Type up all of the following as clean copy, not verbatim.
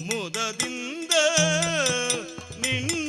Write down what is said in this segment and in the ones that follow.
ಮುದದಿಂದ ನಿನ್ನ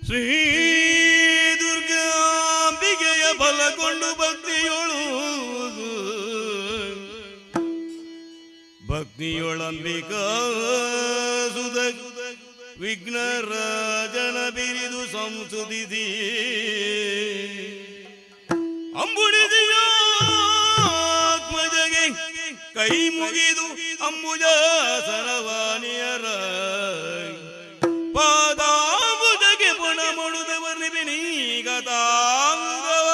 ಶ್ರೀ ದುರ್ಗಾಂಬಿಕೆಯ ಬಲಗೊಂಡು ಭಕ್ತಿಯೊಳು ಭಕ್ತಿಯೊಳಂಬಿಕಾ ಸುಧ ವಿಘ್ನರಾಜನ ಬಿರಿದು ಸಂಸುದಿದಿ ಅಂಬುಡಿದಿಯಾತ್ಮಜಗೆ ಕೈ ಮುಗಿದು ಅಂಬುಜ ಸರವಾಣಿಯರ ಪಾದಾಂಬುಜಗೆ ಪುಣ ಮುಡುದವರ್ನಿಬಿನೀಗತಾಂಗವ.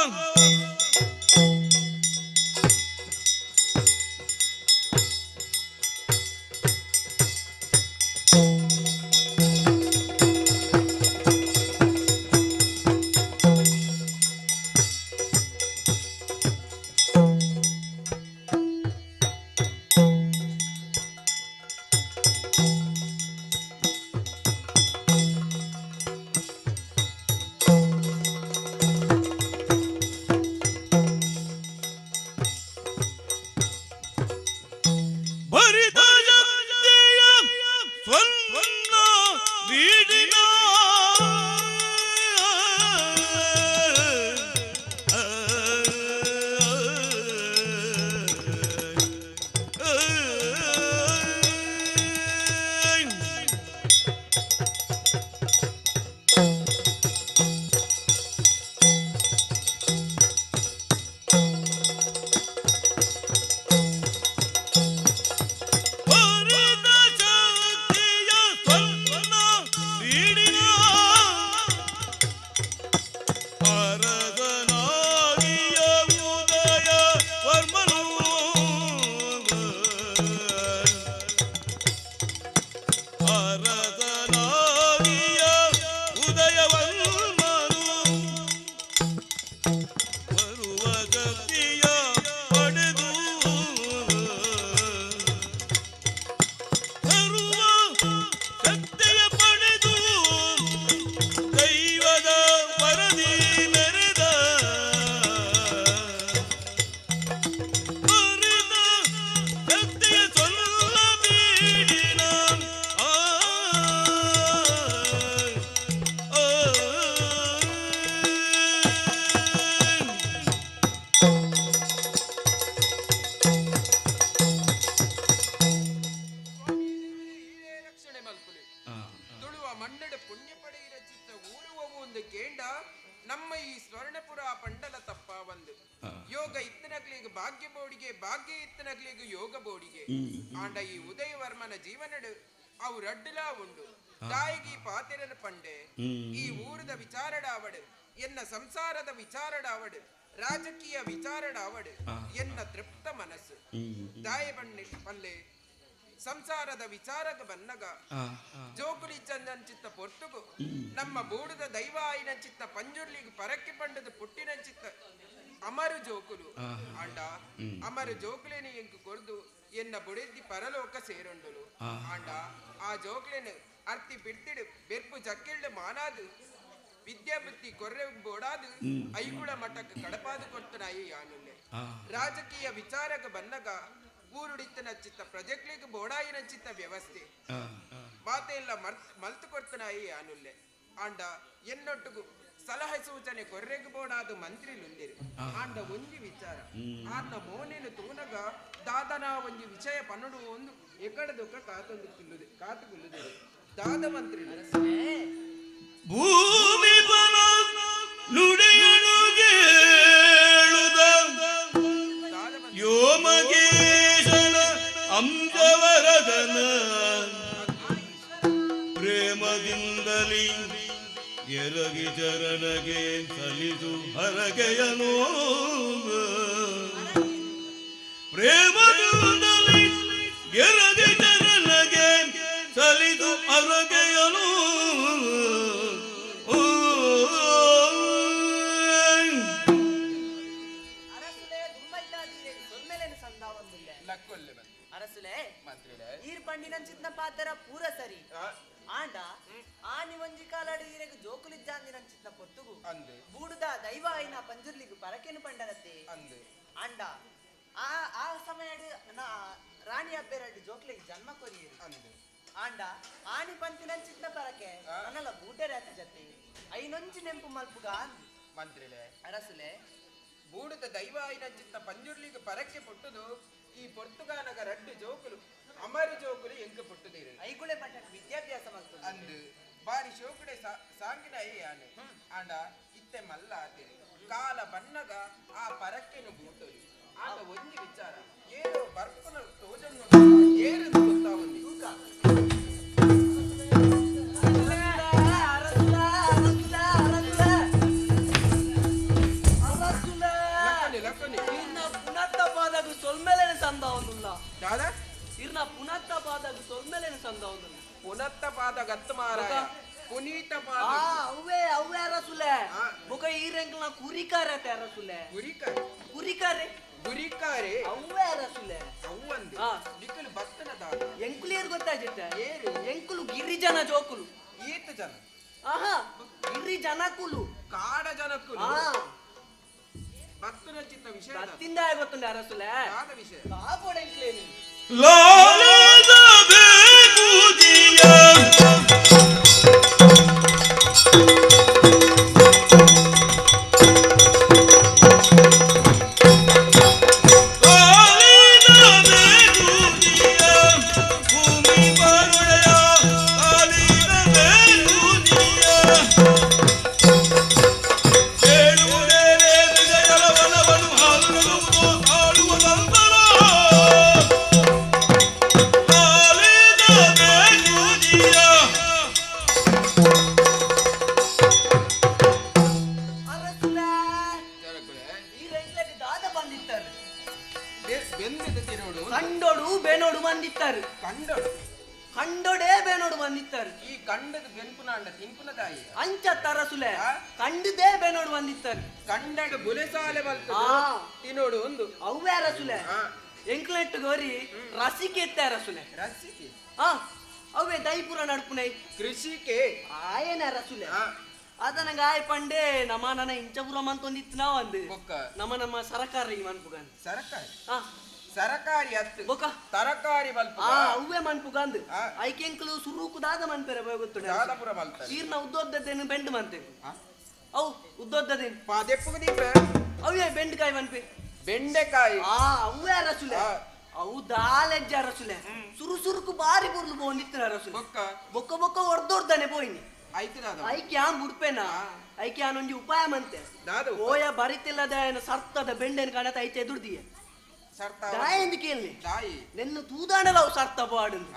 ಸಂಸಾರದ ವಿಚಾರಡಾವಡು, ರಾಜಕೀಯ ವಿಚಾರಡಾವಡು ಎನ್ನ ತೃಪ್ತ ಮನಸ್ಸು. ದಾಯ ಬಣ್ಣೆ ಪಲ್ಲೆ ಸಂಸಾರದ ವಿಚಾರಗ ಬನ್ನಗ ಜೋಕುಲಿ ಚಂದನ್ ಚಿತ್ತ ಪೊರ್ತುಗು ನಮ್ಮ ಬೂಡದ ದೈವ ಆಯಿನ ಚಿತ್ತ ಪಂಜುರ್ಲಿಗೆ ಪರಕ್ಕೆ ಪಂಡದ ಪುಟ್ಟಿನ ಚಿತ್ತ ಅಮರು ಜೋಕುಲು ಆಂಡ ಅಮರು ಜೋಕುಲೇನು ಎಂಕು ಕೊರ್ದು ಎನ್ನ ಬುಡೆದ್ದಿ ಪರಲೋಕ ಸೇರೊಂಡಲು. ಆಂಡ ಆ ಜೋಕ್ಲೇನು ಅರ್ತಿ ಬಿಡ್ತಿಡು ಬೆರ್ಪು ಜಕ್ಕೆಳ್ಳು ಮಾನಾದು ವಿದ್ಯಾಬುದ್ಧಿ ಕೊರ್ರೆ ಬೋಡಾದು ಐಗುಳ ಮಠಕ್ಕೆ ಕಡಪಾದು ಕೊಡ್ತನಾಯಿ ಯಾನುಲ್ಲೆ. ರಾಜಕೀಯ ವಿಚಾರಕ ಬನ್ನಗ ಊರುಡಿತ್ತನ ಚಿತ್ತ ಪ್ರಜೆಗಳಿಗೆ ಬೋಡಾಯಿನ ಚಿತ್ತ ವ್ಯವಸ್ಥೆ ಮಾತೆಲ್ಲ ಮಲ್ತು ಕೊಡ್ತನಾಯಿ ಯಾನುಲ್ಲೆ. ಆಂಡ ಎನ್ನೊಟ್ಟುಗು ಸಲಹೆ ಸೂಚನೆ ಕೊರ್ರೆಗೆ ಬೋಡಾದು ಮಂತ್ರಿ ಲುಂದಿರು. ಆಂಡ ಒಂಜಿ ವಿಚಾರ ಆರ್ನ ಮೋನೇನು ತೂನಗ ದಾದನ ಒಂಜಿ ವಿಷಯ ಪನ್ನುಡು ಒಂದು ಎಕಡ ದುಃಖ ಕಾತೊಂದು ಕುಲ್ಲುದೆ ಕಾತು ಕುಲ್ಲುದೆ ದಾದ ಮಂತ್ರಿ ಭೂಮಿ ಬಲ ನುಡಿಯನು ಕೇಳುದ ಯೋಮಕೇಶನ ಅಂಶವರದನ ಪ್ರೇಮದಿಂದಲಿ ಎರಗಿ ಚರಣಗೆ ಸಲಿಸು ಹರಗೆಯನು ಪ್ರೇಮದಿಂದಲಿ ಎರಗಿ ಚರಣಗೆ ಸಲಿಸು ಹರಗೆಯನು. ಅರಸುಲೆ ಈರ್ ಪಂಡಿನ ಚಿತ್ನ ಪಾತ್ರ ಪೂರ ಸರಿ. ಆಂಡ ಆನಿ ಒಂಜಿ ಕಾಲಾಡು ಈರೆಗ್ ಜೋಕುಲಿಜ್ಜಾಂದಿನ ಚಿತ್ನ ಪೊತ್ತುಗು ಅಂದು ಬೂಡುದ ದೈವ ಆಯಿನ ಪಂಜುರ್ಲಿಗ್ ಪರಕೆನು ಪಂಡರತ್ತೆ ಅಂದು ಆಂಡ ಆ ಆ ಸಮಯಡ್ ನಾ ರಾಣಿ ಅಬ್ಬೆರಡು ಜೋಕ್ಲಿಗೆ ಜನ್ಮ ಕೊರಿಯರು ಅಂದು ಆಂಡ ಆನಿ ಪಂತಿನ ಚಿತ್ನ ಪರಕೆ ನನ್ನಲ ಬೂಟೆರೆ ಆತ ಜತೆ ಐನೊಂಜಿ ನೆಂಪು ಮಲ್ಪುಗ ಮಂತ್ರಿಲೆ ಅರಸುಲೆ ಬೂಡುದ ದೈವ ಆಯಿನ ಚಿತ್ತ ಪಂಜುರ್ಲಿಗ್ ಪರಕೆ ಪುಟ್ಟುದು ಈ ಪೊರ್ತುಗಾನಗ ರಡ್ಡು ಜೋಕುಲು ಅಮರು ಜೋಕುಲು ಎಂಕ್ ಪುಟ್ಟುದಿರು ಐಗುಳೆ ಪಟ್ಟ ವಿದ್ಯಾಭ್ಯಾಸ ಮಲ್ತು ಅಂದು ಬಾರಿ ಶೋಕುಡೆ ಸಾಂಗಿನ ಯಾನೆ ಆಂಡ ಇತ್ತೆ ಮಲ್ಲ ಆತಿರು ಕಾಲ ಬನ್ನಗ ಆ ಪರಕ್ಕೆನು ಬೂಟೊಲಿ ಆಂಡ ಒಂಜಿ ವಿಚಾರ ಏನೋ ಬರ್ಪುನ ತೋಜನ್ನು ಏರೆಂದು ಗೊತ್ತಾವಂದಿ ದಾದಾ ಇರ್ನ ಪುನತ್ತ ಪಾದಾಗ ಸೊಲ್ಮೆಲೇನು ಸಂದ ಪುನತ್ತ ಪಾದ ಗತ್ತು ಮಾರಾಯ ಪುನೀತ ಪಾದ ಅವೇ ಅವೇ ಅರಸುಲೆ ಬೊಕ ಈರೆಂಕ್ಲ ಕುರಿಕಾರೆ ಅರಸುಲೆ ಕುರಿಕಾರೆ ಕುರಿಕಾರೆ ಗುರಿಕಾರೆ ಅವೇ ಅರಸುಲೆ ಅವಂದು ನಿಕ್ಕಲು ಭಕ್ತನ ದಾದ ಎಂಕುಲು ಏರು ಗೊತ್ತಾಜಿತ್ತೆ ಏರು ಎಂಕುಲು ಗಿರಿಜನ ಜೋಕುಲು ಈತ ಜನ ಆಹಾ ಗಿರಿಜನಕುಲು ಕಾಡ ಜನಕುಲು ಭಕ್ತನ ಚಿತ್ತ ವಿಷಯ ಭಕ್ತಿಂದ ಗೊತ್ತುಂಡ ಅರಸುಲೆ ದಾದ ವಿಷಯ ಕಾಪೊಡೆಂಕ್ಲೇನು ಕಂಡೋಡು ಬೇನೋಡು ಬಂದಿತ್ತಾರೆ ಕಂಡೋಡೇ ಬೇನೋಡು ಬಂದಿತ್ತಾರೆ ಈ ಕಂಡದ ಬೆನ್ಪುನಾಂಡ ತಿನ್ಪುನ ತಾಯಿ ಅಂಚ ತರಸುಲೆ ಕಂಡದೇ ಬೇನೋಡು ಬಂದಿತ್ತಾರೆ ಕಂಡಡ ಬುಲೆಸಾಲೆ ಬಲ್ತ ತಿನ್ನೋಡು ಒಂದು ಅವ್ವೇ ಅರಸುಲೆ ಎಂಕ್ಲೆಟ್ಟು ಗೋರಿ ರಸಿಕೆ ಎತ್ತ ಅರಸುಲೆ ರಸಿಕೆ ಅವೇ ದೈಪುರ ನಡ್ಪುನೈ ಕೃಷಿಕೆ ಆಯನ ಅರಸುಲೆ ಅದ ನಂಗೆ ಆಯ್ ಪಂಡೆ ನಮ್ಮ ನನ್ನ ಇಂಚಪುರ ಮಂತೊಂದಿತ್ತು ನಾವ್ ಅಂದು ನಮ್ಮ ನಮ್ಮ ಸರಕಾರಿ ಮನ್ಪುಗನ್ ಸರಕಾರಿ ಸರಕಾರಿ ಅತ್ತು ಬೊಕ ತರಕಾರಿ ಬಲ್ಪ ಅವ್ವೆ ಮನ್ಪುಗಂದು ಐಕೆಂಕಲು ಸುರುಕುದಾದ ಮನ್ಪೆರೆ ಗೊತ್ತು ದಾದಪುರ ಮಲ್ತ ಈರ್ನ ಉದ್ದೋದ್ದದೇನು ಬೆಂಡು ಮಂತೆ ಅವು ಉದ್ದೋದ್ದದೇನು ಪಾದೆಪ್ಪುಗ ದೀಪ ಅವೇ ಬೆಂಡೆಕಾಯಿ ಮನ್ಪೆ ಬೆಂಡೆಕಾಯಿ ಅವ್ವೆ ಅರಸುಲೆ ಅವು ದಾಲೆಜ್ಜ ಅರಸುಲೆ ಸುರು ಸುರುಕು ಬಾರಿ ಬುರ್ಲು ಬೋಂದಿತ್ತು ಅರಸುಲೆ ಬೊಕ್ಕ ಬೊಕ್ಕ ಬೊಕ್ಕ ಒರ್ದೊರ್ದಾನೆ ಪೋಯಿನಿ ಐಕೆ ಆನ್ ಬುಡ್ಪೇನಾ ಐಕೆ ಆನೊಂಜಿ ಉಪಾಯ ಮಂತೆ ಓಯ ಬರಿತಿಲ್ಲದ ಸರ್ತದ ಬೆಂಡೆನ ಕಾಣತ ಐತೆ ಎದುರ್ದಿಯ ದಾಯಂದು ಕೇಳಿ ನೆನ್ನು ತೂದಾಣಲ ಅವು ಸರ್ತ ಪಾಡುಂದು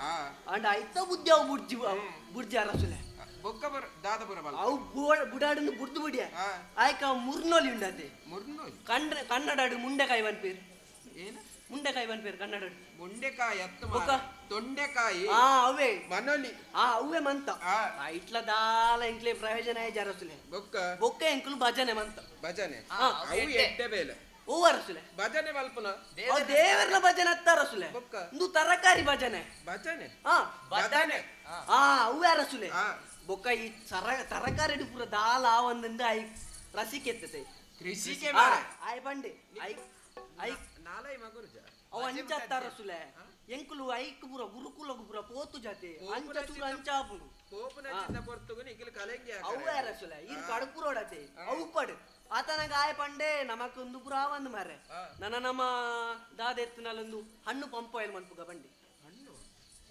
ಅಂಡ ಐತ ಬುದ್ಧಿ ಅವು ಬುಡ್ಜಿ ಬುಡ್ಜಿ ಅರಸುಲೆ ಅವು ಬುಡಾಡುಂದು ಬುಡ್ದು ಬುಡಿಯ ಆಯ್ಕ ಮುರ್ನೋಲಿ ಉಂಡತೆ ಕನ್ನಡ ಮುಂಡೆಕಾಯಿ ಬನ್ಪೇರು ಏನು ಮುಂಡೆಕಾಯಿ ಬನ್ಪೇರು ಕನ್ನಡ ಮುಂಡೆಕಾಯಿ ಅತ್ತು ತೊಂಡೆಕಾಯಿ ಅವೇ ಮನೋಲಿ ಅವೇ ಮಂತ ಇಟ್ಲ ದಾಲ ಎಂಕ್ಲೆ ಪ್ರಯೋಜನ ಜರಸುಲೆ ಬೊಕ್ಕ ಬೊಕ್ಕ ಎಂಕುಲು ಭಜನೆ ಮಂತ ಭಜನೆ ಅವು ಎಡ್ಡೆ ಬೇಲೆ ಓ ಅರಸುಲೆ ಭಜನೆ ಮಲ್ಪುನ ದೇವರ್ನ ಭಜನೆ ಅತ್ತ ಅರಸುಲೆ ಇಂದು ತರಕಾರಿ ಭಜನೆ ಭಜನೆ ಭಜನೆ ಅವೇ ಅರಸುಲೆ ಬೊಕ್ಕ ಈ ತರಕಾರಿ ಪೂರ ದಾಲ ಒಂದಿಂದ I ರಸಿಕೆ ಎತ್ತತೆ ಕೃಷಿಕೆ ಆಯ್ ಬಂಡೆ I I ನಾಲೈ ಮಗುರುಜ ಅವ ಅಂಚ ಅರಸುಲೆ ಎಂಕುಲು ಐಕ್ ಪೂರ ಗುರುಕುಲಗು ಪೂರ ಪೋತು ಜಾತಿ ಅಂಚ ಚೂರು ಅಂಚಾಪುಂಡು ಅವೇ ಅರಸುಲೆ ಈರ್ ಕಡುಪುರೋಡತೆ ಅವು ಪಡು ಆತನಗ ಆಯ ಪಂಡೆ ನಮಕೊಂದು ಪುರ ಒಂದು ಮಾರೆ ನನ್ನ ನಮ್ಮ ದಾದ ಎತ್ತಿನಲ್ಲೊಂದು ಹಣ್ಣು ಪಂಪ್ ಆಯಿಲ್ ಮನ್ಪುಗ ಬಂಡಿ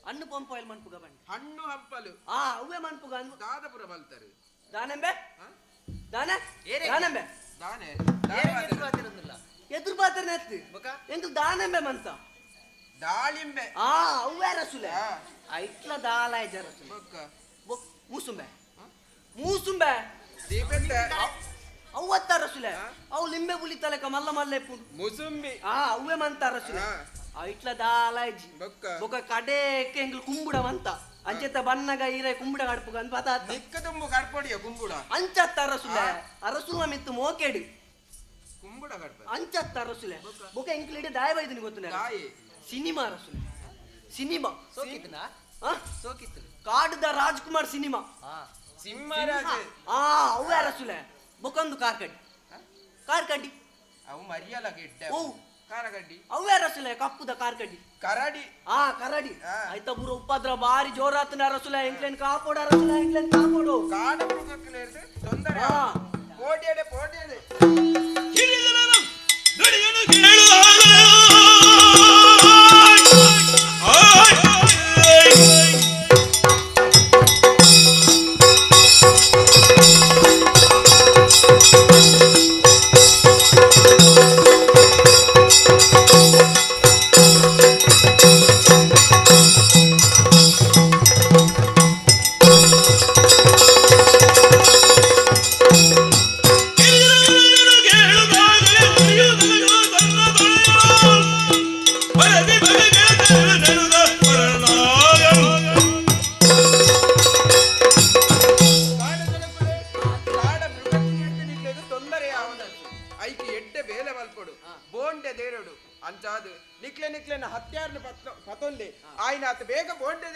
ಹಣ್ಣು ಪಂಪ್ ಆಯಿಲ್ ಮನ್ಪುಗ ಬಂಡಿ ಹಣ್ಣು ಹಂಪಲು ಅವೇ ಮನ್ಪುಗ ದಾದಪುರ ಬಲ್ತಾರೆ ದಾನೆಂಬೆ ದಾನೆ ದಾನೆಂಬೆ ದಾನೆ ಎದುರು ಪಾತ್ರ ನೆತ್ತು ಎಂಕುಲು ದಾನೆಂಬೆ ಮಂತ ದಾಳಿಂಬೆ ಅವೇ ರಸುಲೆ ಐಟ್ಲ ದಾಲ ರಸುಲೆ ಮೂಸುಂಬೆ ಮೂಸುಂಬೆ ಅವ್ವತ್ತ ರಸುಲೆ ಅವು ಲಿಂಬೆ ಪುಲಿ ತಲೆಕ ಮಲ್ಲ ಮಲ್ಲ ಎಪ್ಪುಂಡು ಮುಸುಂಬಿ ಅವೇ ಮಂತ ರಸುಲೆ ಐಟ್ಲ ದಾಲ ಇಜ್ಜಿ ಬೊಕ್ಕ ಕಡೆಕ್ಕೆ ಎಂಕುಲು ಕುಂಬುಡ ಮಂತ ಅಂಚೆತ್ತ ಬನ್ನಗ ಈರೆ ಕುಂಬುಡ ಕಡ್ಪುಗ ಅಂತ ಪತ ನಿಕ್ಕ ತುಂಬು ಕಡ್ಪೊಡಿಯ ಕುಂಬುಡ ಅಂಚತ್ತ ಅರಸುಲೆ ಅರಸುಲ ಮಿತ್ತು ಮೋಕೆಡು ಕುಂಬುಡ ಕಡ್ಪ ಅಂಚತ್ತ ಅರಸುಲೆ ಬೊಕ್ಕ ಎಂಕುಲು ಇಡೀ ದಾಯ ಬೈದಿನಿ ಗೊತ್ತು ಸಿನಿಮಾ ಅರಸುಲೆ ಸಿನಿಮಾ ಕಾಡುದ ರಾಜ್ಕುಮಾರ್ ಸಿನಿಮಾ ಸಿಂಹರಾಜ್ ಆ ಅವು ಅರಸುಲೆ ಬೊಕೊಂದು ಕಾರ್ಕಡ್ಡಿ ಕಾರ್ಕಡ್ಡಿ ಅವು ಮರಿಯಲ್ಲ ಗಿಡ್ಡ ಓ ಕಾರಗಡ್ಡಿ ಅವು ಅರಸುಲೆ ಕಪ್ಪುದ ಕಾರ್ಕಡ್ಡಿ ಕರಡಿ ಆ ಕರಡಿ ಆಯ್ತಾ ಪೂರ ಉಪದ್ರ ಬಾರಿ ಜೋರಾತನ ಅರಸುಲೆ ಎಂಕ್ಲೇನ್ ಕಾಪೋಡು ಅರಸುಲೆ ಎಂಕ್ಲೇನ್ ಕಾಪೋಡು ಕಾಡ ಮೃಗಕ್ಕೆ ತೊಂದರೆ ಪೋಟಿಯಡೆ ಪೋಟಿಯಡೆ ಬೇಗ ಬೋಂಡೆ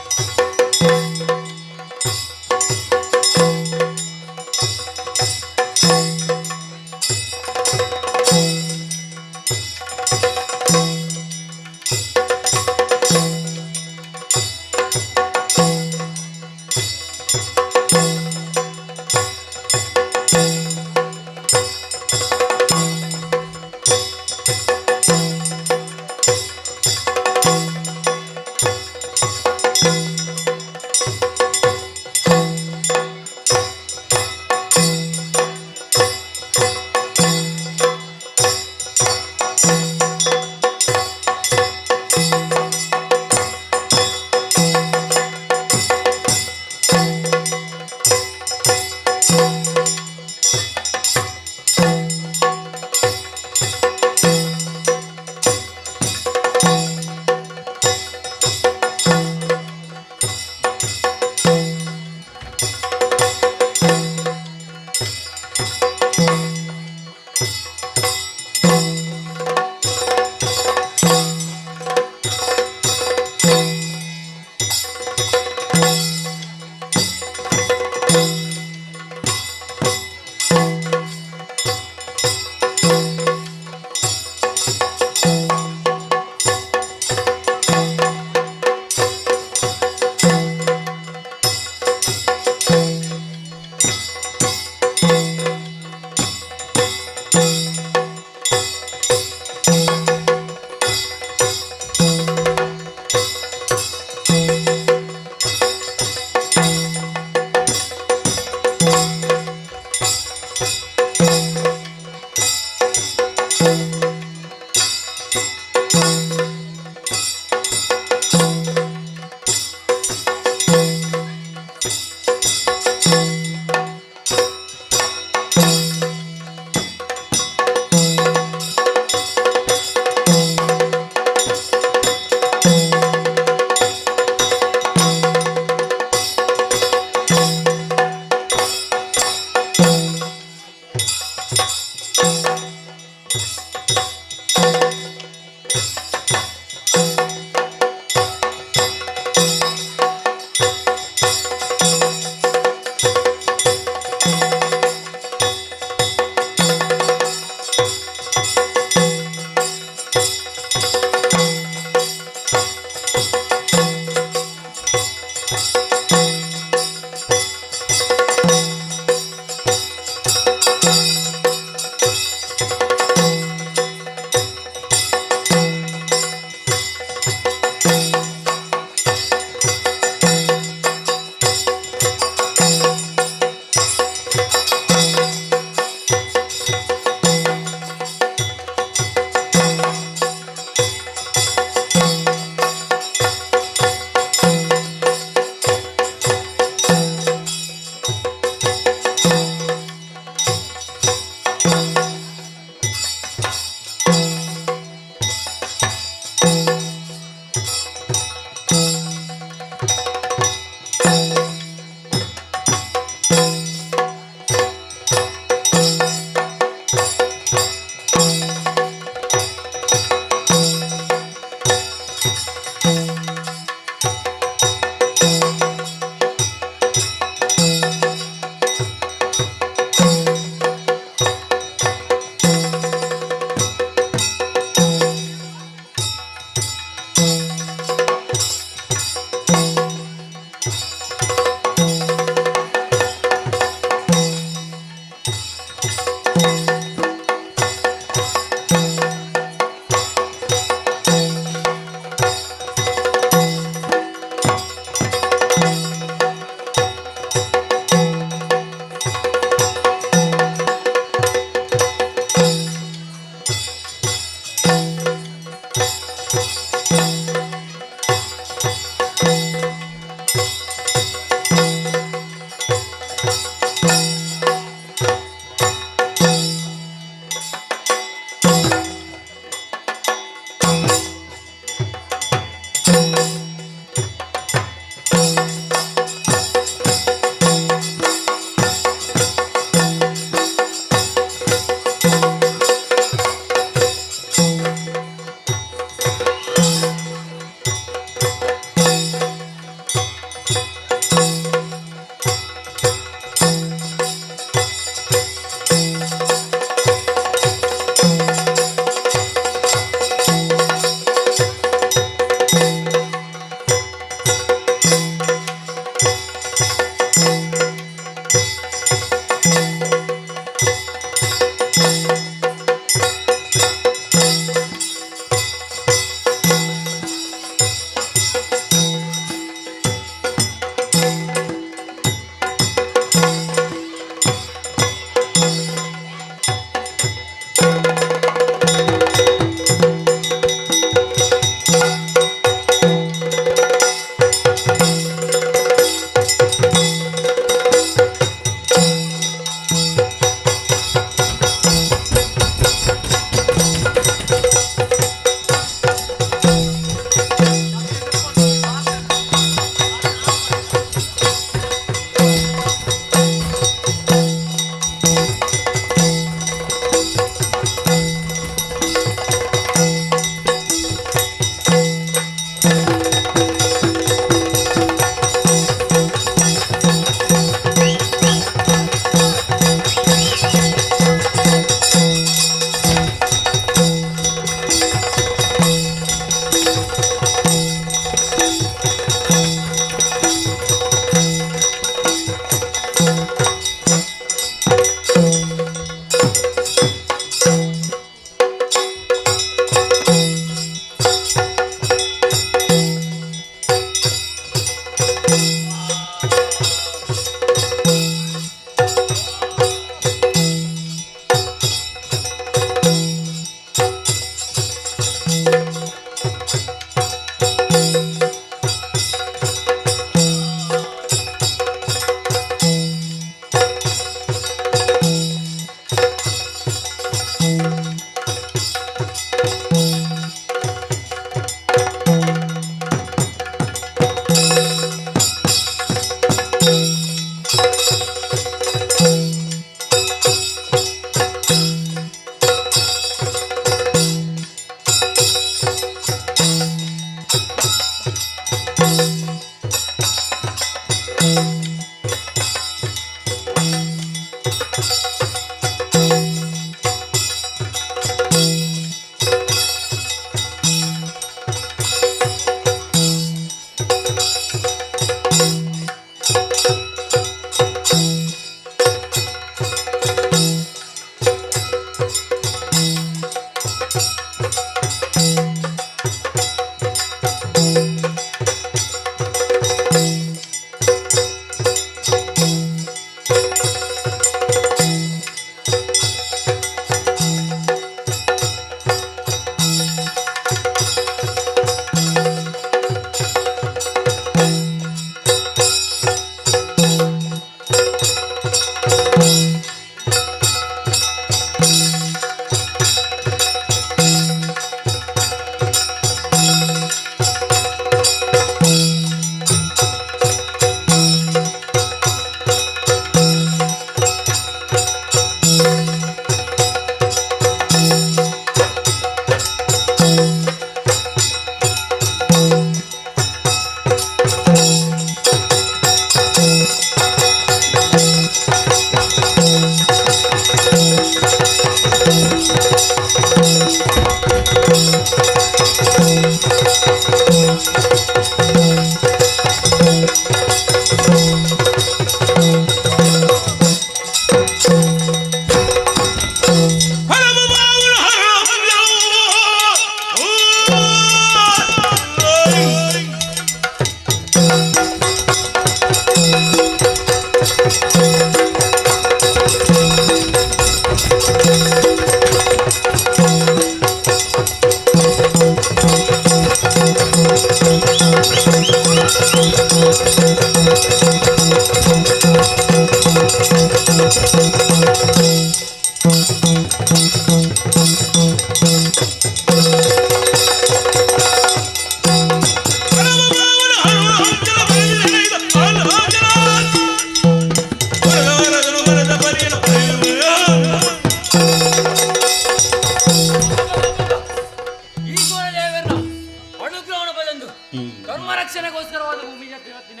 ರಕ್ಷಣೆಗೋಸ್ಕರವಾದ ಭೂಮಿ ಜತ್ತಿನ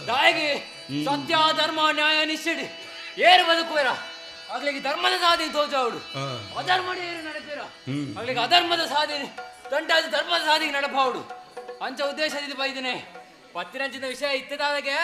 ದಾಯಿಗೆ ಸತ್ಯ ಧರ್ಮ ನ್ಯಾಯ ನಿಶ್ಚಯ ಏರು ಬದುಕುವೆರ ಆಗ್ಲಿಗೆ ಧರ್ಮದ ಸಾಧನೆ ತೋಜಾವುಡು ಅಧರ್ಮ ಏರು ನಡೆಪೇರ ಆಗ್ಲಿಗೆ ಅಧರ್ಮದ ಸಾಧನೆ ತಂಟಾದ ಧರ್ಮದ ಸಾಧನೆ ನಡಪಾವುಡು ಅಂಚ ಉದ್ದೇಶದಿಂದ ಬೈದನೆ ಪತ್ತಿನಂಚಿನ ವಿಷಯ ಇತ್ತದಾಗೆ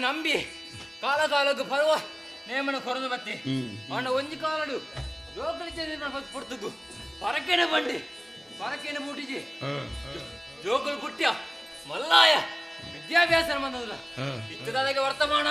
ನಂಬಿ ಕಾಲ ಕಾಲಕ್ಕೆ ಪರ್ವ ನೇಮನ ಕೊರದು ಬತ್ತಿ ಅಣ್ಣ ಒಂಜಿ ಕಾಲಡು ಜೋಕಲಿ ಪೊರ್ತುಗು ಪರಕೇನೆ ಬಂಡಿ ಪರಕೇನೆ ಮೂಟಿಜಿ ಜೋಕುಲು ಪುಟ್ಯ ಮಲ್ಲಾಯ ವಿದ್ಯಾಭ್ಯಾಸ ಬಂದಲ್ಲ ಇತ್ತದಾಗೆ ವರ್ತಮಾನ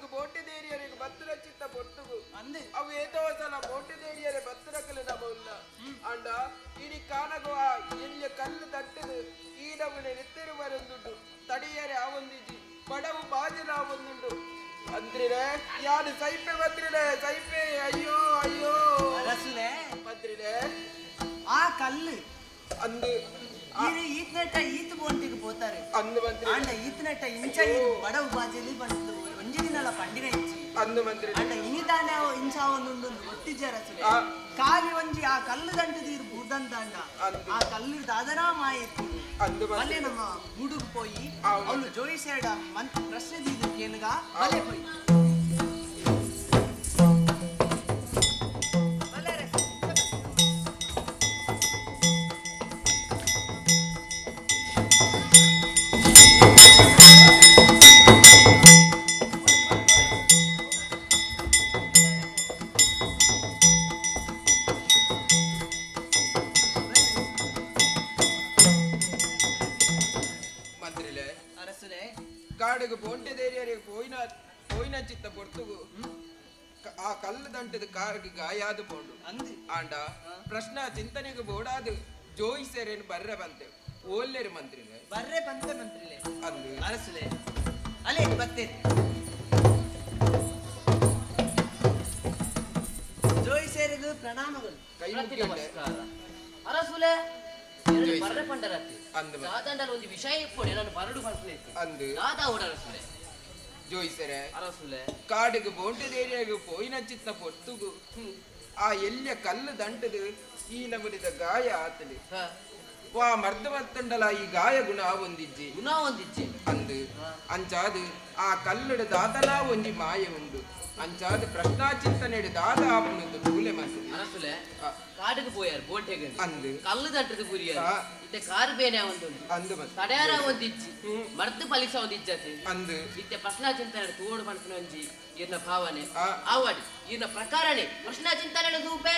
ಕಾಡುಗು ಬೋಟೆ ದೇರಿಯರಿಗೆ ಬತ್ತರ ಚಿತ್ತ ಪೊರ್ತುಗು ಅವು ಏತೋ ಸಲ ಬೋಟೆ ದೇರಿಯರೆ ಬತ್ತರಕಲೆ ನಮಲ್ಲ ಅಂಡ ಇಡೀ ಕಾನಗೋ ಆ ಎಲ್ಲಿಯ ಕಲ್ಲು ತಟ್ಟದು ಈ ನಮನೆ ನೆತ್ತರು ಬರೊಂದುಂಡು ತಡಿಯರೆ ಆ ಒಂದಿಜಿ ಬಡವು ಬಾಜಲ ಆ ಒಂದುಂಡು ಅಂದ್ರಿರೆ ಯಾರು ಸೈಪೆ ಬಂದ್ರಿರೆ ಸೈಪೆ ಅಯ್ಯೋ ಅಯ್ಯೋ ಅರಸುಲೆ ಬಂದ್ರಿರೆ ಆ ಕಲ್ಲು ಅಂದು ಈತನೆಟ್ಟ ಈತ ಬೋಂಟಿಗೆ ಪೋತಾರೆ ಅಂದು ಮಂತ್ರಿ ಆಂಡ ಈತನೆಟ್ಟ ಇಂಚ ಬಡವು ಬಾಜಲಿ ಬಂತು ಒಂಜಿ ದಿನಲ ಪಂಡಿನ ಇಚ್ಚಿ ಅಂದು ಮಂತ್ರಿ ಆಂಡ ಇನಿದಾನೆ ಇಂಚ ಒಂದೊಂದು ಗೊತ್ತಿಜ್ಜ ಅರಸುಲೆ ಖಾಲಿ ಒಂಜಿ ಆ ಕಲ್ಲು ದಂಟು ನೀರು ಬೂರ್ದಂತಾಂಡ ಆ ಕಲ್ಲು ದಾದನಾ ಮಾಯಿತ್ತು ಅಂದು ಬಲೆ ನಮ್ಮ ಗೂಡುಗ್ ಪೋಯಿ ಅವಳು ಜೋಯಿಸೇಡ ಮಂತ್ ಪ್ರಶ್ನೆ ದೀದು ಕೇನುಗ ಬಲೆ ಪೋಯಿ ಕಾಡುಗು ಬೋಂಟೆ ದೇರಿಯರಿಗೆ ಪೋಯಿನ ಪೋಯಿನ ಚಿತ್ತ ಪೊರ್ತುಗು ಆ ಕಲ್ಲು ದಂಟದ ಕಾರಿಗೆ ಗಾಯಾದ ಪೋಂಡು ಆಂಡ ಪ್ರಶ್ನ ಚಿಂತನೆಗೆ ಬೋಡಾದು ಜೋಯಿಸರೇನು ಬರ್ರೆ ಬಂತೆ ಓಲ್ಲೇರು ಮಂತ್ರಿಲೆ ಬರ್ರೆ ಬಂತೆ ಮಂತ್ರಿಲೆ ಅಂದು ಅರಸುಲೆ ಅಲೇ ಬರ್ತೇನೆ ಜೋಯಿಸೇರಿಗೂ ಪ್ರಣಾಮಗಳು ಕೈ ಮುಗಿಯಲೆ ಅರಸುಲೆ ಬರ್ರೆ ಪಂಡರತ್ತೆ ಸಾದಂಡಲ ಒಂದು ವಿಷಯ ಇಪ್ಪೊಡೆ ನಾನು ಬರಡು ಪನ್ಪುನೆ ಅಂದು ದಾದಾ ಓಡ ಅರಸುಲೆ ಜೋಯಿಸರೆ ಅರಸುಲೆ ಕಾಡುಗು ಬೋಂಟೆ ದೇರಿಯಾಗ ಪೋಯಿನ ಚಿತ್ತ ಪೊರ್ತುಗು ಆ ಎಲ್ಲಿಯ ಕಲ್ಲು ದಂಟದು ಈ ನಮನಿದ ಗಾಯ ಆತಲಿ ವಾ ಮರ್ದ ಮರ್ತಂಡಲ ಈ ಗಾಯ ಗುಣ ಒಂದಿಜ್ಜಿ ಗುಣ ಒಂದಿಜ್ಜಿ ಅಂದು ಅಂಚಾದು ಆ ಕಲ್ಲುಡ ದಾದಲಾ ಒಂಜಿ ಮಾಯ ಉಂಡು ಅಂಚಾದು ಪ್ರಶ್ನಾ ಚಿಂತನೆಡು ದಾದ ಆಪುನಂದು ತೂಲೆ ಮಾತು ಅರಸುಲೆ ಕಾಡುಗು ಪೋಯಾರು ಬೋಂಟೆಗೆ ಅಂದು ಕಲ್ಲು ದಂಟದು ಗುರಿಯಾರು ಇತ್ತೆ ಕಾರು ಬೇನೆ ಒಂದುಂಡು ಅಂದು ತಡ್ಯಾರ ಒಂದಿಜ್ಜಿ ಮರ್ದು ಫಲಿಸ ಒಂದಿಜ್ಜತೆ ಅಂದು ಇತ್ತೆ ಪ್ರಶ್ನಾ ಚಿಂತನೆ ತೋಡು ಪನ್ಪಿನ ಒಂಜಿ ಇರ್ನ ಭಾವನೆ ಆವಾಡಿ ಇರ್ನ ಪ್ರಕಾರನೇ ಪ್ರಶ್ನಾ ಚಿಂತನೆ ತೂಪೆ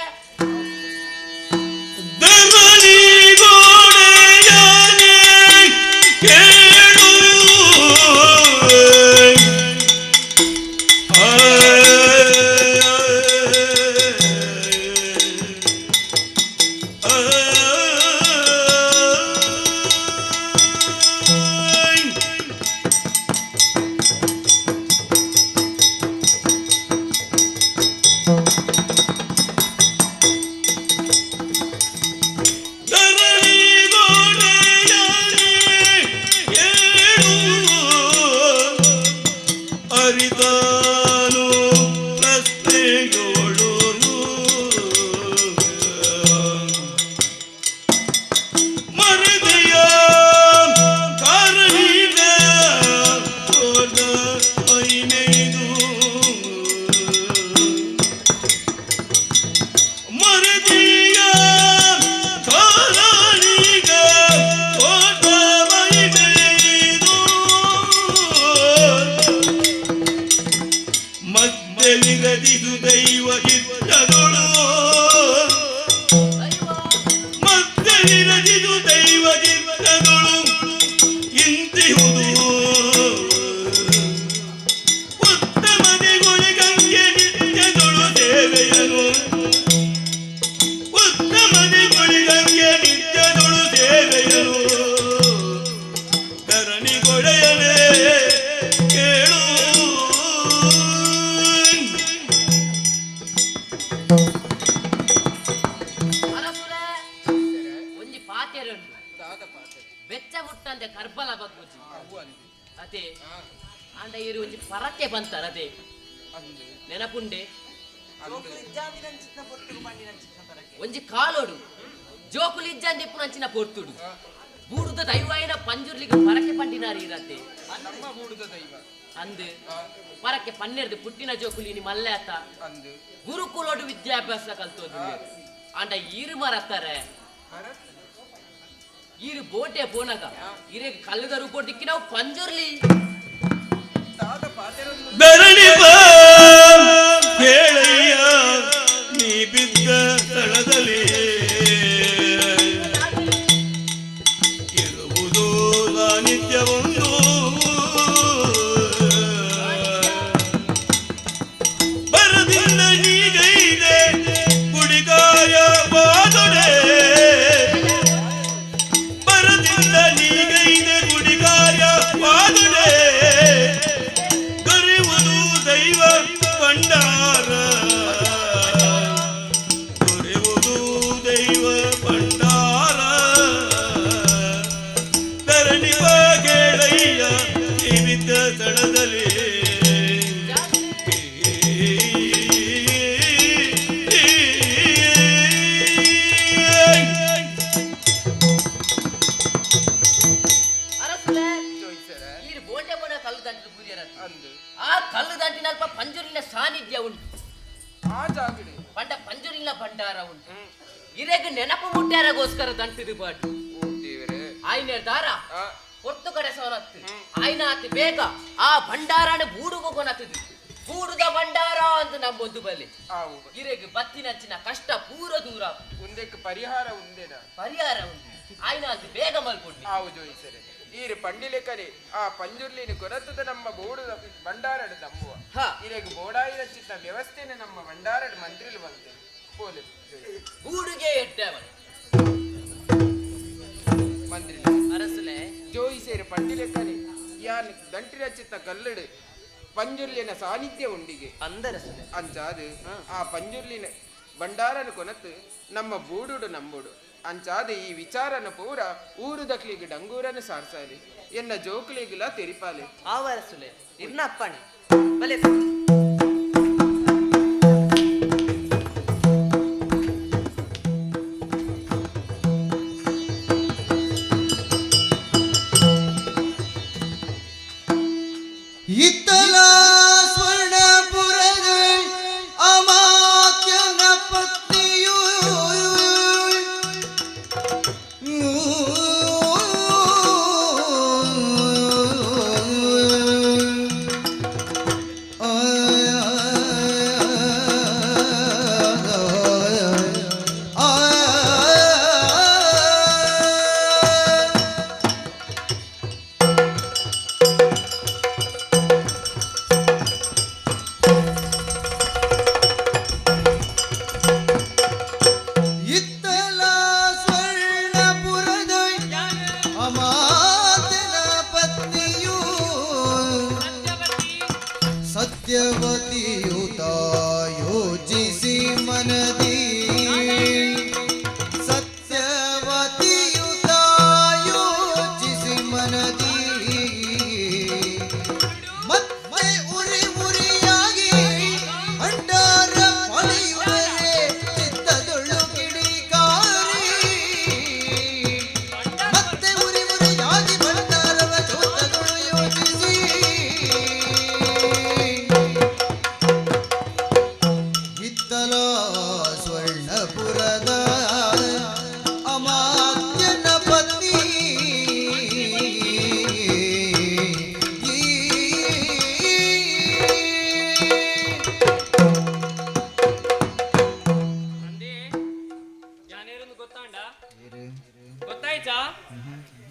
ನೆನಪುಂಡೆ ಒಂಜಿ ಕಾಲೋಡು ಜೋಕುಲು ಇಜ್ಜಂದಿಪ್ಪು ನಂಚಿನ ಪೊರ್ತುಡು ಬೂಡುದ ದೈವಾಯಿನ ಪಂಜುರ್ಲಿಗೆ ಪರಕೆ ಪಂಡಿನಾರಿ ಇರತ್ತೆ ಅಂದು ಪರಕೆ ಪನ್ನೆರ್ದು ಪುಟ್ಟಿನ ಜೋಕುಲಿ ಇನಿ ಮಲ್ಲೆ ಆತ ಗುರುಕುಲೋಡು ವಿದ್ಯಾಭ್ಯಾಸ ಕಲ್ತೋದು ಅಂಡ ಈರು ಮರತ್ತಾರೆ ಈರು ಬೋಟೆ ಪೋನಗ ಇರೇಗ ಕಲ್ಲುದ ರೂಪೋಡ್ ದಿಕ್ಕಿ ನಾವು ಪಂಜುರ್ಲಿ ಧರಣಿ ಹೇಳಯ್ಯ ನೀ ಬಿದ್ದ ಸ್ಥಳದಲ್ಲಿ ಇರುವುದು ಸಾನ್ನಿಧ್ಯವೊಂದು. ಬೋಂಟೆ ಬೋನ ಕಲ್ಲು ದಂಟಿದ ಬೂರಿಯರ ಅಂದು ಆ ಕಲ್ಲು ದಂಟಿನಲ್ಪ ಪಂಜುರ್ಲಿನ ಸಾನ್ನಿಧ್ಯ ಉಂಟು. ಆ ಜಾಗಡಿ ಪಂಡ ಪಂಜುರ್ಲಿನ ಭಂಡಾರ ಉಂಟು. ಇರೆಗ್ ನೆನಪು ಮುಟ್ಟಾರಗೋಸ್ಕರ ದಂಟಿದು ಬಾಟು ಆಯ್ನ ದಾರ ಹೊರ್ತು ಕಡೆ ಸವಲತ್ತು ಆಯ್ನ ಆತಿ ಬೇಗ ಆ ಭಂಡಾರನ ಬೂಡುಗು ಕೊನತದು. ಬೂಡುದ ಭಂಡಾರ ಅಂತ ನಮ್ಮೊಂದು ಬಲಿ ಇರೆಗ್ ಬತ್ತಿನಂಚಿನ ಕಷ್ಟ ಪೂರ ದೂರ. ಉಂದಕ್ಕೆ ಪರಿಹಾರ ಉಂದೇನ ಪರಿಹಾರ ಉಂಟು. ಆಯ್ನ ಆತಿ ಬೇಗ ಮಲ್ಕೊಂಡು ಆವು ಜೋಯಿಸರೆ ಈರು ಪಂಡಿಲೆಕರೆ ಆ ಪಂಜುರ್ಲಿನ ಕೊರತದ ನಮ್ಮ ಬೋಡುದ ಭಂಡಾರಡು ನಂಬುವ ಇರೆಗ್ ಬೋಡಾಯಿನ ಚಿತ್ತ ವ್ಯವಸ್ಥೆನ ನಮ್ಮ ಭಂಡಾರಡು ಮಂತ್ರಿಲು ಬಂತೆ ಪೋಲೆ ಗೂಡುಗೆ ಎಡ್ಡವನು ಮಂತ್ರಿ ಅರಸುಲೆ ಜೋಯಿಸೇರು ಪಂಡಿಲೆಕರೆ ಯಾನ್ ದಂಟಿನ ಚಿತ್ತ ಕಲ್ಲಡು ಪಂಜುರ್ಲಿನ ಸಾನ್ನಿಧ್ಯ ಉಂಡಿಗೆ ಅಂದರಸುಲೆ ಅಂಚಾದು ಆ ಪಂಜುರ್ಲಿನ ಭಂಡಾರನ ಕೊನತು ನಮ್ಮ ಬೂಡುಡು ನಂಬುಡು. ಅಂಚಾದ ಈ ವಿಚಾರನ ಪೂರ ಊರು ದಕ್ಲಿಗೆ ಡಂಗೂರನ ಸಾರ್ಸಾಲಿ ಎನ್ನ ಜೋಕ್ಲಿಗಿಲ ತೆರಿಪಾಲೆ ಆವರಸುಲೆ ಇರ್ನಪ್ಪಣೆ ಬಲೆ. ಇತ್ತಲ ಸ್ವರ್ಣಪುರದ ಅಮಾತ್ಯನ ಪತ್ನಿಯು ಇತ್ತಲ ಸ್ವರ್ಣಪುರದ ಅಮಾತನ ಪತ್ನಿಯು ಸತ್ಯವತಿಯು ತಾಯೋಜಿಸಿ ಮನದಿ ಸತ್ಯವತಿಯು ತಾಯೋಜಿಸಿ ಮನದಿ ಮತ್ತೆ ಉರಿ ಉರಿಯಾಗಿ ಭಂಡಾರ ಪೊಲಿಯುವರೆ ಚಿತ್ತದೊಳ್ಳು ಕಿಡಿಕಾರಿ ಮತ್ತೆ ಉರಿ ಉರಿಯಾಗಿ ಭಂಡಾರವ ಚೌತದೊಳು ಯೋಚಿಸಿ ಇತ್ತಲ ಸ್ವರ್ಣಪುರದ ಅಮಾತ್ಯನ ಪತ್ನಿ ಗೊತ್ತಾಂಡ ಗೊತ್ತಾಯ್ತಾ?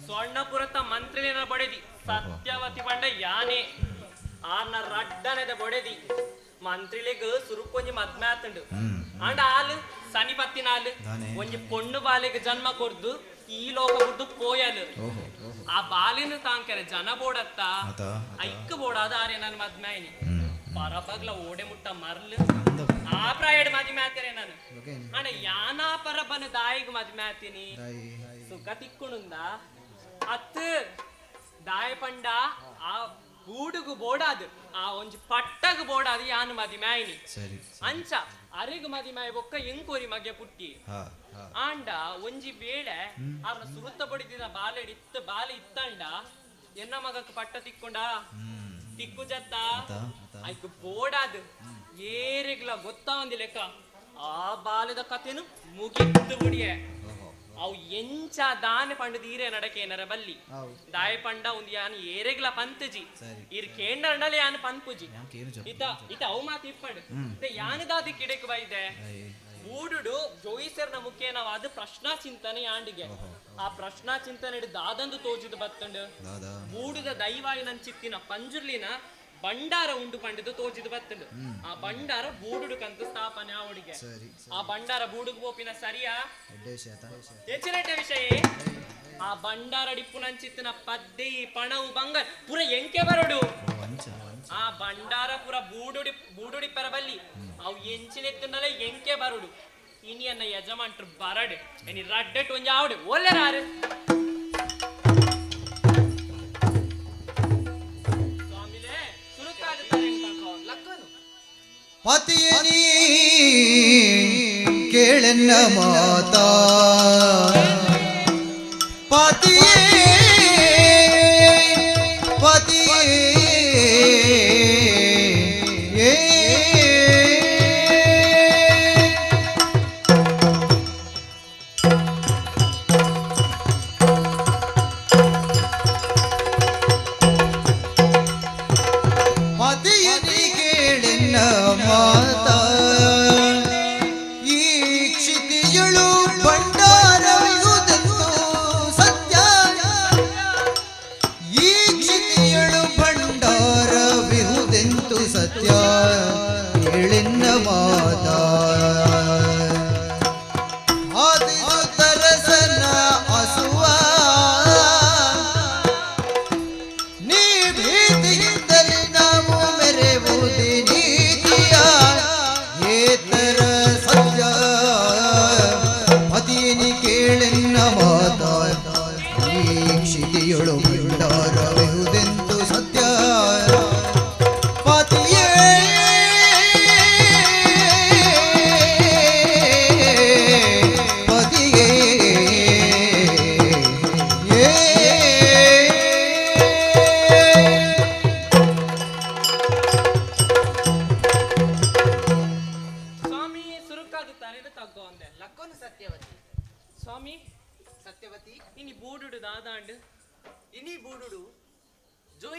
ಸ್ವರ್ಣಪುರತ ಮಂತ್ರಿನ ಬಡೆದಿ ಸತ್ಯವತಿ ಪಂಡ ಯಾನೆ ಆರ್ನ ರಡ್ಡನೆದ ಬಡೆದಿ ಮಂತ್ರಿಲಿಗ್ ಸುರುಕೊಂಜಿ ಮದ್ಮೆ ಆತಂಡು. ಅಂಡ ಆಲ್ ಸನಿಪತ್ತಿನಾಲ್ ಒಂಜಿ ಪೊಣ್ಣು ಬಾಲೆಗ್ ಜನ್ಮ ಕೊರ್ದು ಈ ಲೋಕ ಬಿಡ್ದು ಪೋಯಲು. ಆ ಬಾಲಿನ ತಾಂಕೆರೆ ಜನ ಬೋಡತ್ತ ಐಕ್ ಬೋಡಾದ ಆರೆ ನಾನು ಮದ್ಮೆ ಆಯ್ನಿ ಪರಬಗ್ಲ ಓಡೆ ಮುಟ್ಟ ಮರ್ಲು ಆ ಪ್ರಾಯಡ್ ಮದ್ಮೆ ಆತಾರೆ ನಾನು. ಅಣ್ಣ ಯಾನಾ ಪರಬನ ದಾಯಿಗ್ ಮದ್ಮೆ ಆತೀನಿ ಸುಖ ತಿಕ್ಕುಣುಂದ ಅತ್ ದಾಯ ಪಂಡ ಆ ಗೂಡುಗು ಬೋಡಾದು ಆ ಒಂಜಿ ಪಟ್ಟಗು ಬೋಡಾದು ಯಾನು ಮದಿಮೆ ಆಯ್ನಿ ಅಂಚ ಅರೆಗು ಮದಿಮೆ ಬೊಕ್ಕ ಎಂಕೋರಿ ಮಗೆ ಪುಟ್ಟಿ ಆಂಡ ಒಂಜಿ ವೇಳೆ ಆರ್ನ ಸುರುತ್ತ ಬಡಿದಿನ ಬಾಲೆಡ್ ಇತ್ತ ಬಾಲೆ ಇತ್ತಂಡ ಎನ್ನ ಮಗಕ್ ಪಟ್ಟ ತಿಕ್ಕೊಂಡ ತಿಕ್ಕು ಜತ್ತ ಐಕ್ ಬೋಡಾದು ಏರಿಗ್ಲ ಗೊತ್ತಾ ಒಂದಿ ಲೆಕ್ಕ ಆ ಬಾಲದ ಕಥೆನು ಮುಗಿತ್ತು ಬುಡಿಯೆ. ಅವು ಎಂಚ ದಾನೆ ಪಂಡದ ಈರೆ ನಡಕೆ ಏನರ ಬಲ್ಲಿ ದಾಯ ಪಂಡ ಒಂದು ಯಾನ್ ಏರೆಗ್ಲ ಪಂತಜಿ ಇರ್ ಕೇಂಡಂಡಲೆ ಯಾನ್ ಪನ್ಪುಜಿ ಇತ ಇತ ಅವು ಮಾತು ಇಪ್ಪಂಡು ಯಾನ್ ದಾದಿ ಕಿಡಕ್ ಬೈದೆ ಬೂಡುಡು ಜೋಯಿಸರ್ನ ಮುಖೇನವಾದ ಪ್ರಶ್ನಾ ಚಿಂತನೆ ಯಾಂಡಿಗೆ. ಆ ಪ್ರಶ್ನಾ ಚಿಂತನೆ ದಾದಂದು ತೋಜಿದು ಬತ್ತಂಡು ಬೂಡುದ ದೈವಾಯಿ ನಂಚಿತ್ತಿನ ಪಂಜುರ್ಲಿನ ಭಂಡಾರ ಉಂಡು ಪಂಡಿದು ತೋಜಿದು ಬತ್ತಂಡು. ಆ ಭಂಡಾರ ಬೂಡುಡು ಕಂತು ಸ್ಥಾಪನೆ ಅವಡಿಗೆ. ಆ ಭಂಡಾರ ಬೂಡುಗು ಪೋಪಿನ ಸರಿಯಾ ಹೆಚ್ಚಿನ ವಿಷಯ ಆ ಭಂಡಾರ ಡಿಪ್ಪು ನಂಚಿತ್ತಿನ ಪದ್ದೆ ಪಣವು ಬಂಗಾರ ಪುರ ಎಂಕೆ ಬರಡು. ಆ ಭಂಡಾರ ಪುರ ಬೂಡುಡಿ ಬೂಡುಡಿ ಪರಬಲ್ಲಿ ಅವು ಎಂಚಿನೆತ್ತನಲ್ಲ ಎಂಕೆ ಬರಡು. ಇನಿಯನ್ನ ಯಜಮಾನ್ಟ್ರು ಬರಡು ಎನಿ ರಡ್ಡೆಟ್ ಒಂಜಿ ಆವಡು ಒಲ್ಲೆರಾರು ಸ್ವಾಮಿಲೇ ಸುರುಕಾಗುತ್ತಾರೆ ಪತಿಯ ನೀ ಕೇಳೆನ್ನ ಮಾತಾ ಪತಿಯೇ ಪತಿಯೇ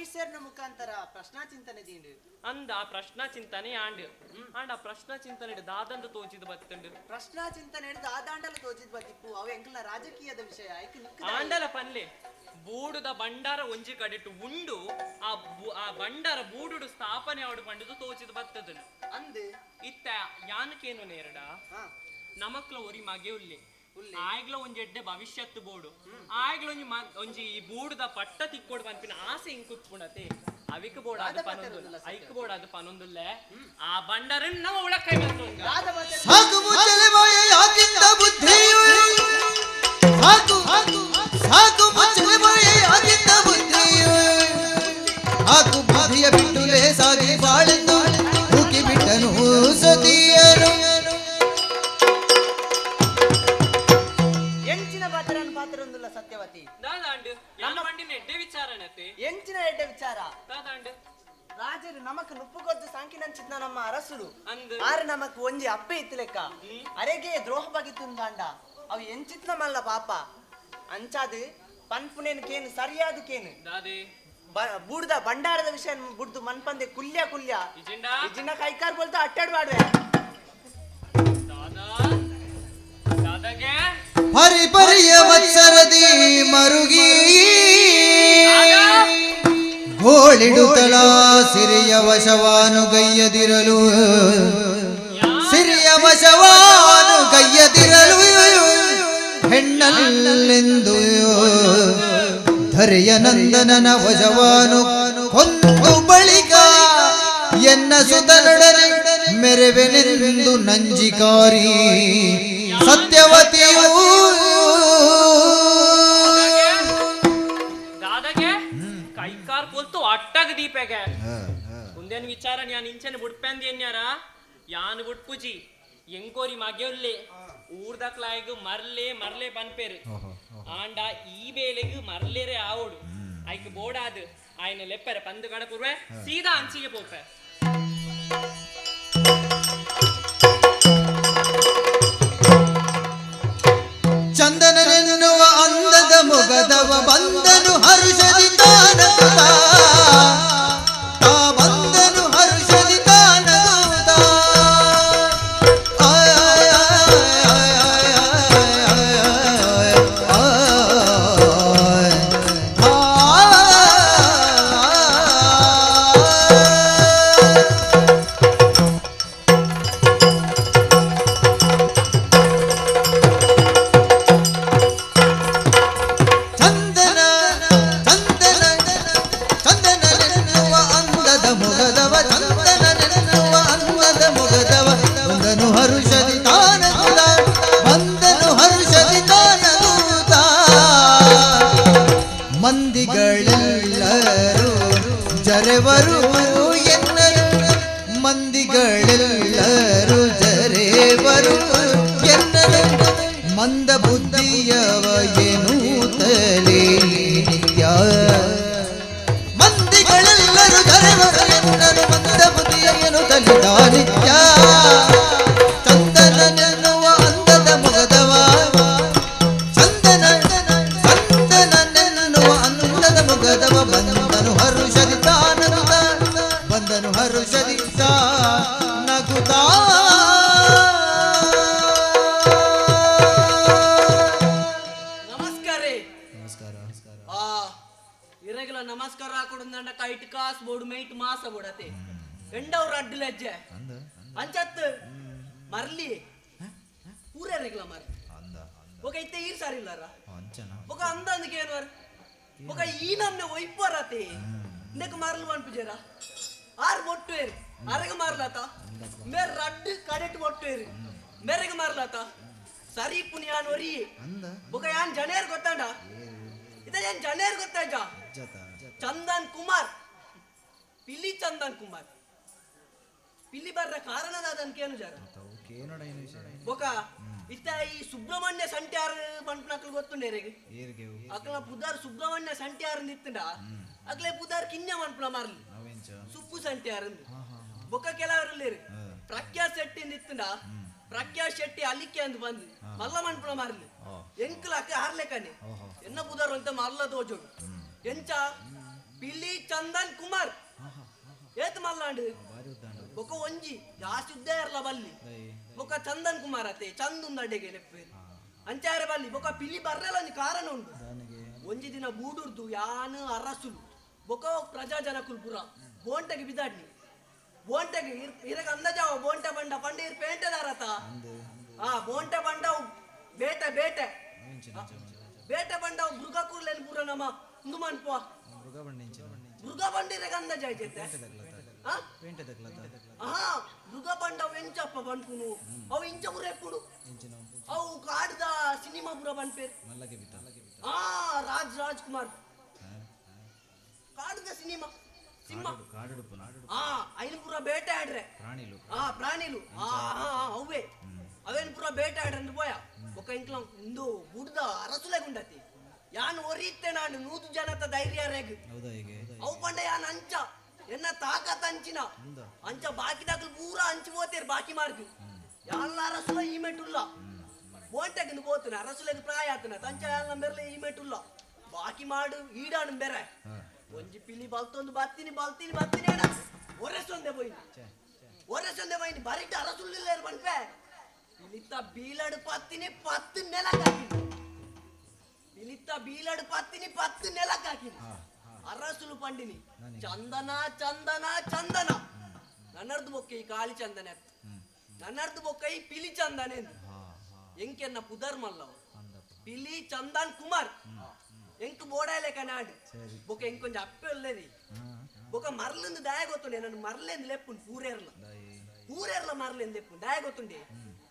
ಬ್ರಿಟಿಷರ್ನ ಮುಖಾಂತರ ಪ್ರಶ್ನಾ ಚಿಂತನೆ ದಿಂಡು ಅಂದ ಪ್ರಶ್ನಾ ಚಿಂತನೆ ಆಂಡ್ ಆಂಡ ಪ್ರಶ್ನಾ ಚಿಂತನೆ ದಾದಂದು ತೋಚಿದ ಬತ್ತಂಡು ಪ್ರಶ್ನಾ ಚಿಂತನೆ ದಾದಾಂಡಲ ತೋಚಿದ ಬತ್ತಿಪ್ಪು ಅವ ಎಂಕಲ್ನ ರಾಜಕೀಯದ ವಿಷಯ ಆಂಡಲ ಪನ್ಲೆ ಬೂಡುದ ಭಂಡಾರ ಒಂಜಿ ಕಡೆಟು ಉಂಡು ಆ ಭಂಡಾರ ಬೂಡುಡು ಸ್ಥಾಪನೆ ಆಡು ಪಂಡುದು ತೋಚಿದ ಬತ್ತದನು ಅಂದ್ ಇತ್ತ ಯಾನಕೇನು ನೇರಡ ನಮಕ್ಲ ಒರಿ ಮಗೆ ಉಲ್ಲೆ ಆಯ್ಗ್ಲ ಒಂಜಿ ಎಡ್ಡೆ ಭವಿಷ್ಯತ್ತು ಬೋಡು ಆಯ್ಗ್ಲ ಒಂಜಿ ಒಂಜಿ ಈ ಬೂಡುದ ಪಟ್ಟ ತಿಕ್ಕೋಡು ಪನ್ಪಿನ ಆಸೆ ಇಂಕ್ ಉಪ್ಪುಣತೆ ಅವಿಕ್ ಬೋಡ ಅದು ಪನೊಂದುಲ್ಲ ಐಕ್ ಬೋಡ ಅದು ಪನೊಂದುಲ್ಲೆ ಆ ಭಂಡಾರನ್ ನಮ್ಮ ಉಳಕೈ ಬಂತು. ಸಾಕು ಮುಚ್ಚಲೆ ಬಾಯ ಯಾಕಿಂತ ಬುದ್ಧಿಯು ಸಾಕು ಸಾಕು ಮುಚ್ಚಲೆ ಬಾಯ ಯಾಕಿಂತ ಬುದ್ಧಿಯು ಹಾಕು ಬುದ್ಧಿಯ ಬಿಟ್ಟುಲೆ ಸಾಗಿ ಬಾಳೆಂದು ತೂಕಿ ಬಿಟ್ಟನು ಸತಿಯನು. ಎಂಚಿನ ಪಾತ್ರನ ಪಾತ್ರ ಸತ್ಯವತಿ ದಾದಾಂಡ್ ನಮ್ಮ ಬಂಡಿನ ಎಡ್ಡೆ ವಿಚಾರಣತೆ ಎಂಚಿನ ಎಡ್ಡೆ ವಿಚಾರ ದಾದಾಂಡ್ ರಾಜರು ನಮಕ್ ನುಪ್ಪುಗೊದ್ದು ಸಾಂಕಿನಂಚಿದ್ನ ನಮ್ಮ ಅರಸುಡು ಅಂದ್ ಆರು ನಮಕ್ ಒಂಜಿ ಅಪ್ಪೆ ಇತ್ತು ಲೆಕ್ಕ ಅರೆಗೆ ದ್ರೋಹ ಬಗಿತ್ತುಂದಾಂಡ ಅವು ಎಂಚಿತ್ನ ಮಲ್ಲ ಪಾಪ ಅಂಚಾದು ಪನ್ಪುನೇನು ಕೇನು ಸರಿಯಾದ ಕೇನು ದಾದೆ ಬೂಡ್ದ ಭಂಡಾರದ ವಿಷಯ ಬುಡ್ದು ಮನ್ಪಂದೆ ಕುಲ್ಯ ಕುಲ್ಯ ಇಜಿಂಡ ಇಜಿನ ಕೈಕಾರ್ ಬೋಲ್ತ ಅಟ್ಟಾಡ್ ಬಾಡ್ವೆ ದಾದಾ ದಾದಾಗೆ ಹರಿ ಪರಿಯ ವತ್ಸರದಿ ಮರುಗಿ ಗೋಳಿಡುತ್ತಲ ಸಿರಿಯ ವಶವಾನು ಗೈಯದಿರಲು ಸಿರಿಯ ವಶವಾನು ಗೈಯದಿರಲು ಹೆಣ್ಣಲ್ಲೆಂದು ಧರೆಯ ನಂದನನ ವಶವಾನು ಕೊಂದು ಬಳಿಕ ಎನ್ನ ಸುತನೊಡನೆ ಮೆರೆವೆನೆಂದು ನಂಜಿಕಾರಿ ಸತ್ಯವತಿಯು. ದಾದಾಗೆ ಕೈಕಾರ್ ಕೊಲ್ತು ಅಟ್ಟಾಗ ದೀಪೆಗೆ ಒಂದೇನು ವಿಚಾರ ಯಾನ್ ಇಂಚನೆ ಬುಡ್ಪೆಂದಿ ಎನ್ಯಾರ ಯಾನ್ ಬುಡ್ಪುಜಿ ಎಂಕೋರಿ ಮಗೆಯುಲ್ಲೆ ಊರ್ದಕ್ಲಾಯ್ಗು ಮರ್ಲೆ ಮರ್ಲೆ ಪನ್ಪೇರು ಆಂಡ ಈ ಬೇಲೆಗ್ ಮರ್ಲೇರೆ ಆವೋಡು ಐಕ್ ಬೋಡಾದು ಆಯ್ನ ಲೆಪ್ಪರೆ ಪಂದು ಕಡಪುರ್ವೆ ಸೀದಾ ಅಂಚಿಗೆ ಪೋಪೆ. ಚಂದನನೆನ್ನುವ ಅಂದದ ಮೊಗದವ ಬಂದನು ಹರುಷದಿ ತಾನಗುತ್ತ ತಾ ಬಂದನು ಹರುಷದಿ ತಾನಗುತ್ತ ಚಂದನ ಚಂದನ ಚಂದನನೆನ್ನುವ ಅಂದದ ಮೊಗದವ ಚಂದನನೆನ್ನುವ ಅಂದದ ಮೊಗದವ ಬಂದನು ಹರುಷದಿ ತಾನಗುತ್ತ ಬಂದನು ಹರುಷದಿ ತಾನಗುತ್ತ ಮಂದಿಗಳೆಲ್ಲರೂ ಜರೆವರು ಎನ್ನರು ಮಂದಿಗಳೆಲ್ಲರೂ ಜರೆವರು ಎನ್ನರು ಮಂದ ಬುದ್ಧಿಯವ ಏನೂತಲೇ ನಿತ್ಯ ಮಂದಿಗಳೆಲ್ಲರೂ ಜರೆವರು ಎನ್ನರು ಮಂದ ಬುದ್ಧಿಯ ಎನ್ನುತ್ತಲಿದ ನಿತ್ಯ ಚಂದನನೆನ್ನುವ ಅಂದದ ಮೊಗದವ ಚಂದನ ಚಂದನನೆನ್ನುವ ಅಂದದ ಮೊಗದವ ಬಂದನು ಹರುಷದಿ ತಾನಗುತ್ತ ಬಂದನು ಹರುಷದಿ ತಾನಗುತ್ತ. ನಮಸ್ಕಾರ ನಮಸ್ಕಾರ ಆ ಇರಗಿಲ್ಲ ನಮಸ್ಕಾರ ಹಾಕೊಡು ಕೈಟ್ ಕಾಸ್ ಬೋಡು ಮೇಟ್ ಮಾಸ ಬೋಡತೆ ಎಂಡವ್ರ ಅಡ್ಡು ಲಜ್ಜೆ ಅಂಚತ್ ಮರ್ಲಿ ಪೂರ ರೆಗ್ಲ ಮರ್ಲಿ ಒಕ ಇತ್ತೆ ಈರ್ ಸಾರಿ ಇಲ್ಲಾರ ಒಕ ಅಂದ ಅಂದಕ್ಕೆ ಏನು ಒಕ ಈ ನಮ್ನೆ ಒಯ್ಪರತೆ ಇಂದಕ್ಕೆ ಮರ್ಲು ಅನ್ಪುಜೇರ ಆರ್ ಮೊಟ್ಟುವೇರು ಅರಗ ಮಾರ್ಲಾತ ಮೇರ್ ರಡ್ಡು ಕಡೆಟ್ ಮೊಟ್ಟುವೇರು ಮೇರೆಗೆ ಮಾರ್ಲಾತ ಸರಿ ಪುನಿಯಾನ್ ಒರಿ ಬೊಕ ಯಾನ್ ಜನೇರ್ ಗೊತ್ತಾಂಡ ಇದ ಏನ್ ಜನೇರ್ ಗೊತ್ತಾಯ್ತ ಚಂದನ್ ಕುಮಾರ್ ಪಿಲಿ ಚಂದನ್ ಕುಮಾರ್ ಪಿಲಿ ಬರ್ರ ಕಾರಣದಾದನ್ ಕೇನು ಜರ ಬೊಕ ಇತ್ತ ಈ ಸುಬ್ರಹ್ಮಣ್ಯ ಸಂಟ್ಯಾರ್ ಬಂಟ್ನಕ್ಲು ಗೊತ್ತುಂಡೇರಿಗೆ ಅಕ್ಲ ಪುದಾರ್ ಸುಬ್ರಹ್ಮಣ್ಯ ಸಂಟ್ಯಾರ್ ನಿತ್ತಂಡ ಅಕ್ಲೆ ಪುದಾರ್ ಕಿನ್ಯ ಮನ್ಪುನ ಮಾರ್ಲಿ ಸುಬ್ಬು ಸಂಟ್ಯಾರ್ ಬೊಕ ಕೆಲವರಲ್ಲಿ ಪ್ರಖ್ಯಾತ್ ಶೆಟ್ಟಿ ನಿತ್ತಂಡ ಪ್ರಖ್ಯಾತ್ ಶೆಟ್ಟಿ ಅಲ್ಲಿಕ್ಕೆ ಅಂದ್ ಬಂದು ಮಲ್ಲ ಮನ್ಪುನ ಮಾರ್ಲಿ ಎಂಕ್ಲ ಅಕ್ಕ ಹಾರ್ಲೆಕನೆ ಎನ್ನ ಪುದಾರ್ ಅಂತ ಮಲ್ಲ ತೋಜೋಡು ಎಂಚ ಪಿಲಿ ಚಂದನ್ ಕುಮಾರ್ ಏತ್ ಮಲ್ಲಾಂಡು ಬೊಕ ಒಂಜಿ ಜಾಸ್ತಿ ಉದ್ದ ಇರಲ ಬಲ್ಲಿ ಬೊಕ ಚಂದನ್ ಕುಮಾರ್ ಅತೆ ಚಂದುಂದು ಅಡೆಗೆ ಲೆಪ್ಪೇರು ಅಂಚಾರೆ ಬಲ್ಲಿ ಬೊಕ ಪಿಲಿ ಬರ್ರೆಲ ಒಂಜಿ ಕಾರಣ ಉಂಡು ಒಂಜಿ ದಿನ ಬೂಡುರ್ದು ಯಾನು ಅರಸುಲು ಬೊಕ ಪ್ರಜಾ ಜನಕುಲು ಪುರ ಬೋಂಟೆಗೆ ಬಿದಾಡ್ನಿ ಬೋಂಟೆಗೆ ಇರಗ ಅಂದಾಜಾವ ಬೋಂಟೆ ಬಂಡ ಪಂಡ ಇರ್ ಪೇಂಟೆದಾರತ ಆ ಬೋಂಟೆ ಬಂಡ ಬೇಟೆ ಬೇಟೆ ಬೇಟೆ ಬಂಡ ಮೃಗ ಕೂರ್ಲೇನು ಪೂರ ನಮ್ಮ ಇಂದು ಮನ್ಪುವ ಮೃಗ ಬಂಡ ಇರಗ ಅಂದಾಜಾಯ್ತೈತೆ ಮೃಗ ಬಂಡ ಅವು ಎಂಚಪ್ಪ ಬನ್ಪುನು ಅವು ಇಂಚ ಪುರ ಎಪ್ಪುಡು ಅವು ಕಾಡ್ದ ಸಿನಿಮಾ ಪುರ ಬನ್ಪೇರು ಆ ರಾಜ್ ರಾಜ್ಕುಮಾರ್ ಕಾಡ್ದ ಸಿನಿಮಾ ಸಿಂಹ ಆ ಐನ್ ಪೂರ ಬೇಟೆ ಆಡ್ರೆ ಆ ಪ್ರಾಣಿಲು ಆ ಅವೇ ಅವೇನ್ ಪೂರ ಬೇಟೆ ಆಡ್ರೆ ಅಂದ್ರೆ ಪೋಯ ಬೊಕ್ಕ ಇಂಕ್ಲ ಇಂದು ಬುಡ್ದ ಅರಸುಲೆ ಗುಂಡತಿ ಯಾನ್ ಒರೀತೆ ನಾನು 100 ಜನತ ಧೈರ್ಯ ರೇಗ್ ಅವು ಪಂಡ ಯಾನ್ ಅಂಚ ಎನ್ನ ತಾಕತ್ ಅಂಚಿನ ಅಂಚ ಬಾಕಿದಾಕಲು ಪೂರ ಅಂಚು ಹೋತೇರು ಬಾಕಿ ಮಾರ್ಗ ಯಾಲ್ಲ ಅರಸುಲ ಈ ಮೆಟ್ಟುಲ್ಲ ಬೋಂಟೆಗಿಂದು ಪೋತನ ಅರಸುಲೆಗ್ ಪ್ರಾಯ ಆತನ ತಂಚ ಯಾಲ್ಲ ಬೆರ್ಲೆ ಈ ಮೆಟ್ಟುಲ್ಲ ಬಾಕಿ ಮಾಡು ಈಡಾನು ಬೆರೆ ಒಂಜಿ ಪಿಲಿ ಬಲ್ತೊಂದು ಬತ್ತೀನಿ ಬಲ್ತೀನಿ ಬತ್ತೀನಿ ಅಣ್ಣ ಒರೆಸೊಂದೆ ಪೋಯಿನಿ ಒರೆಸೊಂದೆ ಪೋಯಿನಿ ಬರಿಟ ಅರಸುಲ್ಲ ಪನ್ಪೆ ಪಿಲಿತ್ತ ಬೀಲಡು ಪತ್ತಿನಿ 10 ನೆಲಕ್ಕಾಕಿನಿ ಪಿಲಿತ್ತ ಬೀಲಡು ಪತ್ತಿನಿ 10 ನೆಲಕ್ಕಾಕಿನಿ ಅರಸುಲು ಪಂಡಿನಿ ಚಂದನ ಚಂದನ ಚಂದನ ನನ್ನರ್ದು ಬೊಕ್ಕ ಈ ಕಾಳಿ ಚಂದನೆ ನನ್ನರ್ದು ಬೊಕ್ಕ ಈ ಪಿಲಿ ಚಂದನೆ ಎಂಕೆನ್ನ ಪುದರ್ ಮಲ್ಲವ ಪಿಲಿ ಚಂದನ್ ಕುಮಾರ್ ಎಂಕ್ ಬೋಡಾಯ್ಲೆ ಕನಾಡ್ ಬೊಕ್ಕ ಎಂಕೊಂಜ ಅಪ್ಪೆ ಒಲ್ಲೇರಿ ಬೊಕ್ಕ ಮರ್ಲಿಂದ ದಾಯ ಗೊತ್ತುಂಡೆ ನನ್ನ ಮರ್ಲೇಂದು ಲೆಪ್ಪುಂಡು ಪೂರೇರ್ಲ ಪೂರೇರ್ಲ ಮರ್ಲೇಂದು ಲೆಪ್ಪುಂಡು ದಾಯ ಗೊತ್ತುಂಡೆ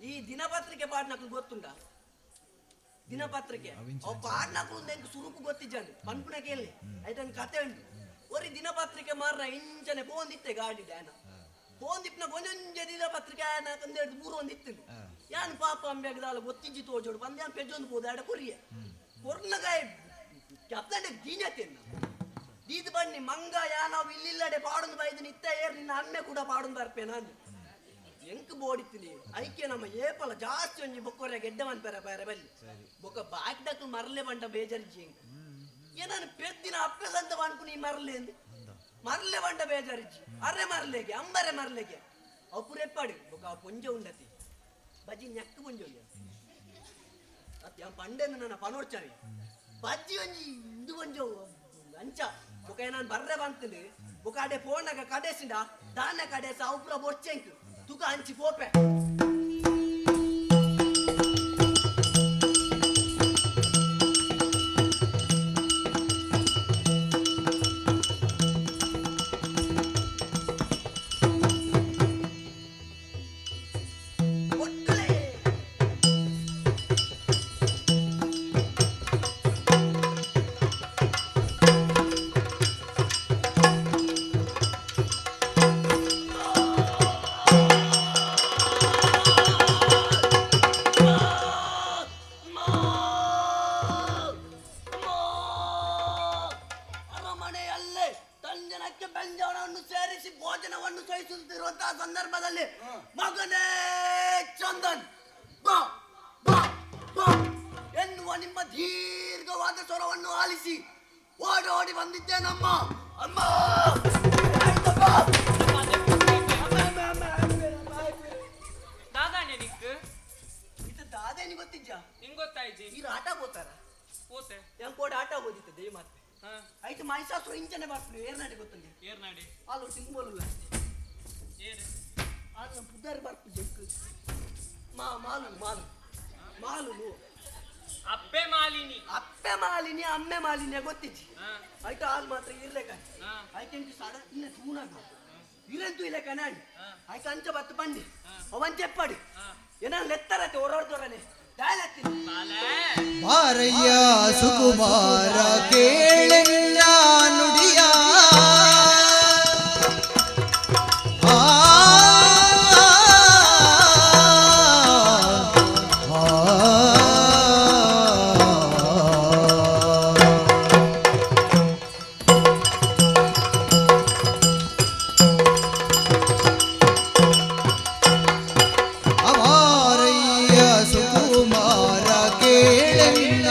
ಈ ದಿನಪತ್ರಿಕೆ ಪಾಡ್ನಕ್ಲು ಗೊತ್ತುಂಡ ದಿನಪತ್ರಿಕೆ ಅವು ಪಾಡ್ನಕ್ಲು ಎಂಕ್ ಸುರುಕು ಗೊತ್ತಿಜ್ಜಾಂಡು ಪನ್ಪುನ ಕೇಳಿ ಆಯ್ತು ಕತೆ ಉಂಟು ಒರಿ ದಿನಪತ್ರಿಕೆ ಮಾರ್ನ ಇಂಚನೆ ಪೋಂದಿತ್ತೆ ಗಾಡಿ ಡ್ಯಾನ ಪೋಂದಿಪ್ನ ಒಂಜೊಂಜೆ ದಿನಪತ್ರಿಕೆ ಆಯನ ಮೂರು ಒಂದಿತ್ತು ಯಾನ್ ಪಾಪ ಅಂಬ್ಯಾಗದಾಲ ಗೊತ್ತಿಜ್ಜಿ ತೋಜೋಡು ಬಂದು ಯಾನ್ ಪೆಜ್ಜೊಂದು ಪೋದ ಆಡ ಕೊರಿಯೆ ಕೊರ್ನಗಾಯ ಕ್ಯಾಪ್ತಂಡೆ ದೀನತೆನ್ನ ದೀದ್ ಬನ್ನಿ ಮಂಗ ಯಾನಾವು ಇಲ್ಲಿಲ್ಲಡೆ ಪಾಡೊಂದು ಬೈದು ನಿತ್ತ ಏರ್ ನಿನ್ನ ಅಮ್ಮೆ ಕೂಡ ಪಾಡೊಂದು ಬರ್ಪೆ ನಾನು ಎಂಕ್ ಬೋಡಿತ್ತೀನಿ ಐಕೆ ನಮ್ಮ ಏಪಲ ಜಾಸ್ತಿ ಒಂಜಿ ಬೊಕ್ಕೊರೆ ಗೆಡ್ಡೆ ಮನ್ಪೆರ ಬೇರೆ ಬಲ್ಲಿ ಬೊಕ್ಕ ಬಾಕಿದಕ್ಲು ಮರಲೆ ಬಂಟ ಬೇಜಾರಿಜ್ಜಿ ಎಂಕ್ ಏನಾನು ಪೆದ್ದಿನ ಅಪ್ಪೆ ಸಂತ ಪನ್ಪು ನೀ ಮರಲೆ ಮರಲೆ ಬಂಟ ಬೇಜಾರಿಜ್ಜಿ ಅರೆ ಮರಲೆಗೆ ಅಂಬರೆ ಮರಲೆಗೆ ಅವು ಪುರೆಪ್ಪಾಡು ಬೊಕ್ಕ ಆ ಪೊಂಜೆ ಉಂಡತಿ ಬಜ್ಜಿ ನೆಕ್ಕು ಪೊಂಜೆ ಉಂಡೆ ಅತ್ತೆ ಪಂಡೆಂದು ನನ್ನ ಪನೋಡ್ಚಾವಿ ಬಜ್ಜಿ ಒಂಜಿ ಇಂದು ಒಂಜಿ ಅಂಚ ಬೊಕ ನಾನು ಬರ್ರೆ ಬಂತಂದು ಬೊಕ ಅಡೆ ಫೋನಾಗ ಕಡೆಸಿಂಡ ದಾನ ಕಡೆಸ ಅವು ಪೂರ ಬೊರ್ಚೆಂಕ್ ತುಕ ಅಂಚಿ ಪೋಪೆ ಬಾರಯ್ಯ ಸುಕುಮಾರ ಕೇಳೆಲ್ಲ ನುಡಿಯ ಅವಾರಯ್ಯ ಸುಕುಮಾರ ಕೇಳೆಲ್ಲ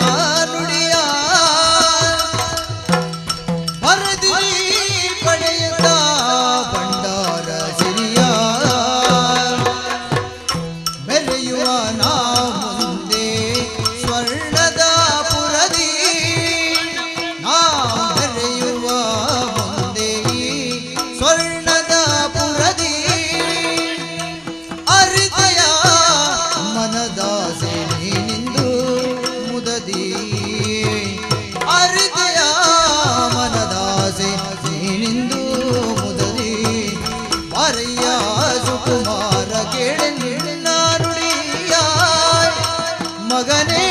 ನುಡಿಯ ನೀನಿಂದು ಮುದದಿ ಬಾರಯ್ಯ ಸುಕುಮಾರ ಕೇಳೆನ್ನ ನುಡಿಯ ಮಗನೇ.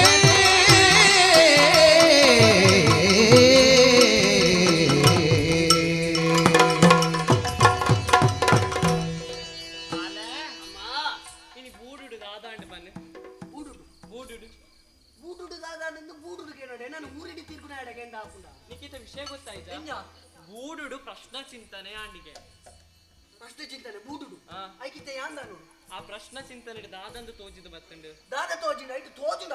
ವಿಷಯ ಗೊತ್ತಾಯ್ತಾ? ಬೂಡುಡು ಪ್ರಶ್ನ ಚಿಂತನೆ ಆಂಡಿಗೆ ಪ್ರಶ್ನೆ ಚಿಂತನೆ ಬೂಡುಡು ಐಕಿತೆ ಯಾಂದನು ಆ ಪ್ರಶ್ನ ಚಿಂತನೆ ದಾದಂದು ತೋಜಿದು ಬತ್ತಂಡು ದಾದ ತೋಜಿನ ಐಟು ತೋಜುಡ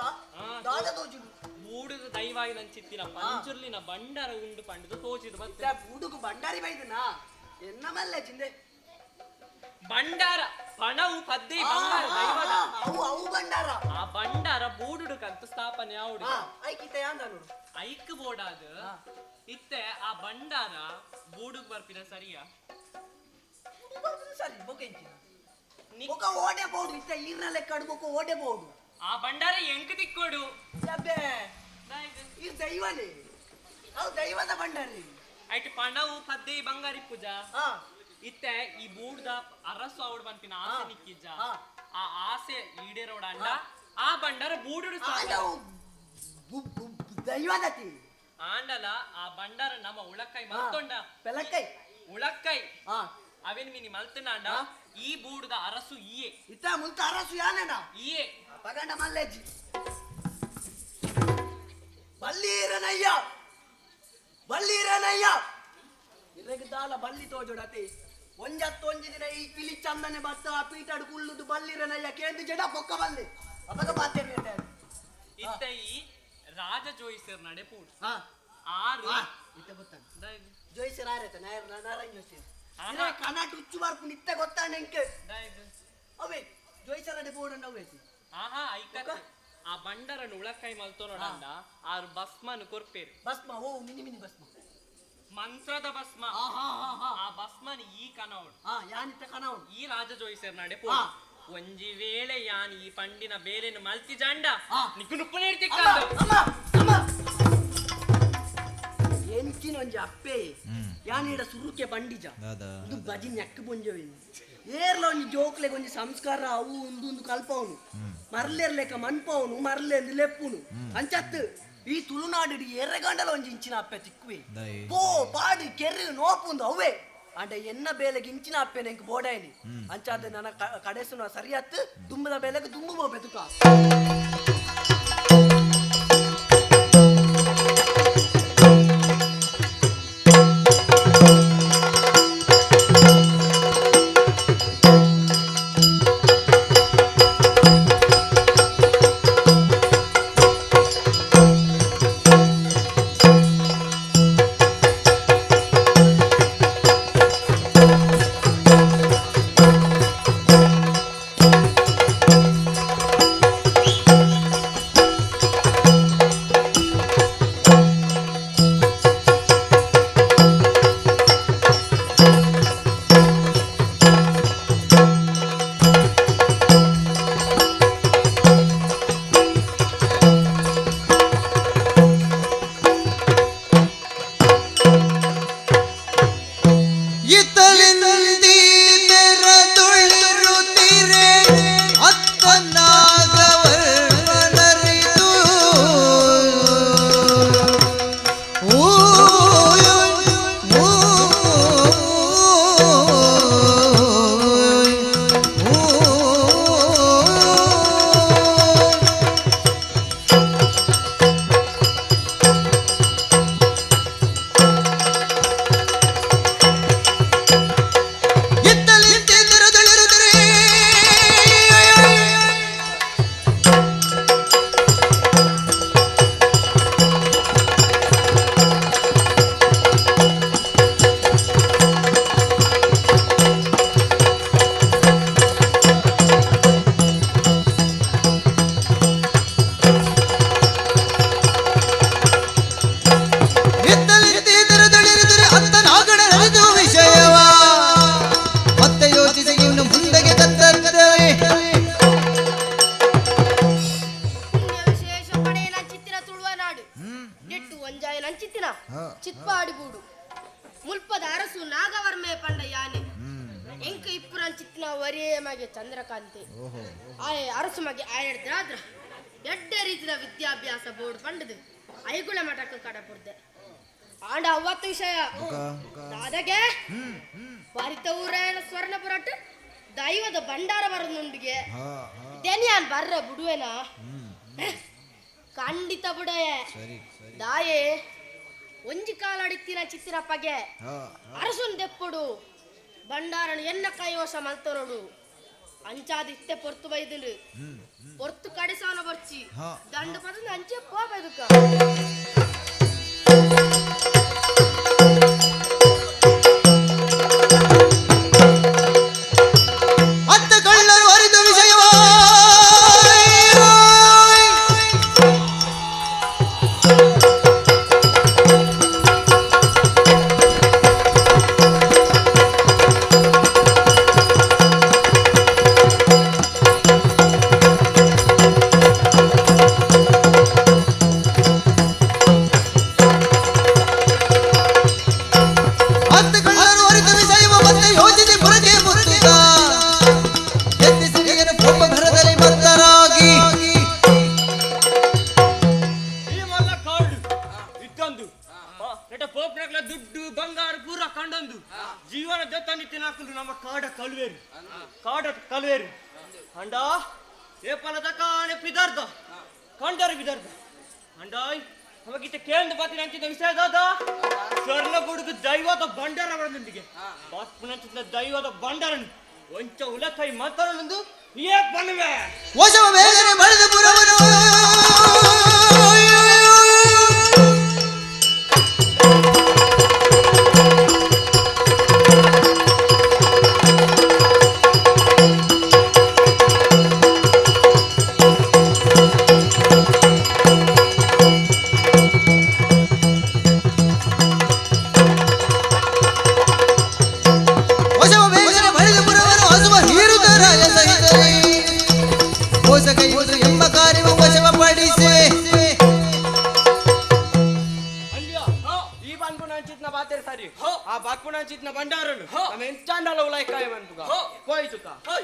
ದಾದ ತೋಜುಡು ಬೂಡುದು ದೈವಾಯಿ ನಂಚಿತ್ತಿನ ಪಂಚುರ್ಲಿನ ಬಂಡಾರ ಉಂಡು ಪಂಡುದು ತೋಜಿದು ಬತ್ತ ಬೂಡುಗು ಬಂಡಾರಿ ಬೈದನಾ ಎನ್ನ ಮಲ್ಲೆ ಚಿಂದೆ ಬಂಡಾರ ಪಣವು ಪದ್ದೆ ಬಂಗಾರ ದೈವದ ಅವು ಅವು ಬಂಡಾರ ಆ ಬಂಡಾರ ಬೂಡುಡು ಕಂತು ಸ್ಥಾಪನೆ ಆವುಡು ಐಕಿತೆ ಯಾಂದನು ಐಕ್ ಬೋಡಾದ ಇತ್ತೆ ಆ ಬಂಡಾರ ಬೂಡುಗ್ ಬರ್ಪಿನ ಸರಿಯಾ ಸರಿ ಬೊಕೆಂಚಿನ ಬೊಕ ಓಡೆ ಬೋಡು ಇತ್ತೆ ಈರ್ನ ಲೆಕ್ಕ ಬೊಕ ಓಡೆ ಬೋಡು ಆ ಬಂಡಾರ ಎಂಕ್ ತಿಕ್ಕೋಡು ಅಬ್ಬೆ ಈ ದೈವನೇ ಅವು ದೈವದ ಬಂಡಾರಿ ಐಟ್ ಪಣವು ಪದ್ದೆ ಬಂಗಾರಿ ಪೂಜಾ ಇತ್ತೆ ಈ ಬೂಡ್ದ ಅರಸು ಅವಡು ಬಂಪಿನ ಆಸೆ ನಿಕ್ಕಿಜ್ಜ ಆ ಆಸೆ ಈಡೇರೋಡ ಅಂಡ ಆ ಬಂಡಾರ ಬೂಡುಡು ದೈವದತಿ ಆಂಡಲ ಆ ಬಂಡಾರ ನಮ್ಮ ಉಳಕ್ಕೈ ಮಲ್ತೊಂಡ ಪೆಲಕ್ಕೈ ಉಳಕ್ಕೈ ಅವೇನ್ ಮಿನಿ ಮಲ್ತನಾಂಡ ಈ ಬೂಡುದ ಅರಸು ಈಯೆ ಇತ್ತ ಮುಂತ ಅರಸು ಯಾನೇನ ಈಯೆ ಪಗಂಡ ಮಲ್ಲೆಜ್ಜಿ ಬಲ್ಲೀರನಯ್ಯ ಬಲ್ಲೀರನಯ್ಯ ಇರಗದಾಲ ಬಲ್ಲಿ ತೋಜೋಡತಿ ಒಂಜತ್ತೊಂಜಿ ದಿನ ಈ ಪಿಲಿ ಚಂದನೆ ಬತ್ತ ಆ ಪೀಟಾಡು ಕುಳ್ಳುದು ಬಲ್ಲಿರನಯ್ಯ ಕೇಂದ್ರ ಜಡ ಬೊಕ್ಕ ಬಲ್ಲಿ ಅಪಗ ಬಾತೇನೆ ಇತ್ತ ಈ ರಾಜ ಜೋಯಿಸರ್ ನಡೆ ಪೂಡ್ ಆರು ಇತ್ತ ಗೊತ್ತಾನ ಜೋಯಿಸರ್ ಆರೈತ ನಾರಾಯಣ ಜೋಯಿಸರ್ ಕನಾಟ್ ಹುಚ್ಚು ಬರ್ಪು ನಿತ್ತ ಗೊತ್ತಾನೆ ಎಂಕೆ ಅವೇ ಜೋಯಿಸರ್ ನಡೆ ಬೋರ್ಡ್ ಅವೇ ಆಹಾ ಐಕ ಆ ಬಂಡರನ್ನು ಉಳಕೈ ಮಲ್ತೋನೋಡಂಡ ಆರು ಭಸ್ಮನು ಕೊರ್ಪೇರು ಭಸ್ಮ ಓ ಮಿನಿ ಮಿನಿ ಭಸ್ಮ ಮಂತ್ರದ ಭಸ್ಮ ಆ ಭಸ್ಮನ ಈ ಕನವಡು ಯಾನಿತ್ತ ಕನವಡು ಈ ರಾಜ ಜೋಯಿಸರ್ ನಡೆ ಪೋ ಒಂಜಿ ವೇಳೆ ಯಾನ್ ಈ ಪಂಡಿನ ಬೇಲೆನು ಮಲ್ತಿ ಜಾಂಡ ನಿಕ್ಕು ನುಪ್ಪು ನೀಡ್ತಿಕ್ಕ ಎಂಚಿನ ಒಂಜಿ ಅಪ್ಪೆ ಯಾನಿಡ ಸುರುಕೆ ಬಂಡಿಜ ಇದು ಬಜಿ ನೆಕ್ ಬೊಂಜವೇನು ಏರ್ಲ ಒಂಜಿ ಜೋಕ್ಲೆಗ್ ಒಂಜಿ ಸಂಸ್ಕಾರ ಅವು ಒಂದು ಕಲ್ಪವನು ಮರ್ಲೇರ್ಲೆಕ್ಕ ಮನ್ಪವನು ಮರ್ಲೇಂದು ಲೆಪ್ಪುನು ಅಂಚತ್ತು ಈ ತುಳುನಾಡು ಎರ್ರಗಂಡಲ ಒಂಜಿ ಇಂಚಿನ ಅಪ್ಪೆ ತಿಕ್ಕುವೆ ಪೋ ಪಾಡು ಕೆರ್ರು ನೋಪುಂದು ಅವೇ ಅಂಡ ಎನ್ನ ಬೇಲೆಗೆ ಇಂಚಿನ ಅಪ್ಪೆ ನೆಂಕ್ ಬೋಡಾಯನಿ ಅಂಚಾದ ನನ್ನ ಕಡೆಸುನ ಸರಿಯತ್ತು ದುಂಬದ ಬೇಲೆಗೆ ದುಂಬು ಬೋಪೆ ತುಕ Thank ಅರಸು ನಾಗವರ್ಮೆ ಪಂಡ ಯಾನೆ ಎಂಕ ಇಪ್ಪುರಂಚಿತ್ತಿನ ಒರೇ ಮಗೆ ಚಂದ್ರಕಾಂತೆ ಆಯೆ ಅರಸು ಮಗೆ ಆಯಡ್ದಾದ್ರ ಎಡ್ಡೆ ರೀತಿಯ ವಿದ್ಯಾಭ್ಯಾಸ ಬೋರ್ಡ್ ಪಂಡದು ಐಗುಳ ಮಠಕ್ಕೆ ಕಡಪುರ್ದೆ ಆಂಡ ಅವತ್ತು ವಿಷಯ ದಾದಗೆ ಬರಿತ ಊರೇನ ಸ್ವರ್ಣ ಪುರಟ್ ದೈವದ ಭಂಡಾರ ಬರನುಂಡಿಗೆ ದೆನಿಯಾನ್ ಬರ್ರ ಬುಡುವೆನಾ ಖಂಡಿತ ಬುಡಯೆ ದಾಯೆ ಒಂಜಿ ಕಾಲ ಅಡಿತ್ತಿನ ಚಿತ್ತಿನ ಪಗೆ ಅರಸುನ್ ದೆಪ್ಪುಡು ಭಂಡಾರನು ಎನ್ನ ಕೈವಶ ಮಲ್ತೊರಡು ಅಂಚಾದ ಇತ್ತೆ ಪೊರ್ತು ಬೈದುಂಡು ಪೊರ್ತು ಕಡಿಸಾನ ಬರ್ಚಿ ದಂಡ ಪದ ಅಂಚೆ ಪೋಬೆದುಕ ಅತ್ತ ಕಳ್ಳರು ಅರಿದ ವಿಷಯವ ಅತ್ತ ಕಳ್ಳರು ಅರಿತ ವಿಷಯವ ಮತ್ತೆ ಯೋಚಿಸಿ ಪುರಕ್ಕೆ ಮುತ್ತಿದ ಯತ್ನಿಸಿದೆಯನು ಕೋಪ ಭರದಲ್ಲಿ ಮತ್ತರಾಗಿ ಈ ಮಲ್ಲ ಕಾಡು ಇತ್ತೊಂದು ನೆಟ ಪೋಪ್ನಕ್ಲ ದುಡ್ಡು ಬಂಗಾರ ಪೂರ ಕಂಡೊಂದು ಜೀವನ ಜೊತೆ ತಿನ್ನಾಕುಲು ನಮ್ಮ ಕಾಡ ಕಳುವೇರು ಕಾಡ ಕಳುವೇರು ಅಂಡ ಏಪಲದ ಕಾಣೆ ಪಿದರ್ದ ಕಂಡರು ಬಿದರ್ದ ಅಂಡಾಯ್ ನಮಗಿತ್ತ ಕೇಂದ್ರ ಬಾತಿನ ಅಂಚಿದ ವಿಷಯ ದಾದ ಸ್ವರ್ಣ ಬುಡುಗು ದೈವದ ಭಂಡಾರ ಬರದೊಂದಿಗೆ ಬಾತ್ಪುನಂಚಿದ ದೈವದ ಭಂಡಾರನು ಒಂಚ ಉಲಕೈ ಮಾತಾಡಲೊಂದು ಏ ಬನ್ನುವೆ ವಶವ ಬೇಗನೆ ಬರೆದು ಪುರವನು ವಶವ ಬೇಗನೆ ಬರೆದು ಪುರವನು ಹಸುವ ಹೀರುತ್ತರಾಯ ಸಹಿತರೇ ಮೋಸಗೈಯುವುದು ಎಂಬ ಕಾರ್ಯವು ವಶವ ಪಡಿಸೆ ಈ ಬನ್ಪುನಂಚಿತ್ನ ಬಾತೆರ್ ಸರಿ ಆ ಬಾಕ್ಪುನಂಚಿತ್ನ ಭಂಡಾರನು ನಮ್ಮ ಎಂಚಾಂಡಲ ಉಲಾಯ್ಕಾಯ ಬನ್ಪುಗ ಹೋಯ್ತುಕ ಆ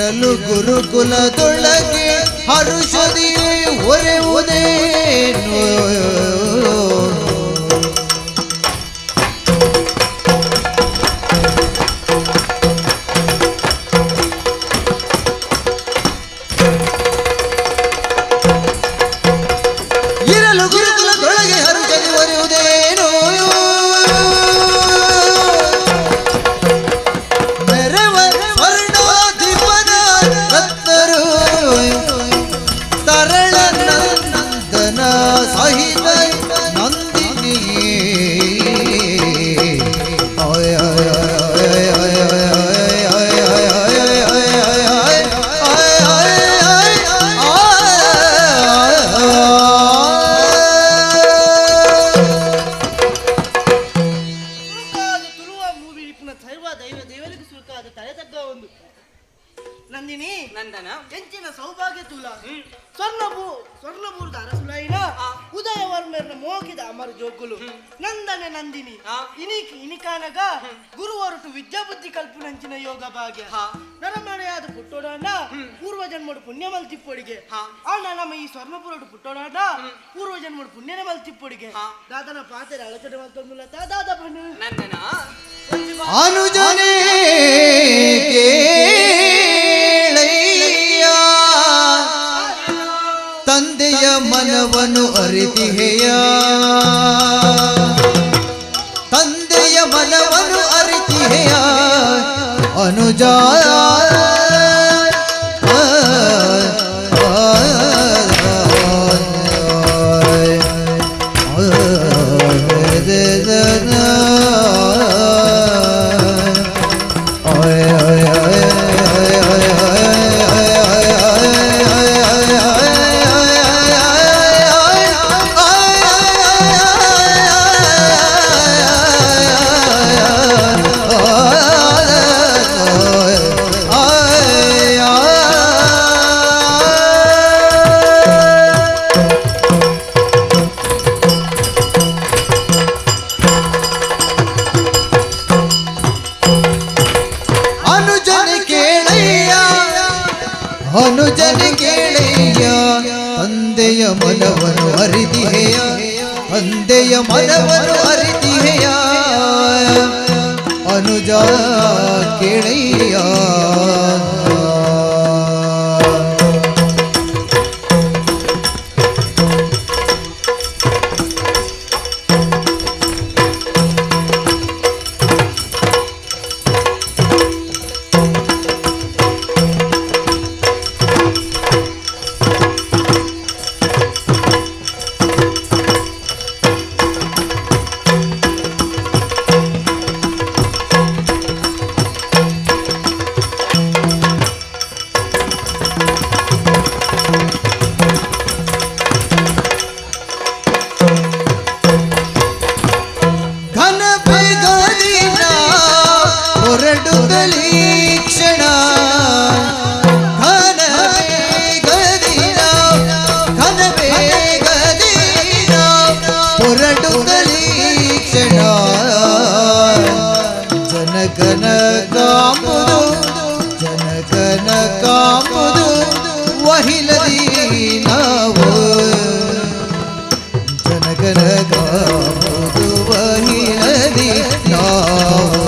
ಇರಲು ಗುರುಕುಲದೊಳಗೆ ಹರುಷದಿ ಒರೆವುದೇನು. ಇರಲು ಗುರುಕುಲದೊಳಗೆ ಹರುಷದಿ ಒರೆಯುವುದೇನು. ಮೆರವ ಸ್ವರ್ಣಾಧಿಪನ ರತ್ನರು ತರಳ ನಂದನ ಸಹಿತ ನಂದಿನಿ. ಆಯ ಆಯ ಆಯ ಆಯ ಆಯ ಆಯ ಆಯ ಆಯ ಆಯ ಆಯ ಆಯ ಸುರುಕಾದ ತುಳುವ ಮೂವಿ ಇಪ್ಪುನ ಸರ್ವ ದೈವ ದೇವರಿಗೆ ಸುರುಕಾದ ತಲೆ ತಗ್ಗ ಒಂದು ನಂದಿನಿ ನಂದನ ಎಂಚಿನ ಸೌಭಾಗ್ಯ ತುಲ ಸ್ವರ್ಣಭೂ ಸ್ವರ್ಣಭೂರದ ಅರಸುಲೈನ ಉದಯವರ್ಮರ್ನ ಮೋಕಿದ ಅಮರ ಜೋಕುಲು ನಂದನೆ ನಂದಿನಿ ಇನಿಕ್ ಇನಿಕಾನಗ ಗುರುವರುಟು ವಿದ್ಯಾಬುದ್ಧಿ ಕಲ್ಪುನಂಚಿನ ಯೋಗ ಭಾಗ್ಯ ನರಮಣೆಯಾದ ಪುಟ್ಟೋಡಾಂಡ ಪೂರ್ವ ಜನ್ಮಡು ಪುಣ್ಯ ಮಲ್ತಿಪ್ಪೊಡಿಗೆ ಆಂಡ ನಮ್ಮ ಈ ಸ್ವರ್ಣಪುರಡು ಪುಟ್ಟೋಡಾಂಡ ಪೂರ್ವ ಜನ್ಮಡು ಪುಣ್ಯನ ಮಲ್ತಿಪ್ಪೊಡಿಗೆ ದಾದನ ಪಾತ್ರೆ ಅಳಚಡೆ ಮಲ್ತೊಂದುಲ ದಾದ ಬಣ್ಣು ನಂದನ ಅನುಜನೇ ಕೇಳಯ್ಯ, ತಂದೆಯ ಮನವನ್ನು ಅರಿತಿಹೆಯ, ತಂದೆಯ ಮನವನ್ನು ಅರಿತಿಹೆಯ ಅನುಜ. ಅನುಜನ ಕೇಳಯ್ಯ, ಅನುಜನ ಕೇಳಯ್ಯ, ತಂದೆಯ ಮನವನ್ನು ಅರಿತಿಹೆಯ, ತಂದೆಯ ಮನವನ್ನು ಅರಿತಿಹೆಯ ಅನುಜ ಕೇಳಯ್ಯ. ಘನ ಬೇಗದಿನ ಹೊರಡುತ್ತಲೀ ಕ್ಷಣ, ಘನ ಬೇಗದಿನ, ಘನ ಬೇಗದಿನ ಹೊರಡುತ್ತಲೀ ಕ್ಷಣ. ಜನಕನ ಕಾಂಬುದು, ಜನಕನ ಕಾಂಬುದು ವಹಿಲದಿ ನಾವು, ಜನಕನ ಕಾಂಬುದು ವಹಿಲದಿ ನಾವು.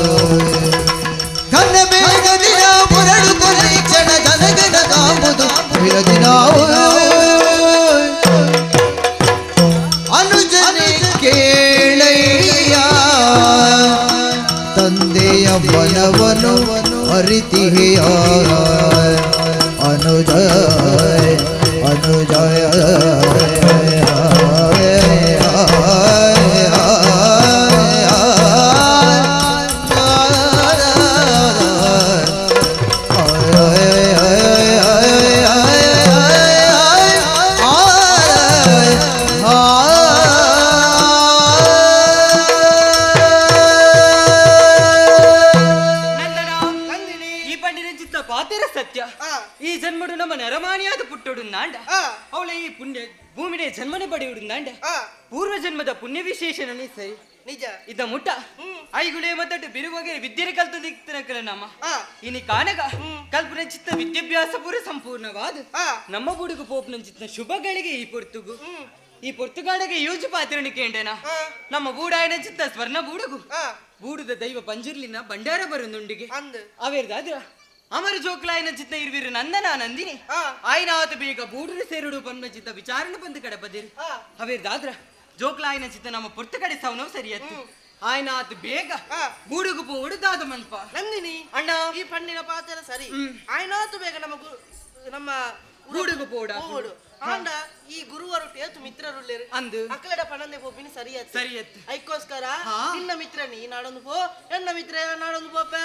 ಘನ ಬೇಗದಿನ ಹೊರಡುತ್ತಲೀ ಕ್ಷಣ, ಜನಕನ ಕಾಂಬುದು ವಹಿಲದಿ ನಾವು. ಅನುಜನೆ ಕೇಳಯ್ಯ, ತಂದೆಯ ಮನವನ್ನು ಅರಿತಿಹೆಯ ಅನುಜ ಅನುಜ. ನಂದನ ನಂದಿನಿ ಈ ಪಂಡಿನ ಚಿತ್ತ ಪಾತೆರ ಸತ್ಯ. ಈ ಜನ್ಮಡು ನಮ್ಮ ನರಮಾನಿಯಾದ ಪುಟ್ಟೋಡು ನಾಂಡ ಅವಳ ಈ ಪುಣ್ಯ ಭೂಮಿಡೆ ಜನ್ಮನೆ ಪಡೆಯುಡು ನಾಂಡ ಪೂರ್ವ ಜನ್ಮದ ಪುಣ್ಯ ವಿಶೇಷ ಸರಿ. ನಿಜ ಇದ್ದ ಮುಟ್ಟ ಐಗುಳೆ ಮತ್ತಟ್ಟು ಬಿರುವಗೆ ವಿದ್ಯೆ ಕಲ್ತು ದಿಕ್ತನಕಲ ನಮ್ಮ ಇನಿ ಕಾನಗ ಕಲ್ಪನ ಚಿತ್ತ ವಿದ್ಯಾಭ್ಯಾಸ ಪೂರ ಸಂಪೂರ್ಣವಾದ ನಮ್ಮ ಬುಡುಗು ಪೋಪ್ನ ಚಿತ್ತ ಶುಭಗಳಿಗೆ ಈ ಪೊರ್ತುಗು ಈ ಪೊರ್ತುಗಾಡಗೆ ಯೂಜು ಪಾತ್ರನಿ ಕೇಂಡೇನ ನಮ್ಮ ಬೂಡಾಯನ ಚಿತ್ತ ಸ್ವರ್ಣ ಬೂಡುಗು ಬೂಡುದ ದೈವ ಪಂಜುರ್ಲಿನ ಭಂಡಾರ ಬರುಂದುಂಡಿಗೆ ಅವೇರ್ದಾದ್ರ ಅಮರ ಜೋಕ್ಲಾಯನ ಚಿತ್ತ ಇರುವಿರು ನಂದನ ನಂದಿನಿ ಆಯ್ನಾತ ಬೇಗ ಬೂಡುರ ಸೇರುಡು ಪನ್ಮ ಚಿತ್ತ ವಿಚಾರಣೆ ಬಂದು ಕಡಪದಿರು ಅವೇರ್ದಾದ್ರ ಜೋಕ್ಲಾಯನ ಚಿತ್ತ ನಮ್ಮ ಪೊರ್ತು ಕಡೆ ಸವನವು ಸರಿಯತ್ತು ಆಯ್ನಾತ್ ಬೇಗ ಬೂಡುಗು ಪೋಡು ಮನ್ಪ ನಂದಿನಿ ಅಣ್ಣ ಈ ಪಣ್ಣಿನ ಪಾತ್ರ ಸರಿ ಆಯ್ನಾತು ಬೇಗ ನಮ್ಮ ನಮ್ಮ ಬೂಡುಗು ಪೋಡ ಪೋಡು ಆಂಡ ಈ ಗುರುವರು ಏತು ಮಿತ್ರರುಳ್ಳೇರು ಅಂದು ಅಕ್ಕಲಡ ಪಣಂದೆ ಪೋಪಿನಿ ಸರಿಯತ್ತು ಸರಿಯತ್ತು ಐಕ್ಕೋಸ್ಕರ ನಿನ್ನ ಮಿತ್ರ ನೀ ನಾಡೊಂದು ಪೋ ಎನ್ನ ಮಿತ್ರ ನಾಡೊಂದು ಪೋಪೆ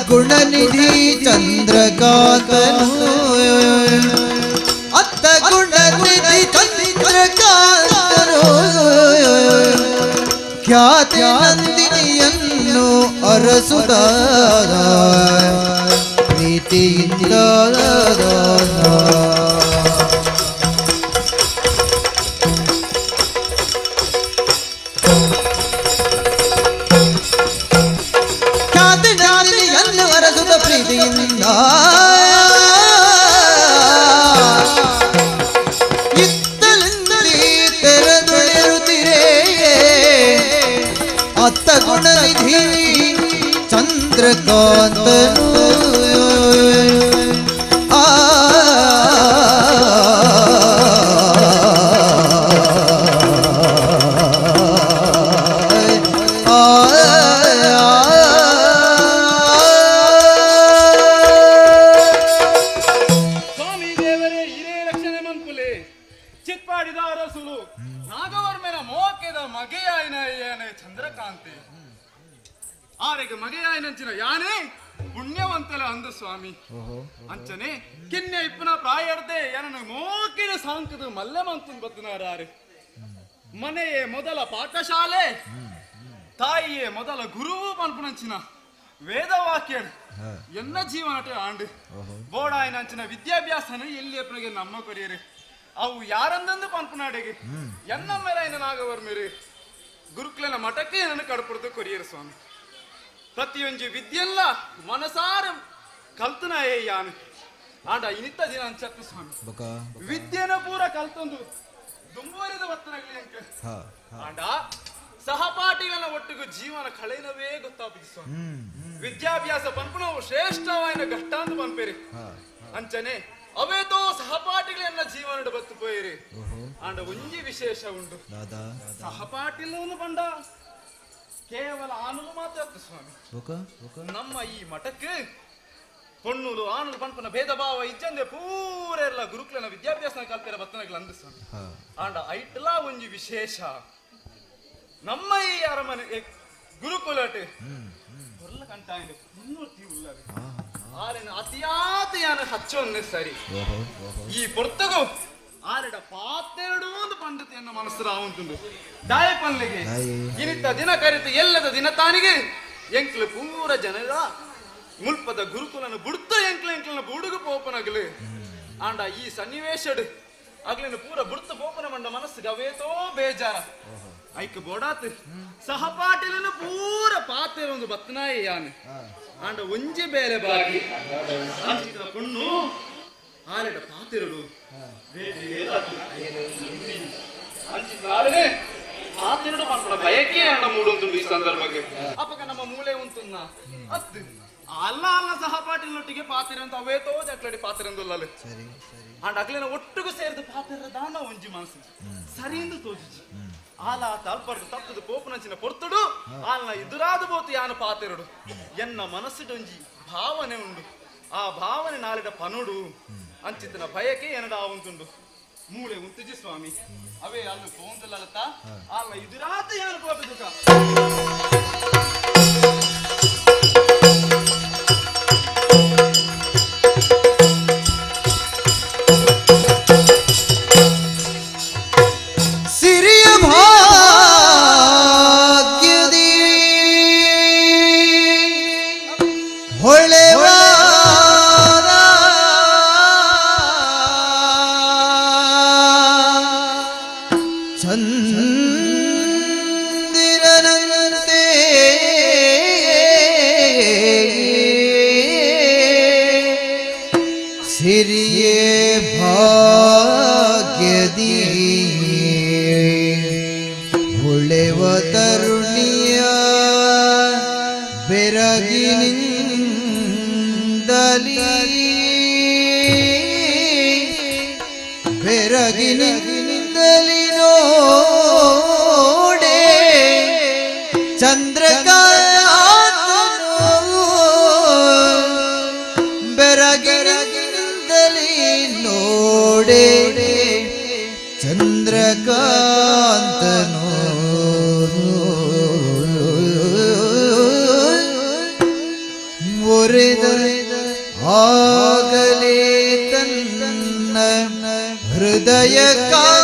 ಗುಣನಿಧಿ ಚಂದ್ರಕಾಂತನು ಅತ್ತ ಗುಣನಿಧಿ ಚಂದ್ರಕಾಂತನು ಖ್ಯಾತಿ ನಂದಿನಿಯನ್ನು ಅರಸುದ ಪ್ರೀತಿಯಿಂದ ಪ್ರೀತಿಯಿಂದ ಇತ್ತಲಿಂದಲೇ ತೆರೆದೊಳಿರುತ್ತಿರೇ ಅತ್ತ ಗುಣನಿಧಿ ಚಂದ್ರಕಾಂತನು ಆ ಮಗೆಯಾಯನಂಚಿನ ಯಾನೇ ಪುಣ್ಯವಂತಲ ಅಂದು ಸ್ವಾಮಿ ಅಂಚನೆ ಕಿನ್ನೆ ಇಪ್ಪನ ಪ್ರಾಯರ್ದೆ ಏನನ ಮೋಕಿನ ಸಾಂಕದ ಮಲ್ಲಮಂತನ್ ಬತ್ತನಾರಾರೆ ಮನೆಯೇ ಮೊದಲ ಪಾಠಶಾಲೆ ತಾಯಿಯೇ ಮೊದಲ ಗುರುವು ಪನ್ಪುನಂಚಿನ ವೇದವಾಕ್ಯ ಎನ್ನ ಜೀವನಟೆ ಆಂಡು ಬೋಡಾಯನಂಚಿನ ವಿದ್ಯಾಭ್ಯಾಸನ ಎಲ್ಲಿ ಅಪ್ಪನಿಗೆ ನಮ್ಮ ಕೊರಿಯರು ಅವು ಯಾರಂದಂದು ಪನ್ಪುನಾಡೆಗೆ ಎನ್ನ ಮೇಲಾಯನ ನಾಗವರ್ಮೇರು ಗುರುಕ್ಲನ ಮಠಕ್ಕೆ ನನ್ನ ಕಡಪುಡ್ದು ಕೊರಿಯರು ಸ್ವಾಮಿ ಪ್ರತಿಯೊಂಜಿ ವಿದ್ಯೆಲ್ಲ ಮನಸಾರ ಕಲ್ತನಾಯೇ ಯಾನು ಆಂಡ ಇನಿತ್ತ ದಿನ ಅಂಚತ್ತು ಸ್ವಾಮಿ ವಿದ್ಯೆನ ಪೂರ ಕಲ್ತೊಂದು ದುಂಬುವರಿದ ವರ್ತನಗಲಿ ಅಂಕ ಆಂಡ ಸಹಪಾಠಿಗಳ ಒಟ್ಟಿಗೂ ಜೀವನ ಕಳೆನವೇ ಗೊತ್ತಾಪಿತು ಸ್ವಾಮಿ ವಿದ್ಯಾಭ್ಯಾಸ ಪನ್ಪುನವು ಶ್ರೇಷ್ಠವಾದ ಘಟ್ಟ ಅಂತ ಪನ್ಪೇರಿ ಅಂಚನೆ ಅವೇತೋ ಸಹಪಾಠಿಗಳನ್ನ ಜೀವನ ಬತ್ತು ಪೋಯಿರಿ ಆಂಡ ಒಂಜಿ ವಿಶೇಷ ಉಂಟು ಸಹಪಾಠಿಲವನ್ನು ಬಂಡ ಕೇವಲ ಆನುಲು ಮಾತ್ರ ಸ್ವಾಮಿ ನಮ್ಮ ಈ ಮಠಕ್ಕೆ ಪೊಣ್ಣುಲು ಆನುಲು ಪನ್ಪನ ಭೇದ ಭಾವ ಇಜ್ಜಂದೆ ಪೂರ ಎಲ್ಲ ಗುರುಕ್ಲನ ವಿದ್ಯಾಭ್ಯಾಸನ ಕಲ್ಪಿರ ಬತ್ತನಗಳು ಅಂದು ಸ್ವಾಮಿ ಆಂಡ ಐಟ್ಲಾ ಒಂಜಿ ವಿಶೇಷ ನಮ್ಮ ಈ ಅರಮನೆ ಗುರುಕುಲಟೆ ಕೊರ್ಲ ಕಂಟಾಯಿನ ಮುನ್ನೂರ್ತಿ ಉಳ್ಳವೆ ಆರೆನ ಅತಿಯಾತಿಯಾನ ಹಚ್ಚೊನ್ನೆ ಸರಿ ಈ ಪೊರ್ತಗು ಆರೆಡ ಪಾತ್ತೆರಡು ಒಂದು ಪಂಡಿತೆಯನ್ನು ಮನಸ್ಸು ರಾವಂತುಂಡು ದಾಯ ಪನ್ಲಿಗೆ ಇನಿತ ದಿನ ಕರಿತ ಎಲ್ಲದ ದಿನ ತಾನಿಗೆ ಎಂಕ್ಲು ಪೂರ ಜನರ ಮುಲ್ಪದ ಗುರುಕುಲನ ಬುಡ್ತ ಎಂಕ್ಲ ಎಂಕ್ಲನ ಬುಡುಗು ಪೋಪನಗಲು ಆಂಡ ಈ ಸನ್ನಿವೇಶಡ್ ಅಗ್ಲಿನ ಪೂರ ಬುಡ್ತ ಪೋಪನ ಮಂಡ ಮನಸ್ಸು ಗವೇತೋ ಬೇಜಾರ ಐಕ್ ಬೋಡಾತ್ ಸಹಪಾಠಿಲನು ಪೂರ ಪಾತ್ರೆ ಒಂದು ಬತ್ತನಾಯಿ ಯಾನು ಆಂಡ ಒಂಜಿ ಬೇರೆ ಬಾಕಿ ಅಂಚಿನ ಪೊಣ್ಣು ಆರೆಡ ಪಾತಿರಡು ಪಾತಿರಡು ಪನ್ಪುನ ಬಯಕೆ ಆಂಡ ಮೂಡುಂತುಂಡು ಈ ಸಂದರ್ಭಕ್ಕೆ ಅಪಗ ನಮ್ಮ ಮೂಲೆ ಉಂಟುನ್ನ ಅತ್ತು ಅಲ್ಲ ಅಲ್ಲ ಸಹಪಾಠಿನೊಟ್ಟಿಗೆ ಪಾತಿರಂತ ಅವೇತೋ ಜಟ್ಲಡಿ ಪಾತಿರಂದುಲ್ಲಲು ಆಂಡ ಅಗ್ಲಿನ ಒಟ್ಟಿಗೂ ಸೇರಿದ ಪಾತಿರ ದಾನ ಒಂಜಿ ಮನಸ್ಸು ಸರಿ ಎಂದು ತೋಜಿಜಿ ಆಲ ತಲ್ಪರ್ದು ತಪ್ಪದು ಪೋಪುನಂಚಿನ ಪೊರ್ತುಡು ಆಲ್ನ ಎದುರಾದ ಬೋತು ಯಾನು ಪಾತಿರಡು ಎನ್ನ ಮನಸ್ಸಿಡೊಂಜಿ ಭಾವನೆ ಉಂಡು ಆ ಭಾವನೆ ನಾಳೆದ ಪನುಡು ಅಂಚಿತನ ಭಯಕ್ಕೆ ಎನಡ ಉಂಟುಂಡು ಮೂಳೆ ಉಂತುಜಿ ಸ್ವಾಮಿ ಅವೇ ಅಲ್ಲ ಪೋಂದಲತ ಆಲ್ನ ಎದುರಾದ ಯಾನು ಪೋಪುದುಕ ಸಿರಿಯ ಭಾಗ್ಯದಿ ಹೊಳೆವಾದ ಚಂದಿರನಂತೆ ಸಿರಿಯೇ ಭಾಗ್ಯದಿ ಹೊಳೆವ ತರುಣಿಯ ಬೆರಗಿನಿಂದಲಿ ಬೆರಗಿನಿಂದಲಿ ನೋಡೆ ಚಂದ್ರಕಾಂತನು ಬೆರಗಿನಿಂದಲಿ ನೋಡೆ ಚಂದ್ರಕಾಂತನು ಒರೆದ ಆಗಲೇ ತನ್ನ ಹೃದಯ ಕಾವ್ಯವನು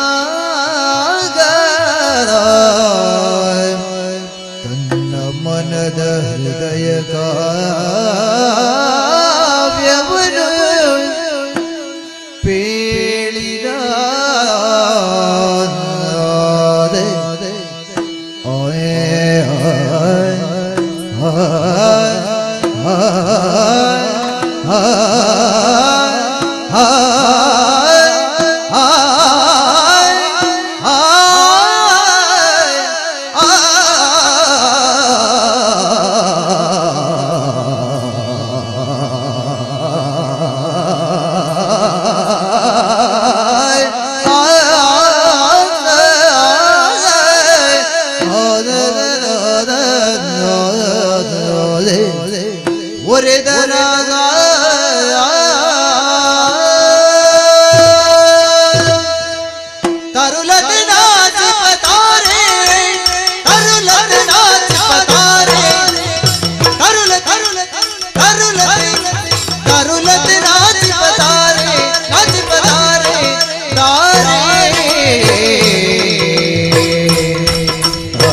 ಒರೆದನಾಗ ತನ್ನ ಮನದ ಹೃದಯ ಕಾವ್ಯವನು ಪೇಳಿದ ಓಯೇ ಒರೆದನಾಗ ತರುಲತ ನಾಚ ಪತಾರೆ ತರುಲತ ನಾಚ ಪತಾರೆ ತರುಲ ತರುಲ ತರುಲತ ತರುಲತ ನಾಚ ಪತಾರೆ ನಾಚ ಪತಾರೆ ತಾರೇ ಆ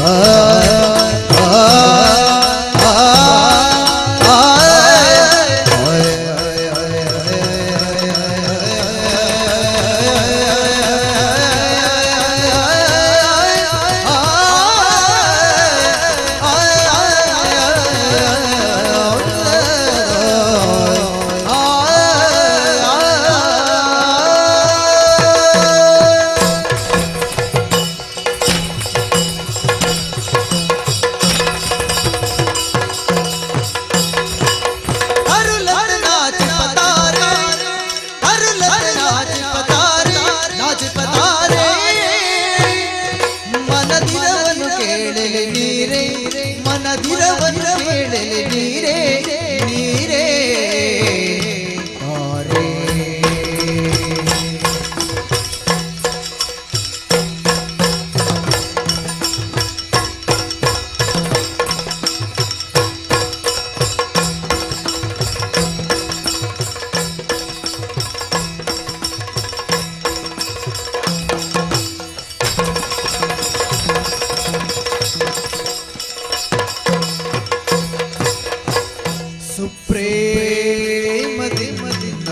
ಸುಪ್ರೇಮದಿಂದ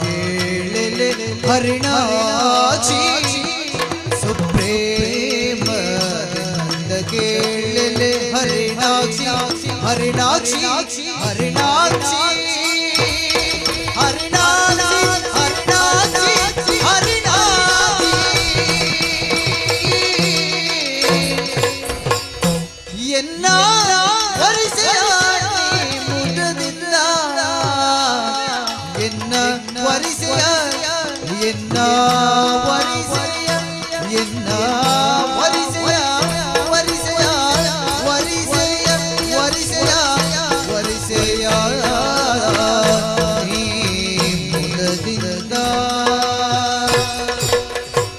ಕೇಳಲೆ ಹರಿಣಾಕ್ಷಿ ಸುಪ್ರೇಮದಿಂದ ಕೇಳಲೆ ಹರಿಣಾಕ್ಷಿ ಹರಿಣಾಕ್ಷಿ ಹರಿಣಾಕ್ಷಿ ಹರಿಣಾಕ್ಷಿ ಹರಿಣಾಕ್ಷಿ ಹರಿಣಾಕ್ಷಿ ಎನ್ನ ವರಿಸೆಯ ಮುದದಿಂದ ಎನ್ನ ವರಿಸೆಯ ಎನ್ನ ವರಿಸೆಯ ಎನ್ನ ವರಿಸೆಯ ವರಿಸೆಯ ವರಿಸೆಯ ವರಿಸೆಯ ವರಿಸೆಯ ನೀ ಮುದದಿಂದ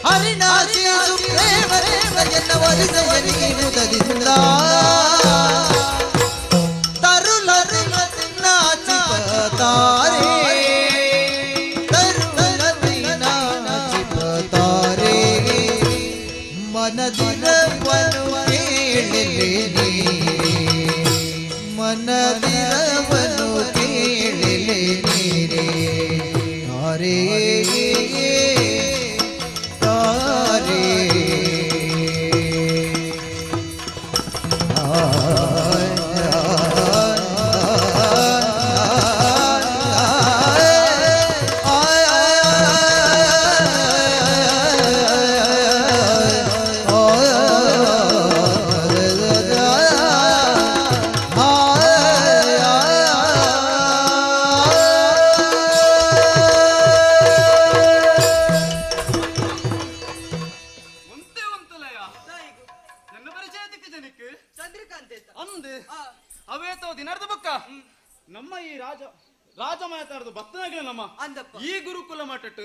ಹರಿಣಾಕ್ಷಿ ಸುಪ್ರೇಮದಿಂದ ಎನ್ನ ವರಿಸೆಯ ನೀ ಮುದದಿಂದ ತರುಲರು ನಾಚಿಪತಾರೆ ತರುಲರು ನಾಚಿಪತಾರೆ ಮನದಿರವನು ಕೇಳಲೆ ನೀ ಮನದಿರವನು ಕೇಳಲೆ ನೀರೇ ತಾರೇ ತಾರೇ ಒಂದೇ ಒಂತಲಯ ನನ್ನ ಪರಿಚಯ ದಿಕ್ಕ ಜನಕ್ಕೆ ಚಂದ್ರಕಾಂತ್ ಅಂದು ಅವೇತೋ ದಿನರ್ದ ಬಕ್ಕ ನಮ್ಮ ಈ ರಾಜ ರಾಜಮಾತಾರದು ಭಕ್ತನಾಗಲಿ ನಮ್ಮ ಅಂದಪ್ಪ. ಈ ಗುರುಕುಲ ಮಠಟ್ಟು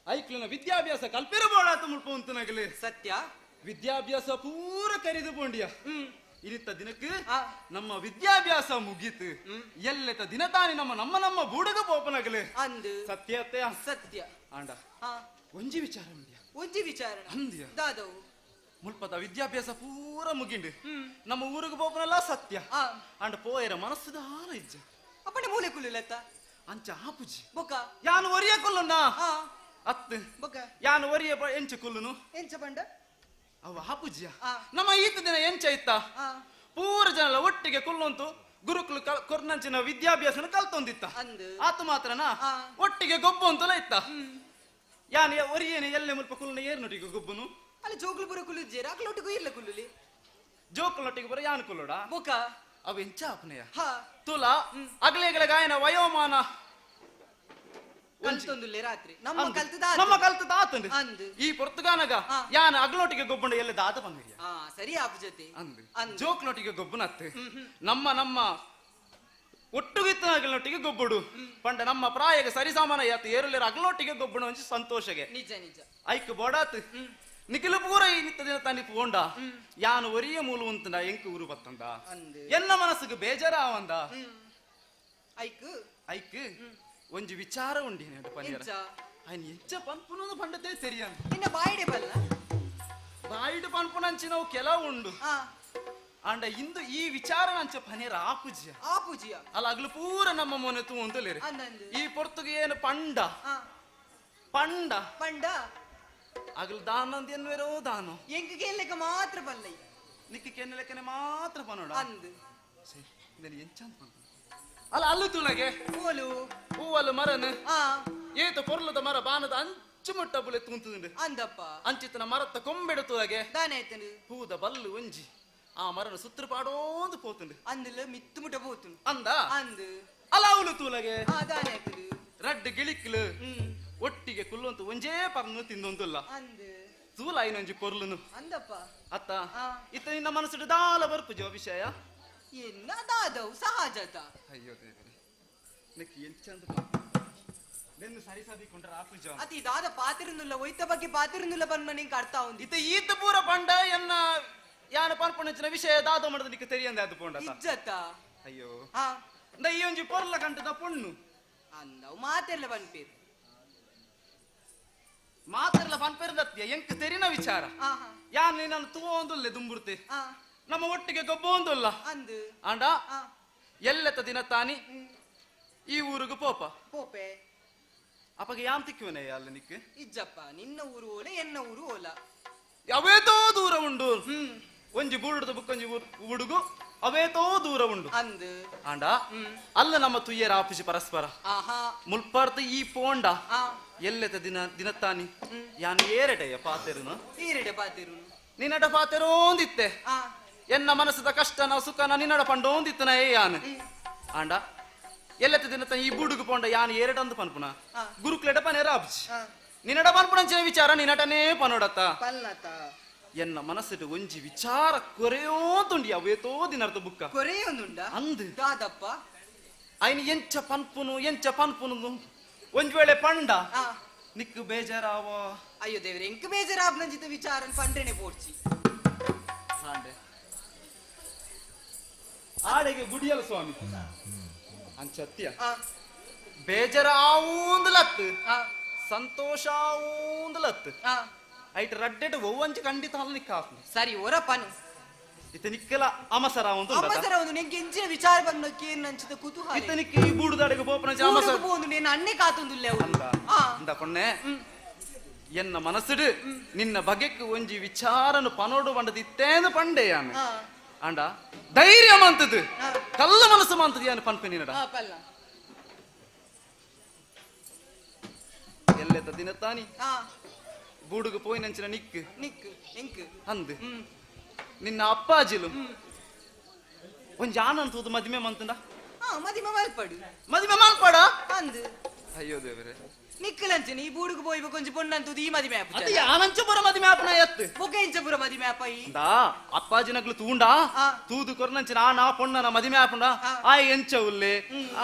ಐಕ್ಲನ ವಿದ್ಯಾಭ್ಯಾಸ ಕಲ್ಪಿರಬೋಡಾತ ಮುಲ್ಪ ಅಂತನಾಗಲಿ ಸತ್ಯ ವಿದ್ಯಾಭ್ಯಾಸ ಪೂರ ಕರಿದು ಪೋಂಡಿಯ ಇನಿತ್ತ ದಿನಕ್ಕೆ ನಮ್ಮ ವಿದ್ಯಾಭ್ಯಾಸ ಮುಗೀತು ಎಲ್ಲೆತ ದಿನ ತಾನೇ ನಮ್ಮ ನಮ್ಮ ನಮ್ಮ ಬೂಡಗ ಪೋಪನಾಗಲಿ ಅಂದು ಸತ್ಯತೆ ಸತ್ಯ ಆಂಡ ಹಾ ಒಂಜಿ ವಿಚಾರ ಉಂಡಿಯ ಒಂಜಿ ವಿಚಾರ ಅಂದ್ಯ ದಾದವು ಮುಲ್ಪದ ವಿದ್ಯಾಭ್ಯಾಸ ಪೂರ ಮುಗಿಂಡು ನಮ್ಮ ಊರಿಗೆ ಪೋಪನಲ್ಲ ಸತ್ಯ ಅಂಡ ಪೋಯರ ಮನಸ್ಸುದಾರ ಇಜ್ಜ ಅಪ್ಪಣೆ ಮೂಲೆ ಕುಲ್ಲತ್ತ ಅಂಚ ಆಪುಜಿ ಬೊಕ್ಕ ಯಾನು ಒರಿಯ ಕೊಲ್ಲುನ ಅತ್ತು ಬೊಕ್ಕ ಯಾನು ಒರಿಯ ಎಂಚ ಕೊಲ್ಲುನು ಎಂಚ ಪಂಡ ಅವ ಆಪುಜಿಯ ನಮ್ಮ ಈತ ದಿನ ಎಂಚ ಇತ್ತ ಪೂರ ಜನಲ ಒಟ್ಟಿಗೆ ಕುಲ್ಲುಂತು ಗುರುಕುಲು ಕೊರ್ನಂಚಿನ ವಿದ್ಯಾಭ್ಯಾಸನ ಕಲ್ತೊಂದಿತ್ತ ಆತ ಮಾತ್ರನಾ ಒಟ್ಟಿಗೆ ಗೊಬ್ಬು ಅಂತಲ ಇತ್ತ ಯಾನು ಒರಿಯೇನೆ ಎಲ್ಲೆ ಮುಲ್ಪ ಕುಲ್ಲುನ ಏರ್ನೊಟ್ಟಿಗೆ ಗೊಬ್ಬುನು ಅಲ್ಲಿ ಜೋಗ್ಲು ಬರೋ ಕುಲ್ಲುಜ್ಜೇರ ಅಕ್ಲೊಟ್ಟಿಗೂ ಇರ್ಲ ಕುಲ್ಲುಲಿ ಜೋಕುಲೊಟ್ಟಿಗೆ ಬರೋ ಯಾನು ಕುಲ್ಲೋಡ ಬೊಕ್ಕ ಅವ ಎಂಚ ಆಪನೆಯ ಹಾ ತುಲಾ ಅಗಲೆಗಳ ಗಾಯನ ವಯೋಮಾನ ಕಲ್ತೊಂದುಲ್ಲೆ ರಾತ್ರಿ ನಮ್ಮ ಅಂದು. ಕಲ್ತದ ನಮ್ಮ ಕಲ್ತದ ಆತಂದು ಅಂದು. ಈ ಪೊರ್ತುಗಾನಗ ಯಾನ ಅಗ್ಲೋಟಿಗೆ ಗೊಬ್ಬುಂಡ ಎಲ್ಲೆ ದಾದ ಬಂದಿಯ ಹಾ ಸರಿ ಆಪು ಜೊತೆ ಅಂದು ಜೋಕ್ಲೊಟ್ಟಿಗೆ ಗೊಬ್ಬುನತ್ತೆ ನಮ್ಮ ನಮ್ಮ ಒಟ್ಟುಗಿತ್ತನಗಲೊಟ್ಟಿಗೆ ಗೊಬ್ಬುಡು ಪಂಡ ನಮ್ಮ ಪ್ರಾಯಗೆ ಸರಿಸಮಾನ ಯಾತ ಏರುಲೇರ ಅಗ್ಲೊಟ್ಟಿಗೆ ಗೊಬ್ಬುಣ ಒಂಜಿ ಸಂತೋಷಗೆ ನಿಜ ನಿಜ ಐಕ್ ಬೋಡಾತ್ ನಿಖಿಲ ಪೂರ ಈ ನಿತ್ತ ದಿನ ತಾನಿ ಪೋಂಡ ಯಾನು ಒರಿಯ ಮೂಲ ಉಂತಂಡ ಎಂಕ್ ಊರು ಬತ್ತಂದ ಅಂದು. ಎನ್ನ ಮನಸ್ಸಿಗೆ ಬೇಜಾರ ಆವಂದ ಐಕ್ ಐಕ್ ಒಂಜಿ ವಿಚಾರ ಉಂಡಿ ಪನಿಯರ ಎಂಚ? ఆయన ಎಂಚ ಪನ್ಪುನೊಂದು ಪಂಡತೆ ತೆರಿಯನ್ ನಿನ್ನ ಬಾಯಿಡೆ ಬಲ್ಲ ಬಾಯಿಡು ಪನ್ಪುನಂಚಿನವು ಕೆಲವು ಉಂಡು ಆಂಡ ಇಂದು ಈ ವಿಚಾರ ನಂಚ ಪನಿಯರ ಆಪುಜಿಯ ಆಪುಜಿಯ ಅಲ್ಲ ಅಗ್ಲು ಪೂರ ನಮ್ಮ ಮೊನೆ ತೂಂತಲೇರಿ ಅಂದಂದು. ಈ ಪೊರ್ತುಗೆ ಏನು ಪಂಡ ಪಂಡ ಪಂಡ ಅಗಲು ದಾನಂದ ಎನ್ನುವೆರೋ ದಾನು ಎಂಕ್ ಕೇಳ್ಲಿಕ್ಕೆ ಮಾತ್ರ ಬಲ್ಲೈ ನಿಕ್ಕ ಕೆನ್ನೆಲೆಕ್ಕನೆ ಮಾತ್ರ ಪನೋಡ ಅಂದು ಇದನ್ನು ಎಂಚ ಅಂತ ಪನ್ಪುನ? ಅಲ್ಲ ಅಲ್ಲು ತುಲಗೆ ಓಲು ಹೂವಲ್ಲು ಮರನು ಆ ಏತ ಪೊರ್ಲದ ಮರ ಬಾನದ ಅಂಚು ಮುಟ್ಟ ಬುಲೆ ತೂಂತುಂಡು ಅಂದಪ್ಪ ಅಂಚಿತನ ಮರತ್ತ ಕೊಂಬೆಡು ತುಲಗೆ ದಾನೆ ಆಯ್ತನು ಹೂದ ಬಲ್ಲು ಒಂಜಿ ಆ ಮರನ ಸುತ್ತರು ಪಾಡೋಂದು ಪೋತುಂಡು ಅಂದಲ ಮಿತ್ತು ಮುಟ್ಟ ಪೋತುಂಡು ಅಂದ ಅಂದು ಅಲ್ಲ ಅವಳು ತೂಲಗೆ ಆ ದಾನೆ ಆಯ್ತನು ರಡ್ಡು ಗಿಳಿಕ್ಲು ಒಟ್ಟಿಗೆ ಕುಲ್ಲುಂತು ಒಂಜೇ ಪರ್ನು ತಿಂದೊಂದುಲ್ಲ ಅಂದು ತೂಲ ಐನೊಂಜಿ ಪೊರ್ಲುನು ಅಂದಪ್ಪ ಅತ್ತ ಇತ್ತ ನಿನ್ನ ಮನಸ್ಸು ದಾಲ ಬರ್ಪುಜೋ ವಿಷಯ ಎನ್ನ ದಾದವು ಸಹಜತ ಅಯ್ಯೋ ದೇವರೇ ನಿಕ್ ಎಂಚಂದ ನೆನ್ನು ಸರಿ ಸದಿಕೊಂಡ್ರೆ ಆಪುಜ ಅತಿ ದಾದ ಪಾತಿರುನುಲ್ಲ ಒಯ್ತ ಬಗ್ಗೆ ಪಾತಿರುನುಲ್ಲ ಬಂದ ನಿಂಗೆ ಅರ್ಥ ಉಂದು ಇತ್ತ ಈತ ಪೂರ ಪಂಡ ಎನ್ನ ಯಾನ ಪನ್ಪುಣಂಚಿನ ವಿಷಯ ದಾದ ಮಾಡದ ನಿಕ್ ತೆರಿಯಂದೆ ಅದು ಪೋಂಡ ಇಜ್ಜತ್ತ ಅಯ್ಯೋ ಹಾ ಅಂದ ಈ ಒಂಜಿ ಪೊರ್ಲ ಕಂಟದ ಪೊಣ್ಣು ಅಂದವು ಮಾತೆಲ್ಲ ಬನ್ಪೇರು ಮಾತೆಲ್ಲ ಪನ್ಪೇರ್ದತ್ಯ ಎಂಕ್ ತೆರಿನ ವಿಚಾರ ಆಹಾ ಯಾನ್ ನಿನ್ನನ್ನು ತೂವೊಂದುಲ್ಲೆ ದುಂಬುರ್ತೆ ಆ ನಮ್ಮ ಒಟ್ಟಿಗೆ ಗೊಬ್ಬೊಂದುಲ್ಲ ಅಂದು ಆಂಡ ಎಲ್ಲೆತ ದಿನ ತಾನಿ ಈ ಊರಿಗೆ ಪೋಪ ಪೋಪೆ ಅಪ್ಪಗೆ ಯಾಮ್ ತಿಕ್ಕುವನೆ ಅಲ್ಲ ನಿಕ್ ಇಜ್ಜಪ್ಪ ನಿನ್ನ ಊರು ಓಲೆ ಎನ್ನ ಊರು ಓಲ ಅವೇತೋ ದೂರ ಉಂಡು ಒಂಜಿ ಬೂಡುದ ಬುಕ್ಕೊಂಜಿ ಹುಡುಗು ಅವೇತೋ ದೂರ ಉಂಡು ಅಂದ್ ಆಂಡ ಅಲ್ಲ ನಮ್ಮ ತುಯ್ಯರ ಆಫೀಸ್ ಪರಸ್ಪರ ಮುಲ್ಪಾರ್ತ ಈ ಪೋಂಡ ಎಲ್ಲೆತ ದಿನ ದಿನತ್ತಾನಿ ಯಾನ್ ಏರೆಡೆಯ ಪಾತೆರುನು ಏರೆಡೆ ಪಾತೆರುನು ನಿನ್ನಡ ಪಾತೆರೋಂದಿತ್ತೆ ಎನ್ನ ಮನಸ್ಸದ ಕಷ್ಟನ ಸುಖನ ನಿನ್ನಡ ಪಂಡೋಂದಿತ್ತನ ಏ ಯಾನ್ ಆಂಡ ಎಲ್ಲೆತ ದಿನತ್ತ ಈ ಬುಡುಗು ಪೋಂಡ ಯಾನ್ ಏರೆಡಂದು ಪನ್ಪುನ ಗುರುಕ್ಲೆಡ ಪನೇರ ಆಫೀಸ್ ನಿನ್ನಡ ಪನ್ಪುನಂಚಿನ ವಿಚಾರ ನಿನ್ನಟನೇ ಪನೋಡತ್ತ ಎನ್ನ ಮನಸ್ಸಿಟ್ಟು ಒಂಜಿ ವಿಚಾರ ಕೊರೆಯೋ ತುಂಡಿ ಅವೇತೋ ದಿನರ್ಥ ಬುಕ್ಕ ಕೊರೆಯೊಂದುಂಡ ಅಂದ್ ದಾದಪ್ಪ ಐನ್ ಎಂಚ ಪನ್ಪುನು ಎಂಚ ಪನ್ಪುನು ಒಂಜ್ ವೇಳೆ ಪಂಡ ನಿಕ್ಕು ಬೇಜಾರಾವ ಅಯ್ಯೋ ದೇವ್ರೆ ಎಂಕ್ ಬೇಜಾರಾಬ್ನಂಜಿತ ವಿಚಾರ ಪಂಡ್ರೆನೆ ಪೋಡ್ಚಿ ಸಾಂಡೆ ಆಡೆಗೆ ಗುಡಿಯಲ್ಲ ಸ್ವಾಮಿ ಅಂಚತ್ಯ ಬೇಜಾರಾವೂಂದ್ಲತ್ ಸಂತೋಷ ಆವೂಂದ್ಲತ್ ಐಟ್ ರಡ್ಡೆಟ್ ಒವ್ವಂಚಿ ಖಂಡಿತ ಅಲ್ಲ ನಿಕ್ಕ ಹಾಕು ಸರಿ ಒರಪನು ಇತ ನಿಕ್ಕಲ ಅಮಸರ ಒಂದು ಅಮಸರ ಒಂದು ನಿಂಗೆ ಎಂಚಿನ ವಿಚಾರ ಬಂದ ಕೇನ್ ನಂಚಿದ ಕುತೂಹಲ ಇತ ನಿಕ್ಕ ಈ ಬೂಡುದಾಡೆಗೆ ಪೋಪನ ಅಮಸರ ಒಂದು ನಿನ್ನ ಅಣ್ಣೆ ಕಾತೊಂದುಲ್ಲ ಅಂದ ಅಂದ ಪೊಣ್ಣೆ ಎನ್ನ ಮನಸ್ಸುಡು ನಿನ್ನ ಬಗೆಕ್ ಒಂಜಿ ವಿಚಾರನು ಪನೋಡು ಬಂಡದ ಇತ್ತೇನು ಪಂಡೆ ಯಾನು ಅಂಡ ಧೈರ್ಯ ಮಂತದು ಕಲ್ಲ ಮನಸ್ಸು ಮಂತದು ಯಾನು ಪನ್ಪೆ ನಿನ್ನಡ ಎಲ್ಲೆತ ದಿನ ತಾನಿ ಬೂಡುಗು ಪೋಯಿನಂಚಿನ ನಿಕ್ಕು ನಿಕ್ಕು ಎಂಕ್ ಅಂದ್ ನಿನ್ನ ಅಪ್ಪಾಜಿಲು ಒಂಜಿ ಆನಂತದು ಮದಿಮೆ ಮಂತಂಡ ಮದಿಮೆ ಮಲ್ಪಡು ಮದಿಮೆ ಮಲ್ಪಡ ಅಂದ್ ಅಯ್ಯೋ ದೇವರೇ ನಿಕ್ಕಲಂಚಿನ ಈ ಬೂಡುಗು ಪೋಯ್ಬೇಕು ಕೊಂಚ ಪೊಣ್ಣಂತದು ಈ ಮದಿಮೆ ಆಪು ಅದು ಆನಂಚಪುರ ಮದಿಮೆ ಆಪನ ಎತ್ತು ಬೊಕ ಇಂಚಪುರ ಮದಿಮೆ ಆಪ ಈ ದಾ ಅಪ್ಪಾಜಿನಗ್ಲು ತೂಂಡ ತೂದು ಕೊರ್ನಂಚಿನ ಆ ನಾ ಪೊಣ್ಣನ ಮದಿಮೆ ಆಪುಂಡ ಆಯ್ ಎಂಚ ಉಲ್ಲೆ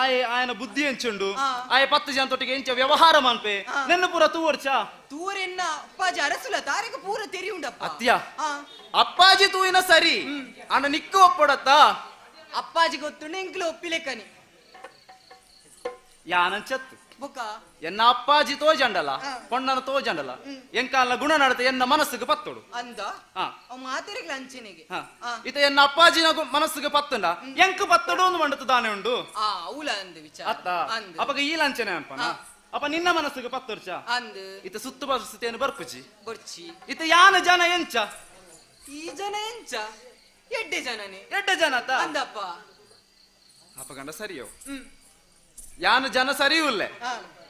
ಆಯ್ ಆಯನ ಬುದ್ಧಿ ಎಂಚುಂಡು ಆಯ್ 10 ಜನ ತೊಟ್ಟಿಗೆ ಎಂಚ ವ್ಯವಹಾರ ಮನ್ಪೆ ನೆನ್ನ ಪೂರ ತೂವರ್ಚ ತೂರೆನ್ನ ಅಪ್ಪಾಜಿ ಅರಸುಲ ತಾರೆಗ ಪೂರ ತೆರಿಯುಂಡಪ್ಪ ಅತ್ಯ ಅಪ್ಪಾಜಿ ತೂಯಿನ ಸರಿ ಅಣ್ಣ ನಿಕ್ಕು ಒಪ್ಪಡತ್ತ ಅಪ್ಪಾಜಿ ಗೊತ್ತುಂಡು ಎಂಕ್ಲು ಒಪ್ಪಿಲೆಕ್ಕನಿ ಯಾನಂಚತ್ತು ಬೊಕ ಎನ್ನ ಅಪ್ಪಾಜಿ ತೋಜಂಡಲ ಪೊಣ್ಣನ ತೋಜಂಡಲ ಎಂಕಾಲ ಗುಣ ನಡತೆ ಎನ್ನ ಮನಸ್ಸಿಗೆ ಪತ್ತೋಡು ಅಂದ ಮಾತೆರೆಗ್ಲ ಅಂಚಿನೆಗೆ ಇತ ಎನ್ನ ಅಪ್ಪಾಜಿನ ಮನಸ್ಸಿಗೆ ಪತ್ತುಂಡ ಎಂಕ್ ಪತ್ತಡು ಒಂದು ಮಂಡತು ದಾನೆ ಉಂಡು ಔಲ ಅಂದ ವಿಚಾರ ಅತ್ತ ಅಪ್ಪಗ ಈ ಲಂಚನೆ ಅನ್ಪನ ಅಪ್ಪ ನಿನ್ನ ಮನಸ್ಸಿಗೆ ಪತ್ತೊರ್ಚ ಅಂದ ಇತ ಸುತ್ತು ಪರಿಸ್ಥಿತಿಯನ್ನು ಬರ್ಪುಜಿ ಬರ್ಚಿ ಇತ ಯಾನ ಜನ ಎಂಚ ಈ ಜನ ಎಂಚ ಎಡ್ಡೆ ಜನನೇ ಎಡ್ಡೆ ಜನ ಅಂದಪ್ಪ ಅಪ್ಪ ಗಂಡ ಸರಿಯೋ ಯಾನ ಜನ ಸರಿ ಉಲ್ಲೆ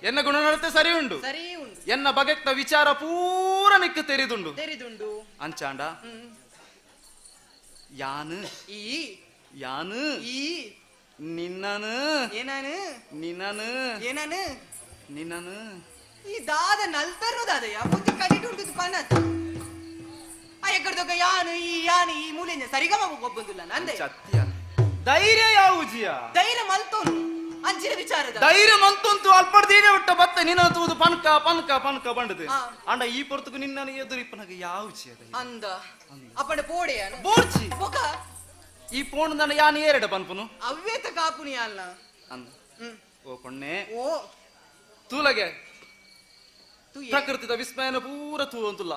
ಎನ್ನ ಗುಣನಡತೆ ಸರಿ ಉಂಡು ಸರಿ ಉಂಡು ಎನ್ನ ಬಗೆಕ್ತ ವಿಚಾರ ಪೂರ ನಿಕ್ಕು ತೆರಿದುಂಡು ತೆರಿದುಂಡು ಅಂಚಾಂಡ ಯಾನು ಈ ಯಾನು ಈ ನಿನ್ನನು ಏನಾನು ನಿನ್ನನು ಏನಾನು ನಿನ್ನನು ಈ ದಾದ ನಲ್ತರು ದಾದಯ್ಯ ಬುದ್ಧಿ ಕಡಿಟು ಉಂಟು ಪನ್ನತ ಆ ಎಕ್ಕಡ್ದೊಕ್ಕ ಯಾನು ಈ ಯಾನು ಈ ಮೂಲೆಂಜ ಸರಿಗಮ ಒಬ್ಬಂದುಲ್ಲ ನಂದೆ ಸತ್ಯ ಧೈರ್ಯ ಯಾವುಜಿಯ ಧೈರ್ಯ ಮಲ್ತೋನು ಅಂಚಿನ ವಿಚಾರದ ಧೈರ್ಯ ಮಂತುಂತು ಅಲ್ಪಡ್ದೀನೆ ಬಿಟ್ಟ ಬತ್ತೆ ನಿನ್ನ ತೂದು ಪನ್ಕ ಪನ್ಕ ಪನ್ಕ ಬಂಡದು ಅಂಡ ಈ ಪೊರ್ತುಗು ನಿನ್ನನ್ನು ಎದುರಿಪ್ಪನಗ ಯಾವುಜಿ ಅಂದ ಅಪ್ಪಂಡ ಪೋಡೆಯಾನು ಬೋರ್ಚಿ ಬೊಕ ಈ ಪೋಣು ನನ್ನ ಯಾನು ಏರೆಡ ಪನ್ಪುನು ಅವ್ವೇತ ಕಾಪುನಿ ಅಲ್ಲ ಅಂದ ಓ ಪೊಣ್ಣೆ ಓ ತೂಲಗೆ ಪ್ರಕೃತಿದ ವಿಸ್ಮಯನ ಪೂರ ತೂ ಅಂತುಲ್ಲ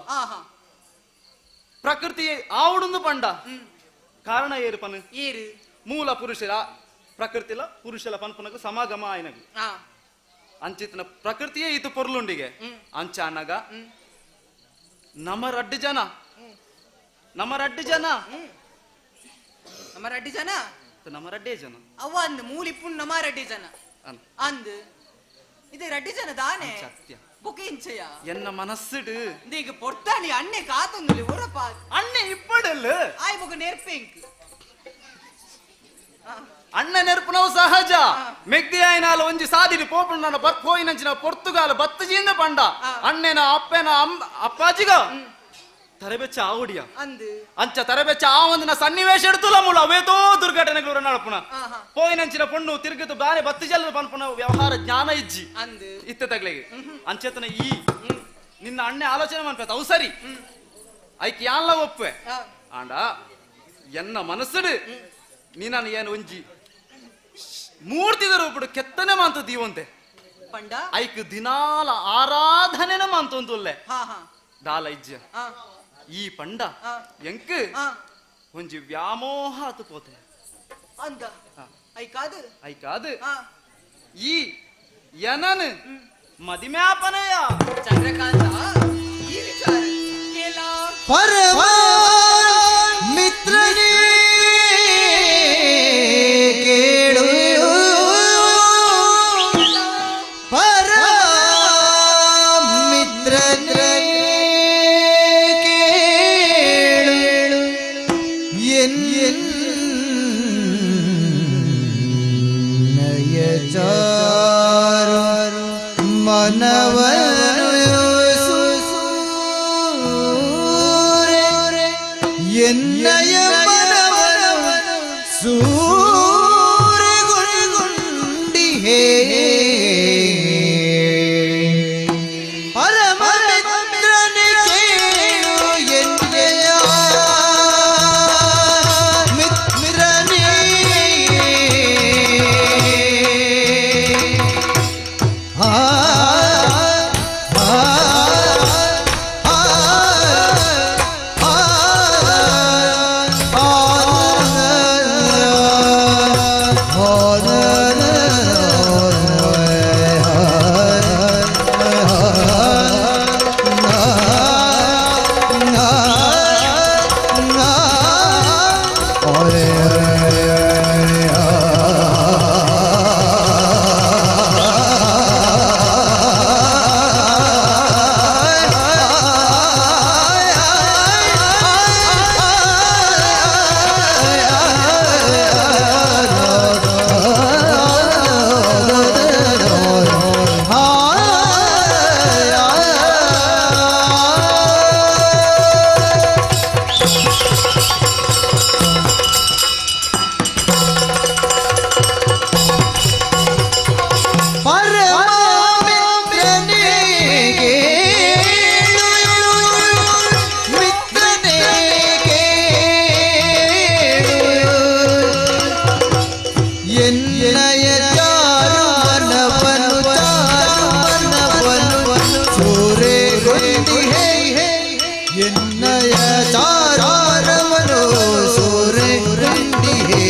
ಪ್ರಕೃತಿ ಆವುಡುಂದು ಪಂಡ ಕಾರಣ ಏರು ಪನ್ ಏರು ಮೂಲ ಪುರುಷರ ಪ್ರಕೃತಿಲ ಪುರುಷಲ ಪನ್ಪುನಗ ಸಮಾಗಮ ಆಯ್ನಗ ಅಂಚಿತನ ಪ್ರಕೃತಿಯೇ ಇತು ಪೊರ್ಲುಂಡಿಗೆ ಅಂಚಾನಗ ನಮ್ಮ ರಡ್ಡು ಜನ ನಮ್ಮ ರಡ್ಡು ಜನ ನಮ್ಮ ರಡ್ಡು ಜನ ನಮ್ಮ ರಡ್ಡೇ ಜನ ಅವ ಅಂದ್ ಮೂಲಿಪ್ಪುನ್ ನಮ್ಮ ರಡ್ಡೆ ಜನ ಅಂದ್ ಇದು ರಡ್ಡು ಜನ ದಾನೆ ಸತ್ಯ ಬೊಕೆಂಚಯ ಎನ್ನ ಮನಸ್ಸುಡು ಈಗ ಪೊರ್ತಾಣಿ ಅಣ್ಣೆ ಕಾತೊಂದುಲಿ ಒರಪ ಅಣ್ಣೆ ಇಪ್ಪಡಲ್ಲ ಆಯ್ ಬೊಕ ನೆರ್ಪೆಂಕ್ ಅಣ್ಣ ನೆರ್ಪುನವು ಸಹಜ ಮೆಗ್ದಿ ಆಯ್ನಾಲ ಒಂಜಿ ಸಾದಿಡಿ ಪೋಪುಂಡ ಪೋಯಿನಂಚಿನ ಪೊರ್ತುಗಾಲ ಬತ್ತಜಿಂದ ಪಂಡ ಅಣ್ಣೆನ ಅಪ್ಪೆನ ಅಪ್ಪಾಜಿಗ ತರಬೆಚ್ಚ ಆವುಡಿಯ ಅಂದ್ ಅಂಚ ತರಬೆಚ್ಚ ಆ ಒಂದಿನ ಸನ್ನಿವೇಶ ಎಡ್ತುಲ ಮೂಲ ಅವೇತೋ ದುರ್ಘಟನೆಗಳು ನಡಪುನ ಪೋಯಿನಂಚಿನ ಪೊಣ್ಣು ತಿರುಗಿತು ಬಾರೆ ಬತ್ತಜಲ್ಲ ಪನ್ಪುನ ವ್ಯವಹಾರ ಜ್ಞಾನ ಇಜ್ಜಿ ಅಂದ್ ಇತ್ತ ತಗ್ಲಿಗೆ ಅಂಚೆತನ ಈ ನಿನ್ನ ಅಣ್ಣೆ ಆಲೋಚನೆ ಮನ್ಪೆ ಅವು ಸರಿ ಐಕ್ ಯಾನ್ಲ ಒಪ್ಪೆ ಆಂಡ ಎನ್ನ ಮನಸ್ಸುಡು ನೀನನ್ನು ಏನು ಒಂಜಿ ಮೂರ್ತಿದ ರೂಪಡು ಕೆತ್ತನೆ ಮಾಂತ ದೀವಂತೆ ಪಂಡ ಐಕ್ ದಿನಾಲ ಆರಾಧನೆನ ಮಾಂತೊಂದುಲ್ಲೆ ದಾಲ ಇಜ್ಜ ಈ ಪಂಡ ಎಂಕ್ ಒಂಜಿ ವ್ಯಾಮೋಹ ಆತು ಪೋತೆ ಅಂದ ಐಕಾದು ಐಕಾದು ಈ ಯನನ್ ಮದಿಮ್ಯಾಪನಯ ಚಂದ್ರಕಾಂತ ಈ ವಿಚಾರ ಕೇಳ ಪರಮ ಮಿತ್ರನೇ ಕೇಳು ಪರಮ ಮಿತ್ರನೇ ಕೇಳು ಎನ್ನಯ ಚಾರು ಮನವನು ಸೂರೆ ಎನ್ನಯ ಮನವನು ಸೂರೆಗೊಂಡಿಹೇ ಪರಮ ಮಿತ್ರನೇ ಕೇಳು ಎನ್ನಯ ಮಿತ್ರನೇ ಆ ಆ ಆ ಪರಮ ಮಿತ್ರನೇ ಕೇಳು ಎನ್ನಯ ಚಾರು ಮನವನು ಚಾರು ಮನವನು ಸೂರೆಗೊಂಡಿಹೇ ಎನ್ನಯ ಚಾರವನು ಸೂರೆಗೊಂಡಿಹೇ.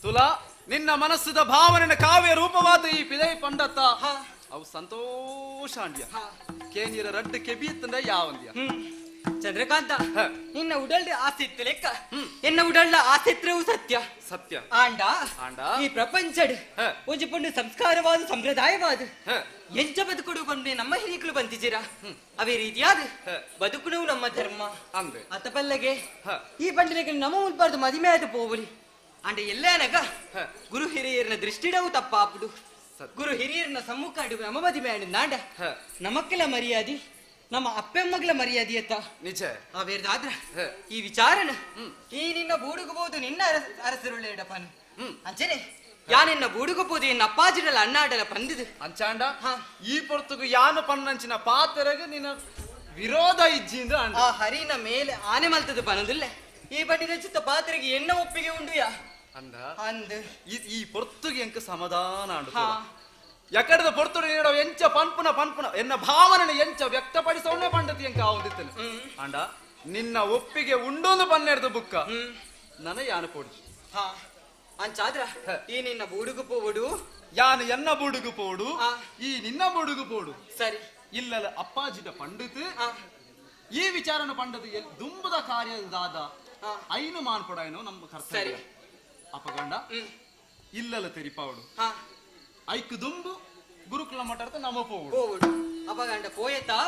ತುಲಾ ನಿನ್ನ ಮನಸ್ಸದ ಭಾವನೆ ಕಾವ್ಯ ರೂಪವಾದ ಈ ಪಿದೈ ಪಂಡತ್ತ ಅವು ಸಂತೋಷ ಅಂಡ್ಯ ಕೇನಿರ ರಡ್ಡು ಕೆಬಿ ಇತ್ತಂದ ಯಾವಂದ್ಯ. ಚಂದ್ರಕಾಂತ, ನಿನ್ನ ಉಡಲ್ದ ಆಸೆ ಇತ್ತು ಲೆಕ್ಕ, ಎನ್ನ ಉಡಲ್ದ ಆಸೆ ಇತ್ರವು ಸತ್ಯ ಸತ್ಯ. ಆಂಡ ಆಂಡ ಈ ಪ್ರಪಂಚಡ್ ಒಂಜಿ ಪಂಡು ಸಂಸ್ಕಾರವಾದ ಸಂಪ್ರದಾಯವಾದ ಎಂಚ ಬದುಕುಡು ಪಂಡೆ ನಮ್ಮ ಹಿರಿಯಕಲು ಬಂತಿದ್ದೀರಾ, ಅವೇ ರೀತಿಯಾದ ಬದುಕುನು ನಮ್ಮ ಧರ್ಮ ಅಂದೆ. ಅತಪಲ್ಲಗೆ ಈ ಪಂಡಿಗೆ ನಮ್ಮ ಮುಲ್ಪಾರ್ದು ಮದಿಮೆ ಆದ ಪೋವಲಿ ಅಂಡ ಎಲ್ಲನಗ ಗುರು ಹಿರಿಯರನ ದೃಷ್ಟಿಡವು ತಪ್ಪಾಪುಡು. ಗುರು ಹಿರಿಯರನ ಸಮ್ಮುಖ ನಮ್ಮ ಮದಿಮೆ ನಾಂಡ ನಮಕ್ಕೆಲ್ಲ ಮರ್ಯಾದೆ, ನಮ್ಮ ಅಪ್ಪಮ್ಮಗಳ ಮರ್ಯಾದೆ ಅತ್ತ ನಿಜ. ಅವೇರ್ದಾದ್ರ ಈ ವಿಚಾರನ ಈ ನಿನ್ನ ಬೂಡುಗಬಹುದು ನಿನ್ನ ಅರಸರುಳ್ಳೇಡಪ್ಪನು ಅಂಚನೆ ಯಾನೆನ್ನ ಬೂಡುಗಬಹುದು ಎನ್ನ ಅಪ್ಪಾಜಿಡಲ ಅಣ್ಣಾಡಲ ಪಂದಿದು ಅಂಚಾಂಡ. ಈ ಪೊರ್ತುಗು ಯಾನು ಪನ್ನಂಚಿನ ಪಾತ್ರಗ ನಿನ್ನ ವಿರೋಧ ಇಜ್ಜಿಂದ ಆ ಹರಿನ ಮೇಲೆ ಆನೆ ಮಲ್ತದ ಪನದಿಲ್ಲ. ಈ ಬಟ್ಟಿನ ಚಿತ್ತ ಪಾತ್ರೆಗೆ ಎನ್ನ ಒಪ್ಪಿಗೆ ಉಂಡು ಯಾ ಅಂದ ಅಂದ ಈ ಪೊರ್ತುಗೆ ಎಂಕ ಸಮಾಧಾನ ಅಂಡು. ಎಕಡದ ಪೊರ್ತುಡು ನೀಡೋ ಎಂಚ ಪನ್ಪುನ ಪನ್ಪುನ ಎನ್ನ ಭಾವನೆ ಎಂಚ ವ್ಯಕ್ತಪಡಿಸೋಣೆ ಪಂಡತಿ ಎಂಕ ಆವಂದಿತ್ತನು ಅಂಡ ನಿನ್ನ ಒಪ್ಪಿಗೆ ಉಂಡೊಂದು ಪನ್ನೆರ್ದು ಬುಕ್ಕ ನನ ಯಾನು ಪೋಡ್ಜಿ. ಹಾ ಅಂಚಾದ್ರ ಈ ನಿನ್ನ ಬೂಡುಗು ಪೋವಡು, ಯಾನು ಎನ್ನ ಬೂಡುಗು ಪೋಡು, ಈ ನಿನ್ನ ಬೂಡುಗು ಪೋಡು. ಸರಿ. ಇಲ್ಲಲ ಅಪ್ಪಾಜಿದ ಪಂಡಿತ್ ಈ ವಿಚಾರನ ಪಂಡದ ದುಂಬದ ಕಾರ್ಯದಾದ ಐನು ಮಾನ್ಪಡಾಯನು ನಮ್ಮ ಕರ್ತವ್ಯ. ಅಪಗಂಡ ಇಲ್ಲಲ ತೆರಿಪಾವಡು ಐಕ್ ದುಂಬು ಗುರುಕುಲ ಮಠದ ನಮ್ಮ ಪೋವಡು. ಅಪಗಂಡ ಪೋಯತಾ.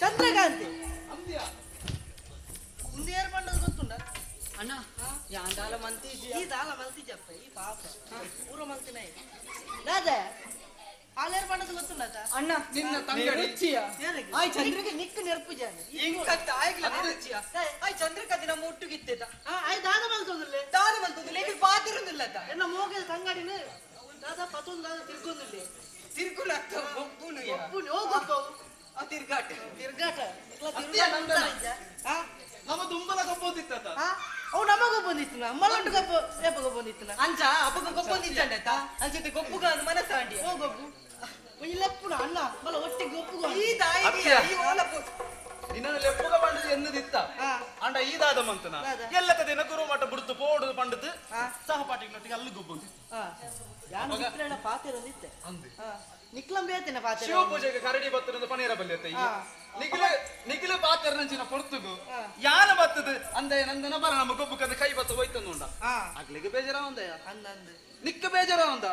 ಚಂದ್ರಕಾಂತಿ ಮುಂದೆ ಏರ್ ಪಂಡದ ಗೊತ್ತುಂಡ ಅಣ್ಣ? ಯಾಂದಾಲ ಮಂತಿ ಈ ದಾಲ ಮಲ್ತಿಜಪ್ಪ ಈ ಪಾಪ ಊರ ಮಲ್ತಿನ ದಾದ ಆಲೇರ್ ಪಂಡದ ಗೊತ್ತುಂಡತ ಅಣ್ಣ? ನಿನ್ನ ತಂಗಡಿ ಆಯ್ ಚಂದ್ರಕ ನಿಕ್ಕು ನೆರ್ಪು ಜಾನೆ ಇಂಕತ್ತ ಆಯ್ಗ್ಲ ನೆರುಚಿಯ. ಆಯ್ ಚಂದ್ರಕತಿ ನಮ್ಮ ಒಟ್ಟುಗಿತ್ತೆತ. ಆಯ್ ದಾದ ಮಲ್ತೊಂದಿಲ್ಲ, ದಾದ ಮಲ್ತೊಂದಿಲ್ಲ, ಈಗ ಪಾತಿರುಂದಿಲ್ಲತ. ಎನ್ನ ಮೋಗದ ತಂಗಡಿನ ದಾದ ಪತೊಂದು ದಾದ ತಿರ್ಗೊಂದಿಲ್ಲ. ತಿರ್ಗುಲತ್ತ ಒಬ್ಬುನು ಒಬ್ಬುನು ಹೋಗಪ್ಪ ಆ ತಿರ್ಗಾಟ ತಿರ್ಗಾಟ. ನಮ್ಮ ದುಂಬಲ ಗೊಬ್ಬೊಂದಿತ್ತ. ಅವು ನಮಗ ಬಂದಿತ್ತು, ನಮ್ಮಲ್ಲೊಂದು ಗೊಬ್ಬ ಏಪಗ ಬಂದಿತ್ತು. ಅಂಚ ಅಪ್ಪಗ ಗೊಬ್ಬೊಂದಿತ್ತಂಡತ ಅಂಚತೆ ಗೊಬ್ಬುಗ ಮನಸಾಂಡಿ. ಓ ಗೊಬ್ಬು ಒಂಜಿ ಲೆಪ್ಪುನ ಅಣ್ಣ ಬಲ ಒಟ್ಟಿಗೆ ಗೊಬ್ಬುಗ. ಈ ತಾಯಿ ಈ ಓಲಪ್ಪು ನಿನ್ನನ್ನು ಲೆಪ್ಪುಗ ಪಂಡದು ಎನ್ನದಿತ್ತ. ಅಂಡ ಈದಾದ ಮಂತನ ಎಲ್ಲ ದಿನ ಗುರು ಮಠ ಬುಡ್ತು ಪೋಡುದು ಪಂಡದು ಸಹಪಾಠಿಗಳೊಟ್ಟಿಗೆ ಅಲ್ಲಿ ಗೊಬ್ಬೊಂದಿತ್ತು. ಯಾನು ಪಾತಿರೊಂದಿತ್ತೆ ನಿಕ್ಲಂ ಬೇತೇನೆ ಪಾತ್ರ. ಶಿವ ಪೂಜೆಗೆ ಕರಡಿ ಬತ್ತದ ಪನೇರ ಬಲ್ಯತೆ ನಿಖಿಲ ನಿಖಿಲ ಪಾತ್ರ ಪೊರ್ತುಗು ಯಾನ ಬತ್ತದ ಅಂದಯ ನಂದನ ಬರ ನಮ್ಮ ಗೊಬ್ಬು ಕೈ ಬತ್ತ ಹೋಯ್ತಂದು ಉಂಡ ಆಗ್ಲಿಗೆ ಬೇಜಾರ ಒಂದಯ ನಿಕ್ಕ ಬೇಜಾರ ಒಂದ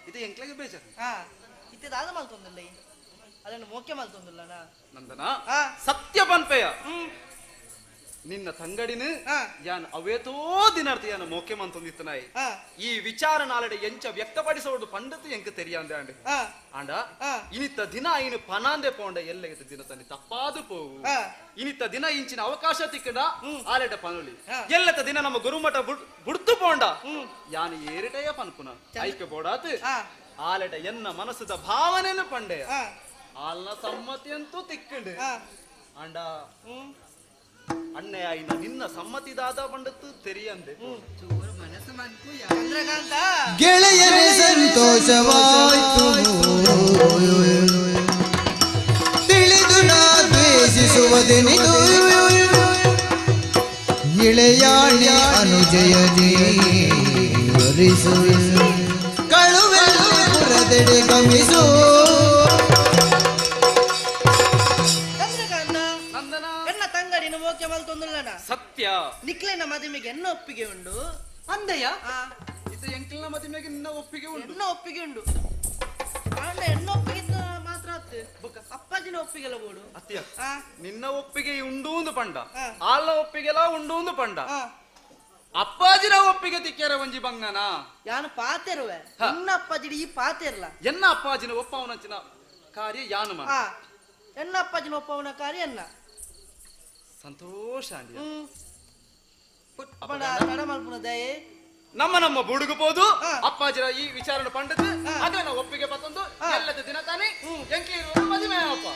ಇದು ಎಂಕ್ಲಿಗೆ ಬೇಜಾರ. ಇತ್ತೆ ದಾದ ಮಲ್ತೊಂದಿಲ್ಲ ಅದನ್ನು ಮೋಕೆ ಮಲ್ತೊಂದಿಲ್ಲ ನಂದನ ಸತ್ಯ ಪನ್ಪೆಯ ನಿನ್ನ ತಂಗಡಿನ ಯಾನ್ ಅವೇತೋ ದಿನಾರ್ಥ ಯಾನ ಮೋಕೆ ಮಂತೊಂದಿತ್ತನಾಯಿ. ಈ ವಿಚಾರ ನಾಲಡೆ ಎಂಚ ವ್ಯಕ್ತಪಡಿಸೋಡು ಪಂಡತು ಎಂಕ ತೆರಿಯಾಂದೆ ಆಂಡ್ ಆಂಡ ಇನಿತ್ತ ದಿನ ಇನು ಪನಾಂದೆ ಪೋಂಡ ಎಲ್ಲೆಗೆ ದಿನ ತನ್ನಿ ತಪ್ಪಾದು ಪೋವು. ಇನಿತ್ತ ದಿನ ಇಂಚಿನ ಅವಕಾಶ ತಿಕ್ಕಂಡ ಆಲೆಟ ಪನುಲಿ ಎಲ್ಲತ ದಿನ ನಮ್ಮ ಗುರುಮಠ ಬುಡ್ತು ಪೋಂಡ ಯಾನು ಏರಿಟೆಯ ಪನ್ಪುನ ಐಕ ಬೋಡಾತು ಆಲೆಟ ಎನ್ನ ಮನಸ್ಸದ ಭಾವನೆಯನ್ನು ಪಂಡೆಯ ಆಲ್ನ ಸಮ್ಮತಿ ಅಂತೂ ತಿಕ್ಕಂಡು ಆಂಡ ಅಣ್ಣಯ್ಯ ನಿನ್ನ ಸಮ್ಮತಿದಾದ ಪಂಡತ್ತು ತೆರಿಯಂದೆ. ಗೆಳೆಯರೇ ಸಂತೋಷವಾಯ್ತು ತಿಳಿದು ನಾ ದ್ವೇಷಿಸುವುದೆನಿದು ಇಳೆಯಾಣೆ ಅನುಜಯನೇ ವರಿಸು ಕಳುವೆಲ್ಲ ಪುರದೆಡೆ ಗಮಿಸು. ಸತ್ಯ ನಿಕ್ಲೆನ ಮದುವೆಗೆ ಎನ್ನ ಒಪ್ಪಿಗೆ ಉಂಡು ಅಂದಯ್ಯ? ಇದು ಎಂಕ್ಲಿನ ಮದುವೆಗೆ ನಿನ್ನ ಒಪ್ಪಿಗೆ ಉಂಡು. ಎನ್ನ ಒಪ್ಪಿಗೆ ಉಂಡು ಆಂಡ ಎನ್ನ ಒಪ್ಪಿಗೆ ಮಾತ್ರ ಅಪ್ಪಾಜಿನ ಒಪ್ಪಿಗೆಲ್ಲ ಬೋಡು. ಅತ್ಯ ನಿನ್ನ ಒಪ್ಪಿಗೆ ಉಂಡು ಒಂದು ಪಂಡ ಆಲ ಒಪ್ಪಿಗೆಲ್ಲ ಉಂಡು ಒಂದು ಪಂಡ ಅಪ್ಪಾಜಿನ ಒಪ್ಪಿಗೆ ತಿಕ್ಕ್ಯಾರ ಒಂಜಿ ಬಂಗನ ಯಾನು ಪಾತೆರುವೆ ನಿನ್ನ ಅಪ್ಪಾಜಿ ಈ ಪಾತೆರ್ಲ ಎನ್ನ ಅಪ್ಪಾಜಿನ ಒಪ್ಪವನಂಚಿನ ಕಾರ್ಯ ಯಾನು ಮಾಡ ಎನ್ನ ಅಪ್ಪಾಜಿನ ಒಪ್ಪವನ ಕಾರ್ಯ ಎನ್ನ ಸಂತೋಷ. ನಮ್ಮ ನಮ್ಮ ಬುಡುಗು ಪೋದು ಅಪ್ಪಾಜಿರ ಈ ವಿಚಾರನ ಪಂಡದು ಅದನ್ನ ಒಪ್ಪಿಗೆ ಪತ್ತೊಂದು ಎಲ್ಲದ ದಿನ ತಾನೇ ಎಂಕಿ ಮದುವೆ ಅಪ್ಪ.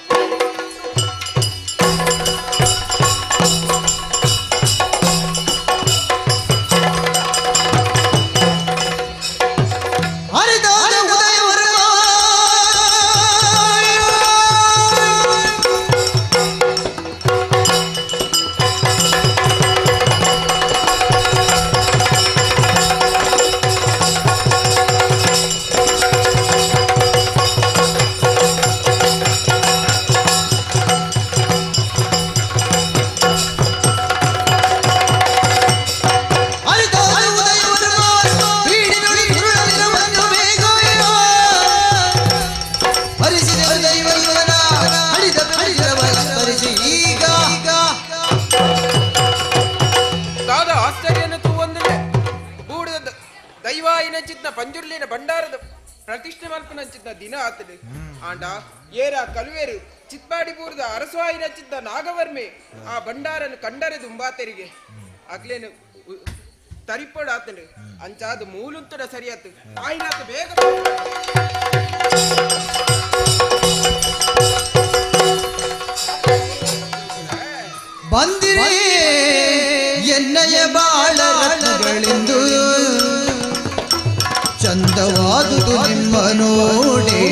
ಪಂಜುರ್ಲಿನ ಭಂಡಾರದ ಪ್ರತಿಷ್ಠೆ ಮಲ್ಪನಂಚಿದ್ದ ದಿನ ಆತದೆ ಆಂಡ ಏರ ಕಲುವೇರು ಚಿತ್ಪಾಡಿಪುರದ ಅರಸುವಾಯಿನಂಚಿದ್ದ ನಾಗವರ್ಮೆ ಆ ಭಂಡಾರನ್ನು ಕಂಡರೆ ದುಂಬಾತೆರಿಗೆ ಅಗ್ಲೇನು ತರಿಪೋಡು ಆತನು ಅಂಚಾದ ಮೂಲುಂತಡ ಸರಿಯಾತು ಆಯ್ನಾತ ಬೇಗ ಬಂದಿರೇ ಎನ್ನಯ ಬಾಳ ರತ್ನಗಳೆಂದು ಚಂದವಾದುದು ನಿಮ್ಮ ನೋಡಿ.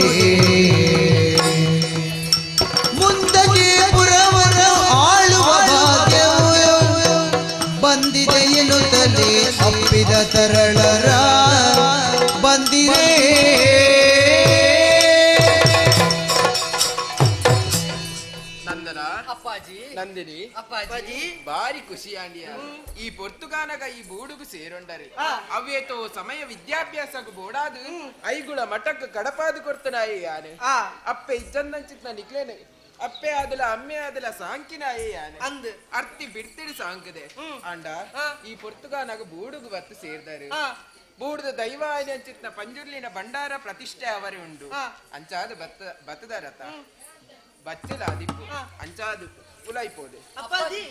ಅಪ್ಪಾಜಿ ನಂದಿನಿ ಅಪ್ಪಾಜಿ ಬಾರಿ ಖುಷಿ ಆಂಡಿಯ ಈ ಪೊರ್ತುಗಾನಗ ಈ ಬೂಡುಗು ಸೇರೊಂಡರೆ ಅವೇತೋ ಸಮಯ ವಿದ್ಯಾಭ್ಯಾಸకు ಬೋಡಾದು ಐಗುಳ ಮಠಕ್ಕೆ ಕಡಪಾದು ಕೊಡ್ತನಾಯಿ ಯಾನೆ ಅಪ್ಪೆ ಇಜ್ಜಂದಂಚಿತ್ನ ನಿಕ್ಲೇನೆ ಅಪ್ಪೆ ಆದಲ ಅಮ್ಮೆ ಆದಲ ಸಾಂಕಿನಾಯೇ ಯಾನೆ ಅಂದ್ ಅರ್ತಿ ಬಿಡ್ತಿಡಿ ಸಾಂಕದೆ ಅಂಡ ಈ ಪೊರ್ತುಗಾನಗ ಬೂಡುಗು ಬತ್ತು ಸೇರ್ದಾರೆ ಬೂಡುದ ದೈವ ಅಂಚಿತ್ನ ಪಂಜುರ್ಲಿನ ಭಂಡಾರ ಪ್ರತಿಷ್ಠೆ ಅವರೇ ಉಂಡು ಅಂಚಾದ ಬತ್ತ ಬತ್ತದಾರತ ಬಚ್ಚಲ ಅದಿಪ್ಪು ಅಂಚಾದು ಉಲಾಯ್ಪೋದೆ ಅಪ್ಪಾಜಿ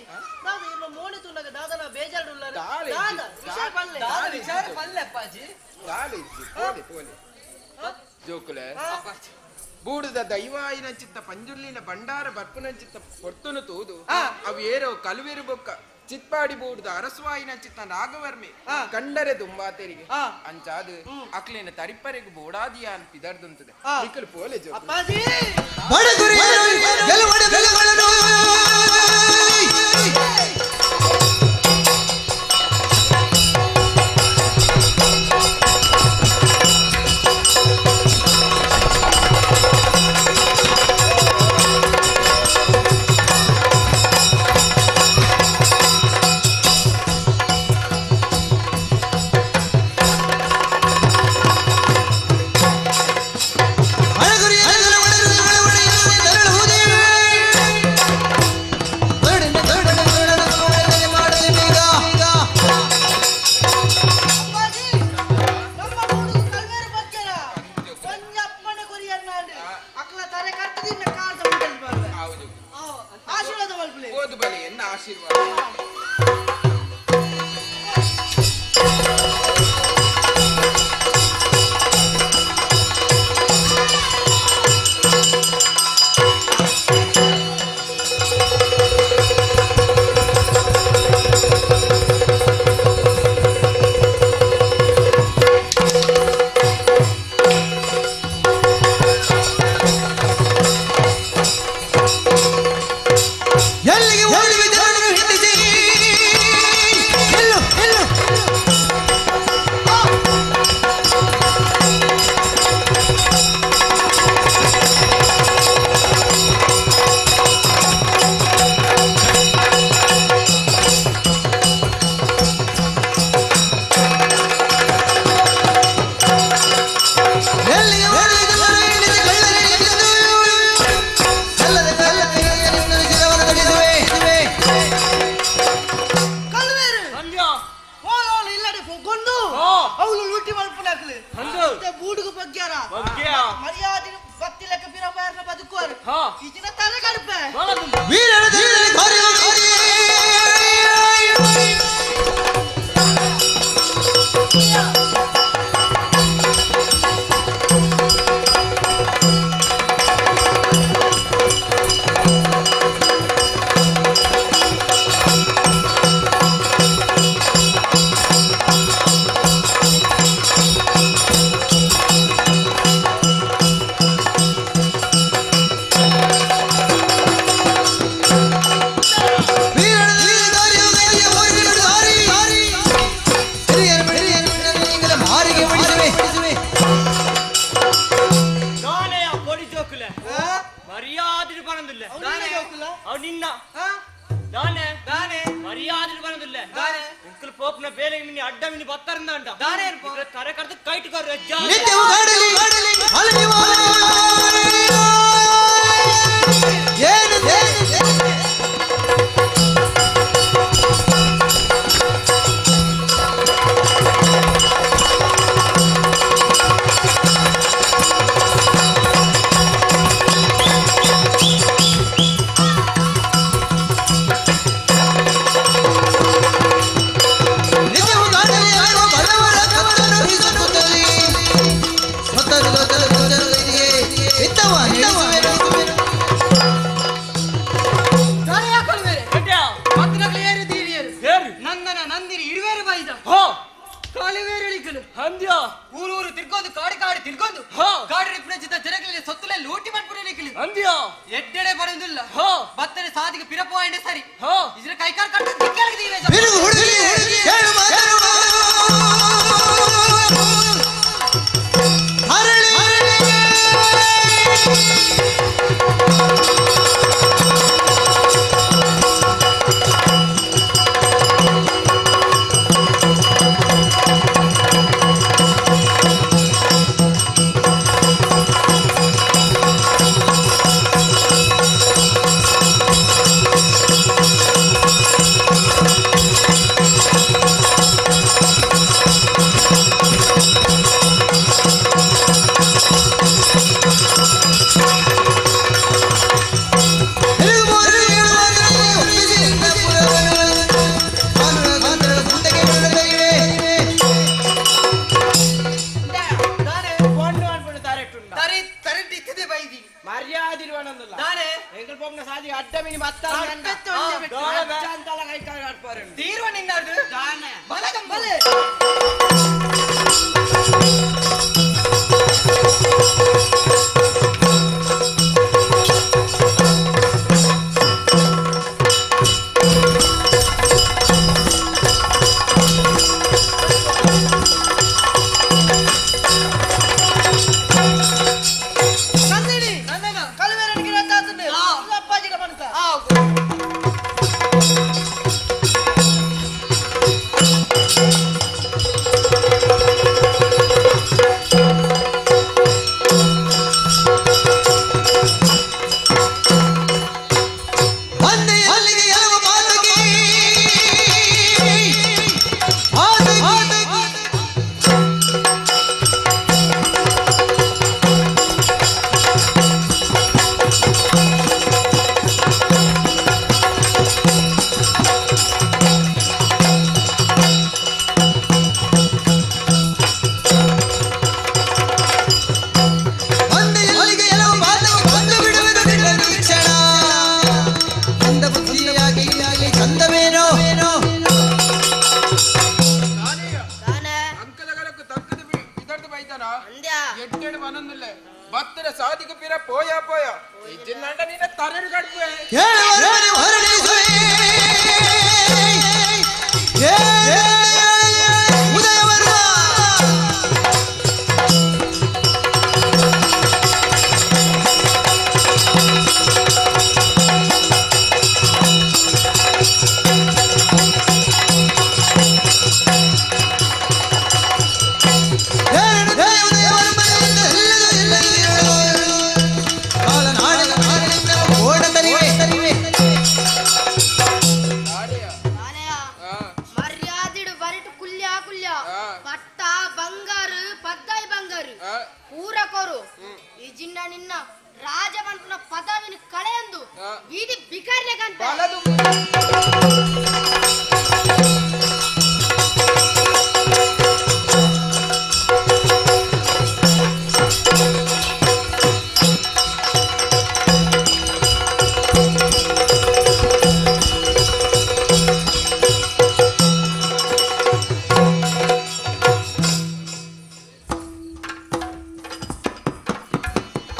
ದಾದ ಇರ್ನ ಮೋನೆ ತುನ್ನಗ ದಾದನ ಬೇಜಾರುಳ್ಳಾರ ದಾಲ ದಾದ ಇಜ್ಜಿ. ವಿಷಯ ಪಲ್ಲೆ ದಾಲ ವಿಚಾರ ಪಲ್ಲೆ ಅಪ್ಪಾಜಿ ದಾಲ ಇಜ್ಜಿ ಪೋಲೆ ಪೋಲೆ ಜೋಕುಲೆ ಬೂಡುದ ದೈವಾಯಿನಂಚಿತ್ತ ಪಂಜುರ್ಲಿನ ಭಂಡಾರ ಬರ್ಪುನಂಚಿತ್ತ ಪೊರ್ತುನು ತೂದು ಅವು ಏರೋ ಕಲುವೆರು ಬೊಕ್ಕ ಚಿತ್ಪಾಡಿ ಬೂಡುದ ಅರಸುವಾಯಿನಂಚಿತ್ತ ನಾಗವರ್ಮೆ ಕಂಡರೆ ದುಂಬಾತೆರಿಗೆ ಅಂಚಾದು ಅಕ್ಲಿನ ತರಿಪರೆಗು ಬೋಡಾದಿಯ ಅನ್ಪಿದರ್ದುಂತದೆ ನಿಕ್ಕಲು ಪೋಲೆ ಜೋಕುಲೆ ಅಪ್ಪಾಜಿ ಬಡಗುರಿ ಗೆಲುವಡ ಬೆಲುವಡನು. ಬಡಗುರಿ ಗೆಲುವಡ ಬೆಲುವಡ ತೆರಳುವುದೇ. ಗರುಡನ ಗರುಡನ ಗರುಡನ ಗರುಡನ ಮಾಡದೆ ಬೇಗ. ಅಪ್ಪಾಜಿ ನಮ್ಮ ಬೂಡುಗು ಕಲ್ವೇರು ಬಗ್ಗೆರ ಒಂಜಿ ಅಪ್ಪನ ಕೊರಿಯನ್ನಾಂಡ್ ಅಕ್ಲ ತರೆ ಕರ್ತದಿನ್ನ ಕಾಲ್ದ ಉಂಟಲ್ ಬರ್ವೆ ಹೌದು ಆಶೀರ್ವಾದ ಮಲ್ಪುಲೆ ಓದು ಬಲಿ ಎನ್ನ ಆಶೀರ್ವಾದ ಎಲ್ಲಿಗೆ ಓಡುವೆ ಜನರನ್ನು ಹಿಂದಿಸಿ ಎಲ್ಲು ಎಲ್ಲು ಎಲ್ಲಿಗೆ ಓಡುವೆ ಜನರನ್ನು ಹಿಂದಿಸಿ ಕಳ್ಳರೆ ಹಿಡಿದು ಸಲ್ಲದೆ ಸಲ್ಲದೆ ನಿನ್ನನ್ನು ಶಿರವನ್ನು ತಗ್ಗಿಸುವೆ. ಕಲ್ವೇರು ಅಂದ್ಯಾ ಓಲ್ ಓಲ್ ಇಲ್ಲಡೆ ಪೊಗೊಂಡು ಅವಳು ಲೂಟಿ ಮಲ್ಪುನಾಕ್ಲು ಅಂದು. ಮತ್ತೆ ಬೂಡುಗು ಬಗ್ಗ್ಯಾರ ಬಗ್ಗ್ಯ. ಮರ್ಯಾದೆ ಬತ್ತಿಲಕ್ಕ ಪಿರಬಾರ್ನ ಬದುಕುವರು ಹಾ. ಈಚಿನ ತಲೆ ಕಡುಪೆ ವೀರರ ಧೀರರ ಕಾರ್ಯವು ಕಾರ್ಯ. ವೀರರ ಧೀರರ ಕಾರ್ಯವು ಕಾರ್ಯ ಹೋರಿಬಿಡು ದಾರಿ. ಹಿರಿಯರ ಹಿರಿಯರ ನಿಂಗಲ ಮಾರಿಗೆ ಒಡಿಸುವೆ. ನಾನೇ ಆ ಪೊಡಿ ಜೋಕುಲೆ ಮರ್ಯಾದೆ ಬರಂದಿಲ್ಲ ಅವ್ ನಿನ್ನ ದಾನೆ ದಾನೆ ಮರ್ಯಾದೆ ಬರಂದಿಲ್ಲ ದಾನೆ. ಇಂಕಲ್ ಪೋಪ್ನ ಬೇಲೆ ಮಿನಿ ಅಡ್ಡ ಮಿನಿ ಬತ್ತರಿಂದ ಅಂಡ ದಾನೆ ತರೆ ಕಡ್ದು ಕೈಟ್ ಕರ್ ನಿತ್ಯವೂ ಕಾಡಲಿ ಅಲಯುವ ಏನು ಏನು ನಿತ್ಯವೂ ಕಾಡಲಿ ಅಲಯುವ ಬಡವರ ಕತ್ತನ್ನು ಬೀಸುತ್ತಲೇ ಸತ್ತರು ಸತ್ತರು ಸತ್ತರು ಕೈಗೆ ವಿತ್ತವ ನೀಡಿಸುವೆನು. ದಾನೆ ಯಾಕೊಳ್ಬೇರೆ ಮತ್ತನಕ್ಲೆ ಏರು ದೀರಿಯರು ನಂದನ ನಂದಿನಿ ಇರುವೇರು ಬೈದ ಹೋ ಕಾಲುವೇರು ಇಳಿಕಲು ಅಂದ್ಯಾ ಊರೂರು ತಿರ್ಕೊಂಡು ಕಾಡು ಕಾಡು ತಿರ್ಕೊಂಡು ಹಾ. ಕಾಡು ರಿಪ್ರಜಿತ ತೆರಗಲಿ ಸೊತ್ತಲೆ ಲೂಟಿ ಮಾಡ್ಬಿಡಲಿಕ್ಕಿಲ್ಲ ಅಂದ್ಯಾ ಎಡ್ಡೆಡೆ ಬರೋದಿಲ್ಲ ಹೋ ಬತ್ತನೆ ಸಾದಿಗೆ ಪಿರಪು ಸರಿ ಹೋ ಇದ್ರ ಕೈಕಾಲು ಕಟ್ಟು ದಿಕ್ಕಾಗಿದೆ ಬಿರುಗು ಹುಡುಗಿ ಏಳು ಮಾತನು ಹರಳಿ ಮರ್ಯಾದಿರುವನಂದಲ್ಲ ದಾನೆ ಎಂಕಲ್ ಪೋಪ್ನ ಸಾದಿ ಅಡ್ಡ ಮಿನಿ ಮತ್ತ ಕೈ ಕಾಲು ಆಡ್ಪಾರೆ ತೀರ್ವ ನಿನ್ನದು ದಾನೆ ಬಲೆ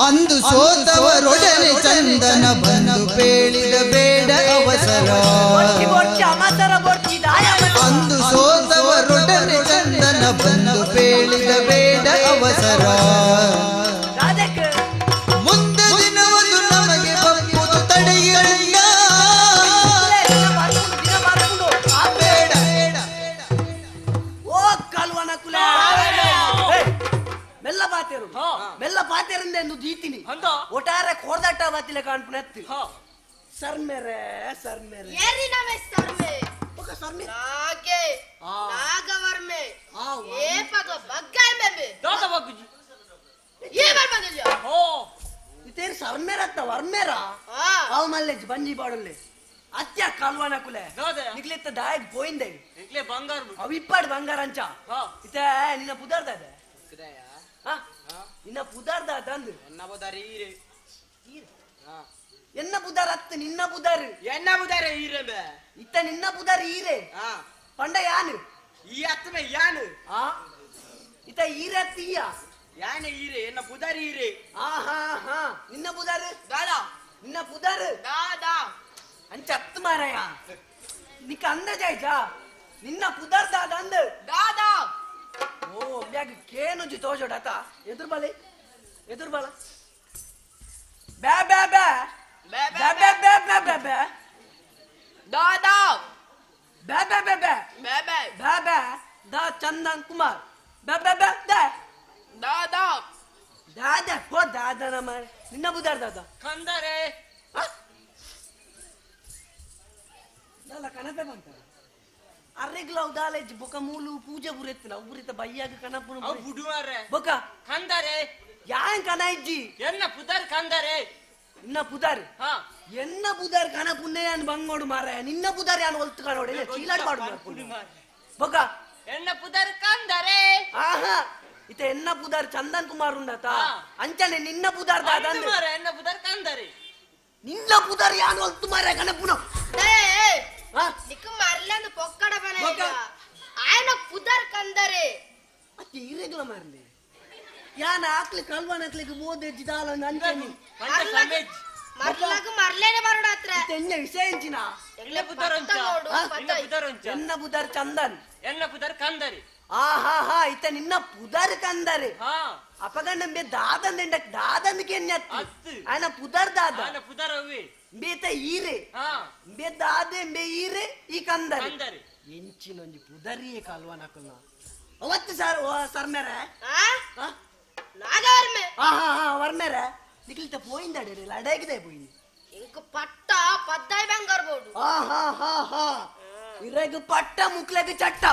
ಅಂದು ಸೋತವರೊಡನೆ ಚಂದನ ಬಂದು ಪೇಳಿದ ಬೇಡ ಅವಸರ. ಅಂದು ಸೋತವರೊಡನೆ ಚಂದನ ಬಂದು ಪೇಳಿದ ಬೇಡ ಅವಸರ. ಮುಂದೆ ದಿನವದು ನಮಗೆ ಬಪ್ಪುದು ತಡೆಯಿಲ್ಲ. ಬೇಡ ಓ ಕಲ್ವನ ಕುಲ ಮೆಲ್ಲ ಬಾತೇರು ಮೆಲ್ಲ ಬಾತೇರಿಂದ ದೀತೀನಿ ಒಟ್ಟಾರೆ ಕೋರ್ದಾಟ ಬಾತಿಲೆ ಕಾಣ್ಪುಣೆತ್ತಿ ಸರ್ ಮೇರೆ ಸರ್ ಮೇರೆ ಏರಿ ನಮೆ ಸರ್ ಮೇ ಒಕ ಸರ್ ಮೇ ನಾಗೆ ನಾಗವರ್ಮೆ ಏ ಪಗ ಬಗ್ಗಾಯ ಮೇಬೆ ದಾದ ಬಗ್ಗುಜಿ ಏ ಬರ್ಬದಲ್ಲ ಹೋ ಇತೇರ್ ಸರ್ ಮೇರತ್ತ ವರ್ಮೇರ ಆವ್ ಮಲ್ಲೆಜ್ ಬಂಜಿ ಬಾಡಲ್ಲೆ ಅತ್ಯ ಕಲ್ವನ ಕುಲೆ ನಿಗ್ಲೆತ್ತ ದಾಯಕ್ ಪೋಯಿಂದೆ ನಿಗ್ಲೆ ಬಂಗಾರ ಅವ್ ಇಪ್ಪಾಡ್ ಬಂಗಾರ ಅಂಚ ಇತ ನಿನ್ನ ಪುದಾರ್ದ ಇದೆ ನಿನ್ನ ಪುದಾರ್ದ ತಂದು ಎನ್ನ ಬುದಾರಿ ಈರೆ ಎನ್ನ ಬುದಾರ ಅತ್ತ ನಿನ್ನ ಬುದಾರು ಎನ್ನ ಬುದಾರೆ ಈರೆ ಬೆ ಇತ್ತ ನಿನ್ನ ಬುದಾರಿ ಈರೆ ಪಂಡ ಯಾನು ಈ ಅತ್ತಮೆ ಯಾನು ಇತ ಈರೆ ಅತ್ತೀಯ ಯಾನೆ ಈರೆ ಎನ್ನ ಬುದಾರಿ ಈರೆ ಆ ಹಾ ಹಾ ನಿನ್ನ ಬುದಾರು ದಾದಾ ನಿನ್ನ ಬುದಾರು ದಾದಾ ಅಂಚ ಅತ್ತು ಮಾರಾಯ ನಿಕ್ಕ ಅಂದಾಜಾಯ್ತಾ ನಿನ್ನ ಪುದಾರ್ ದಾದ ಅಂದ ದಾದಾ ಓ ಬ್ಯಾಗ್ ಕೇನುಜಿ ತೋಜೋಡಾತ ಎದುರು ಬಲೆ ಎದುರು ಬಲ ಬ್ಯಾ ಬ್ಯಾ ಬ್ಯಾ ಬ್ಯಾ ಬ್ಯಾ ಬ್ಯಾ ಬ್ಯಾ ಬ್ಯಾ ಬ್ಯಾ ದಾದಾ ಬ್ಯಾ ಬ್ಯಾ ಬ್ಯಾ ಬ್ಯಾ ಬ್ಯಾ ಬ್ಯಾ ಬ್ಯಾ ಬ್ಯಾ ದಾ ಚಂದನ್ ಕುಮಾರ್ ಬ್ಯಾ ಬ್ಯಾ ಬ್ಯಾ ದಾ ದಾದಾ ದಾದಾ ಹೋ ದಾದನ ಮಾರೆ ನಿನ್ನ ಬುದಾರ್ ದಾದಾ ಕಂದರೆ ದಾಲ ಕನಪೆ ಬಂತ ಅರೆಗ್ಲ ಉದಾಲೇಜ್ ಬೊಕ ಮೂಲು ಪೂಜೆ ಬುರೆತ್ತಿನ ಉರಿತ ಬಯ್ಯಾಗ ಕನಪುನು ಅವು ಬುಡು ಮಾರ್ರೆ ಬೊಕ ಕಂದರೆ ಯಾನ್ ಕನ ಇಜ್ಜಿ ಎನ್ನ ಪುದಾರ್ ಕಂದರೆ ನಿನ್ನ ಪುದಾರ್ ಹಾ ಎನ್ನ ಪುದಾರ್ ಕನ ಪುಣ್ಯ ಯಾನ್ ಬಂಗೋಡು ಮಾರಾಯ ನಿನ್ನ ಪುದಾರ್ ಯಾನ್ ಒಲ್ತು ಕಾಣೋಡು ಇಲ್ಲ ಚೀಲಾಡ್ ಮಾಡು ಬೊಕ ಎನ್ನ ಪುದಾರ್ ಕಂದರೆ ಆಹಾ ಇತ ಎನ್ನ ಪುದಾರ್ ಚಂದನ್ ಕುಮಾರ್ ಉಂಡತ ಅಂಚನೆ ನಿನ್ನ ಪುದಾರ್ ದಾದ ಎನ್ನ ಪುದಾರ್ ಕಂದರೆ ನಿನ್ನ ಪುದಾರ್ ಯಾನು ಅಲ್ತು ಮಾರ ಕಣಪುನ ನಿಕ್ಕ ಮರ್ಲಂದು ಪೊಕ್ಕಡ ಬನ ಆಯನ ಪುದಾರ್ ಕಂದರೆ ಅತ್ತೆ ಇರೆಗ್ಲ ಮಾರ್ಲಿ ಯಾನ ಆಕ್ಲಿ ಕಲ್ವನ ಆಕ್ಲಿಗೆ ಬೋದೆಜ್ಜಿ ದಾಲ ಅಂಚನೆ ಮರ್ಲಗ ಮರ್ಲೇನೆ ಬರೋಡ ಹತ್ರ ಎನ್ನ ವಿಷಯ ಎಂಚಿನ ಎನ್ನ ಪುದಾರ್ ಎನ್ನ ಪುದಾರ್ ಚಂದನ್ ಎನ್ನ ಪುದಾರ್ ಕಂದರೆ ಆಹಾ ಹಾ ಇತ ನಿನ್ನ ಪುದಾರ್ ಕಂದರೆ ಅಪಗಂಡ ದಾದಂದ ದಾದಂದಕ್ಕೆ ಎಣ್ಣೆ ಆಯನ ಪುದಾರ್ ದಾದ ಪುದಾರ್ ಅವೇ ಬೇತ ಈರೆ ಬೇ ದಾದೆ ಬೇ ಈರೆ ಈ ಕಂದರೆ ಎಂಚಿನೊಂಜಿ ಪುದರಿಯೇ ಕಲ್ವನ ಹಾಕಲ್ಲ ಅವತ್ತು ಸರ್ ಸರ್ಮೇರೆ ನಾಗವರ್ಮೆ ಹಾ ಹಾ ವರ್ಮೇರೆ ನಿಖಿಲ್ತ ಪೋಯಿಂದಾಡೆ ಲಡಾಯಿಗಿದೆ ಪೋಯಿಂದಿ ಇಂಕ ಪಟ್ಟ ಪದ್ದಾಯಿ ಬಂಗಾರ ಬೋಡು ಹಾ ಹಾ ಹಾ ಹಾ ಇರೆಗ್ ಪಟ್ಟ ಮುಕ್ಲೆಗ್ ಚಟ್ಟ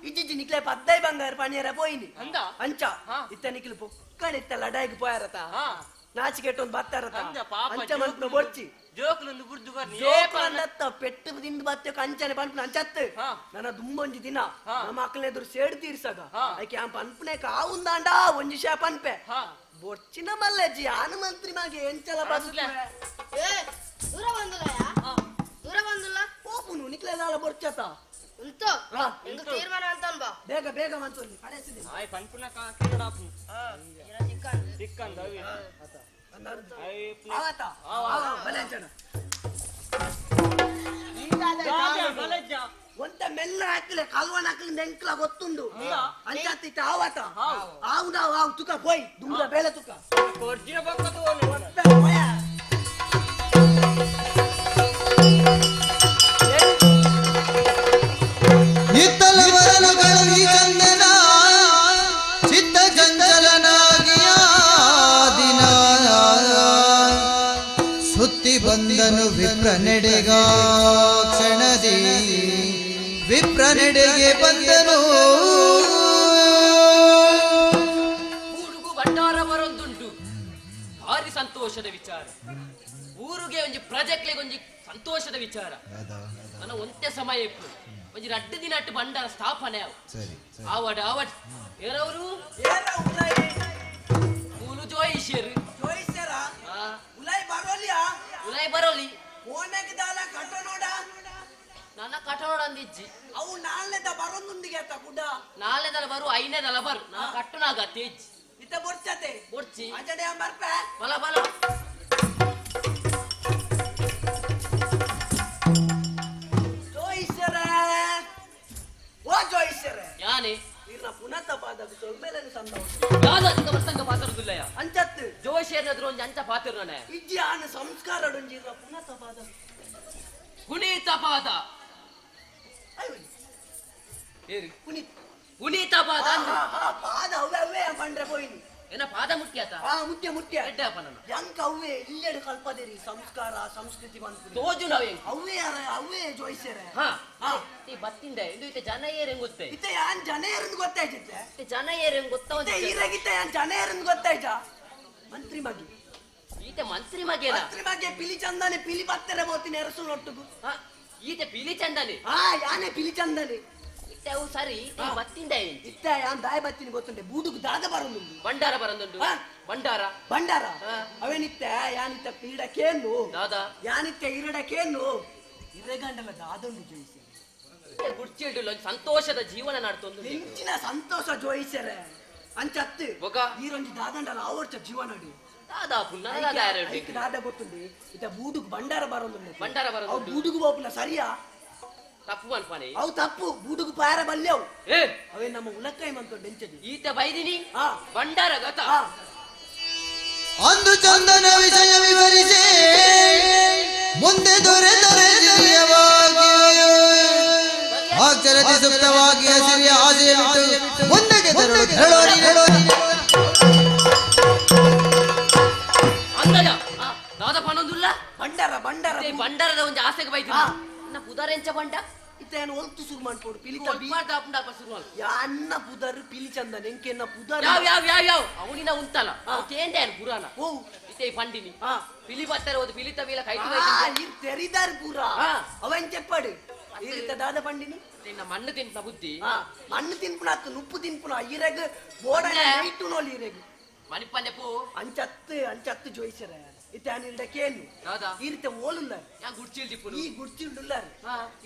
ಇಜ್ಜಿ ನಿಕ್ಲೆ ಪದ್ದಾಯಿ ಬಂಗಾರ ಪಣಿಯರ ಪೋಯಿನಿ ಅಂಚ ಇತ್ತ ನಿಖಿಲ್ ಪೊಕ್ಕಣ ಇತ್ತ ಲಡಾಯಿಗೆ ಪೋಯಾರತ ನಾಚಿಕೆಟ್ಟೊಂದು ಬತ್ತಾರತ ಅಂಚ ಮನ್ಪುನ ಬೊಡ್ಚಿ ಜೋಕುಲೊಂದು ಬುರ್ದು ಜೋಕುಲಂದತ್ತ ಪೆಟ್ಟು ತಿಂದು ಬತ್ತೆ ಕಂಚನೆ ಪನ್ಪುನ ಅಂಚತ್ತು ನನ್ನ ದುಂಬೊಂಜಿ ದಿನ ನಮ್ಮ ಅಕ್ಕನ ಎದುರು ಸೇಡ್ ತೀರ್ಸಾಗ ಐಕೆ ಆ ಪನ್ಪುನೆ ಕಾವುಂದಾಂಡ ಒಂಜಿ ಶಾ ಪನ್ಪೆ ಬೊಡ್ಚಿನ ಮಲ್ಲಜ್ಜಿ ಆನು ಮಂತ್ರಿ ಮಗೆ ಎಂಚಲ ಬದುಕುವೆ ದೂರ ಬಂದುಲ್ಲ ದೂರ ಬಂದುಲ್ಲ ಪೋಪುನು ನಿಕ್ಲೆದಾಲ ಬೊಡ್ಚತ ಉಂಟು ಎಂಗ ತೀರ್ಮಾನ ಅಂತ ಬಾ ಬೇಗ ಬೇಗ ಮಂತೊಲ್ಲಿ ಕಡೆಸಿದೆ ಆಯ್ ಪನ್ಪುನ ಕೇಳಾಪು ಸಿಕ್ಕಂದ ಅವೇ ಆವತ ಬಲೆ ಅಂಚಣ ಒಂತ ಮೆಲ್ಲ ಹಾಕ್ಲೆ ಕಲ್ವನ ಹಾಕ್ಲಿಂದ ಎಂಕ್ಲ ಗೊತ್ತುಂಡು ಅಂಚಾತಿತ್ತ ಆವತ ಆವು ನಾವು ಆವು ತುಕ ಪೋಯ್ ದುಂಬುದ ಬೇಲೆ ತುಕ ಇತ್ತಲ ಬರಲುಗಳು ಈ ಚಂದನ ಚಿತ್ತ ಚಂಚಲನಾಗಿಯ ದಿನ ಸುತ್ತಿ ಬಂದನು ವಿಪ್ರನೆಡೆಗ ಕ್ಷಣದಿ ವಿಪ್ರನೆಡೆಗೆ ಬಂದನು ಊರುಗು ಭಂಡಾರ ಬರೊಂದುಂಟು ಭಾರಿ ಸಂತೋಷದ ವಿಚಾರ ಊರಿಗೆ ಒಂಜಿ ಪ್ರಜೆಕ್ಲೆಗೆ ಒಂಜಿ ಸಂತೋಷದ ವಿಚಾರ ನನ್ನ ಒಂತೆ ಸಮಯ ಇಪ್ಪು ಒಂಜಿ ರಡ್ಡು ದಿನ ಅಟ್ಟು ಭಂಡಾರ ಸ್ಥಾಪನೆ ಅವು ಆವಡ ಆವಡ್ ಏರವರು ಕೂಲು ಜೋಯಿಷರು ಜೋಯಿಷರ ಉಲಾಯ್ ಬರೋಲಿಯಾ ಉಲಾಯ್ ಬರೋಲಿ ಓನಗೆ ದಾಲ ಕಟನೋಡ ನನ್ನ ಕಟನೋಡ ಅಂದಿಜ್ಜಿ ಅವು ನಾಲ್ನೆದ ಬರೋಂದುಂದಿಗೆ ಅತ್ತ ಕುಡ ನಾಲ್ನೆದಲ ಬರು ಐನೇದಲ ಬರು ನಾ ಕಟ್ಟುನಾಗ ತೇಜ್ ಇತ್ತ ಬೊಡ್ಚತೆ ಬೊಡ್ಚಿ ಅಂಚಡೆ ಬರ್ಪೆ ಬಲ ಬಲ ಜೋಯಿಷರ ಓ ಜೋಯಿಷರ ಯಾನೆ ಇರ್ನ ಪುನಃ ಪಾದకు ಸೊಲ್ಮೇಲೆ ಸಂದ ಯಾವ್ದು ಪ್ರಸಂಗ ಪಾತ್ರದುಲ್ಲಯ ಅಂಚತ್ತು ಜೋಶೇರ್ನದ್ರು ಒಂಜಿ ಅಂಚ ಪಾತ್ರನೇ ಇಜ್ಜಿ ಆನ ಸಂಸ್ಕಾರ ಡೊಂಜಿ ಇರ್ನ ಪುನಃ ಪಾದ ಪುನೀತ ಪಾದ ಪುನೀತ್ ಪುನೀತ ಪಾದ ಪಾದ ಅವೇ ಅವೇ ಪಂಡ್ರೆ ಪೋಯಿನಿ ಏನ ಪಾದ ಮುಟ್ಟ್ಯಾತ ಆ ಮುಟ್ಯ ಮುಟ್ಯ ಎಡ್ಡಪ್ಪ ನನ್ನ ಎಂಕ ಅವೇ ಇಲ್ಲೆಡು ಕಲ್ಪದಿರಿ ಸಂಸ್ಕಾರ ಸಂಸ್ಕೃತಿ ಬಂತು ತೋಜು ನಾವ್ ಹೆಂಗ್ ಅವೇ ಅವೇ ಜೋಯಿಸ್ಯಾರ ಹಾ ಈ ಬತ್ತಿಂದ ಇದು ಇತ್ತೆ ಜನ ಏರ್ ಗೊತ್ತೇ ಇತ್ತೆ ಯಾನ್ ಜನ ಏರಂದು ಗೊತ್ತಾಯ್ತಿತ್ತೆ ಇತ್ತೆ ಜನ ಏರ್ ಗೊತ್ತ ಈರಾಗಿತ್ತೆ ಯಾನ್ ಜನ ಏರಂದು ಗೊತ್ತಾಯ್ತ ಮಂತ್ರಿ ಮಗಿ ಈತೆ ಮಂತ್ರಿ ಮಗೇನ ಮಂತ್ರಿ ಮಗೆ ಪಿಲಿ ಚಂದನೆ ಪಿಲಿ ಪತ್ತೆರೆ ಬೋತಿನ ಎರಸು ನೊಟ್ಟುಗು ಈತೆ ಪಿಲಿ ಚಂದನೆ ಹಾ ಯಾನೆ ಪಿಲಿ ಚಂದನೆ ಇತ್ತೆ ಅವು ಸರಿ ಇತ್ತೆ ಬತ್ತಿಂದ ಇತ್ತೆ ಯಾನ್ ದಾಯ ಬತ್ತಿನ ಗೊತ್ತುಂಟೆ ಬೂಡುಗು ದಾದ ಬರಂದುಂಡು ಭಂಡಾರ ಬರಂದುಂಡು ಭಂಡಾರ ಭಂಡಾರ ಅವೇನಿತ್ತೆ ಯಾನಿತ್ತ ಪೀಡ ಕೇನು ದಾದಾ ಯಾನಿತ್ತೆ ಇರಡ ಕೇನು ಇರಗಂಡಲ ದಾದಂಡು ಜೋಯಿಸೆ ಗುಡ್ಚಿಲ್ಡು ಸಂತೋಷದ ಜೀವನ ನಡ್ತೊಂದು ನಿಂಚಿನ ಸಂತೋಷ ಜೋಯಿಸರೆ ಅಂಚತ್ತು ಈರೊಂಜಿ ದಾದಂಡಲ ಆವರ್ಚ ಜೀವನ ದಾದಾ ಪುನಃ ದಾದ ದಾದ ಗೊತ್ತುಂಡು ಇತ್ತ ಬೂಡುಗು ಭಂಡಾರ ಬರಂದುಂಡು ಭಂಡಾರ ಬರಂದುಂಡು ಬೂಡುಗು ಬೋಪುನ ಸರಿಯಾ ತಪ್ಪು ಅನ್ಪಾನೆ ಅವು ತಪ್ಪು ಬೂಡುಗು ಪಾರ ಬಲ್ಯವು ಅವೇ ನಮ್ಮ ಉಲಕ್ಕಾಯಿ ಮಂತು ಡೆಂಚದಿ ಈತ ಬೈದಿನಿ ಭಂಡಾರ ಗತ ಅಂದು ಚಂದನ ವಿಷಯ ವಿವರಿಸಿ ಮುಂದೆ ದೊರೆತರೆ ಆಚರತಿ ಸುಪ್ತವಾಗಿ ಹಸಿರಿಯ ಆಸೆಯ ಬಿಟ್ಟು ಮುಂದಕ್ಕೆ ತೆರಳು ತೆರಳೋನಿ ಅಂದಜ ದಾದ ಪಣೊಂದುಲ್ಲ ಭಂಡಾರ ಭಂಡಾರ ಭಂಡಾರದ ಒಂದು ಆಸೆಗೆ ಬೈದಿನಿ ನನ್ನ ಪುದಾರ್ ಎಂಚ ಬಂಡ ಇತ್ತ ಒಲ್ತು ಶುರು ಮಾಡ್ಕೊಡು ಪಿಲಿ ಅನ್ನ ಪುದರ್ ಪಿಲಿ ಚಂದನ್ ಎಂಕೆನ್ನ ಪುದರ್ ಯಾವ ಯಾವ ಯಾವ ಯಾವ ಅವನಿನ ಉಂಟಲ್ಲ ಕೇಂದ್ರ ಪುರಾಣ ಓ ಇತ್ತೆ ಪಂಡಿನಿ ಪಿಲಿ ಬತ್ತಾರೆ ಹೋದು ಪಿಲಿ ತವಿಲ ಕೈತು ತೆರಿದಾರ್ ಪೂರ ಅವನ್ ಚೆಪ್ಪಾಡು ಈರಿತ ದಾದ ಪಂಡಿನಿ ನಿನ್ನ ಮಣ್ಣು ತಿನ್ಪುನ ಬುದ್ಧಿ. ಮಣ್ಣು ತಿನ್ಪುನ ಅತ್ತು ನುಪ್ಪು ತಿನ್ಪುನ ಇರೆಗ್ ಬೋಡ ಇಟ್ಟು ನೋಲಿ ಇರೆಗ್ ಮಣಿಪಂದೆ ಪೂ ಅಂಚತ್ತು ಅಂಚತ್ತು ಜೋಯಿಸರ ಇತ್ತೆ ಆನಿಲ್ದ ಕೇನು ಈ ರೀತಿ ಓಲುಲ್ಲ ಈ ಗುಡ್ಚಿಲ್ಡುಲ್ಲ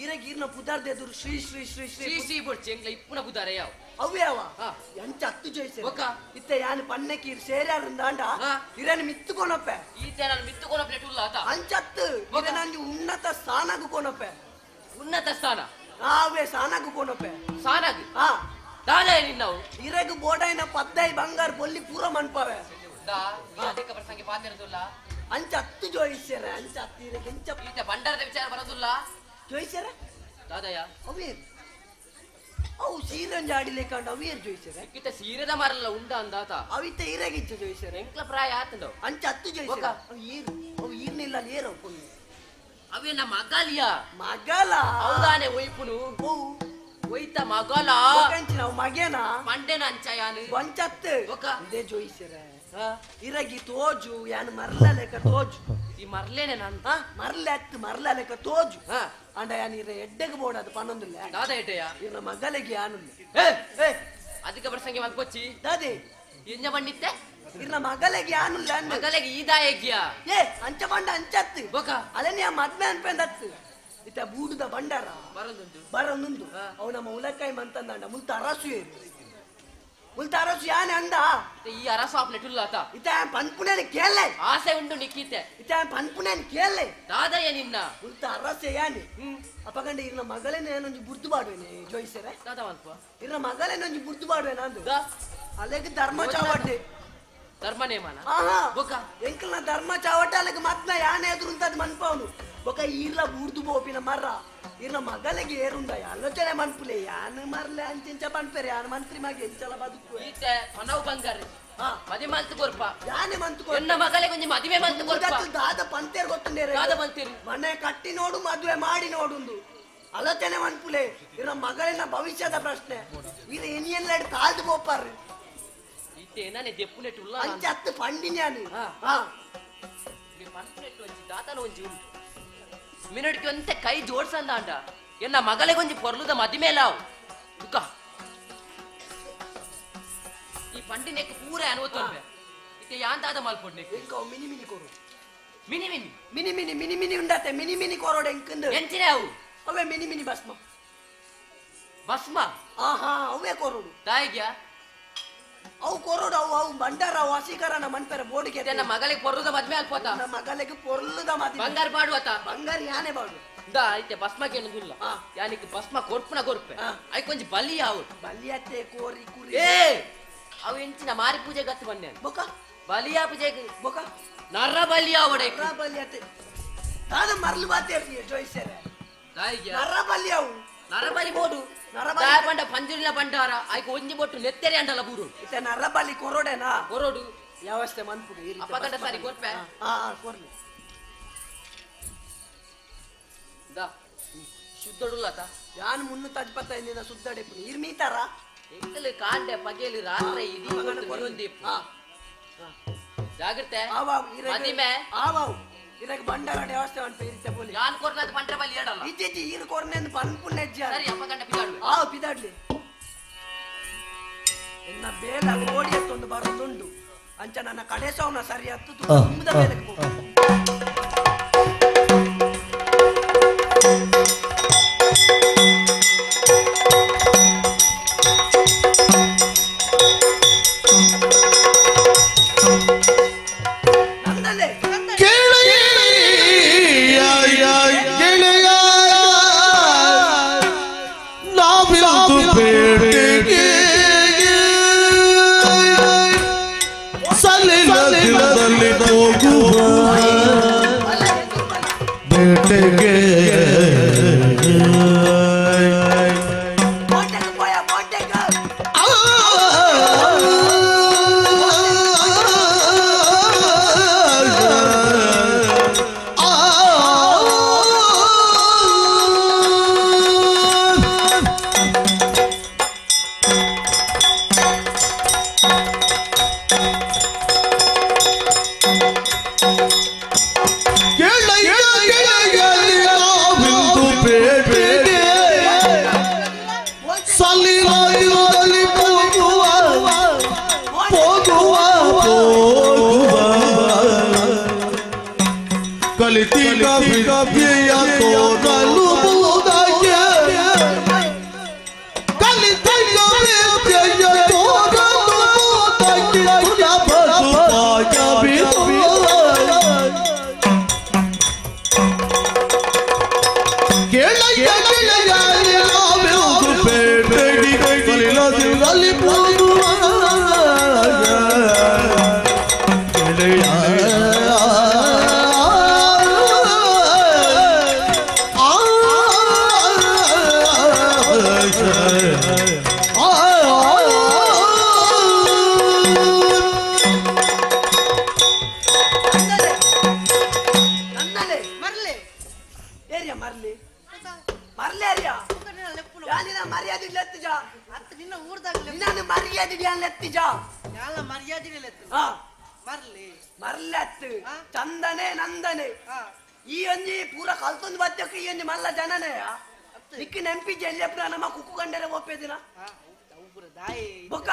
ಇರೆಗ್ ಈರ್ನ ಪುದಾರ್ದ ಎದುರು ಶ್ರೀ ಶ್ರೀ ಶ್ರೀ ಶ್ರೀ ಶ್ರೀ ಬೊಡ್ಚಿ ಎಂಗ್ಲ ಇಪ್ಪುನ ಪುದಾರ ಯಾವ ಅವು ಯಾವ ಎಂಚ ಹತ್ತು ಜೋಯಿಸರ ಇತ್ತೆ ಯಾನು ಪಣ್ಣಕ್ಕೆ ಇರ್ ಸೇರ್ಯಾರುಂದಾಂಡ ಇರನ್ ಮಿತ್ತುಕೊನಪ್ಪೆ ಈತೆ ನಾನು ಮಿತ್ತುಕೊನಪ್ಪೆ ಉಲ್ಲ ಆತ ಅಂಚತ್ತು ಇರನಂಜಿ ಉನ್ನತ ಸ್ಥಾನಗು ಕೊನಪ್ಪೆ. ಉನ್ನತ ಸ್ಥಾನ ಆವೇ ಸಾನಗು ಕೊನಪ್ಪೆ ಸಾನಗು ಹಾ ದಾದ ನಿನ್ನವು ಇರೆಗ್ ಬೋಡೈನ ಪದ್ದೈ ಬಂಗಾರ ಬೊಲ್ಲಿ ಪೂರ ಮನ್ಪವೆ ಅದಕ್ಕೆ ಪ್ರಸಂಗಿ ಪಾತಿರದುಲ್ಲ ಅಂಚ ಹತ್ತು ಜೋಯಿಸ್ಯಾರ ಅಂಚ ಹತ್ತು ಇರೆಗ್ ಎಂಚ ಈತ ಭಂಡಾರದ ವಿಚಾರ ಬರೋದಿಲ್ಲ ಜೋಯಿಸ್ಯಾರ ದಾದಯ್ಯ ಅವೇರ್ ಅವು ಸೀರೆ ಜಾಡಿಲೇಕಂಡು ಅವೇರ್ ಜೋಯಿಸ್ಯಾರ ಇತ್ತ ಸೀರೆದ ಮಾರಲ್ಲ ಉಂಡ ಅಂದಾತ ಅವಿತ್ತ ಇರೆಗಿಚ್ಚ ಜೋಯಿಸ್ಯಾರ ಎಂಕ್ಲ ಪ್ರಾಯ ಆತಂಡವು ಅಂಚ ಹತ್ತು ಜೋಯಿಸ್ಯಾರ ಅವು ಏರು ಅವು ಈರ್ನಿಲ್ಲ ಏರು ಅವು ಅವೇ ನಮ್ಮ ಮಗಲಿಯ ಮಗಲ ಹೌದಾನೆ ಒಯ್ಪುನು ಒಯ್ತ ಮಗಲ ನಾವು ಮಗೇನ ಮಂಡೆನ ಅಂಚ ಯಾನು ಒಂಚತ್ತು ಇದೇ ಜೋಯಿಸ್ಯಾರ ಇರಗಿ ತೋಜು ಯಾನು ಮರ್ಲ ಲೆಕ್ಕ ತೋಜು ಈ ಮರ್ಲೇನೆ ನಾನು ಮರ್ಲೆ ಅತ್ತು ಮರ್ಲ ಲೆಕ್ಕ ತೋಜು ಅಂಡ ಯಾನು ಇರ ಎಡ್ಡೆಗೆ ಬೋಡದು ಪನ್ನೊಂದಿಲ್ಲ ದಾದ ಎಡ್ಡೆಯ ಇರ ಮಗಲಿಗೆ ಯಾನು ಅದಕ್ಕೆ ಪ್ರಸಂಗಿ ಮಲ್ಕೊಚ್ಚಿ ದಾದೆ ಎಂಜ ಬಂಡಿತ್ತೆ ಇರ್ನ ಮಗಲಿಗೆ ಯಾನುಲ್ಲ ಮಗಲಿಗೆ ಈದಾಯಗ್ಯ ಏ ಅಂಚ ಬಂಡ ಅಂಚತ್ತು ಅಲೆ ಮದ್ಮೆ ಅನ್ಪೆಂದತ್ತು ಇತ್ತ ಬೂಡುದ ಬಂಡಾರ ಬರೊಂದುಂಡು ಅವು ನಮ್ಮ ಉಲಕಾಯಿ ಮಂತಂದಾಂಡ ಮುಲ್ತ ಅರಸು ಏರು ಮುಲ್ತ ಅರಸು ಯಾನೆ ಅಂದ ಈ ಅರಸು ಆಪ್ನೆ ಟುಲ್ಲಾತ ಇತ್ತ ಪನ್ಪುನೇನು ಕೇಳಲೆ ಆಸೆ ಉಂಟು ನಿಕ್ಕಿತೆ ಇತ್ತ ಪನ್ಪುನೇನು ಕೇಳಲೆ ದಾದಯ್ಯ ನಿನ್ನ ಮುಲ್ತ ಅರಸೆ ಯಾನೆ ಅಪಗಂಡ ಇರ್ನ ಮಗಳೇನೆ ಏನೊಂಜಿ ಬುರ್ದು ಬಾಡುವೇನೆ ಜೋಯಿಸರೆ ದಾದ ಮಲ್ಪ ಇರ್ನ ಮಗಳೇನೊಂಜಿ ಬುರ್ದು ಬಾಡುವೆ ನಂದು ಅಲೆಗೆ ಧರ್ಮ ಚಾವಟ್ಟೆ ಧರ್ಮ ನೇಮನ ಎಂಕಲ್ನ ಧರ್ಮ ಚಾವಟ್ಟೆ ಅಲೆಗೆ ಮದ್ನ ಯಾನೆ ಎದುರುಂತದ್ ಮನ್ಪವನು ಬೊಕ ಈರ್ಲ ಬೂರ್ದು ಬೋಪಿನ ಮರ್ರ ಇರ್ನ ಮಗಲಿಗೆ ಏರುಂಡ ಆಲೋಚನೆ ಮನ್ಪುಲೆ ಯಾನು ಮರ್ಲೆ ಅಂಚಿಂಚ ಪನ್ಪೆರೆ ಯಾನು ಮಂತ್ರಿ ಮಗ ಎಂಚಲ ಬದುಕು ಈತೆ ಪನವು ಬಂಗಾರ ಮದುವೆ ಮಂತು ಕೊರ್ಪ ಯಾನೆ ಮಂತು ಎನ್ನ ಮಗಲಿಗೆ ಒಂಜಿ ಮದುವೆ ಮಂತು ಕೊರ್ಪ ದಾದ ಪಂತೇರ್ ಗೊತ್ತುಂಡೇರೆ ದಾದ ಪಂತೇರು ಮನೆ ಕಟ್ಟಿ ನೋಡು ಮದುವೆ ಮಾಡಿ ನೋಡುಂದು ಆಲೋಚನೆ ಮನ್ಪುಲೆ ಇರ್ನ ಮಗಳಿನ ಭವಿಷ್ಯದ ಪ್ರಶ್ನೆ ಇರ ಎನಿಯೆಲ್ಲ ತಾಳ್ದು ಬೋಪಾರು ಈತೆ ನಾನೇ ದೆಪ್ಪುನೆಟ್ಟು ಉಲ್ಲ ಅಂಚ ಹತ್ತು ಪಂಡಿನ್ಯಾನು ಪನ್ಪುನೆಟ್ಟು ಒಂಜಿ ದಾತನ ಒಂಜಿ ಉಂಟು ಮಿನಡಿಕೆ ಒಂತೆ ಕೈ ಜೋಡ್ಸಂದ ಅಂಡ ಎನ್ನ ಮಗಲಿಗೊಂಜಿ ಪೊರ್ಲುದ ಮದಿಮೆ ಲಾವು ದುಃಖ ಈ ಪಂಡಿನೆಕ್ ಪೂರ ಅನ್ವತ್ತೊಂಬೆ ಇತ್ತೆ ಯಾಂದಾದ ಮಲ್ಪೊಡ್ನೆ ಮಿನಿ ಮಿನಿ ಕೊರು ಮಿನಿ ಮಿನಿ ಮಿನಿ ಮಿನಿ mini mini ಉಂಡತೆ mini mini ಕೊರೋಡೆ ಎಂಕಂದು ಎಂಚಿನ ಅವು ಅವೇ ಮಿನಿ ಮಿನಿ ಭಸ್ಮ ಭಸ್ಮ ಆಹಾ ಅವೇ ಕೊರೋಡು ದಾಯಿಗ್ಯಾ ಅವು ಕೊರೋಡು ಅವು ಅವು ಬಂಡಾರ ವಶೀಕರಣ ಮನ್ಪೆರೆ ಬೋಡಿಗೆ ನನ್ನ ಮಗಳಿಗೆ ಪೊರ್ಲುದ ಮದ್ಮೆ ಅಲ್ಪೋತ ನನ್ನ ಮಗಳಿಗೆ ಪೊರ್ಲುದ ಮದ್ಮೆ ಬಂಗಾರ ಬಾಡುವತ ಬಂಗಾರ ಯಾನೆ ಬಾಡು ದಾ ಐತೆ ಭಸ್ಮಕ್ಕೆ ಏನದಿಲ್ಲ ಯಾನಿಕ್ ಭಸ್ಮ ಕೊರ್ಪುನ ಕೊರ್ಪೆ ಐಕೊಂಜಿ ಬಲಿ ಅವು ಬಲಿಯತ್ತೆ ಕೋರಿ ಕುರಿ ಏ ಅವು ಎಂಚಿನ ಮಾರಿ ಪೂಜೆ ಗತ್ತು ಬನ್ನೆ ಬೊಕ ಬಲಿಯ ಪೂಜೆಗೆ ಬೊಕ ನರ ಬಲಿಯ ಅವಡೆ ನರ ಬಲಿಯತ್ತೆ ದಾದ ಮರ್ಲು ಬಾತೆ ಜೋಯಿಸರೆ ದಾಯಿಗ್ಯಾ ನರ ಬಲಿ ಅವು ನರಬಲಿ ಬೋಡು ಬಂಡ ಪಂಜುರಿನ ಬಂಡಾರ ಆಯ್ಕೆ ಒಂಜಿ ಬೊಟ್ಟು ನೆತ್ತೆರೆ ಅಂಡಲ ಬೂರು ಇತ್ತೆ ನರಬಲಿ ಕೊರೋಡೆನಾ ಕೊರೋಡು ಯಾವಸ್ಥೆ ಮನ್ಪುಡು ಅಪ್ಪಗಂಡ ಸಾರಿ ಕೊರ್ಪೆ ಹಾ ಕೊರ್ಲಿ ದಾ ಶುದ್ಧಡುಲ್ಲತ ಯಾನ್ 325 ಶುದ್ಧಡೆಪು ನೀರ್ ಮೀತಾರ ಎಂಕಲು ಕಾಂಡೆ ಪಗೇಲು ರಾತ್ರಿ ಇದೀ ಒಂದೀಪು ಜಾಗ್ರತೆ ಮದಿಮೆ ಆವಾವ್ ಇರಗ ಬಂಡಾರ ವ್ಯವಸ್ಥೆ ಉಂಟು ಇರುತ್ತೆ ಬೋಲಿ ಯಾನ್ ಕೊರ್ನಾದ ಬಂಡ್ರ ಬಲಿ ಹೇಳಲ್ಲ ಇಜ್ಜಿ ಈರ್ ಕೊರ್ನೆಂದು ಪನ್ಪುನೆಜ್ಜ ಸರಿ ಅಪ್ಪ ಗಂಡ ಪಿದಾಡ್ವೆ ಆ ಪಿದಾಡ್ಲಿ ಎನ್ನ ಬೇಲ ಓಡಿ ಎತ್ತೊಂದು ಬರೋದುಂಡು ಅಂಚ ನನ್ನ ಕಡೆಸವನ ಸರಿ ಹತ್ತು ತುಂಬದ ಬೇಲಕ್ಕೆ ಹೋಗು. ನಂದಲ್ಲೇ ಗೆಳೆಯ ನಾವಿಂದು ಬೇಟೆಗೆ ಸಲಿಲದಲ್ಲಿ ಹೋಗುವ ಬೇಟೆಗೆ ಕಲಿತಿಗ ವಿದ್ಯೆಯ ತೋರಲು ಬುವುದಕ್ಕೆ ಕಲಿತಿಗ ವಿದ್ಯೆಯ ತೋರಲು ಬುವುದಕ್ಕೆ ಸುಲಭ ಸುಪಾಯವಿದು ಕೇಳಯ್ಯ ಗೆಳೆಯ ನಾವೆಂದು ಪೇಟೆಗೆ ಸಲಿಲದಲ್ಲಿ ಹೋಗುವ ಗೆಳೆಯ ಚಂದನೆ ನಂದನೆ ಈ ಒಂಜಿ ಪೂರ ಕಲ್ತೊಂದು ಬತ್ತಕ್ಕೆ ಈ ಒಂಜಿ ಮಲ್ಲ ಜನನೇ ನಿಕ್ಕ ನೆಂಪಿ ಜೆಲ್ಲೆಪ್ಪ ನಮ್ಮ ಕುಕ್ಕು ಕಂಡರೆ ಒಪ್ಪೇದಿನ ಬೊಕ್ಕ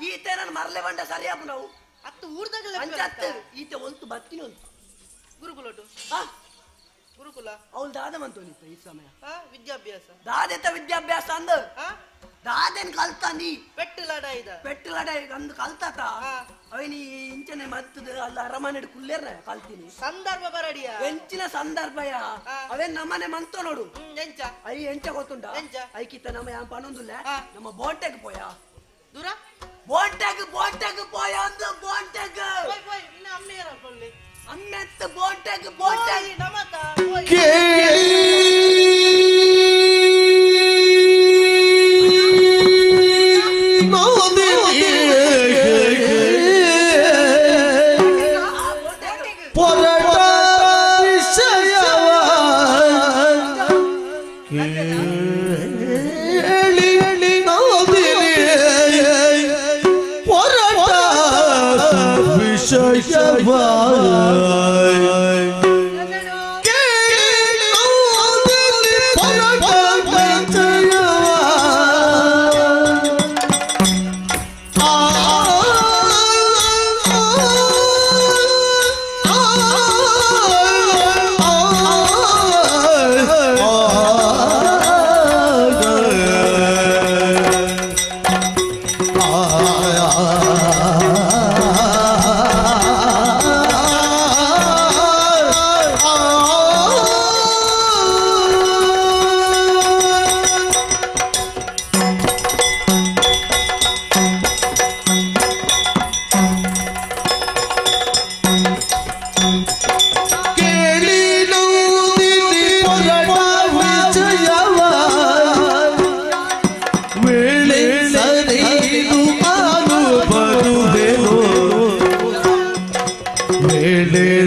ಈತೆ ನಾನು ಮರ್ಲೆ ಬಂಡ ಸರಿಯಾಪು ನಾವು ಅಂಚತ್ತು ಈತೆ ಒಲ್ತು ಬತ್ತಿನ ಒಲ್ತು ಗುರುಕುಲಟು ಗುರುಕುಲ ಅವಳು ದಾದ ಮಂತೋನಿತ್ತ ಈ ಸಮಯ ವಿದ್ಯಾಭ್ಯಾಸ ದಾದೆತ ವಿದ್ಯಾಭ್ಯಾಸ ಅಂದ ದಾದೆನ್ ಕಲ್ತ ನೀ ಪೆಟ್ಟು ಲಡಾಯಿದ ಪೆಟ್ಟು ಲಡಾಯಿ ಅಂದು ಕಲ್ತಾತ ಅವನಿ ಇಂಚನೆ ಮತ್ತದ ಅಲ್ಲ ಅರಮನೆ ಕುಲ್ಲೇರ್ನ ಕಲ್ತೀನಿ ಸಂದರ್ಭ ಬರಡಿಯ ಎಂಚಿನ ಸಂದರ್ಭಯ ಅವೇನ್ ನಮ್ಮನೆ ಮಂತ ನೋಡು ಎಂಚ I ಎಂಚ ಗೊತ್ತುಂಟ ಐಕಿತ್ತ ನಮ್ಮ ಯಾನ್ ಪನೊಂದುಲ್ಲ ನಮ್ಮ ಬೋಂಟೆಗ್ ಪೋಯ ದೂರ ಬೋಂಟೆಗ್ ಬೋಂಟೆಗ್ ಪೋಯ ಅಂದು ಬೋಂಟೆಗ್ ಅಮ್ಮೆತ್ತ ಬೋಂಟೆಗ್ ಬೋಂಟೆಗ್ ನಮತ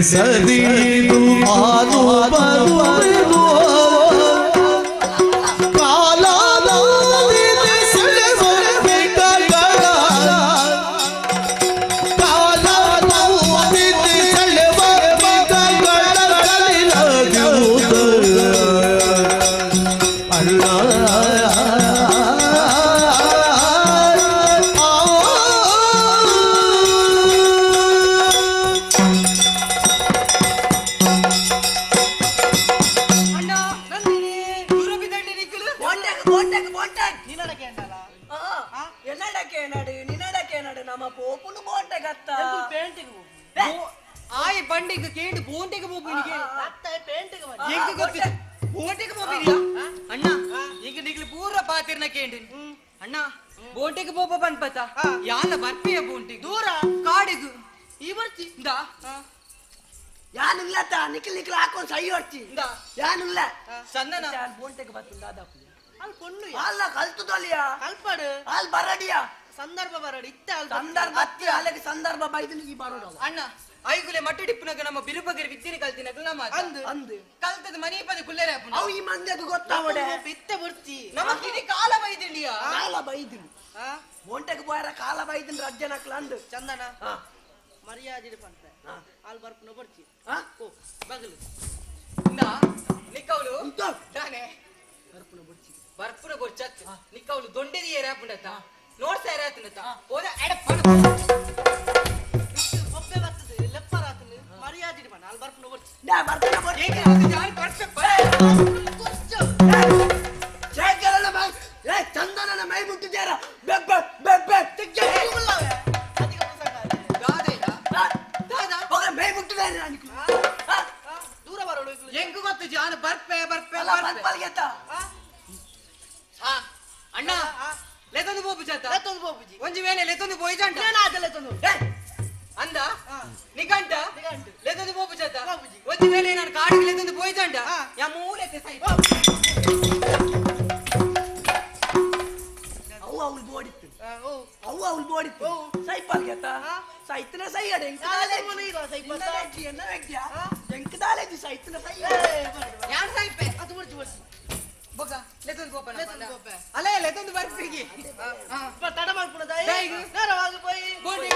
ಸದೀನು ಆನು ಬರುವೆನು ಕಾಲಾನೋದಿನಿ ಸೆಳೆವ ಬೆಟ್ಟಗಳ ಕಾಲಾನೋದಿನಿ ಸೆಳೆವ ಬೆಟ್ಟಗಳ ಕಲಿಲದಿರುವುದು ಅಲ್ಲ ಆಯ್ ಬಂಡಿಗೆ ಕೇಂಡು ಬೋಂಟೆಗೆ ಹೋಗ್ಬಿನಿಗೆ ಎಂಕ್ ಗೊತ್ತಿ ಬೋಂಟೆಗೆ ಹೋಗ್ಬಿನಿಯ ಅಣ್ಣ ಈಗ ನಿಗ್ಲು ಪೂರ ಪಾತಿರ್ನ ಕೇಂಡು ಅಣ್ಣ ಬೋಂಟೆಗೆ ಬೋಪ ಬಂದ್ಪತ ಯಾಲ ಬರ್ಪಿಯ ಬೋಂಟೆಗೆ ದೂರ ಕಾಡಿಗು ಈ ಬರ್ತಿ ಇಂದ ಯಾನಿಲ್ಲ ತಾ ನಿಕ್ಲ್ ನಿಕ್ಲ್ ಹಾಕೊಂಡು ಸೈ ಹೊಡ್ತಿ ಯಾನಿಲ್ಲ ಚಂದನ ಬೋಂಟೆಗೆ ಬರ್ತುಂಡ ಅದಪ್ಪ ಅಲ್ಲಿ ಪೊಣ್ಣು ಅಲ್ಲ ಕಲ್ತುದೊಲಿಯ ಕಲ್ಪಡು ಅಲ್ಲಿ ಬರಡಿಯ ಸಂದರ್ಭ ಬರಡಿ ಇತ್ತ ಅಲ್ಲಿ ಸಂದರ್ಭ ಅತ್ತಿ ಅಲ್ಲಿಗೆ ಸಂದರ್ಭ ಬೈದು ಈ ಬರೋಡವ ಅಣ್ಣ ಐಗುಲೆ ಮಟ್ಟಡಿಪ್ಪುನಗ ನಮ್ಮ ಬಿರುಬಗರಿ ವಿದ್ಯೆನೆ ಕಲ್ತಿನಗಲು ನಮ್ಮ ಅಂದು ಅಂದು ಕಲ್ತದ ಮನೆ ಪದ ಕುಲ್ಲೇರೆ ಅವು ಈ ಮಂದಿಗೆ ಗೊತ್ತಾವಡೆ ಇತ್ತೆ ಬರ್ತಿ ನಮಕ್ ಇಡೀ ಕಾಲ ಬೈದಿಂಡಿಯ ಕಾಲ ಬೈದಿನಿ ಬೋಂಟೆಗೆ ಬೋಯರ ಕಾಲ ಬೈದಿನ ರಜ್ಜನಕ್ಲ ಅಂದು ಚಂದನ ಮರ್ಯಾದೆ ಪಂತ ಅಲ್ಲಿ ಬರ್ಪುನ ಬರ್ತಿ ಓ ಬಗಲು ನಿಕ್ಕವಳು ದಾನೆ ಬರ್ಪುನ ಬೊರ್ಚತ್ ನಿಕ್ಕವಳು ದೊಂಡೆದಿ ಏರಾಪುಂಡತ ನೋಡ್ಸ ಏರಾತನತ ಹೋದ ಎಡಪ್ಪನ ಒಬ್ಬೆ ಬರ್ತದೆ ಲೆಪ್ಪರಾತನ ಮರ್ಯಾದೆ ಪಂಡ ಅಲ್ಲಿ ಬರ್ಪುನ ಬರ್ತಿ ನಾ ಬರ್ಪುನ ಬರ್ತಿ ಪೋಯಿಜಂಡ ಅಂದ ನಿಗಂಟ ಲೆತ್ತೊಂದು ಪೋಪು ಚತ್ತ ಒಂಜಿ ವೇಳೆ ನಾನು ಕಾಡಿಗೆ ಲೆತ್ತೊಂದು ಪೋಯಿಜಂಡ ಯಾ ಮೂಲೆತ್ತೆ ಸೈ ಅವು ಅವಳು ಬೋಡಿತ್ತು ಅವು ಅವಳು ಬೋಡಿತ್ತು ಸೈಪಾಲ್ ಗೆತ್ತ ಸೈತನ ಸೈಯಡ ಎಂಕದಾಲೇಜಿ ಸೈತನ ಸೈ ಯಾರು ಸೈಪೆ ಅದು ಬರ್ಚು ಬರ್ಚು ಬೊಗ ಲೆತ್ತೊಂದು ಪೋಪ ಅಲ್ಲ ಲೆತ್ತೊಂದು ಬರ್ಪಿಗೆ ತಡ ಮಾಡ್ಕೊಳದ ನೇರವಾಗಿ ಪೋಯಿ ಬೋಡಿ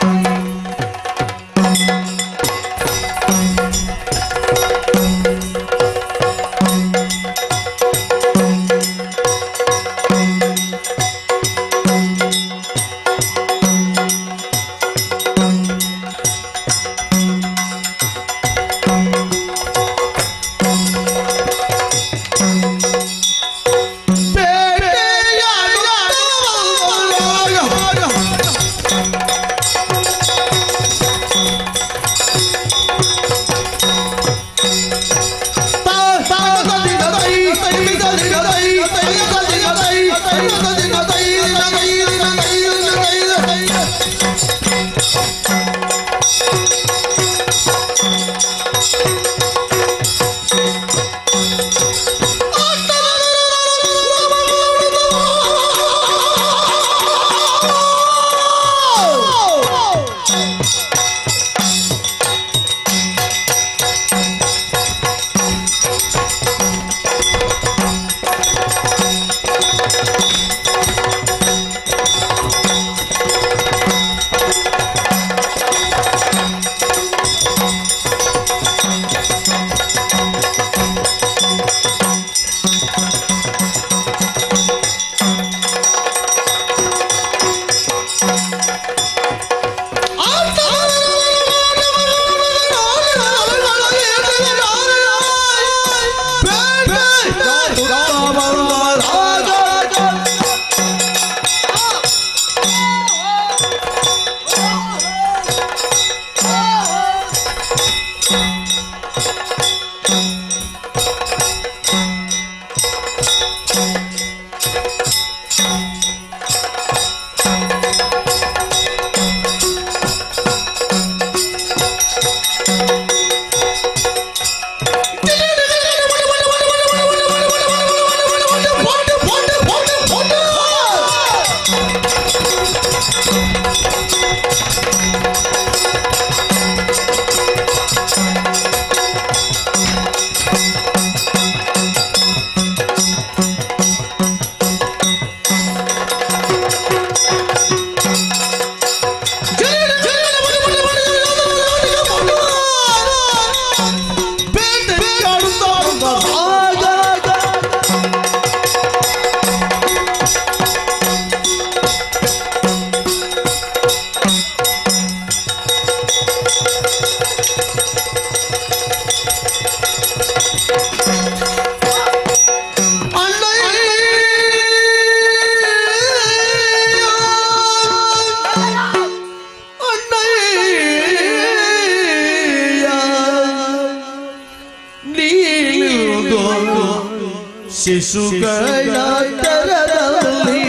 ಶಿಶುಗಳ ತರದಲ್ಲಿ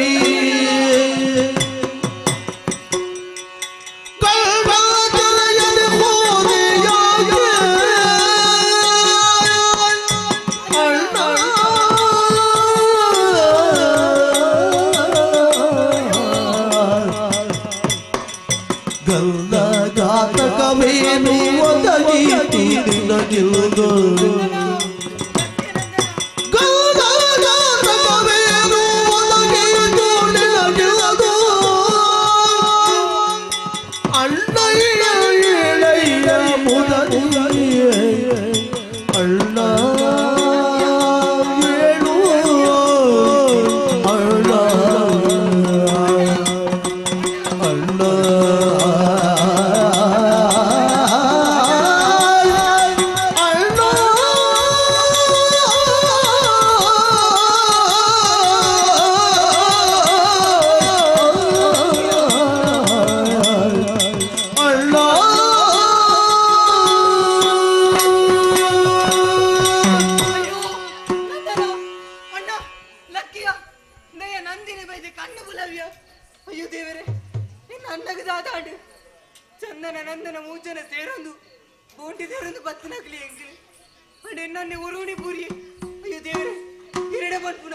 ಗಲ್ಲಗಾತಕವೇನು ಒದಗೀತಿ ನಿನಗಿಲ್ದು ದಾದಾಂಡು ಚಂದನ ನಂದನ ಮೂಜನ ಸೇರೊಂದು ಬೋಂಟಿ ಸೇರೊಂದು ಬತ್ತನಕ್ಲಿ ಎಂಕ್ಲಿ ಅಂಡ್ ಎನ್ನನ್ನೆ ಒರುಣಿ ಪೂರಿ ಅಯ್ಯೋ ದೇವರೇ ಹಿರಡೆ ಪನ್ಪುನ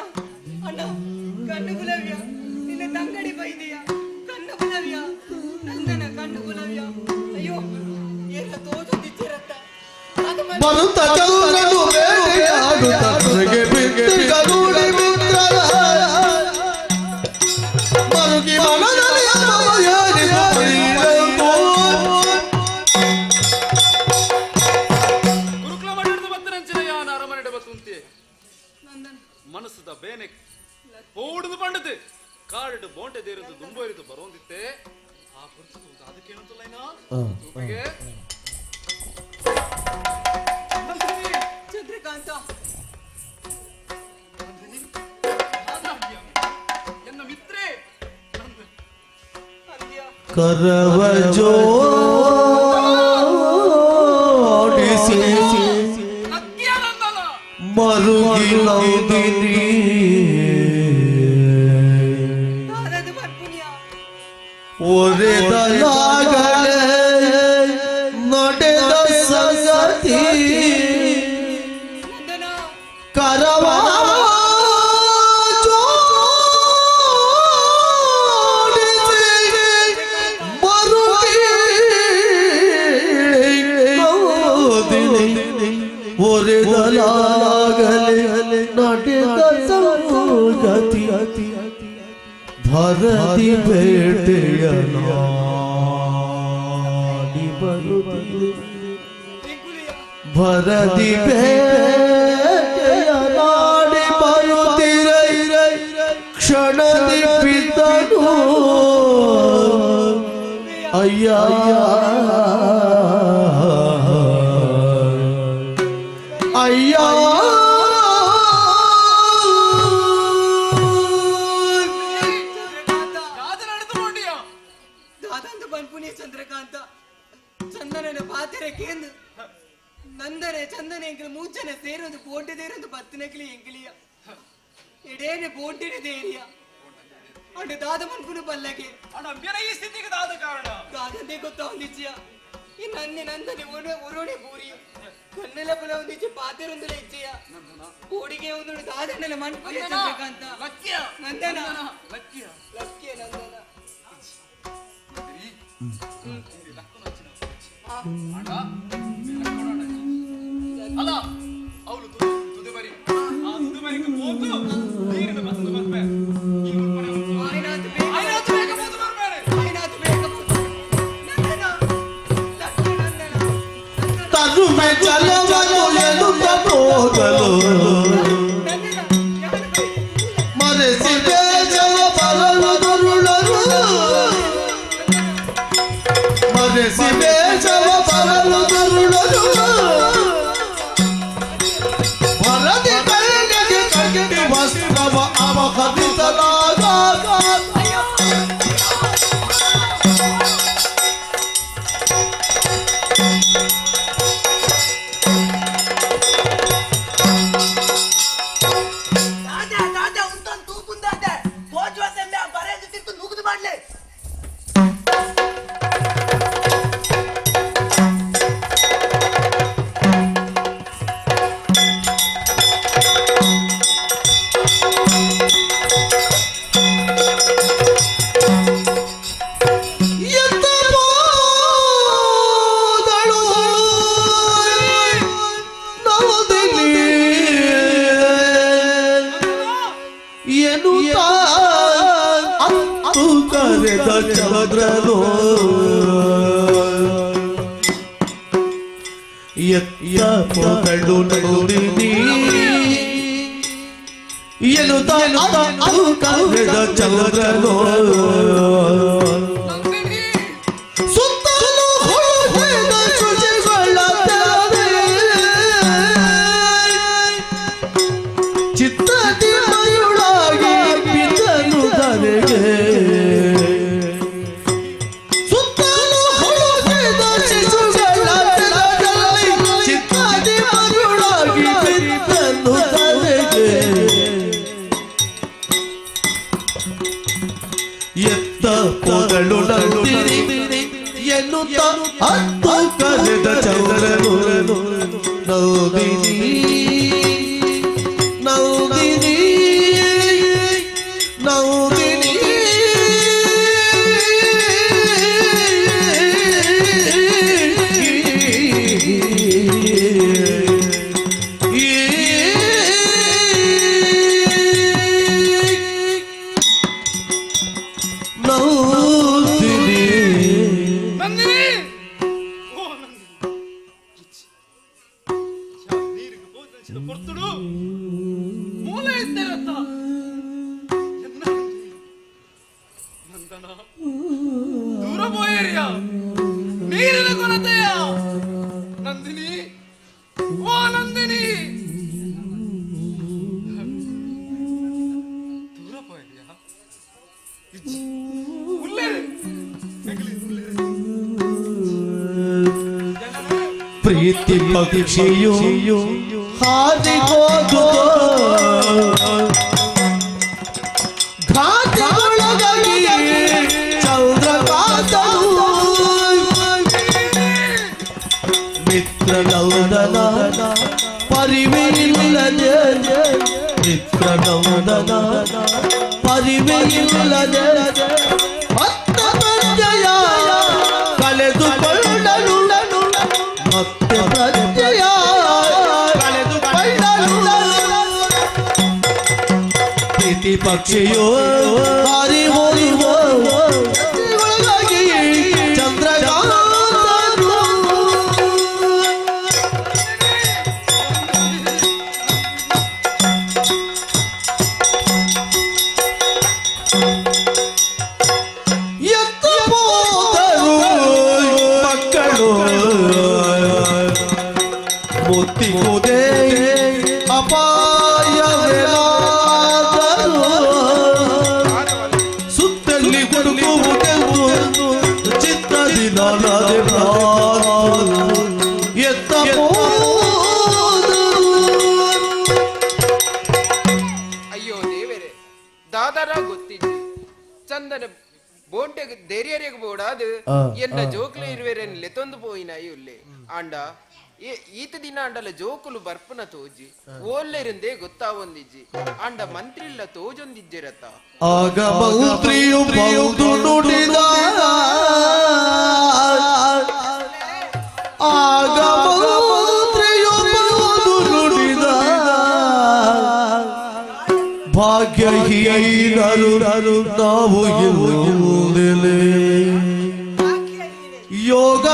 ಅಣ್ಣ ಕಣ್ಣು ಗುಲಾಬಿಯ ನಿನ್ನ ತಂಗಡಿ ಬೈದೆಯ ಕಣ್ಣು ಗುಲಾಬಿಯ ನಂದನ ಕಣ್ಣು ಗುಲಾಬಿಯ ಅಯ್ಯೋ ಏನ ತೋಜೊಂದಿಚ್ಚಿರತ್ತ ಮರುತ ಚಂದ್ರನು ಬೇಟೆಯಾಡುತ್ತ ಕೃಗೆ ಬಿತ್ತಿಗೂಡಿ ಮಿತ್ರರ ಮರುಗಿ ಮನದಲ್ಲಿ ಅಮಯನಿಗೂ ಪ್ರೀತಂತು. ಗುರುಕುಲ ಮಾಡಿಡ್ದು ಬತ್ತನಂಚಿನ ಯಾನ ಅರಮನೆಡೆ ಬತ್ತುಂತೆ ಮನಸ್ಸುದ ಬೇನೆ ಓಡುದು ಪಂಡದು ಕಾಡು ಬೋಂಟೆ ದೇರದು ದುಂಬೋರಿದು ಬರೋಂದಿತ್ತೆ ಆ ಪುರ್ತದು ಅದಕ್ಕೆ ಏನಂತಲ್ಲ ತೂಪಿಗೆ ಚಂದ್ರಕಾಂತ ಎನ್ನ ಮಿತ್ರೇ ಕರವ ಜೋಡಿಸಿ ಮರುಗಿ ನಂದಿನಿ ಒರೆದಲಾಗಲೇ ನಡೆದ ಸಂಗತಿ ಕರವ ಜೋಡಿಸಿ ಮರುಗಿ ನಂದಿನಿ ಒರೆದಲಾಗಲೇ ನಡೆದ ಸಂಗತಿ ಭರತಿ ಬೇಟೆಯ ನಾಡಿ ಬರುತ್ತಿದೆ ಭರತಿ ಬೇಟೆಯ ನಾಡಿ ಬರುತ್ತಿರ ಕ್ಷಣದಿ ಬಿದ್ದನು ಅಯ್ಯ ಅಯ್ಯ ಚಂದ್ರಕಾಂತ ಚಂದನನ ಪಾತ್ರೆ ಕೇಂದು ನಂದನೆ ಚಂದನೆ ಎಂಕಲ್ ಮೂಚನೆ ಸೇರೊಂದು ಬೋಂಟೆ ದೇರೊಂದು ಬತ್ತಿನಕ್ಲಿ ಎಂಕಲಿಯ ಎಡೇನೆ ಬೋಂಟಿನ ದೇರಿಯ ಅಂಡ ದಾದ ಮನ್ಪುನು ಬಲ್ಲಗೆ ಅಣ್ಣ ಈ ಸ್ಥಿತಿಗೆ ದಾದ ಕಾರಣ ದಾದಂದೇ ಗೊತ್ತಾವಂದಿಚ್ಚಿಯ ಈ ನನ್ನೆ ನಂದನೆ ಒರೋಣೆ ಪೂರಿ ಕಣ್ಣೆಲ್ಲ ಪುಲ ಒಂದಿಚ್ಚೆ ಪಾತೆರೊಂದುಲ ಇಚ್ಚೆಯ ಕೋಡಿಗೆ ಒಂದು ದಾದಣ್ಣಲ ಮನ್ಪುನ ಚಂದ್ರಕಾಂತ ಲಕ್ಕಿಯ ನಂದನ ಲಕ್ಕಿಯ ಲಕ್ಕಿಯ ನಂದನ ಅಲ್ಲ ಅವಳು ತುದೆ ಬರಿ ಆ ತುದೆ ಬರಿಗೆ ಹೋತು ನೀರಿನ ಬತ್ತದ ಬರ್ಬೆ ಆಯ್ನಾತು ಬೇಗ ಹೋತು ಬರ್ಬೇಡ ಆಯ್ನಾತು ಬೇಗ ತರುಮೆ ಜಲವನು ಎನ್ನುತ್ತ ಹೋಗಲು ಮರೆಸಿದೆ ಜಲ ಬರಲು ದುರುಳರು ಮರೆಸಿದೆ ಜಲ ಬರಲು ದುರುಳರು ಭರದಿ ಕೈಗೆ ಕಟ್ಟಿ ವಸ್ತ್ರವ ಅವಹರಿಸಲಾಗ ದಾದಾ ದಾದಾ ಉಂಟೊಂದು ತೂಪುಂದಾದೆ ತೋಜುವ ಸೆಮ್ಮೆ ಬರೆದು ತಿಂತು ನುಗ್ದು ಮಾಡ್ಲೆ ಎತ್ತ ಹೋದಳು ನವದಿನಿ ಎನ್ನುತ್ತ ಅಂತು ಕರೆದ ಚಂದ್ರನು ಎತ್ತ ಪೊದಳು ನಂದಿನಿ ಎನ್ನುತ್ತ ಅಂತು ಕರೆದ ಚಂದ್ರನು ಸುತ್ತಲೂ ಹುಳುಹಿನ ಶುಚಿಗಳ ತೆರವೇ. ಚಿತ್ತದಿ ಮಯುಳಾಗಿ ಬಿದ್ದನು ಧರೆಗೆ. ಸುತ್ತಲೂ ಹುಳುಹಿನ ಶಿಶುಗಳ ತೆರವೇ. ಚಿತ್ತದಿ ಮಯುಳಾಗಿ ಬಿದ್ದನು ಧರೆಗೆ. ಎತ್ತ ಪೊದಳು ನಂದಿನಿ ಎನ್ನುತ್ತ ಹತ್ತು ಕರೆದ ಚಂದ್ರನು ನಂದಿನಿ ನಂದಿನಿ ನಂದಿನಿ ಪ್ರೀತಿ ಪಕ್ಷಿಯು ಹಾರಿಹೋದು ಘಾತಿಗೊಳಗಾಗಿ ಚಂದ್ರಕಾಂತನು ಮಿತ್ರನಂದನ ಪರಿವೆಯಿಲ್ಲದೆ ಮಿತ್ರನಂದನ ಪರಿವೆಯಿಲ್ಲದೆ ಮತ್ತೆ ಪ್ರತ್ಯಯ ಕಳೆದುಕೊಳ್ಳಲು ಮತ್ತೆ ಪ್ರತ್ಯಯ ಕಳೆದುಕೊಳ್ಳಲು ಪ್ರೀತಿ ಪಕ್ಷಿಯೋ ಹಾರಿ ಹೋರುವ ಒಳಗಾಗಿ ಚಂದ್ರಕಾಂತನು ಎತ್ತ ಹೋದರು ಮಕ್ಕಳು ಮುತ್ತಿಕುದೇ ಅಪಾಯವೆಲಾದರು ಸುತ್ತಲ್ಲಿ ಹುಡುಕುವುದೆಂದು ಚಿತ್ತದಿ ನಾನಾದೆ ಎತ್ತ ಹೋದರು. ಅಯ್ಯೋ ದೇವರೇ, ದಾದರ ಗೊತ್ತಿಜ್ಜಿ ಚಂದನ ಬೋಂಟೆಗ್ ಧೈರ್ಯರೆಗ್ ಬೋಡಾದು ಎನ್ನ ಜೋಕ್ಲೆ ಇರುವೆರೆನ್ ಲೆತೊಂದು ಪೋಯಿನ ಇಲ್ಲೇ ಆಂಡ ಈತ ದಿನ ಆಂಡಲ ಜೋಕುಲು ಬರ್ಪುನ ತೋಜಿ ಓಲ್ಲೆರಿಂದೇ ಗೊತ್ತಾವೊಂದಿಜ್ಜಿ ಆಂಡ ಮಂತ್ರಿಲ್ಲ ತೋಜೊಂದಿಜ್ಜಿರತ್ತ. ಆಗ ಮಂತ್ರಿಯು ಬೌದು ನುಡಿದ, ಆಗ ಮಂತ್ರಿಯು ಬೌದು ನುಡಿದ, ಭಾಗ್ಯಹೀನರು ನಾವು ಇರುವುದಿಲ್ಲ ಯೋಗ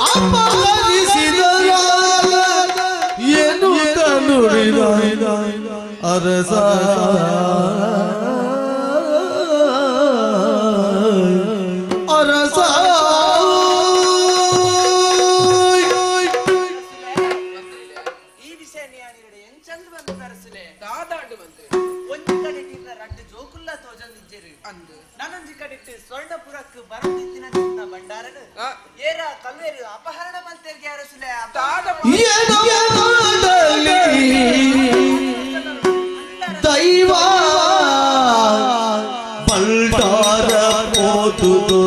ಅಪಹರಿಸಿದರ ಎನ್ನುತ್ತ ನುಡಿದ ಅರಸ. ಅರಸ ಈ ವಿಷಯ ನೀನಿಡೆ ಎಂಚಂದ್ ಬಂದು ತರಸುಲೆ ದಾದಾಂಡು ಮಂತ್ರಿ ಒಂಜಿ ಕಡೆ ತಿನ್ನ ರಡ್ಡು ಜೋಕುಲ್ಲ ತೋಜಂದಿಜ್ಜೆರು ಅಂದು ನಾನೊಂಜಿ ಕಡೆ ಸ್ವರ್ಣಪುರಕ್ಕೆ ಬರಂದಿತ್ತಿನ ಚಿನ್ನ ಭಂಡಾರನು ಏರ ಕಲ್ವೇರು ಅಪಹರಣ ಮಂತೆರ್ಗೆ ಅರಸುಲೆ. ದಾದ ದೈವ ಭಂಡಾರ ಪೋದುದು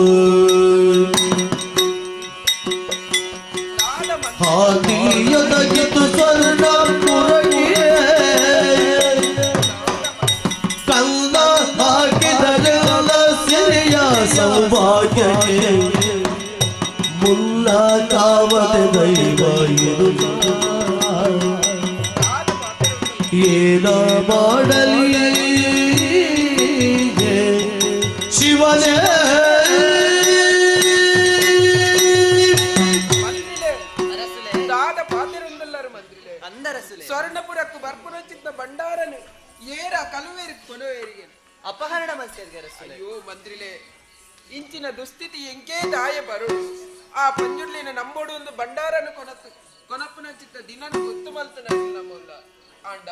ಹಾದಿಯೊದಗಿತು ಸ್ವರ್ಣಪುರಕ್ಕೆ ಕಲ್ಲ ಹಾಕಿದರೆಲ್ಲ ಸಿರಿಯ ಸೌಭಾಗ್ಯಕ್ಕೆ ಮುಲ್ಲ ಕಾವದೆ ದೈವ ಇದು ಏನ ಮಾಡಲಿ ಶಿವನೇ. ದಾದ ಪಾತಿರುಂದಲ್ಲರು ಮಂತ್ರಿಲೆ ಸ್ವರ್ಣಪುರಕ್ಕೂ ಬರ್ಪುನಚಿತ್ತ ಭಂಡಾರನು ಏರ ಕಲುವೇರಿ ಕೊಲುವೇರಿಗೆ ಅಪಹರಣ ಮಂತ್ರಿಗೆ ಅರಸುಲೆ. ಅಯ್ಯೋ ಮಂತ್ರಿಲೆ, ಇಂಚಿನ ದುಸ್ಥಿತಿ ಎಂಕೇ ದಾಯ ಬರುಡು ಆ ಪಂಜುರ್ಲಿನ ನಂಬೋಡು ಒಂದು ಭಂಡಾರನು ಕೊನತ್ತು ಕೊನಪ್ಪುನಂಚಿತ್ತ ದಿನನು ಗೊತ್ತು ಮಲ್ತನ ನಮ್ಮಲ್ಲ ಆಂಡ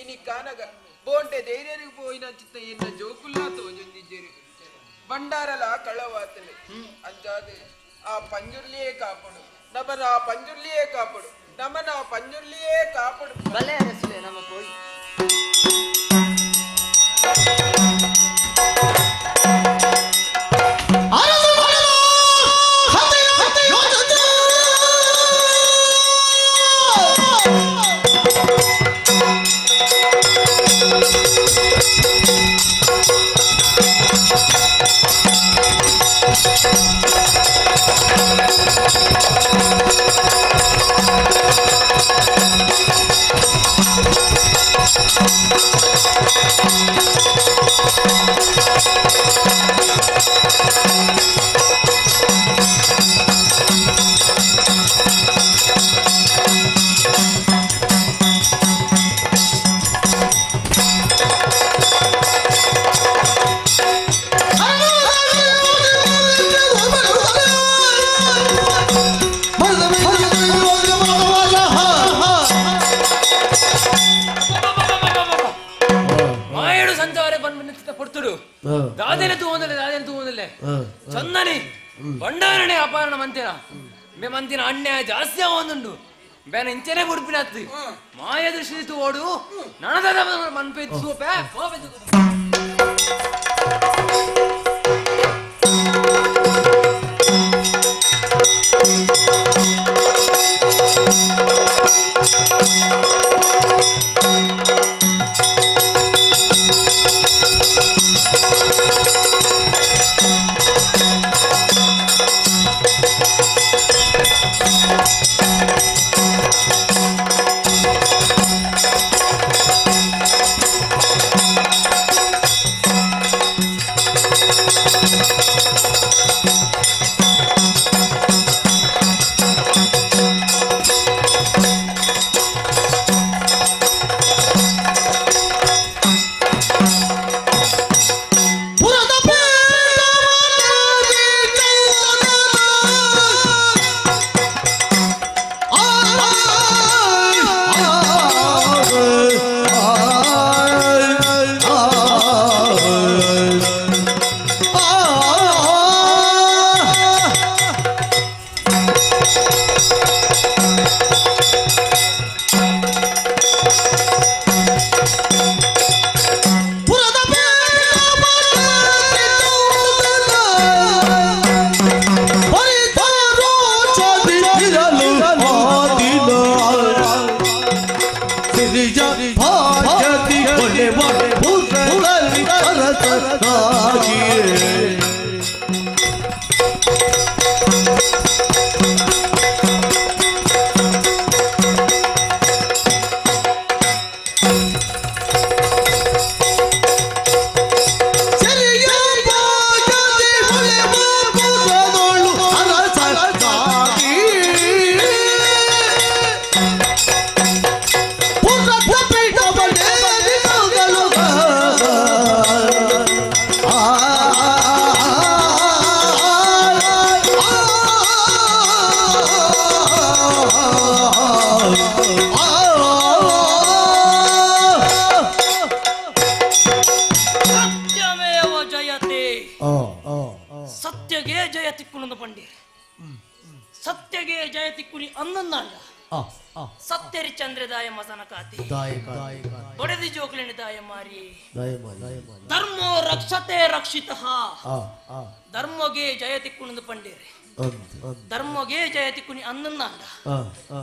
ಇನಿ ಕಾನಗ ಬೋಂಟೆ ಧೈರ್ಯರಿಗೆ ಪೋಯಿನಂಚಿತ್ತ ಎನ್ನ ಜೋಕುಲ್ಲ ತೋಜೊಂದಿಜ್ಜೆರು ಭಂಡಾರಲ ಕಳವಾತಲೆ ಅಂಜಾದೆ ಆ ಪಂಜುರ್ಲಿಯೇ ಕಾಪಡು ನಮನ ಆ ಪಂಜುರ್ಲಿಯೇ ಕಾಪಡು ನಮನ ಆ ಪಂಜುರ್ಲಿಯೇ ಕಾಪಡು. ಬಲೆ ಅರಸುಲೆ ನಮ್ಮ ಪೋಯಿ. ದಾದೆನೆ ತೂವೊಂದಲೆ ದಾದೆನೆ ತೂವೊಂದಲೆ ಚಂದನಿ ಭಂಡಾರಣೆ ಅಪಹರಣ ಮಂತಿನ ಬೆ ಮಂತಿನ ಅನ್ಯಾಯ ಜಾಸ್ತಿ ಆವೊಂದುಂಡು ಬೇನ ಇಂಚನೆ ಬುಡ್ಪಿನತ್ತು ಮಾಯ ದೃಷ್ಟಿ ತೂವೋಡು ನನದ ಮನ್ಪೆ ತೂಪೆ ಕೋಪೆ. ಧರ್ಮೋ ರಕ್ಷತೆ ರಕ್ಷಿತಃ ಧರ್ಮಗೆ ಜಯ ತಿಕ್ಕುಣಂದು ಪಂಡೇರಿ ಧರ್ಮಗೆ ಜಯ ತಿಕ್ಕುನಿ ಅನ್ನಂದ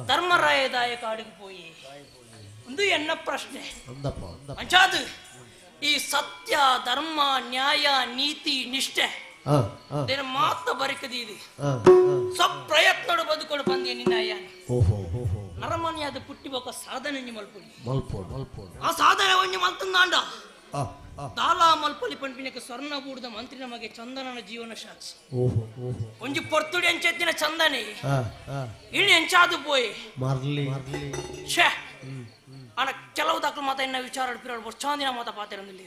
ಧರ್ಮರಾಯ ದಾಯ ಕಾಡಿಗೆ ಪೋಯಿ ಒಂದು ಎನ್ನ ಪ್ರಶ್ನೆ ಅಂಚಾದು ಈ ಸತ್ಯ ಧರ್ಮ ನ್ಯಾಯ ನೀತಿ ನಿಷ್ಠೆ ಮಾತ ಬರಿಕದೀದಿ ಸ್ವಪ್ರಯತ್ನಡು ಬದುಕೊಂಡು ಬಂದೆ ನಿನ್ನ ಅಯ್ಯ ನರಮನೆಯಾದ ಪುಟ್ಟಿ ಬೊಕ್ಕ ಸಾಧನೆ ಮಲ್ಪೊಲಿ ಆ ಸಾಧನೆ ಒಂಜಿ ಮಲ್ತಂದಾಂಡ ದಾಲಾ ಮಲ್ಪೊಲಿ ಪಂಪಿನಕ್ಕೆ ಸ್ವರ್ಣ ಬೂಡದ ಮಂತ್ರಿ ನಮಗೆ ಚಂದನನ ಜೀವನ ಸಾಕ್ಷಿ ಒಂಜಿ ಪೊರ್ತುಡಿ ಎಂಚೆತ್ತಿನ ಚಂದನೆ ಇನ್ನು ಎಂಚಾದು ಪೋಯಿ ಛೇ ಅಣ್ಣ ಕೆಲವು ದಾಖಲು ಮಾತ ಇನ್ನ ವಿಚಾರ ಚಾಂದಿನ ಮಾತ ಪಾತಿರಂದಿಲ್ಲ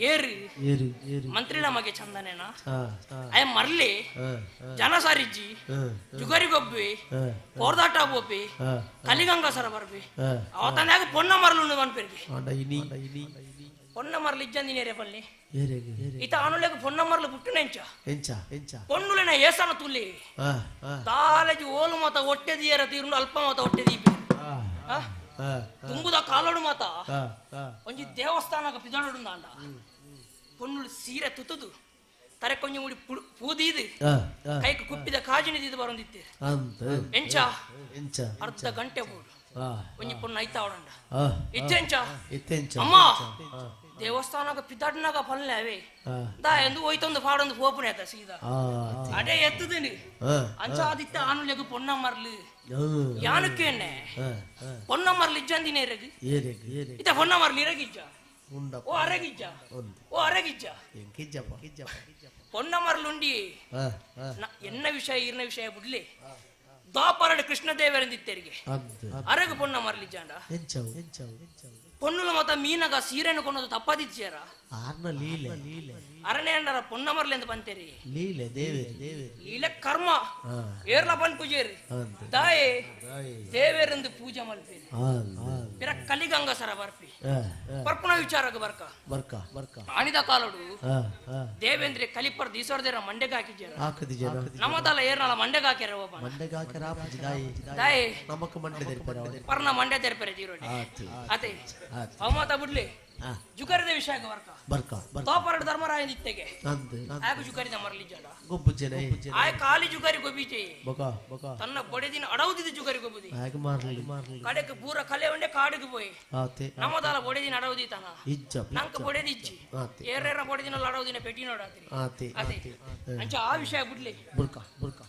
ಏರಿ ಮಂತ್ರಿ ನಮಗೆ ಚಂದನೇನಾ ಅಯ್ಯ ಮರ್ಲಿ ಜನ ಸಾರಿಜ್ಜಿ ಜುಗರಿಗೊಬ್ಬಿ ಕೋರ್ದಾಟ ಬೋಪಿ ಕಲಿಗಂಗಾ ಸರ ಬರ್ಬಿ ಅವತ್ತಂದಾಗ ಪೊನ್ನ ಮರಲು ಅನ್ಪೇರ್ಗಿ ಪೊನ್ನ ಮರಲು ಇಜ್ಜಂದಿನೇರೆ ಪಲ್ಲಿ ಇತ ಆನುಲೆಗ್ ಪೊನ್ನ ಮರಲು ಪುಟ್ಟುನೆಂಚ ಪೊನ್ನುಲೆನ ಏಸನ ತುಲಿ ತಾಲಜಿ ಓಲು ಮಾತ ಹೊಟ್ಟೆ ದಿಯರ ತೀರು ಅಲ್ಪ ಮಾತ ಹೊಟ್ಟೆ ದೀಪಿ ತುಂಬುದ ಕಾಲೋಡು ಮಾತ ಒಂಜಿ ದೇವಸ್ಥಾನಕ ಪಿದಾಡೋಡು ಅಂಡ ಪೊನ್ನುಳು ಸೀರೆ ತುತ್ತದು ತರೆ ಕೊಂಜಿ ಮುಡಿ ಪೂದೀದು ಕೈಕ್ ಕುಪ್ಪಿದ ಕಾಜಿನಿದ್ದು ಬರೊಂದಿತ್ತೆ ಎಂಚ ಅರ್ಧ ಗಂಟೆ ಬೋಡು ಒಂಜಿ ಪೊಣ್ಣು ಐತಾ ಅವಡಂಡ ಇತ್ತೆಂಚ ಅಮ್ಮ ದೇವಸ್ಥಾನಗ ಪಿದಾಡ್ನಾಗ ಪಲ್ಲೆ ಅವೇ ದಾ ಎಂದು ಹೋಯ್ತೊಂದು ಪಾಡೊಂದು ಪೋಪುನೆ ಆತ ಸೀದಾ ಅಡೆ ಎತ್ತುದಿನಿ ಅಂಚಾದಿತ್ತ ಆನುಲೆಗು ಪೊನ್ನ ಮರ್ಲು ಯಾನಕ್ಕೆ ಎಣ್ಣೆ ಪೊನ್ನ ಮರ್ಲು ಇಜ್ಜಂದಿನ ಇರಗು ಇತ್ತ ಪೊನ್ನ ಮರ್ಲು ಇರಗಿಜ್ಜ ಓ ಅರಗಿಜ್ಜ ಓ ಅರಗಿಜ್ಜ ಪೊನ್ನ ಮರ್ಲುಂಡಿ ಎನ್ನ ವಿಷಯ ಇರ್ನ ವಿಷಯ ಬಿಡ್ಲಿ ದಾಪರಡು ಕೃಷ್ಣದೇವರೆಂದಿತ್ತೆರಿಗೆ ಅರಗು ಪೊನ್ನ ಮರ್ಲಿಜ್ಜಾಂಡ ಪೊನ್ನುಲ ಮತ ಮೀನಗ ಸೀರೆನು ಕೊನ್ನದು ತಪ್ಪದಿಜ್ಜಾರ ಲೀಲೆ ಅರಣೆ ಅಂಡರ ಪೊನ್ನ ಮರ್ಲೆಂದು ಬಂತೇರಿ ಲೀಲೆ ದೇವೇರಿ ಲೀಲೆ ಕರ್ಮ ಏರ್ಲ ಬಂದ್ ಪೂಜೇರಿ ದಾಯೆ ದೇವೇರೆಂದು ಪೂಜೆ ಮಲ್ಪೇರಿ ಪಿರ ಕಲಿಗಂಗ ಸರ ಬರ್ಪಿ ಪರ್ಪುಣ ವಿಚಾರಕ್ಕೆ ಬರ್ಕ ಬರ್ಕ ಬರ್ಕ ಆಣಿದ ಕಾಲಡು ದೇವೇಂದ್ರೆ ಕಲಿಪರ್ ಈಶ್ವರದೇರ ಮಂಡೆಗೆ ಹಾಕಿದ್ಯಾರ ಹಾಕದಿಜಾರ ನಮ್ಮದಲ್ಲ ಏರ್ನಲ್ಲ ಮಂಡೆಗೆ ಹಾಕ್ಯಾರ ಒಬ್ಬ ಮಂಡೆಗೆ ಹಾಕ್ಯಾರ ದಾಯಿ ದಾಯಿ ನಮಕ್ ಮಂಡೆ ತೆರ್ಪೆರೆ ಪರ್ನ ಮಂಡೆ ತೆರ್ಪೆರೆ ಜೀರೋಡೆ ಅತೆ ಅವಮಾತ ಬಿಡ್ಲಿ ಜುಗರದ ವಿಷಯ ಬರ್ಕ ಬರ್ಕ ತೋಪರಡು ಧರ್ಮರಾಯ ನಿತ್ತೆಗೆ ಆಗ ಜುಗರಿದ ಮರಲಿ ಜಡ ಗೊಬ್ಬುಜನೆ ಆಯ ಕಾಲಿ ಜುಗರಿ ಗೊಬ್ಬಿಜೆ ಬಕ ಬಕ ತನ್ನ ಬೊಡೆದಿನ ಅಡವುದಿದ ಜುಗರಿ ಗೊಬ್ಬುದಿ ಆಗ ಮಾರ್ಲಿ ಮಾರ್ಲಿ ಕಡೆಗೆ ಪೂರ ಕಲೆ ಉಂಡೆ ಕಾಡಿಗೆ ಪೋಯಿ ಆತೆ ನಮ್ಮದಲ್ಲ ಬೊಡೆದಿನ ಅಡವುದಿ ತನ ಇಜ್ಜ ನಂಕ ಬೊಡೆದಿ ಇಜ್ಜಿ ಏರೇರ ಬೊಡೆದಿನ ಅಡವುದಿನ ಪೆಟ್ಟಿ ನೋಡಾತ್ರಿ ಆತೆ ಅದೇ ಅಂಚ ಆ ವಿಷಯ ಬಿಡ್ಲಿ ಬುರ್ಕ ಬುರ್ಕ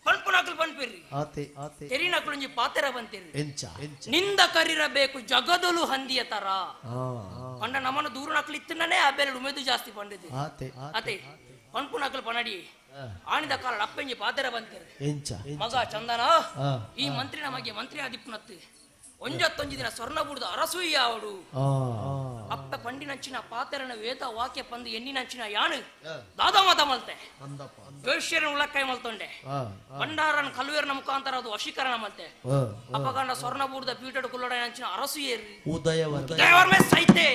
ಪನ್ಪುನಕಲ್ ಪನ್ಪಿರ್ರಿ ಆತೆ ಆತೆ ತೆರಿನಕುಲುಂಜಿ ಪಾತೆರ ಬಂತಿರ್ರಿ ಎಂಚ ಎಂಚ ನಿಂದ ಕರಿರಬೇಕು ಜಗದಲು ಹಂದಿಯ ತರ ಪಂಡ ನಮ್ಮನ ದೂರ ನಕಲು ಇತ್ತನೇ ಆ ಬೇರೆ ಉಮೇದು ಜಾಸ್ತಿ ಪಂಡಿದ್ದು ಆತೆ ಅತೆ ಪನ್ಪುನಕಲ್ ಪನಡಿ ಆಣಿದ ಕಾಲ ಅಪ್ಪಂಜಿ ಪಾತೆರ ಬಂತಿರ್ರಿ ಎಂಚ ಮಗ ಚಂದನ ಈ ಮಂತ್ರಿ ನಮಗೆ ಮಂತ್ರಿ ಆದಿಪ್ಪನತ್ತು ಒಂಜತ್ತೊಂಜಿ ದಿನ ಸ್ವರ್ಣ ಬುಡ್ದು ಅರಸೂಯ ಅವಡು ಅಪ್ಪ ಪಂಡಿನಂಚಿನ ಪಾತೆರನ ವೇದ ವಾಕ್ಯ ಪಂದು ಎಣ್ಣಿನಂಚಿನ ಯಾನು ದಾದಾ ಮಾತ ಮಲ್ತೆ ಜೋಶ್ಯರನ ಉಳಕ್ಕಾಯಿ ಮಲ್ತೊಂಡೆ ಭಂಡಾರನ ಕಲ್ವೇರನ ಮುಖಾಂತರ ಅದು ವಶೀಕರಣ ಮಲ್ತೆ ಅಪ್ಪಗಂಡ ಸ್ವರ್ಣ ಬೂಡ್ದ ಪೀಟಡು ಕುಲ್ಲಡನಂಚಿನ ಅರಸು ಏರಿ ಉದಯವರ್ಮೆ ಸೈತೆ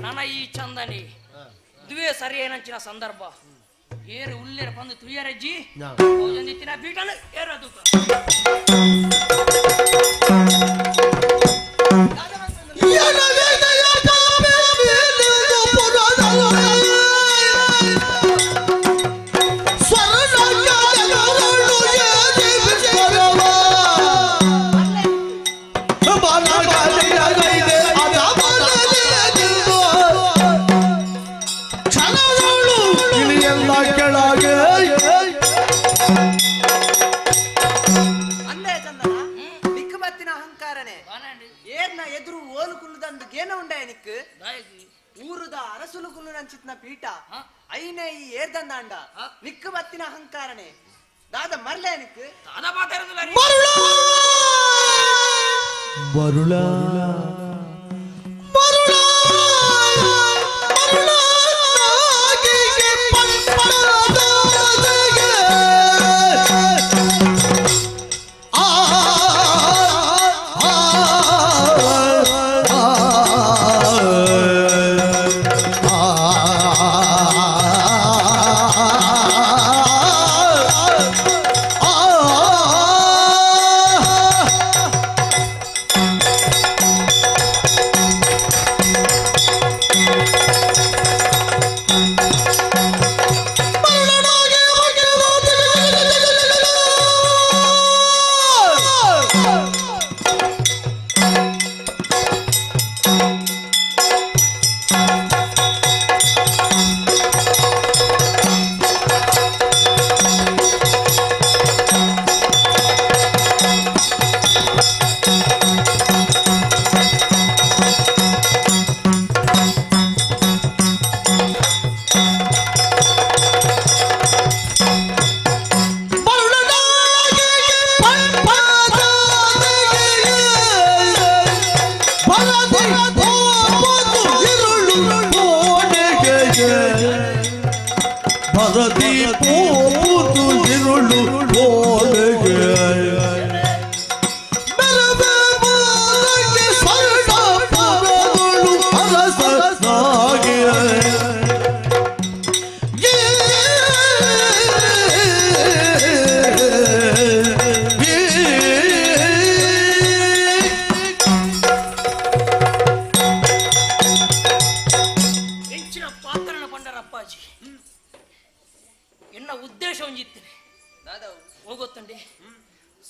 ನನ ಈ ಚಂದನಿ ದುವೇ ಸರಿಯೇನಂಚಿನ ಸಂದರ್ಭ ಏರು ಉಲ್ಲೇರ ಬಂದು ತುಯ್ಯರಜ್ಜಿ ತಿನ್ನ ಪೀಟನು ಏರದು ಪೀಠ ಐನೇ ಈ ಏರ್ದಂದಾಂಡ ನಿಕ್ಕು ಬತ್ತಿನ ಅಹಂಕಾರನೆ ದಾದ ಮರ್ಲೆ ನಿಕ್ಕು ಮರುಳ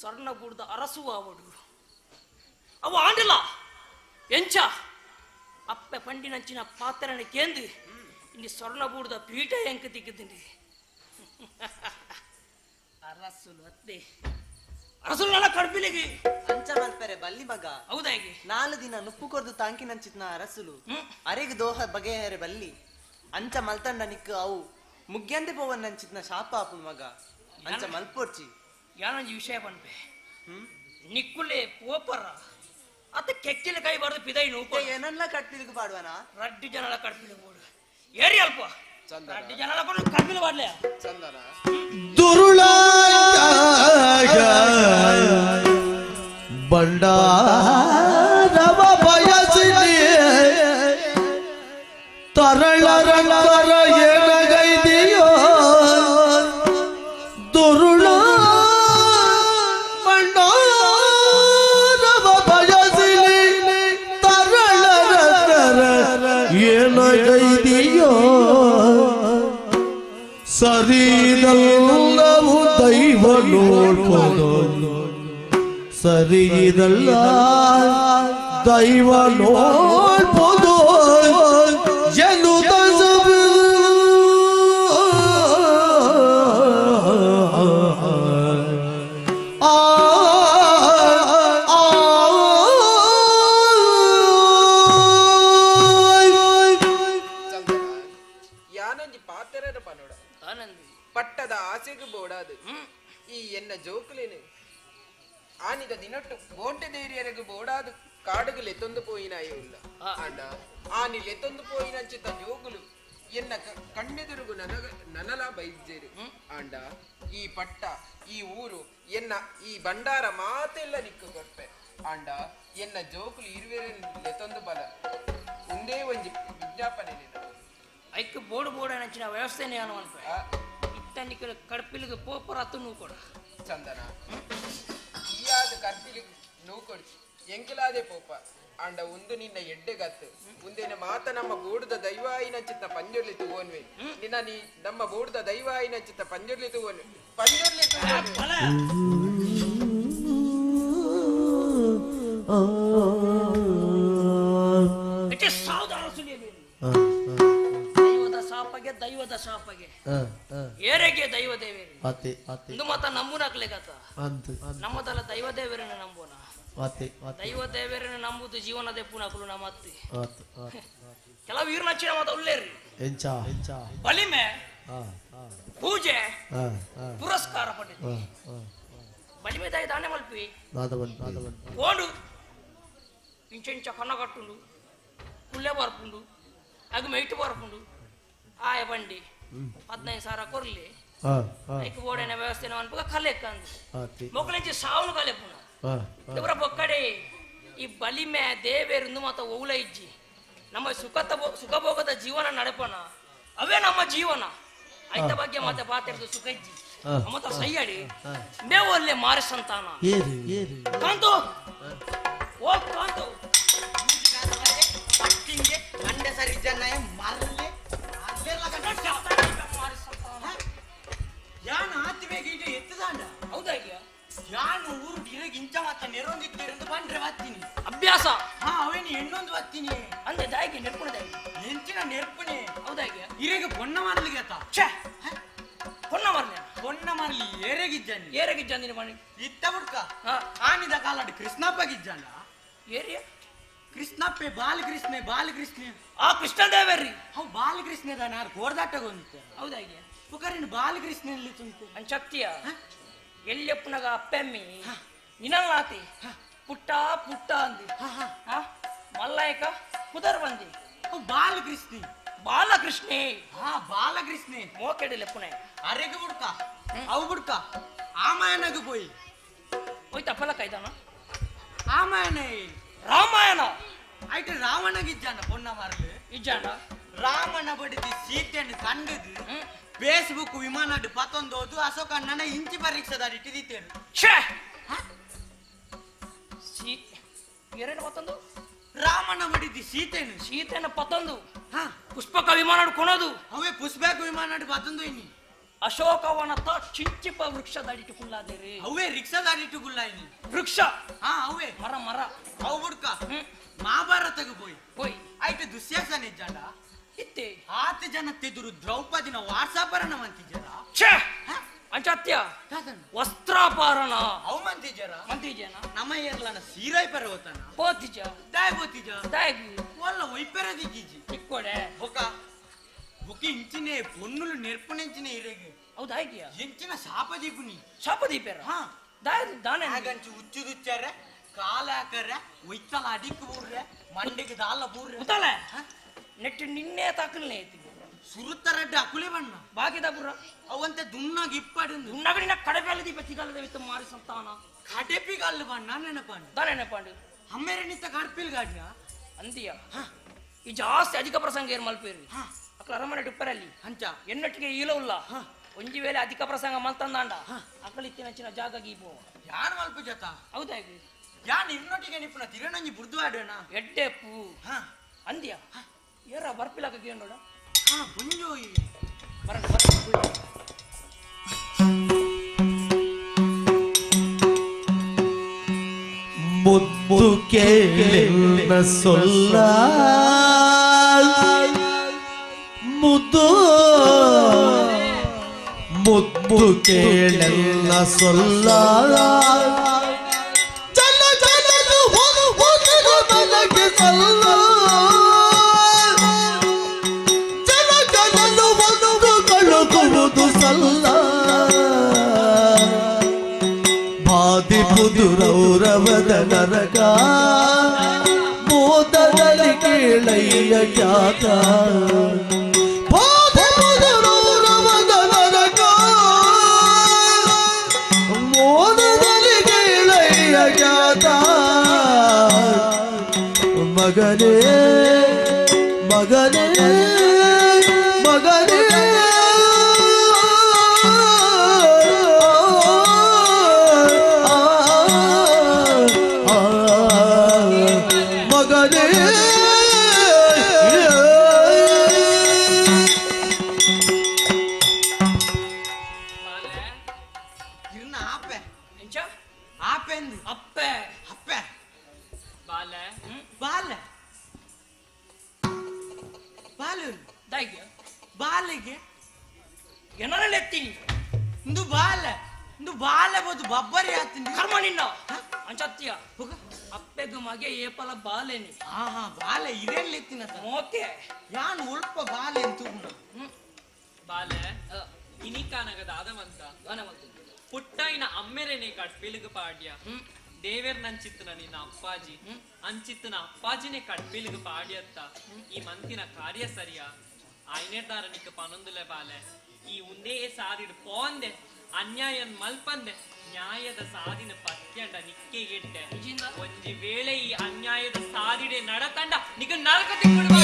ಸ್ವರ್ಣ ಬೂಡ್ದ ಅರಸು ಅವಡು ಅವು ಆಂಡಿಲ್ಲ ಎಂಚ ಅಪ್ಪೆ ಪಂಡಿನಂಚಿನ ಪಾತ್ರನ ಕೇಂದು ಇಲ್ಲಿ ಸ್ವರ್ಣಬೂಡದ ಪೀಠ ಎಂಕ ತಿಕ್ಕಿದ್ದೀನಿ. ಅರಸುಲು ಅತ್ತೆ ಅರಸುಲು ನನ್ನ ಕಡ್ಪಿಲಿಗೆ ಅಂಚ ಮಲ್ಪೆರೆ ಬಲ್ಲಿ ಮಗ. ಹೌದಾಗಿ 4 ದಿನ ನುಪ್ಪು ಕೊರ್ದು ತಾಂಕಿನಂಚಿತ್ನ ಅರಸುಲು ಅರೆಗ್ ದೋಹ ಬಗೆಹರೆ ಬಲ್ಲಿ ಅಂಚ ಮಲ್ತಂಡ ನಿಕ್ಕು ಅವು ಮುಗ್ಯಂದೆ ಪೋವನ್ನಂಚಿತ್ನ ಶಾಪ ಆಪುಣ್ ಮಗ. ಅಂಚ ಮಲ್ಪೊರ್ಚಿ ಯಾನೊಂಜಿ ವಿಷಯ ಪನ್ಪೆ ನಿಕ್ಕುಲೆ ಪೋಪರ ಅತ್ತ ಕೆಕ್ಕಿಲ ಕೈ ಬಾರ್ದು ಪಿದೈ ನೂಪ ಏನನ್ನ ಕಟ್ಪಿಲಿಗೆ ಪಾಡುವನ ರಡ್ಡು ಜನಲ ಕಟ್ಪಿಲಿಗೆ ಬೋಡು ಏರಿ ಅಲ್ಪ ರಡ್ಡು ಜನಲ ಕೊಡು ಕಟ್ಪಿಲು ಬಾಡ್ಲೆ ಚಂದನ ದುರುಳ ಬಂಡಾರವ ಬಯಸಿದೆ ತರಳ ರಂಗರ ಏನಗೈದೆಯೋ ದುರುಳ ಬಂಡಾರವ ಬಯಸಿಲಿ ತರಳ ರಂಗರ ಏನಗೈದೆಯೋ ಸರಿದಲ್ಲವು ದೈವ ನೋಡ್ಬೋದು ಸರಿದಲ್ಲ ದೈವ ನೋಡ್ಬೋದು ಯಾನೊಂಜಿ ಪಾತೆರನ ಪನೋಡ ಪಟ್ಟದ ಆಸೆಗೂ ಬೋಡಾದು ಈ ಎನ್ನ ಜೋಕುಲೇನು ಆನಿದ ದಿನಟ್ಟು ಬೋಂಟೆ ದೇರಿಯರೆಗೂ ಬೋಡಾದು ಕಾಡುಗು ಲೆತ್ತೊಂದು ಪೋಯಿನ ಉಲ್ಲ ಆಂಡ ಆನಿ ಲೆತ್ತೊಂದು ಪೋಯಿನಂಚಿತ ಜೋಗುಲು ಎನ್ನ ಕಣ್ಣೆದುರುಗು ನನಗ ನನಲ ಬೈಜೇರು. ಆಂಡ ಈ ಪಟ್ಟ ಈ ಊರು ಎನ್ನ ಈ ಭಂಡಾರ ಮಾತೆಲ್ಲ ನಿಕ್ಕು ಕೊರ್ಪೆ. ಆಂಡ ಎನ್ನ ಜೋಕುಲು ಇರುವೆರೆ ಲೆತ್ತೊಂದು ಬಲ ಒಂದೇ ಒಂಜಿ ವಿಜ್ಞಾಪನೆ ನಿನ್ನ ಐಕ್ ಬೋಡು ಬೋಡ ನಂಚಿನ ವ್ಯವಸ್ಥೆನೇ ಅನು ಅನ್ಪೆ ಇತ್ತ ನಿಕ್ಕ ಕಡ್ಪಿಲಿಗೆ ಪೋಪರ ಅತ್ತು ನೂಕೊಡ ಚಂದನ ಈಯಾದ ಕರ್ಪಿಲಿಗೆ ನೂಕೊಡು ಎಂಕಲಾದೆ ಪೋಪ. ಆಂಡ ಒಂದು ನಿನ್ನ ಎಡ್ಡೆಗತ್ತು ಮುಂದೇನ ಮಾತ ನಮ್ಮ ಬೋಡುದ ದೈವಾಯಿನ ಚಿತ್ತ ಪಂಜುರ್ಲಿ ತೂವನ್ವೆ ನಿನ್ನ ನೀ ನಮ್ಮ ಬೋಡುದ ದೈವಾಯಿನ ಚಿತ್ತ ಪಂಜುರ್ಲಿ ತೂವನ್ವೆ ಪಂಜುರ್ಲಿ ತೂವನ್ವೆ. ದೈವದ ಶಾಪಗೆ ದೈವದ ಶಾಪಗೆ ಏರೆಗೆ ದೈವ ದೇವೇರಿ ಇಂದು ಮಾತ ನಂಬುನಾಕ್ಲೆಗತ ನಮ್ಮದಲ್ಲ ದೈವ ದೇವರನ್ನ ನಂಬೋಣ. ದೈವ ದೇವರನ್ನ ನಂಬುದು ಜೀವನದ ಪುನಕುಲು ನಮ್ಮ ಅತ್ತಿ ಕೆಲವು ವೀರನಚ್ಚಿನ ಮಾತ ಉಲ್ಲೇರಿ ಬಲಿಮೆ ಪೂಜೆ ಪುರಸ್ಕಾರ ಪಟ್ಟಿದ್ದು ಬಲಿಮೆ ದಾಯಿ ದಾನೆ ಮಲ್ಪಿ ಓಡು ಇಂಚ ಕನ್ನಗಟ್ಟುಂಡು ಕುಲ್ಲೆ ಬರ್ಪುಂಡು ಅಗ ಮೈಟು ಬರ್ಪುಂಡು ಆಯ ಬಂಡಿ 15,000 ಕೊರ್ಲಿ ಐಕ್ ಓಡೇನ ವ್ಯವಸ್ಥೆ ಅನ್ಪಗ ಕಲೆಕ್ಕ ಅಂದು ಮೊಕ್ಕಲಿಂಚಿ ಸಾవుನು ಕಲೆಪುನ ಇವರ ಬೊಕ್ಕಡೆ ಈ ಬಲಿಮೆ ದೇವೇರಿಂದು ಮಾತ ಓಲ ಇಜ್ಜಿ ನಮ್ಮ ಸುಖಭೋಗದ ಜೀವನ ನಡೆಪನ ಅವೇ ನಮ್ಮ ಜೀವನ ಐತ ಬಗ್ಗೆ ಮಾತೆ ಪಾತಿರ್ದು ಸುಖ ಇಜ್ಜಿ ಮತ್ತ ಸೈಯಡಿ ಮೇವು ಅಲ್ಲೇ ಮಾರಿ ಸಂತಾನ ಕಾಂತು ಓ ಕಾಂತು ಅಂಡೆ ಸರಿ ಜನ ಮಾರಲೆ ಯಾನು ಆತಿ ಬೇಗ ಇಟ್ಟು ಎತ್ತದಾಂಡ ಹೌದಾಗ್ಯಾ ಯಾನು ಊರು ಗಿರಗ್ ಇಂಚ ಮಾತ ನೆರೊಂದಿತ್ತಿರಂದು ಬಂದ್ರೆ ಬತ್ತೀನಿ ಅಭ್ಯಾಸ ಹಾ ಅವೇನು ಹೆಣ್ಣೊಂದು ಬತ್ತೀನಿ ಅಂದೆ ದಾಯಿಗೆ ನೆರ್ಪುಣ ದಾಯಿ ಎಂಚಿನ ನೆರ್ಪುಣೆ ಹೌದಾಗ್ಯಾ ಇರೆಗೆ ಪೊನ್ನ ಮಾರ್ಲಿಗೆ ಆತ ಛೇ ಪೊನ್ನ ಮಾರ್ಲಿ ಪೊನ್ನ ಮಾರ್ಲಿ ಏರೆಗಿಜ್ಜಾನಿ ಏರೆಗಿಜ್ಜಾನಿ ಮಣಿ ಇತ್ತ ಬುಡ್ಕ ಆನಿದ ಕಾಲಾಡು ಕೃಷ್ಣಪ್ಪಗಿಜ್ಜಾನ ಏರಿಯ ಕೃಷ್ಣಪ್ಪೆ ಬಾಲಕೃಷ್ಣ ಬಾಲಕೃಷ್ಣ ಆ ಕೃಷ್ಣ ದೇವರ್ರಿ ಅವ್ ಬಾಲಕೃಷ್ಣ ದಾನ ಕೋರ್ದಾಟಗೊಂದಿತ್ತ ಹೌದಾಗ್ಯಾ ಪುಕರಿನ ಬಾಲಕೃಷ್ಣನಲ್ಲಿ ತುಂತು ಅಂಚಕ್ತಿಯ ಎಲ್ಲಿಯಪ್ಪನಾಗ ಅಪ್ಪೆಮ್ಮಿ ನಿನಲ್ಲಾತಿ ಪುಟ್ಟ ಪುಟ್ಟ ಅಂದಿ ಮಲ್ಲಾಯಕ ಕುದರ್ ಬಂದಿ ಬಾಲಕೃಷ್ಣ ಬಾಲಕೃಷ್ಣೆ ಹಾ ಬಾಲಕೃಷ್ಣೆ ಮೋಕೆಡಲೆಪ್ಪುನೆ ಅರೆಗೆ ಬುಡ್ಕ ಅವು ಬುಡ್ಕ ಆಮಾಯನಗ ಪೋಯಿ ಹೋಯ್ತ ಫಲಕ ಇದಾನ ಆಮಾಯನ ರಾಮಾಯಣ ಆಯ್ತು ರಾವಣಗಿಜ್ಜಾನ ಪೊನ್ನ ಮಾರ್ಲು ಇಜ್ಜಾನ ರಾಮನ ಬಡಿದಿ ಸೀತೆಯನ್ನು ಕಂಡದು ಫೇಸ್ಬುಕ್ ವಿಮಾನ ಪತ್ತೊಂದೋದು ಅಶೋಕ ಅಣ್ಣನ ಇಂಚಿ ಪರೀಕ್ಷೆದಾಡಿ ಇಟ್ಟಿದ್ದೇನೆ ಛೇ ಏನೇನು ಪತ್ತೊಂದು ರಾಮನ ಬಡಿದಿ ಸೀತೆನು ಸೀತೆನ ಪತ್ತೊಂದು ಪುಷ್ಪಕ ವಿಮಾನ ಕೊನೋದು ಅವೇ ಪುಷ್ಪಕ ವಿಮಾನ ಪತ್ತೊಂದು ಇನ್ನಿ ಅಶೋಕವನ ಚಿಂಚಿಪ ವೃಕ್ಷದಾಡಿಟ್ಟು ಕುಲ್ಲಾದೇರಿ ಅವೇ ರಿಕ್ಷಾದಾಡಿಟ್ಟು ಕುಲ್ಲಾಯಿನಿ ವೃಕ್ಷ ಹಾ ಅವೇ ಮರ ಮರ ಅವು ಬುಡ್ಕ ಮಹಾಭಾರತಕ್ಕೆ ಪೋಯಿ ಪೋಯ್ ಐಟ್ ದುಶ್ಯಾಸನ ಇಜ್ಜಾಂಡ ಇತ್ತೆ ಆತ ಜನ ತೆದುರು ದ್ರೌಪದಿನ ವಾರ್ಸಾಪರಣ ಮಂತಿಜರ ಛೇ ಅಂಚಾತ್ಯ ವಸ್ತ್ರಾಪರಣ ಅವು ಮಂತಿಜರ ಮಂತಿಜನ ನಮ್ಮ ಏರ್ಲನ ಸೀರಾಯ್ ಪರ ಹೋತಾನ ಪೋತಿಜ ದಾಯ್ ಪೋತಿಜ ದಾಯ್ ಒಲ್ಲ ಒಯ್ಪೆರ ದಿಕ್ಕಿಜಿ ತಿಕ್ಕೊಡೆ ಬೊಕ ಬೊಕ ಇಂಚಿನೆ ಪೊನ್ನುಲು ನೆರ್ಪುನೆಂಚಿನೆ ಇರೆಗೆ ಹೌದು ಆಯ್ಕೆಯ ಎಂಚಿನ ಶಾಪ ದೀಪುನಿ ಶಾಪ ದೀಪೆರ ಹಾ ದಾಯ ದಾನೆ ಹಾಗಂಚಿ ಉಚ್ಚುದುಚ್ಚಾರ ಕಾಲ ಹಾಕರ ಒಯ್ತಲ ಅಡಿಕ್ ಬೂರ್ರೆ ಮಂಡಿಗೆ ದಾಲ ಬೂರ್ರೆ ಉತ್ತಲೆ ನೆಟ್ಟು ನಿನ್ನೆ ತಾಕಲ್ನೇ ಐತಿ ಸುರುತ್ತರಡ್ಡ ಅಕುಲೆ ಬಣ್ಣ ಬಾಕಿದ ಬುರ ಅವಂತೆ ದುನ್ನಾಗಿ ಇಪ್ಪಾಡು ದುನ್ನಾಗಡಿನ ಕಡಪೆಲ್ಲ ದೀಪ ತಿಗಲ್ಲದ ವಿತ್ತ ಮಾರಿ ಸಂತಾನ ಕಡೆಪಿಗಲ್ಲು ಬಣ್ಣ ನೆನಪಾಂಡು ದಾನೆ ನೆನಪಾಂಡು ಅಮ್ಮೇರೆ ನಿತ್ತ ಕಡ್ಪಿಲ್ ಗಾಡಿನ ಅಂತೀಯ ಈ ಜಾಸ್ತಿ ಅಧಿಕ ಪ್ರಸಂಗ ಏರ್ ಮಲ್ಪೇರಿ ಅಕ್ಲ ಅರಮನೆ ಡುಪ್ಪರಲ್ಲಿ ಅಂಚ ಎನ್ನೊಟ್ಟಿಗೆ ಈಲ ಉಲ್ಲ ಒಂಜಿ ವೇಳೆ ಅಧಿಕ ಪ್ರಸಂಗ ಮಲ್ತಂದಾಂಡ ಅಕಲ್ ಇತ್ತಿನ ಜಾಗ ಗೀಪು ಯಾನ್ ಮಲ್ಪು ಜತ ಹೌದಾಗಿ ಯಾನ್ ಇರ್ನೊಟ್ಟಿಗೆ ನಿಪ್ಪುನ ತಿರಣಂಜಿ ಬುರ್ದು ಆಡೋಣ ಎಡ್ಡೆ ಪೂ ಅಂದ್ಯ ಏರ ಬರ್ಪಿಲಾಕ ಕೇಳೋಣ ಹಾ ಬುಂಜೋಯಿ ಬರಣ ಬರಣ ಮುದ್ದು ಕೇಳಿನ ಸೊಲ್ಲ ಮುದ್ದು ಮುದ್ದು ಕೇಳೆಲ್ಲ ಸೊಲ್ಲ ಜನ ಜನನು ಹೋಗು ಮನಗೆ ಸಲ್ಲ ಜನ ಜನನು ಒಂದು ಕಳುಕುವುದು ಸಲ್ಲ ಬಾಧಿಪುದುರೌರವದ ನರಕ ಮೋದದಲ್ಲಿ ಕೇಳಯ್ಯ ಖ್ಯಾತ ಬಾಧಿಪುದುರೌರವದ ನರಕ ಮೋದದಲ್ಲಿ ಕೇಳಯ್ಯ ಖ್ಯಾತ ಮಗನೇ ಮಗನೇ ಮಗನೇ ಮಗನೇ ಇರ್ನ ಆಪೆ ಎಂಚ ಆಪೆ ಅಂದು ಅಪ್ಪೆ ಅಪ್ಪೆ ಬಾಲೆ ಬಾಲೆ ಬಾಲು ದಾಯ್ಗೆ ಬಾಲೆಗೆ ಎನ್ನರಲ್ಲಿ ಎತ್ತೀನಿ ಇಂದು ಬಾಲೆ ಇಂದು ಬಾಲೆ ಬೋದು ಬಬ್ಬರಿ ಆತೀನಿ ಕರ್ಮ ನಿನ್ನ ಅಂಚತ್ಯ ಅಪ್ಪೆಗು ಮಗೆ ಏಪಲ ಬಾಲೇನಿ ಹಾ ಹಾ ಬಾಲೆ ಇರೆಲ್ಲಿ ಎತ್ತಿನ ಮೋಕೆ ಯಾನ್ ಉಲ್ಪ ಬಾಲೆ ಅಂತ ಬಾಲೆ ಇನಿಕಾನಗದ ಆದಮಂತ ಪುಟ್ಟಾಯಿನ ಅಮ್ಮೆರೆನೆ ಕಡ್ಪಿಲಿಗ ಪಾಡ್ಯ ದೇವೇರ್ ನಂಚಿತ್ತನ ನಿನ್ನ ಅಪ್ಪಾಜಿ ಅಂಚಿತ್ತನ ಅಪ್ಪಾಜಿನೇ ಕಡ್ಪಿಲಿಗ ಪಾಡ್ಯತ್ತ ಈ ಮಂತಿನ ಕಾರ್ಯ ಸರಿಯ ಆಯ್ನೇದಾರ ನಿಕ್ಕ ಪನೊಂದುಲೆ ಬಾಲೆ ಈ ಉಂದೇ ಸಾದಿಡ್ ಪೋಂದೆ ಅನ್ಯಾಯನ್ ಮಲ್ಪಂದೆ ನ್ಯಾಯದ ಸಾದಿನ ಪತ್ಯಂಡ ನಿಕ್ಕೆ ಎಡ್ಡೆ ಒಂಜಿ ವೇಳೆ ಈ ಅನ್ಯಾಯದ ಸಾದಿಡೆ ನಡತಂಡ ನಿಕ್ಕ ನರಕ ತಿಕ್ಕುಡು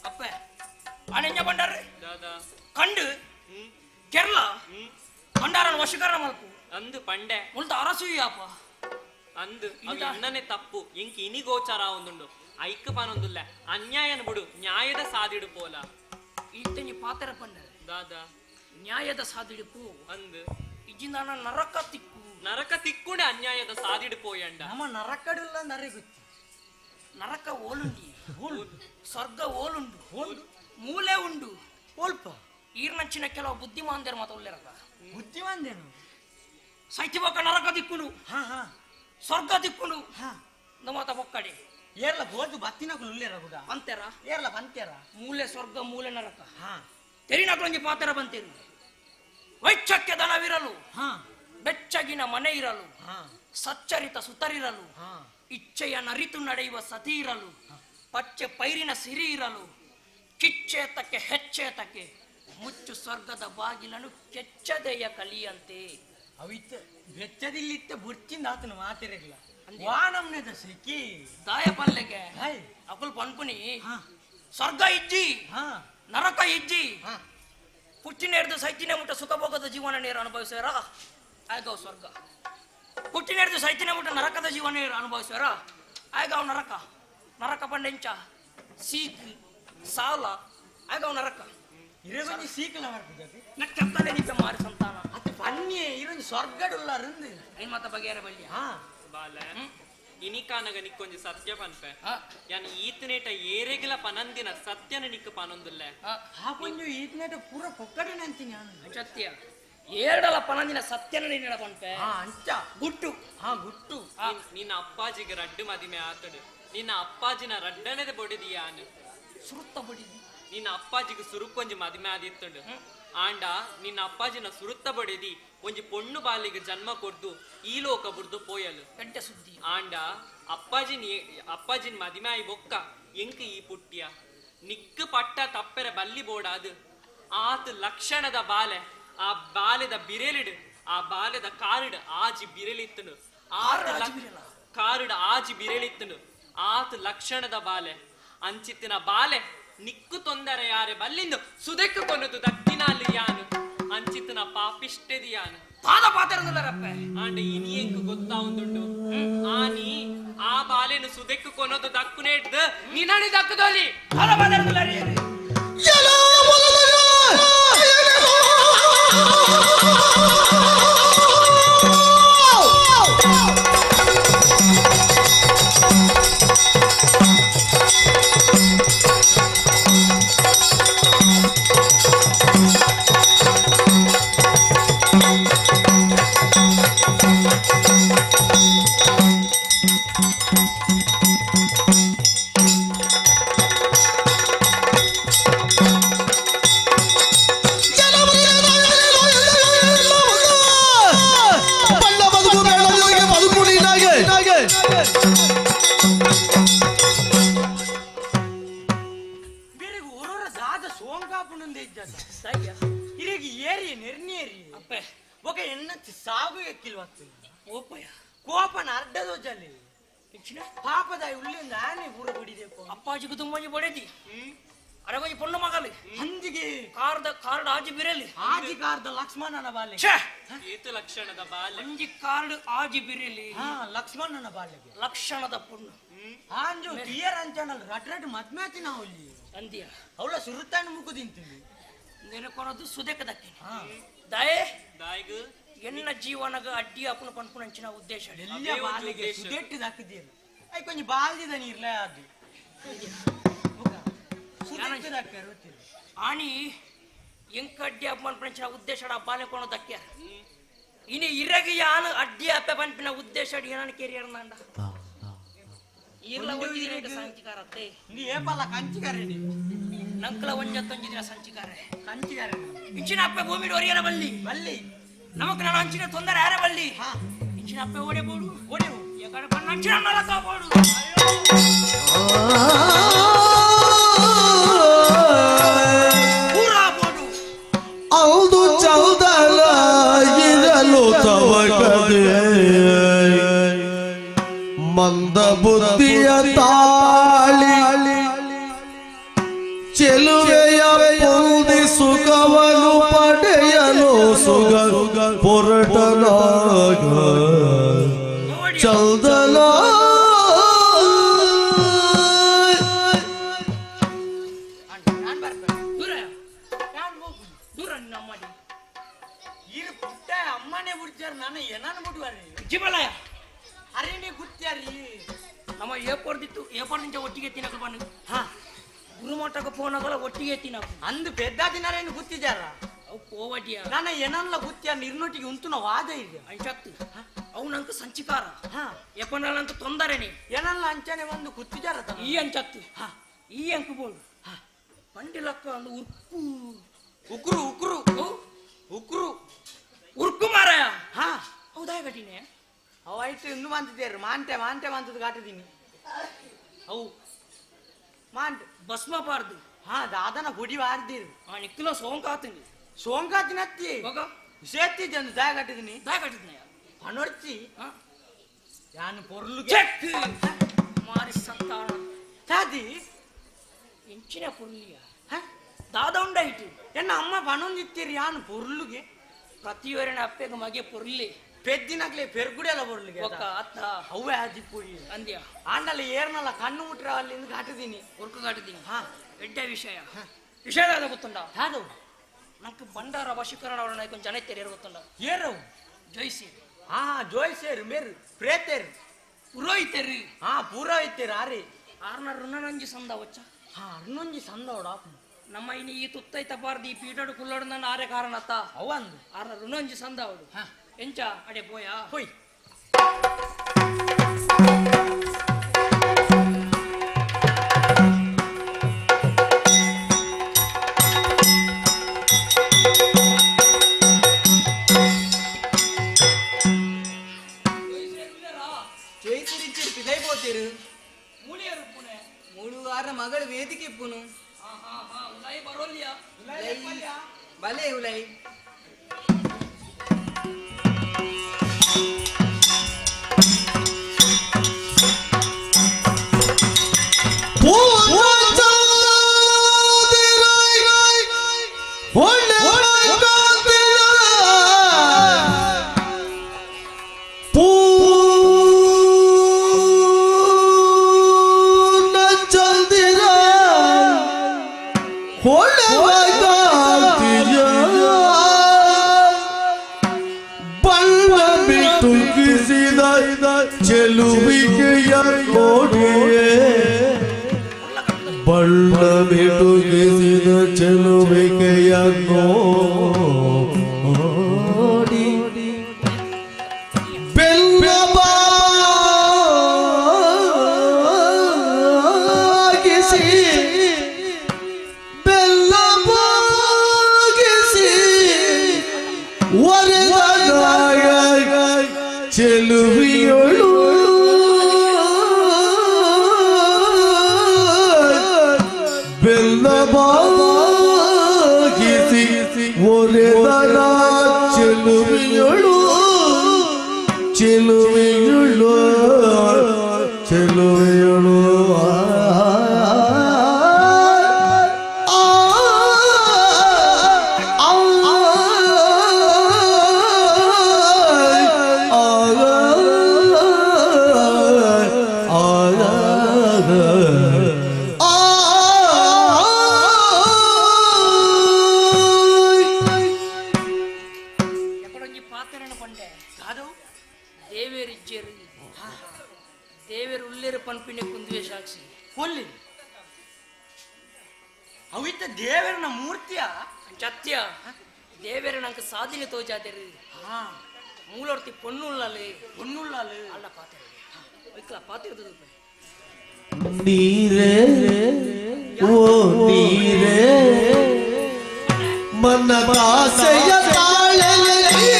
ಅಪ್ಪೆ ಅನೆಂಜ ಬಂಡಾರ ಕಂಡು ಕೇರಳ ಬಂಡಾರನ ವಶೀಕರಣ ಮಲ್ಪು ಅಂದು ಪಂಡೆ ಮುಲ್ತ ಅರಸು ಅಪ್ಪ ಅಂದು ಅದು ಅನ್ನನೇ ತಪ್ಪು ಇಂಕ್ ಇನಿ ಗೋಚಾರ ಒಂದುಂಡು ಐಕ್ ಪಾನೊಂದುಲ್ಲ ಅನ್ಯಾಯನ ಬಿಡು ನ್ಯಾಯದ ಸಾದಿಡು ಪೋಲ ಇತ್ತಂಜಿ ಪಾತ್ರ ಪಂಡ ದಾದಾ ನ್ಯಾಯದ ಸಾದಿಡು ಪೋ ಅಂದು ಇಜ್ಜಿಂದ ನರಕ ತಿಕ್ಕು ನರಕ ತಿಕ್ಕುಂಡೆ ಅನ್ಯಾಯದ ಸಾದಿಡು ಪೋಯಂಡ ನಮ್ಮ ನರಕಡುಲ್ಲ ನರೆಗುತ್ತಿ ನರಕ ಓಲುಂಡಿ ಸ್ವರ್ಗ ಓಲುಂಡು ಮೂಲೆ ಉಂಡು ಓಲ್ಪ ಈರ್ನಂಚಿನ ಕೆಲವು ಬುದ್ಧಿಮಾಂದ್ಯರು ಮಾತ ಉಳ್ಳೆರಗ ಬುದ್ಧಿಮಾಂದೇನು ಸೈತಿಬೊಕ್ಕ ನರಕ ದಿಕ್ಕುನು ಹಾ ಹಾ ಸ್ವರ್ಗ ದಿಕ್ಕುನು ನಮಾತ ಬೊಕ್ಕಡೆ ಏರ್ಲ ಬೋದು ಬತ್ತಿನಕುಲು ಉಲ್ಲೇರ ಗುಡ ಅಂತೆರ ಏರ್ಲ ಬಂತೇರ ಮೂಲೆ ಸ್ವರ್ಗ ಮೂಲೆ ನರಕ ಹಾ ತೆರಿನಕಲೊಂಜಿ ಪಾತೆರ ಬಂತೇರು ವೈಚಕ್ಕೆ ದನವಿರಲು ಹಾ ಬೆಚ್ಚಗಿನ ಮನೆ ಇರಲು ಹಾ ಸಚ್ಚರಿತ ಸುತರಿರಲು ಹಾ ಇಚ್ಛೆಯ ನರಿತು ನಡೆಯುವ ಸತಿ ಇರಲು ಪಚ್ಚೆ ಪೈರಿನ ಸಿರಿ ಇರಲು ಕಿಚ್ಚೇತಕ್ಕೆ ಹೆಚ್ಚೇತಕ್ಕೆ ಮುಚ್ಚು ಸ್ವರ್ಗದ ಬಾಗಿಲನ್ನು ಕೆಚ್ಚದೆಯ ಕಲಿಯಂತೆ. ಅವಿತ್ತ ಬೆಚ್ಚದಿಲ್ಲಿತ್ತ ಬುರ್ಚಿಂದ ಆತನ ಮಾತಿರಗಿಲ್ಲ ವಾನಮ್ನೆದ ಸಿಕ್ಕಿ ದಾಯ ಪಲ್ಲೆಗೆ ಅಕುಲ್ ಪನ್ಪುನಿ ಸ್ವರ್ಗ ಇಜ್ಜಿ ನರಕ ಇಜ್ಜಿ ಪುಟ್ಟಿನೇರ್ದು ಸೈತಿನ ಮುಟ್ಟ ಸುಖಭೋಗದ ಜೀವನ ನೇರ ಅನುಭವಿಸ್ಯಾರ ಆಗ ಸ್ವರ್ಗ, ಪುಟ್ಟಿನೇರ್ದು ಸೈತಿನ ಮುಟ್ಟ ನರಕದ ಜೀವನ ನೇರ ಅನುಭವಿಸ್ಯಾರ ಆಗ ಅವ್ ನರಕ. ನರಕ ಪಂಡೆಂಚ ಸೀಕ್ ಸಾಲ ಆಗ ಅವ್ ನರಕ. ಇರಗೊಂಜಿ ಸೀಕಲ ನಕ್ಷತ್ರಲೆ ನಿಜ ಮಾರಿ ಸಂತಾನ ಅತ್ತೆ ಪನ್ನಿ ಇರೊಂಜಿ ಸ್ವರ್ಗಡುಲ್ಲಾರಂದು ಐನ್ ಮಾತ ಬಗೆಹರ ಬಲ್ಲಿ. ಬಾಲ ಇನಿಕಾನಗ ನಿಕ್ಕೊಂಜಿ ಸತ್ಯ ಪನ್ಪೆ ಯಾನ್ ಈತನೇಟ ಏರೆಗಿಲ ಪನಂದಿನ ಸತ್ಯನ ನಿಕ್ಕ ಪನೊಂದುಲ್ಲ. ಆ ಕೊಂಜು ಈತನೇಟ ಪೂರ ಪೊಕ್ಕಡೆ ಅಂತೀನಿ ಸತ್ಯ ಏರಡಲ ಪನಂದಿನ ಸತ್ಯನ ನಿನ್ನ ಪನ್ಪೆ ಅಂಚ ಗುಟ್ಟು. ಹಾ ಗುಟ್ಟು. ನಿನ್ನ ಅಪ್ಪಾಜಿಗೆ ರಡ್ಡು ಮದಿಮೆ ಆತಡು, ನಿನ್ನ ಅಪ್ಪಾಜಿನ ರಡ್ಡನೆದ ಬೊಡಿದಿ ಯಾನ್ ಸುರುತ್ತ ಬೊಡಿದಿ. ನಿನ್ನ ಅಪ್ಪಾಜಿಗೆ ಸುರುಕೊಂಜಿ ಮದಿಮೆ ಆದಿತ್ತುಂಡು ಆಂಡ ನಿನ್ನ ಅಪ್ಪಾಜಿನ ಸುರುತ್ತ ಬಡಿದಿ ಒಂಜಿ ಪೊಣ್ಣು ಬಾಲಿಗೆ ಜನ್ಮ ಕೊಡ್ದು ಈ ಲೋಕ ಬುಡ್ದು ಪೋಯಲು ಕೆಟ್ಟ ಸುದ್ದಿ. ಆಂಡ ಅಪ್ಪಾಜಿನ ಮದಿಮೆ ಆಯಿ ಬೊಕ್ಕ ಎಂಕ್ ಈ ಪುಟ್ಟಿಯ ನಿಕ್ಕು ಪಟ್ಟ ತಪ್ಪೆರ ಬಲ್ಲಿ ಬೋಡಾದು ಆತ ಲಕ್ಷಣದ ಬಾಲೆ ಆ ಬಾಲೆದ ಬಿರೆಲಿಡು ಆ ಬಾಲೆದ ಕಾರಿಡು ಆಜಿ ಬಿರೆಲಿತ್ತನು ಆತ ಕಾರಿಡು ಆಜಿ ಬಿರೆಲಿತ್ತನು ಆತ ಲಕ್ಷಣದ ಬಾಲೆ ಅಂಚಿತ್ತಿನ ಬಾಲೆ ನಿಕ್ಕು ತೊಂದರೆ ಯಾರೆ ಬಲ್ಲಿಂದು ಸುದೆಕ್ಕು ಕೊನದು ದಕ್ಕಿನಲ್ಲಿ ಯಾನು ಅಂಚಿತನ ಪಾಪಿಷ್ಟೆದಿ ಯಾನು ಪಾದ ಪಾತರದುಲ್ಲರಪ್ಪೆ. ಆಂಡ ಇನಿ ಎಂಕು ಗೊತ್ತಾವುಂದುಂಡು ಆನಿ ಆ ಬಾಲೆನು ಸುದೆಕ್ಕು ಕೊನದು ದಕ್ಕುನೇಡ್ದು ನಿನ್ನಣಿ ದಕ್ಕದೋಲಿ ಪಾದ ಪಾತರದುಲ್ಲರಿ. ಕೋಪನ ಅರ್ಧದೋಜಲ್ಲಿ ಪಾಪದ ಉಳ್ಳಿಂದ ಆನೆ ಊರ ಬಡಿದೆ ಅಪ್ಪಾಜಿಗೆ ತುಂಬಿ ಬಡದಿ ಅರಗೊಂಜಿ ಪೊಣ್ಣು ಮಗಲಿ ಹಂದಿಗೆ ಕಾರ್ದ ಕಾರ್ಡ್ ಆಜಿ ಬಿರಲಿ ಆಜಿ ಕಾರ್ದ ಲಕ್ಷ್ಮಣನ ಬಾಲೆ ಏತು ಲಕ್ಷಣದ ಬಾಲೆ ಅಂಜಿ ಕಾರ್ಡ್ ಆಜಿ ಬಿರಲಿ ಹಾ ಲಕ್ಷ್ಮಣನ ಬಾಲೆ ಲಕ್ಷಣದ ಪೊಣ್ಣು ಆಂಜು ಟಿಯರ್ ಅಂಚನಲ್ ರಡ್ ರಡ್ ಮದ್ಮ್ಯಾತಿ ನಾವು ಇಲ್ಲಿ ಅಂದಿಯ ಅವಳ ಸುರುತ್ತಾಣ ಮುಗುದಿಂತೀನಿ ನೆನಕೊನದು ಸುದೆಕದಕ್ಕೆ ದಾಯೆ ದಾಯಿಗು ಎನ್ನ ಜೀವನಗ ಅಡ್ಡಿ ಅಪ್ಪನ ಪನ್ಪುನಂಚಿನ ಉದ್ದೇಶ ಎಲ್ಲ ಬಾಲಿಗೆ ಸುದೆಟ್ಟಿದ ಹಾಕಿದ್ದೀರಿ I ಕೊಂಚ ಬಾಲ್ದಿದ ನೀರ್ಲ ಅದು ಆಣಿ ಎಂಕ ಅಡ್ಡಿ ಅಪ್ಪ ಪನ್ಪುನಂಚಿನ ಉದ್ದೇಶ ಬಾಲೆ ಕೊಣ ದಕ್ಕ್ಯಾರ ಇನಿ ಇರಗಿ ಯಾನು ಅಡ್ಡಿ ಅಪ್ಪ ಪನ್ಪಿನ ಉದ್ದೇಶ ಅಡಿ ನಾನು ಕೆರಿಯರ್ ನಾಂಡ ಈರ್ಲ ಒಂಜಿ ದಿನ ಸಂಚಿಕಾರ ಅತ್ತೆ ನೀ ಏಪಲ್ಲ ಕಂಚಿಗಾರೆ ನೀ ನಂಕಲ ಒಂಜ ತೊಂಜಿ ದಿನ ಸಂಚಿಕಾರ ಕಂಚಿಗಾರೆ ಇಂಚಿನ ಅಪ್ಪೆ ಭೂಮಿ ಒರಿಯರ ಬಲ್ಲಿ ಬಲ್ಲಿ ನಮಕ್ ನಾನು ಅಂಚಿನ ತೊಂದರೆ ಯಾರ ಬಲ್ಲಿ ಇಂಚಿನ ಅಪ್ಪೆ ಓಡೆಬೋಡು ಓಡೆವು ಎಕಡೆ ಬಣ್ಣ ಅಂಚಿನ ನರಕ ಬೋಡು ಪೂರಾ ಬೋಡು ಹೌದು ಚೌದಲ ಇರಲು ತವಕದೆ ಮಂದ ಬುದ್ಧಿಯ ತಾಳಿ ಚೆಲುವೆಯ ಪೊಂದಿ ಸುಖವನ್ನು ಪಡೆಯಲು ಸುಗ ಪೊರಟನಾಗ ಚಲ್ದಲ ಪುಟ್ಟ ಅಮ್ಮನೇ ಬಿಡ್ತಾರ ನಾನು ಏನಾನು ಬಿಡುವಾರಿ ಜಿಬಲಯ ಅರೇನೆ ಗುತ್ಯಾರಿ ನಮ್ಮ ಏಪೋರ್ದಿತ್ತು ಏಪೋರ್ದಿಂಚ ಒಟ್ಟಿಗೆ ತಿನ್ನಕ ಬನ್ನಿ ಹಾ ಗುರುಮಠಕ್ಕೆ ಫೋನ್ ಆಗಲ್ಲ ಒಟ್ಟಿಗೆ ತಿನ್ನಕ ಅಂದು ಪೆದ್ದ ದಿನಾರೇನು ಗುತ್ತಿದ್ದಾರ ಅವು ಪೋವಟಿಯ ನಾನು ಏನಲ್ಲ ಗುತ್ತಿಯ ನಿರ್ನೊಟ್ಟಿಗೆ ಉಂಟು ವಾದ ಇದೆ ಅಂಚತ್ತು ಅವು ನಂಗೆ ಸಂಚಿಕಾರ ಎಪ್ಪನಲ್ಲಂತ ತೊಂದರೆನೆ ಏನಲ್ಲ ಅಂಚನೆ ಒಂದು ಗುತ್ತಿದ್ದಾರ ಈ ಅಂಚತ್ತು ಈ ಅಂಕು ಬೋಳು ಪಂಡಿಲಕ್ಕ ಒಂದು ಉರ್ಕು ಉಕ್ರು ಉಕ್ರು ಉಕ್ರು ಉರ್ಕು ಮಾರಾಯ ಹಾ ಹೌದಾ ಗಟಿನೇ ಅವು ಆಯ್ತು ಇನ್ನು ಮಂತಿದ್ದೇರು ಮಾಂಟೆ ಮಾಂಟೆ ಮಂತದ್ದು ಗಾಟಿದ್ದೀನಿ ಅವು ಮಾಂಟೆ ಭಸ್ಮ ಬಾರ್ದು ಹಾ ದಾದನ ಹುಡಿ ವಾರ್ದಿರು. ಆ ನಿಕ್ಕಲ ಸೋಂಕಾತೀನಿ. ಸೋಂಕಾತಿನತ್ತಿ ಸೇತಿದ್ದೆ ಒಂದು ದಾಯ ಕಟ್ಟಿದ್ದೀನಿ. ದಾಯ ಕಟ್ಟಿದ್ನ ಪಣೊರ್ಚಿ ಯಾನು ಪೊರ್ಲು ಚೆಕ್ ಮಾರಿ ಸತ್ತಾಣ ಸಾದಿ ಎಂಚಿನ ಪೊರ್ಲಿಯ ದಾದ ಉಂಡಾಯಿತು. ಎನ್ನ ಅಮ್ಮ ಪಣೊಂದಿತ್ತೀರಿ ಯಾನು ಪೊರ್ಲುಗೆ. ಪ್ರತಿಯೊರನ ಅಪ್ಪೆಗೆ ಮಗೆ ಪೊರ್ಲಿ ಪೆದ್ದಿನಗ್ಲೆ ಪೆರ್ಗುಡೆಲ್ಲ ಪೊರ್ಲಿಗೆ ಒಕ್ಕ ಅತ್ತ ಅವ್ವೆ ಆದಿಪ್ಪುಡಿ ಅಂದ್ಯ ಆಂಡಲ್ಲ ಏರ್ನಲ್ಲ ಕಣ್ಣು ಮುಟ್ರ ಅಲ್ಲಿಂದ ಕಾಟಿದ್ದೀನಿ ಒರ್ಕು ಕಾಟಿದ್ದೀನಿ. ಹಾ ಎಡ್ಡೆ ವಿಷಯ ವಿಷಯದ ಗೊತ್ತುಂಡ ಅದು ನಂಗೆ ಭಂಡಾರ ವಶೀಕರಣ ಅವರ ಕೊಂಚ ಜನ ತೆರೆಯರು ಗೊತ್ತುಂಡ ಏರು ಜೋಯಿಸಿ. ಹಾ ಜೋಯಿಸೇರು ಮೇರು ಪ್ರೇತೇರು ಪುರೋಹಿತರು. ಹಾ ಪುರೋಹಿತರು ಆರಿ ಆರ್ನ ಋಣನಂಜಿ ಸಂದ ವಚ್ಚ. ಹಾ ಅರ್ನೊಂಜಿ ಸಂದವಡ ನಮ್ಮ ಇನಿ ಈ ತುತ್ತೈತ ಬಾರ್ದು ಈ ಪೀಠಡು ಕುಲ್ಲಡು ನನ್ನ ಆರೆ ಕಾರಣತ್ತ ಅವಂದು ಆರ್ನ ಋಣಂಜಿ ಸಂದ ಅವಡು ಎಂಚ ಅಡೆ ಪೋಯ ಹೋಯ್. ಮಗಳು ವೇದಿಕೆ ಪುನು ಬಲೆ ಉಲೈ ಚೆಲುವಿಕೆಯ ಕೋಡಿಯೇ ಬಳ್ಳ ಬಿಡುಗಿಸಿದ ಚೆಲುವಿಕೆಯ ನೋಡಿ ಬೆಲ್ಲಬಾಗಿಸಿ ಬೆಲ್ಲಬಾಗಿಸಿ ವರದ ಚೆಲುವಿಯೊಳು ಬೆಲ್ಲಬಾಗಿಸಿ ಒರೆದನ ಚೆಲುವಿಯೊಳು ಚೆಲುವಿಯೊಳು ಚೆಲುವಿಯೊಳು ಅವಿತ ದೇವರನ ಮೂರ್ತಿಯ ಸತ್ಯ ದೇವರ ನಂಗೆ ಸಾಧನೆ ತೋಜಾದಿರಿ. ಮೂಲೊರ್ತಿ ಪೊನ್ನುಳ್ಳಲಿ ಪೊನ್ನುಳ್ಳಲಿ ಅಲ್ಲ ಪಾತ್ರ ಐಕ್ಲ ಪಾತ್ರ ನೀರೇ ಓ ನೀರೇ ಮನದಾಸೆಯ ತಾಳಲೆ ನೀರೇ ಆ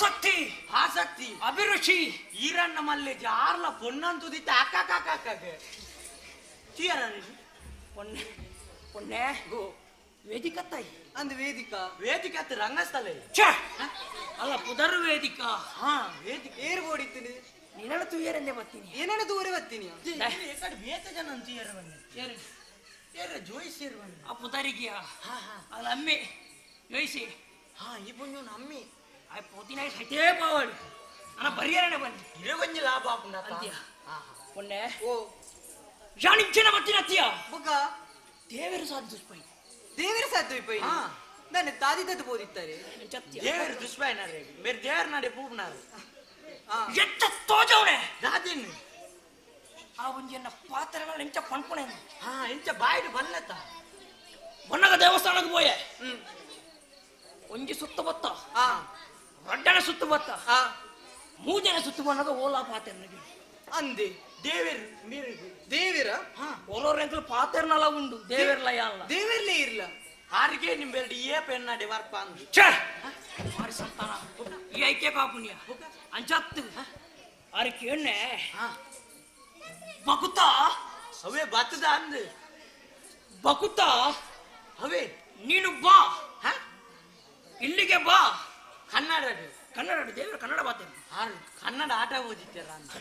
ಆಸಕ್ತಿ ಆಸಕ್ತಿ ಅಭಿರುಚಿ ಈರಣ್ಣ ಮಲ್ಲೆ ಜಾರ್ಲ ಪೊನ್ನಂತುದಿತ್ತ ಅಕ್ಕ ಕಾಕ ಅಕ್ಕಗೆ ತೀಯರ ಪೊನ್ನೆ ಪೊನ್ನೆ ಗೋ ವೇದಿಕತ್ತಾಯಿ ಅಂದ್ ವೇದಿಕ ವೇದಿಕೆ ಅತ್ತ ರಂಗಸ್ಥಳ ಛೇ ಅಲ್ಲ ಪುದರ್ ವೇದಿಕ ಹಾ ವೇದಿಕೆ ಏರು ಬೋಡಿತ್ತೀನಿ ನಿನ್ನ ತೂಯರಂದೆ ಬರ್ತೀನಿ ಏನೇನ ದೂರ ಬರ್ತೀನಿ ಬೇತ ಜನ ತೀಯರ ಬನ್ನಿ ಏರು ಏರ ಜೋಯಿಸ್ ಏರು ಬನ್ನಿ ಆ ಪುದರಿಗಿಯ ಅಲ್ಲ ಅಮ್ಮಿ ಜೋಯಿಸಿ ಹಾ ಈ ಪುಣ್ಯ ಅಮ್ಮಿ ಆ ಪೋತಿನ ಸೈತೇ ಪಾವಡು ಅನ್ನ ಬರಿಯರಣೆ ಬನ್ನಿ ಇರೋ ಕೊಂಚ ಲಾಭ ಆಪುಂಡ ಅಂತೀಯ ಪೊನ್ನೆ ಓ ಜಾಣಿಂಚಿನ ಬರ್ತೀನಿ ಅತ್ತಿಯ ಬುಕ್ಕ ದೇವರು ಸಾಧ್ಯ ದುಷ್ಪಾಯಿ ದೇವರ ಸಾಧ್ಯ ಪೈ ನಾನು ತಾದಿದ್ದದ್ದು ಬೋದಿತ್ತಾರೆ ದೇವರು ದುಷ್ಪಾಯಿನಾರೆ ಬೇರೆ ದೇವರ ನಾಡೆ ಪೂಪ್ನಾರು ಎತ್ತ ತೋಜವನೆ ದಾದಿನ್ ಆ ಒಂಜಿಯನ್ನ ಪಾತ್ರಗಳ ಎಂಚ ಪಣ್ಪುಣೆ ಹಾ ಎಂಚ ಬಾಯಿಡು ಬಲ್ಲತ ಬಣ್ಣಗ ದೇವಸ್ಥಾನಕ್ಕೆ ಪೋಯೆ ಒಂಜಿ ಸುತ್ತ ಬತ್ತ ರಡ್ಡನೆ ಸುತ್ತ ಬತ್ತ ಮೂಜನೆ ಸುತ್ತ ಬಣ್ಣಗ ಓಲಾ ಪಾತೆರ್ನಗೆ ಅಂದೆ ದೇವೇರ್ ದೇವಿರ ಓಲೋರೆಂಕಲ್ ಪಾತೆರ್ನಲ ಉಂಡು ದೇವೇರ್ಲ ಯಾಲ್ಲ ದೇವೇರ್ಲೇ ಇರ್ಲ ಆರಿಗೆ ನಿಂಬೆರಡು ಏ ಪೆನ್ನಾಡೆ ವರ್ಪ ಅಂದು ಛೇ ಮಾರಿ ಸಂತಾನ ಈ ಐಕೆ ಪಾಪುಣ್ಯ ಅಂಚತ್ತು ಆರಿಗೆ ಎಣ್ಣೆ ಬಕುತ ಅವೇ ಬತ್ತದ ಅಂದು ಬಕುತ ಅವೇ ನೀನು ಬಾ ಇಲ್ಲಿಗೆ ಬಾ ಕನ್ನಡ ಕನ್ನಡ ದೇವರು ಕನ್ನಡ ಬಾತೆ ಕನ್ನಡ ಆಟ ಓದಿತ್ತಾರ ಅಂತ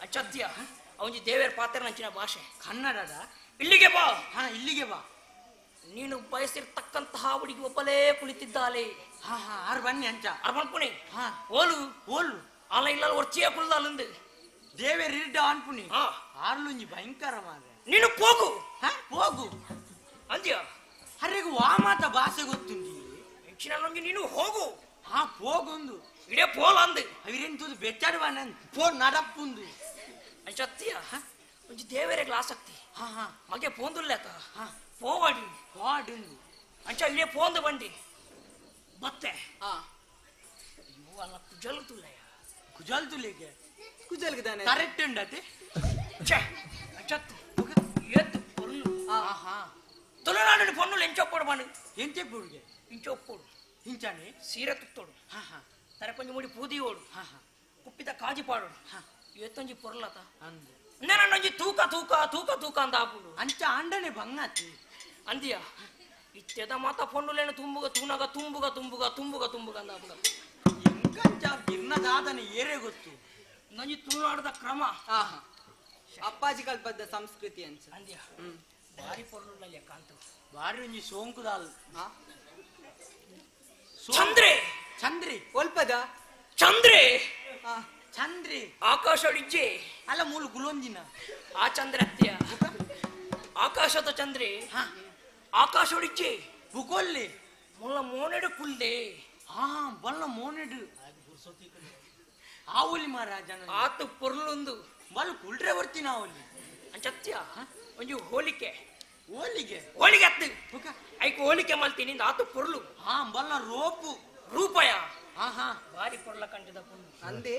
ಅಚ್ಚತ್ಯ ಅವನ ದೇವರ ಪಾತ್ರ ನಂಚಿನ ಭಾಷೆ ಕನ್ನಡದ ಇಲ್ಲಿಗೆ ಬಾ ಹಾ ಇಲ್ಲಿಗೆ ಬಾ ನೀನು ಬಯಸಿರ್ತಕ್ಕಂತಹ ಹುಡುಗಿ ಒಬ್ಬಲೇ ಕುಳಿತಿದ್ದಾಳೆ ಹಾ ಹಾ ಆರು ಬನ್ನಿ ಅಂಚ ಆರು ಬನ್ಪುಣಿ ಹಾ ಓಲು ಓಲು ಅಲ್ಲ ಇಲ್ಲ ಒರ್ಚಿಯ ಕುಳ್ದಾಲಂದು ದೇವೇರ್ ಇರ್ಡ ಅನ್ಪುಣಿ ಹಾ ಆರ್ಲುಂಜಿ ಭಯಂಕರ ಮಾರ್ರೆ ನೀನು ಹೋಗು ಹಾ ಹೋಗು ಅಂದ್ಯ ಹರಿಗೂ ವಾ ಮಾತ ಭಾಷೆ ಗೊತ್ತುಂಡಿ ಹೆಚ್ಚಿನ ನೀನು ಹೋಗು ಹಾ ಹೋಗೊಂದು ಇಡೇ ಪೋಲ ಅಂದು ಅವಿರೆಂತುದು ಬೆಚ್ಚಾಡುವಾನ ಪೋ ನಡಪ್ಪುಂದು ಅಂಚತ್ಯ ಒಂಜಿ ದೇವರಿಗೆ ಆಸಕ್ತಿ ಹಾ ಹಾ ಮಗೆ ಪೋಂದುಲ್ಲೇತ ಹಾ ಪೋವಾಡಿ ವಾಡುಂದು ಅಂಚ ಇಡೇ ಪೋಂದು ಬಂಡಿ ಬತ್ತೆ ಅಯ್ಯೋ ಅಲ್ಲ ಕುಜಲ್ ತುಲ್ಲಯ್ಯ ಕುಜಲ್ ತುಲ್ಲಿಗೆ ಕುಜಲ್ಗೆ ತಾನೆ ಕರೆಕ್ಟ್ ಉಂಡತೆ ಛೇ ಅಂಚತ್ತು ಏತ್ತು ಪೊರ್ಲು ಹಾ ತುಳುನಾಡಿನ ಪೊನ್ನುలు ಎಂಚೊಪ್ಪಡು ಬಣ್ಣು ಎಂಚೆಪ್ಪುಡುಗೆ ಇಂಚೊಪ್ಪುಡು ಇಂಚಾನೆ ಸೀರೆ ತುತ್ತೋಡು ಹಾ ಹಾ ತರೆ ಕೊಂಚ ಮುಡಿ ಪೂದಿಯೋಡು ಹಾ ಹಾ ಕುಪ್ಪಿದ ಕಾಜಿ ಪಾಡೋಡು ಏತೊಂಜಿ ಪೊರ್ಲತ ಅಂದು ನನ್ನೊಂಜಿ ತೂಕ ತೂಕ ತೂಕ ತೂಕ ಅಂದ ಆಪುಂಡು ಅಂಚ ಆಂಡನೆ ಬಂಗಾತಿ ಅಂದಿಯ ಇತ್ತೆದ ಮಾತ ಪೊನ್ನುಲೇನು ತುಂಬುಗ ತೂನಗ ತುಂಬುಗ ತುಂಬುಗ ತುಂಬುಗ ತುಂಬುಗ ಅಂದ ಆಪುಂಡು ಎಂಕಂಚ ಗಿರ್ನದಾದನೆ ಏರೇ ಗೊತ್ತು ನಂಜಿ ತುಳುನಾಡದ ಕ್ರಮ ಆಹಾ ಅಪ್ಪಾಜಿ ಕಲ್ಪದ ಸಂಸ್ಕೃತಿ ಅಂಚ ಅಂದಿಯ ಭಾರಿ ಪೊರ್ಲುಲ್ಲ ಕಾಂತು ಭಾರಿ ಒಂಜಿ ಸೋಂಕುದಾಲ್ ಚಂದ್ರೆ ಚಂದ್ರಿ ಒಲ್ಪದ ಚಂದ್ರೆ ಚಂದ್ರಿ ಆಕಾಶ ಇಜ್ಜೆ ಅಲ್ಲ ಮೂಲು ಗುಲೊಂಜಿನ ಆ ಚಂದ್ರ ಅತ್ಯ ಆಕಾಶದ ಚಂದ್ರೆ ಆಕಾಶ ಇಜ್ಜೆ ಬುಕೊಲ್ಲಿ ಮುಲ್ಲ ಮೋನೆಡು ಕುಲ್ಲೆ ಹಾ ಬಲ್ಲ ಮೋನೆಡು ಆವುಲಿ ಮಹಾರಾಜ ಆತು ಪೊರ್ಲೊಂದು ಬಲ್ಲ ಕುಲ್ರೆ ಬರ್ತೀನಿ ಆವುಲಿ ಅಂಚತ್ಯ ಒಂಜಿ ಹೋಲಿಕೆ ಹೋಲಿಗೆ ಹೋಲಿಗೆ ಅತ್ತು ಐಕ್ ಹೋಲಿಕೆ ಮಲ್ತೀನಿ ಆತು ಪೊರ್ಲು ಹಾ ಬಲ್ಲ ರೋಪು ರೂಪಾಯ ಹಾ ಹಾ ಭಾರಿ ಪೊರ್ಲ ಕಂಟಿದ ಪೊರ್ಲು ಅಂದೆ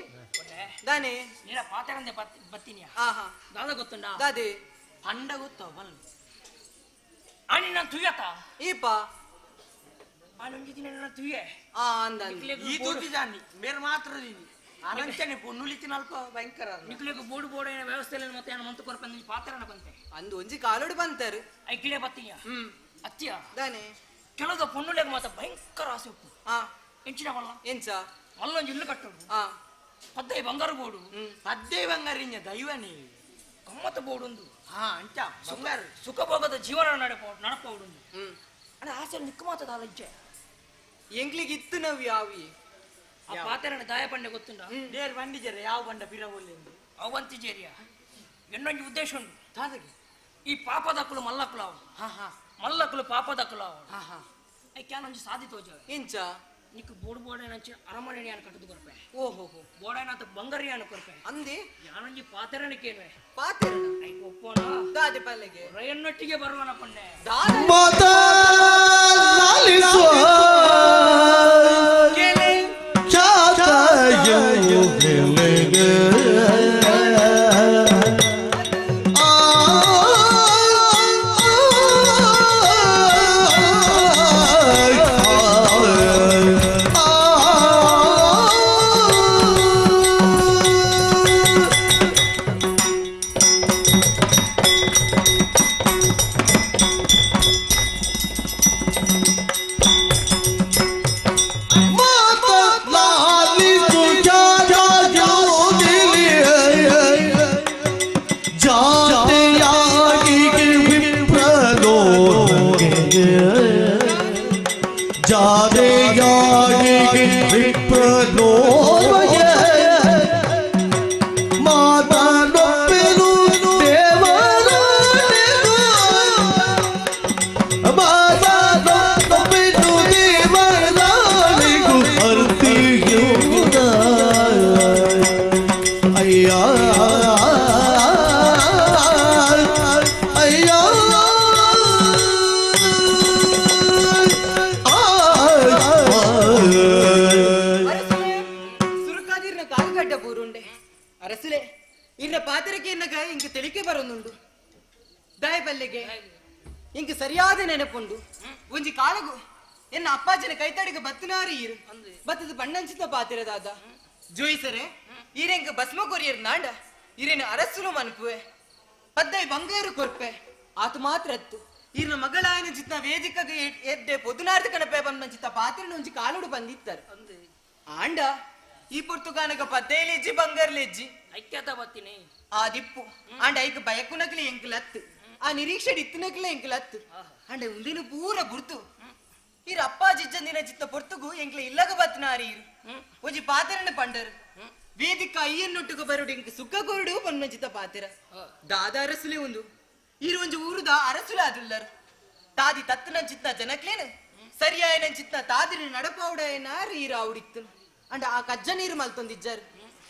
ದಾನೆ ನೀನ ಪಾತರಂದೆ ಬತ್ತೀನಿ ಆಹಾ ದಾದ ಗೊತ್ತುಂಡ ದಾದೆ ಪಂಡ ಗೊತ್ತ ಬಲ್ಲ ಆನಿ ನಾನು ತುಯ್ಯತ ಈಪ ಆನೊಂಜಿ ದಿನ ನನ್ನ ತುಯ್ಯೆ ಆ ಅಂದ ಈ ತೂತಿದಾನಿ ಬೇರೆ ಮಾತ್ರ ದೀನಿ ಅರಂಚನೆ ಪೊನ್ನುಲಿತಿನ ಅಲ್ಪ ಭಯಂಕರ ನಿಕ್ಲೆಗ್ ಬೋರ್ಡ್ ಬೋರ್ಡ್ ಏನ ವ್ಯವಸ್ಥೆ ಇಲ್ಲ ಮತ್ತೆ ಏನು ಮಂತು ಕೊರಪಂದು ಪಾತ್ರನ ಬಂತೆ ಅಂದು ಒಂಜಿ ಕಾಲೋಡು ಬಂತಾರು I ಕಿಳೆ ಬತ್ತೀಯ ಅತ್ತಿಯ ದಾನೆ ಕೆಲದ ಪೊನ್ನುಲೆಗ್ ಮಾತ ಭಯಂಕರ ಆಸೆ ಉಪ್ಪು ಆ ಎಂಚಿನ ಬಲ್ಲ ಎಂಚ ಅಲ್ಲೊಂಜಿ ಇಲ್ಲು ಕಟ್ಟೋಡು ಆ ಪದ್ದೆ ಬಂಗಾರ ಬೋರ್ಡು ಪದ್ದೆ ಬಂಗಾರ ದೈವನೇ ಗಮ್ಮತ್ತ ಬೋರ್ಡೊಂದು ಹಾ ಅಂಚ ಬಂಗಾರ ಸುಖಭೋಗದ ಜೀವನ ನಡಪೌಡು ಅಣ್ಣ ಆಸೆ ನಿಕ್ಕ ಮಾತದ ಅಜ್ಜೆ ಎಂಗ್ಲಿಗೆ ಇತ್ತು ನಾವು ಯಾವಿ ಆ ಪಾತೆರಣ ದಾಯ ಪಂಡೆ ಗೊತ್ತುಂಡ ನೇರ್ ಬಂಡಿಜರ ಯಾವ ಬಂಡ ಪಿರವೊಲ್ಲೆಂದು ಅವಂತಿಜೇರಿಯ ಎನ್ನೊಂಜಿ ಉದ್ದೇಶ ಉಂಡು ತಾದಗೆ ಈ ಪಾಪದಕ್ಕಲು ಮಲ್ಲಕ್ಕಲು ಅವು ಹಾ ಹಾ ಮಲ್ಲಕ್ಕಲು ಪಾಪದಕ್ಕಲು ಅವು ಹಾ ಹಾ ಐಕ್ಯಾನೊಂಜಿ ಸಾಧಿ ತೋಜ ಎಂಚ ನಿಕ್ ಬೋರ್ಡ್ ಬೋರ್ಡೇನಂಚಿ ಅರಮನೆ ಕಟ್ಟದು ಕೊರ್ಪೆ ಓಹೋ ಬೋರ್ಡೇನಾತ ಬಂಗಾರಿಯಾನ ಕೊರ್ಪೆ ಅಂದೆ ಯಾನೊಂಜಿ ಪಾತೆರಣಕ್ಕೇನುವೆ ಪಾತೆರಣ ಐಕ್ ಒಪ್ಪೋಣ ದಾದೆ ಪಲ್ಲೆಗೆ ರಯನ್ನೊಟ್ಟಿಗೆ ಬರುವನ ಪೊನ್ನೆ ಆ ಅಡ್ಡ ಬೂರುಂಡೆ ಅರಸುಲೆ ಇನ್ನ ಪಾತ್ರಕ್ಕೆ ಎನ್ನಗ ಇಂಕ ತಿಳಿಕೆ ಬರೋನುಂಡು ದಾಯ ಬಲ್ಲೆಗೆ ಇಂಕ ಸರಿಯಾದ ನೆನಪುಂಡು ಒಂಜಿ ಕಾಲಗು ಎನ್ನ ಅಪ್ಪಾಜಿನ ಕೈತಡಿಗೆ ಬತ್ತನಾರಿ ಈರು ಬತ್ತದ ಬಣ್ಣಂಚಿತ ಪಾತಿರದಾದ ಜೋಯಿಸರೆ ಈರೆಂಕ ಭಸ್ಮ ಕೊರಿಯರ್ ನಾಂಡ ಈರೇನ ಅರಸುಲು ಮನ್ಪುವೆ ಪದ್ದೈ ಬಂಗಾರು ಕೊರ್ಪೆ ಆತು ಮಾತ್ರ ಅತ್ತು ಈರ್ನ ಮಗಳಾಯನ ಚಿತ್ತ ವೇದಿಕಗೆ ಎದ್ದೆ ಪೊದುನಾರ್ದ ಕಣಪೆ ಬಂದ ಚಿತ್ತ ಪಾತಿರನ ಒಂಜಿ ಕಾಲುಡು ಬಂದಿತ್ತಾರೆ ಆಂಡ ಈ ಪೊರ್ತುಗಾನಗ ಪದ್ದೇಲೆಜ್ಜಿ ಬಂಗಾರಲೆಜ್ಜಿ ಐಕ್ಯತ ಬತ್ತೀನಿ ಆ ದಿಪ್ಪು ಆಂಡ ಐಕ್ ಬಯಕುನಕ್ಲೆ ಎಂಕಲತ್ತು ಆ ನಿರೀಕ್ಷೆ ಇತ್ತನಕ್ಲೆ ಎಂಕಲತ್ತು ಆಂಡ ಉಂದಿನ ಪೂರ ಗುರ್ತು ಈರ್ ಅಪ್ಪಾಜಿ ಇಜ್ಜಂದಿನ ಚಿತ್ತ ಪೊರ್ತುಗು ಎಂಕ್ಲೆ ಇಲ್ಲಗ ಬತ್ನಾರಿ ಈರು ಒಂಜಿ ಪಾತಿರನ ಪಂಡರು ವೇದಿಕ ಅಯ್ಯನ್ನೊಟ್ಟುಗು ಬರುಡು ಎಂಕ್ ಸುಖ ಕೊರುಡು ಪನ್ನ ಚಿತ್ತ ಪಾತಿರ ದಾದ ಅರಸುಲೆ ಒಂದು ಈರು ಒಂಜಿ ಊರುದ ಅರಸುಲ ಅದುಲ್ಲರು ತಾದಿ ತತ್ತನ ಚಿತ್ತ ಜನಕ್ಲೇನು ಸರಿಯಾಯನ ಚಿತ್ತ ತಾದಿನ ನಡಪೌಡಯನಾರು ಈರು ಆವುಡಿತ್ತು ಅಂಡ ಆ ಕಜ್ಜ ನೀರು ಮಲ್ತೊಂದಿಜ್ಜಾರು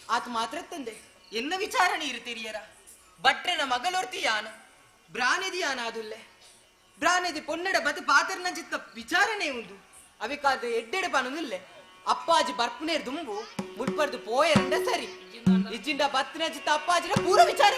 ಆತ ಮಾತ್ರ ತಂದೆ ಎನ್ನ ವಿಚಾರ ನೀರು ತಿರಿಯರ ಭಟ್ರನ ಮಗಳೊರ್ತಿ ಯಾನ ಬ್ರಾನೆದಿ ಯಾನ ಅದುಲ್ಲೆ ಬ್ರಾನೆದಿ ಪೊನ್ನಡ ಬದು ಪಾತ್ರನ ಚಿತ್ತ ವಿಚಾರಣೆ ಉಂದು ಅವಿಕಾದ ಎಡ್ಡೆಡೆ ಪನೊಂದುಲ್ಲೆ ಅಪ್ಪಾಜಿ ಬರ್ಪುನೇರ್ ದುಂಬು ಮುಲ್ಪರ್ದು ಪೋಯರಂಡ ಸರಿ ಇಜ್ಜಿಂಡ ಬತ್ತಿನ ಚಿತ್ತ ಅಪ್ಪಾಜಿನ ಪೂರ ವಿಚಾರ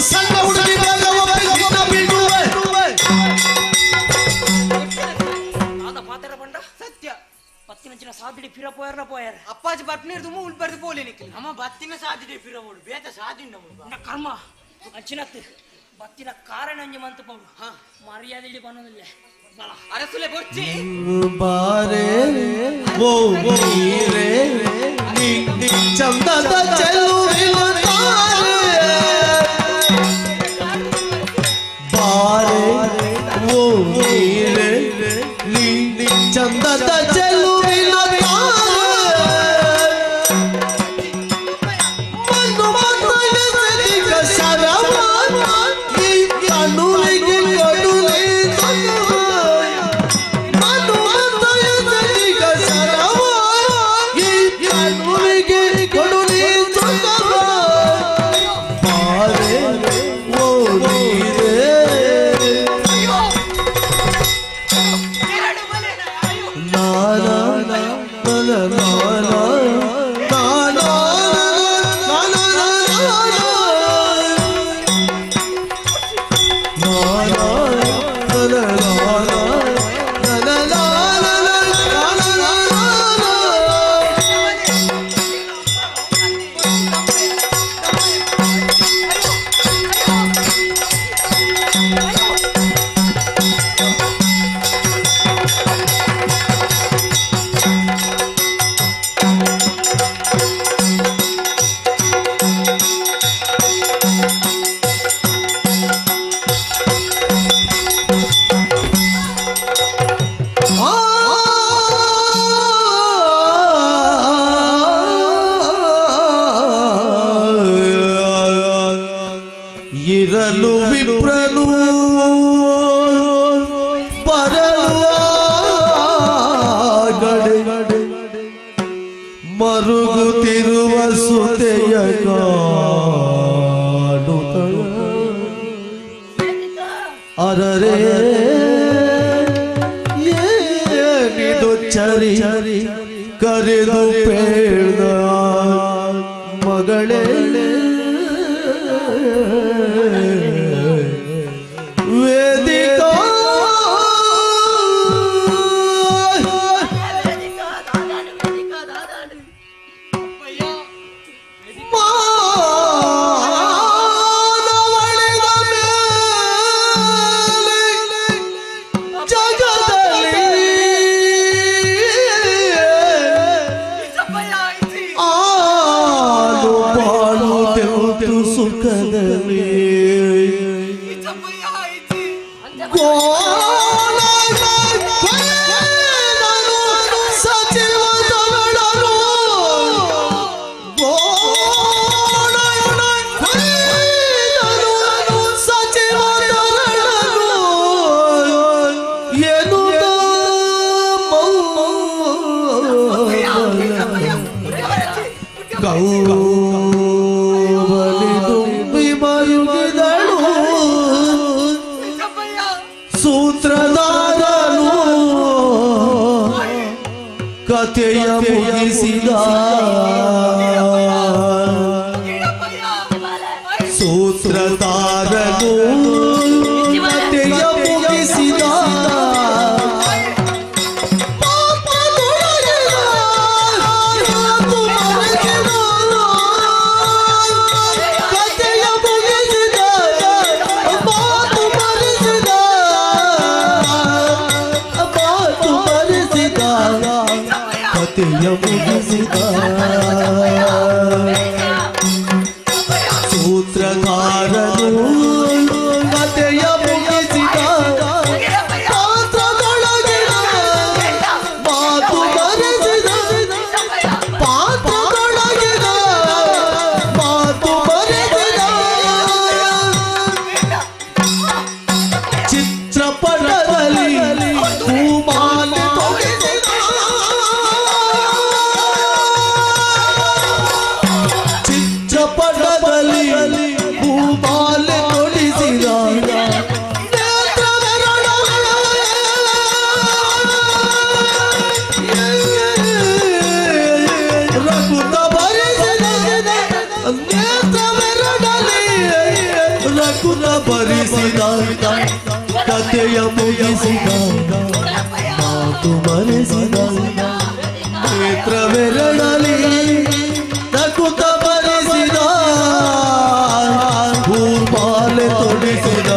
ಸಣ್ಣ ಹುಡುಗಿ ಆದ ಪಾತ್ರ ಬಂಡ ಸತ್ಯ ಪತ್ತಿನಂಚಿನ ಸಾದಿಡಿ ಫಿರ ಪೋಯರ್ನ ಪೋಯರ್ ಅಪ್ಪಾಜಿ ಬರ್ಪುನೇರ್ ದುಂಬು ಉಲ್ಪರ್ದು ಪೋಲೆ ನಿಕ್ಲಿ ನಮ್ಮ ಬತ್ತಿನ ಸಾದಿಡಿ ಫಿರ ಬೋಡು ಬೇತ ಸಾದಿಂಡ ನ ಕರ್ಮ ಅಂಚಿನತ್ತು ಬತ್ತಿನ ಕಾರಣ ಅಂಜಿ ಮಂತು ಪೌಡು ಮರ್ಯಾದೆ ಬನ್ನೋದಿಲ್ಲ ಬಲ ಅರಸುಲೆ ಬೊರ್ಚಿ ಬಾರೆ ಓ ನೀರೆ ನೀ ಚಂದದ ಚೆಲುವಿನ ತಾರೆ ಬಾರೆ ಓ ನೀರೆ ನೀ ಚಂದದ ಚೆಲುವಿನ ತಾರೆ ಮನು ಮನು ಶರವ ಈ ಕಣ್ಣುವಿಗೆ ಕೊಡುಲೆ ಮನು ಶರವ ಈ ಕಣ್ಣುವಿಗೆ ಕೊಡುಲೆ ಬಾರೆ ಓ ನೀರೇ ನಾನಾ ನಾನಾ ನಾನಾ ನಾನಾ ಇರಲು ವಿಪ್ರನು ಬರಲು ಮರುಗುತ್ತಿರುವ ಸುತೆಯ ಕಾಣುತ್ತ ಅರರೆ ಏನಿದು ಚರಿ ಕರೆದು ಪೇಳ್ದ ಮಗಳೇ ವೇದಿಕಾ ಮಾನವಳಿದ ಮೇಲೆ ಜಗದಲ್ಲಿ ಕಥೆಯ ಮುಗಿಸಿದ ಸೂತ್ರಧಾರನು ಕಥೆಯ ಮುಗಿಸಿದ ಕಥೆಯ ಮುಗಿಸಿದ ಮಾತು ಮರೆಸಿದ ಮಾತು ಮರೆಸಿದ ಕಥೆಯ ಮುಗಿಸಿದ ಸೂತ್ರಕಾರನು ಕಥೆಯ ಮುಗಿಸಿದ ಪಾತ್ರದೊಳಗಿನ ಮಾತು ಮರೆಸಿದ ಪಾತ್ರದೊಳಗಿನ ಮಾತು ಮರೆಸಿದ ಚಿತ್ರಪಟದಲ್ಲಿ ಹೂಮಾಲೆ ತೊಡಿಸಿದ ಚಿತ್ರಪಟದಲ್ಲಿ ಹೂಮಾಲೆ ತೊಡಿಸಿದ ರಕುತ ಭರಿಸಿದ ನೇತ್ರವೆರಡಲಿ ರಕುತ ಭರಿಸಿದ ಕಥೆಯ ಮುಗಿಸಿದ ಮಾತು ಮರೆಸಿದ ನೇತ್ರವೆರಡಲಿ ರಕುತ ಭರಿಸಿದ ಹೂಮಾಲೆ ತೊಡಿಸಿದ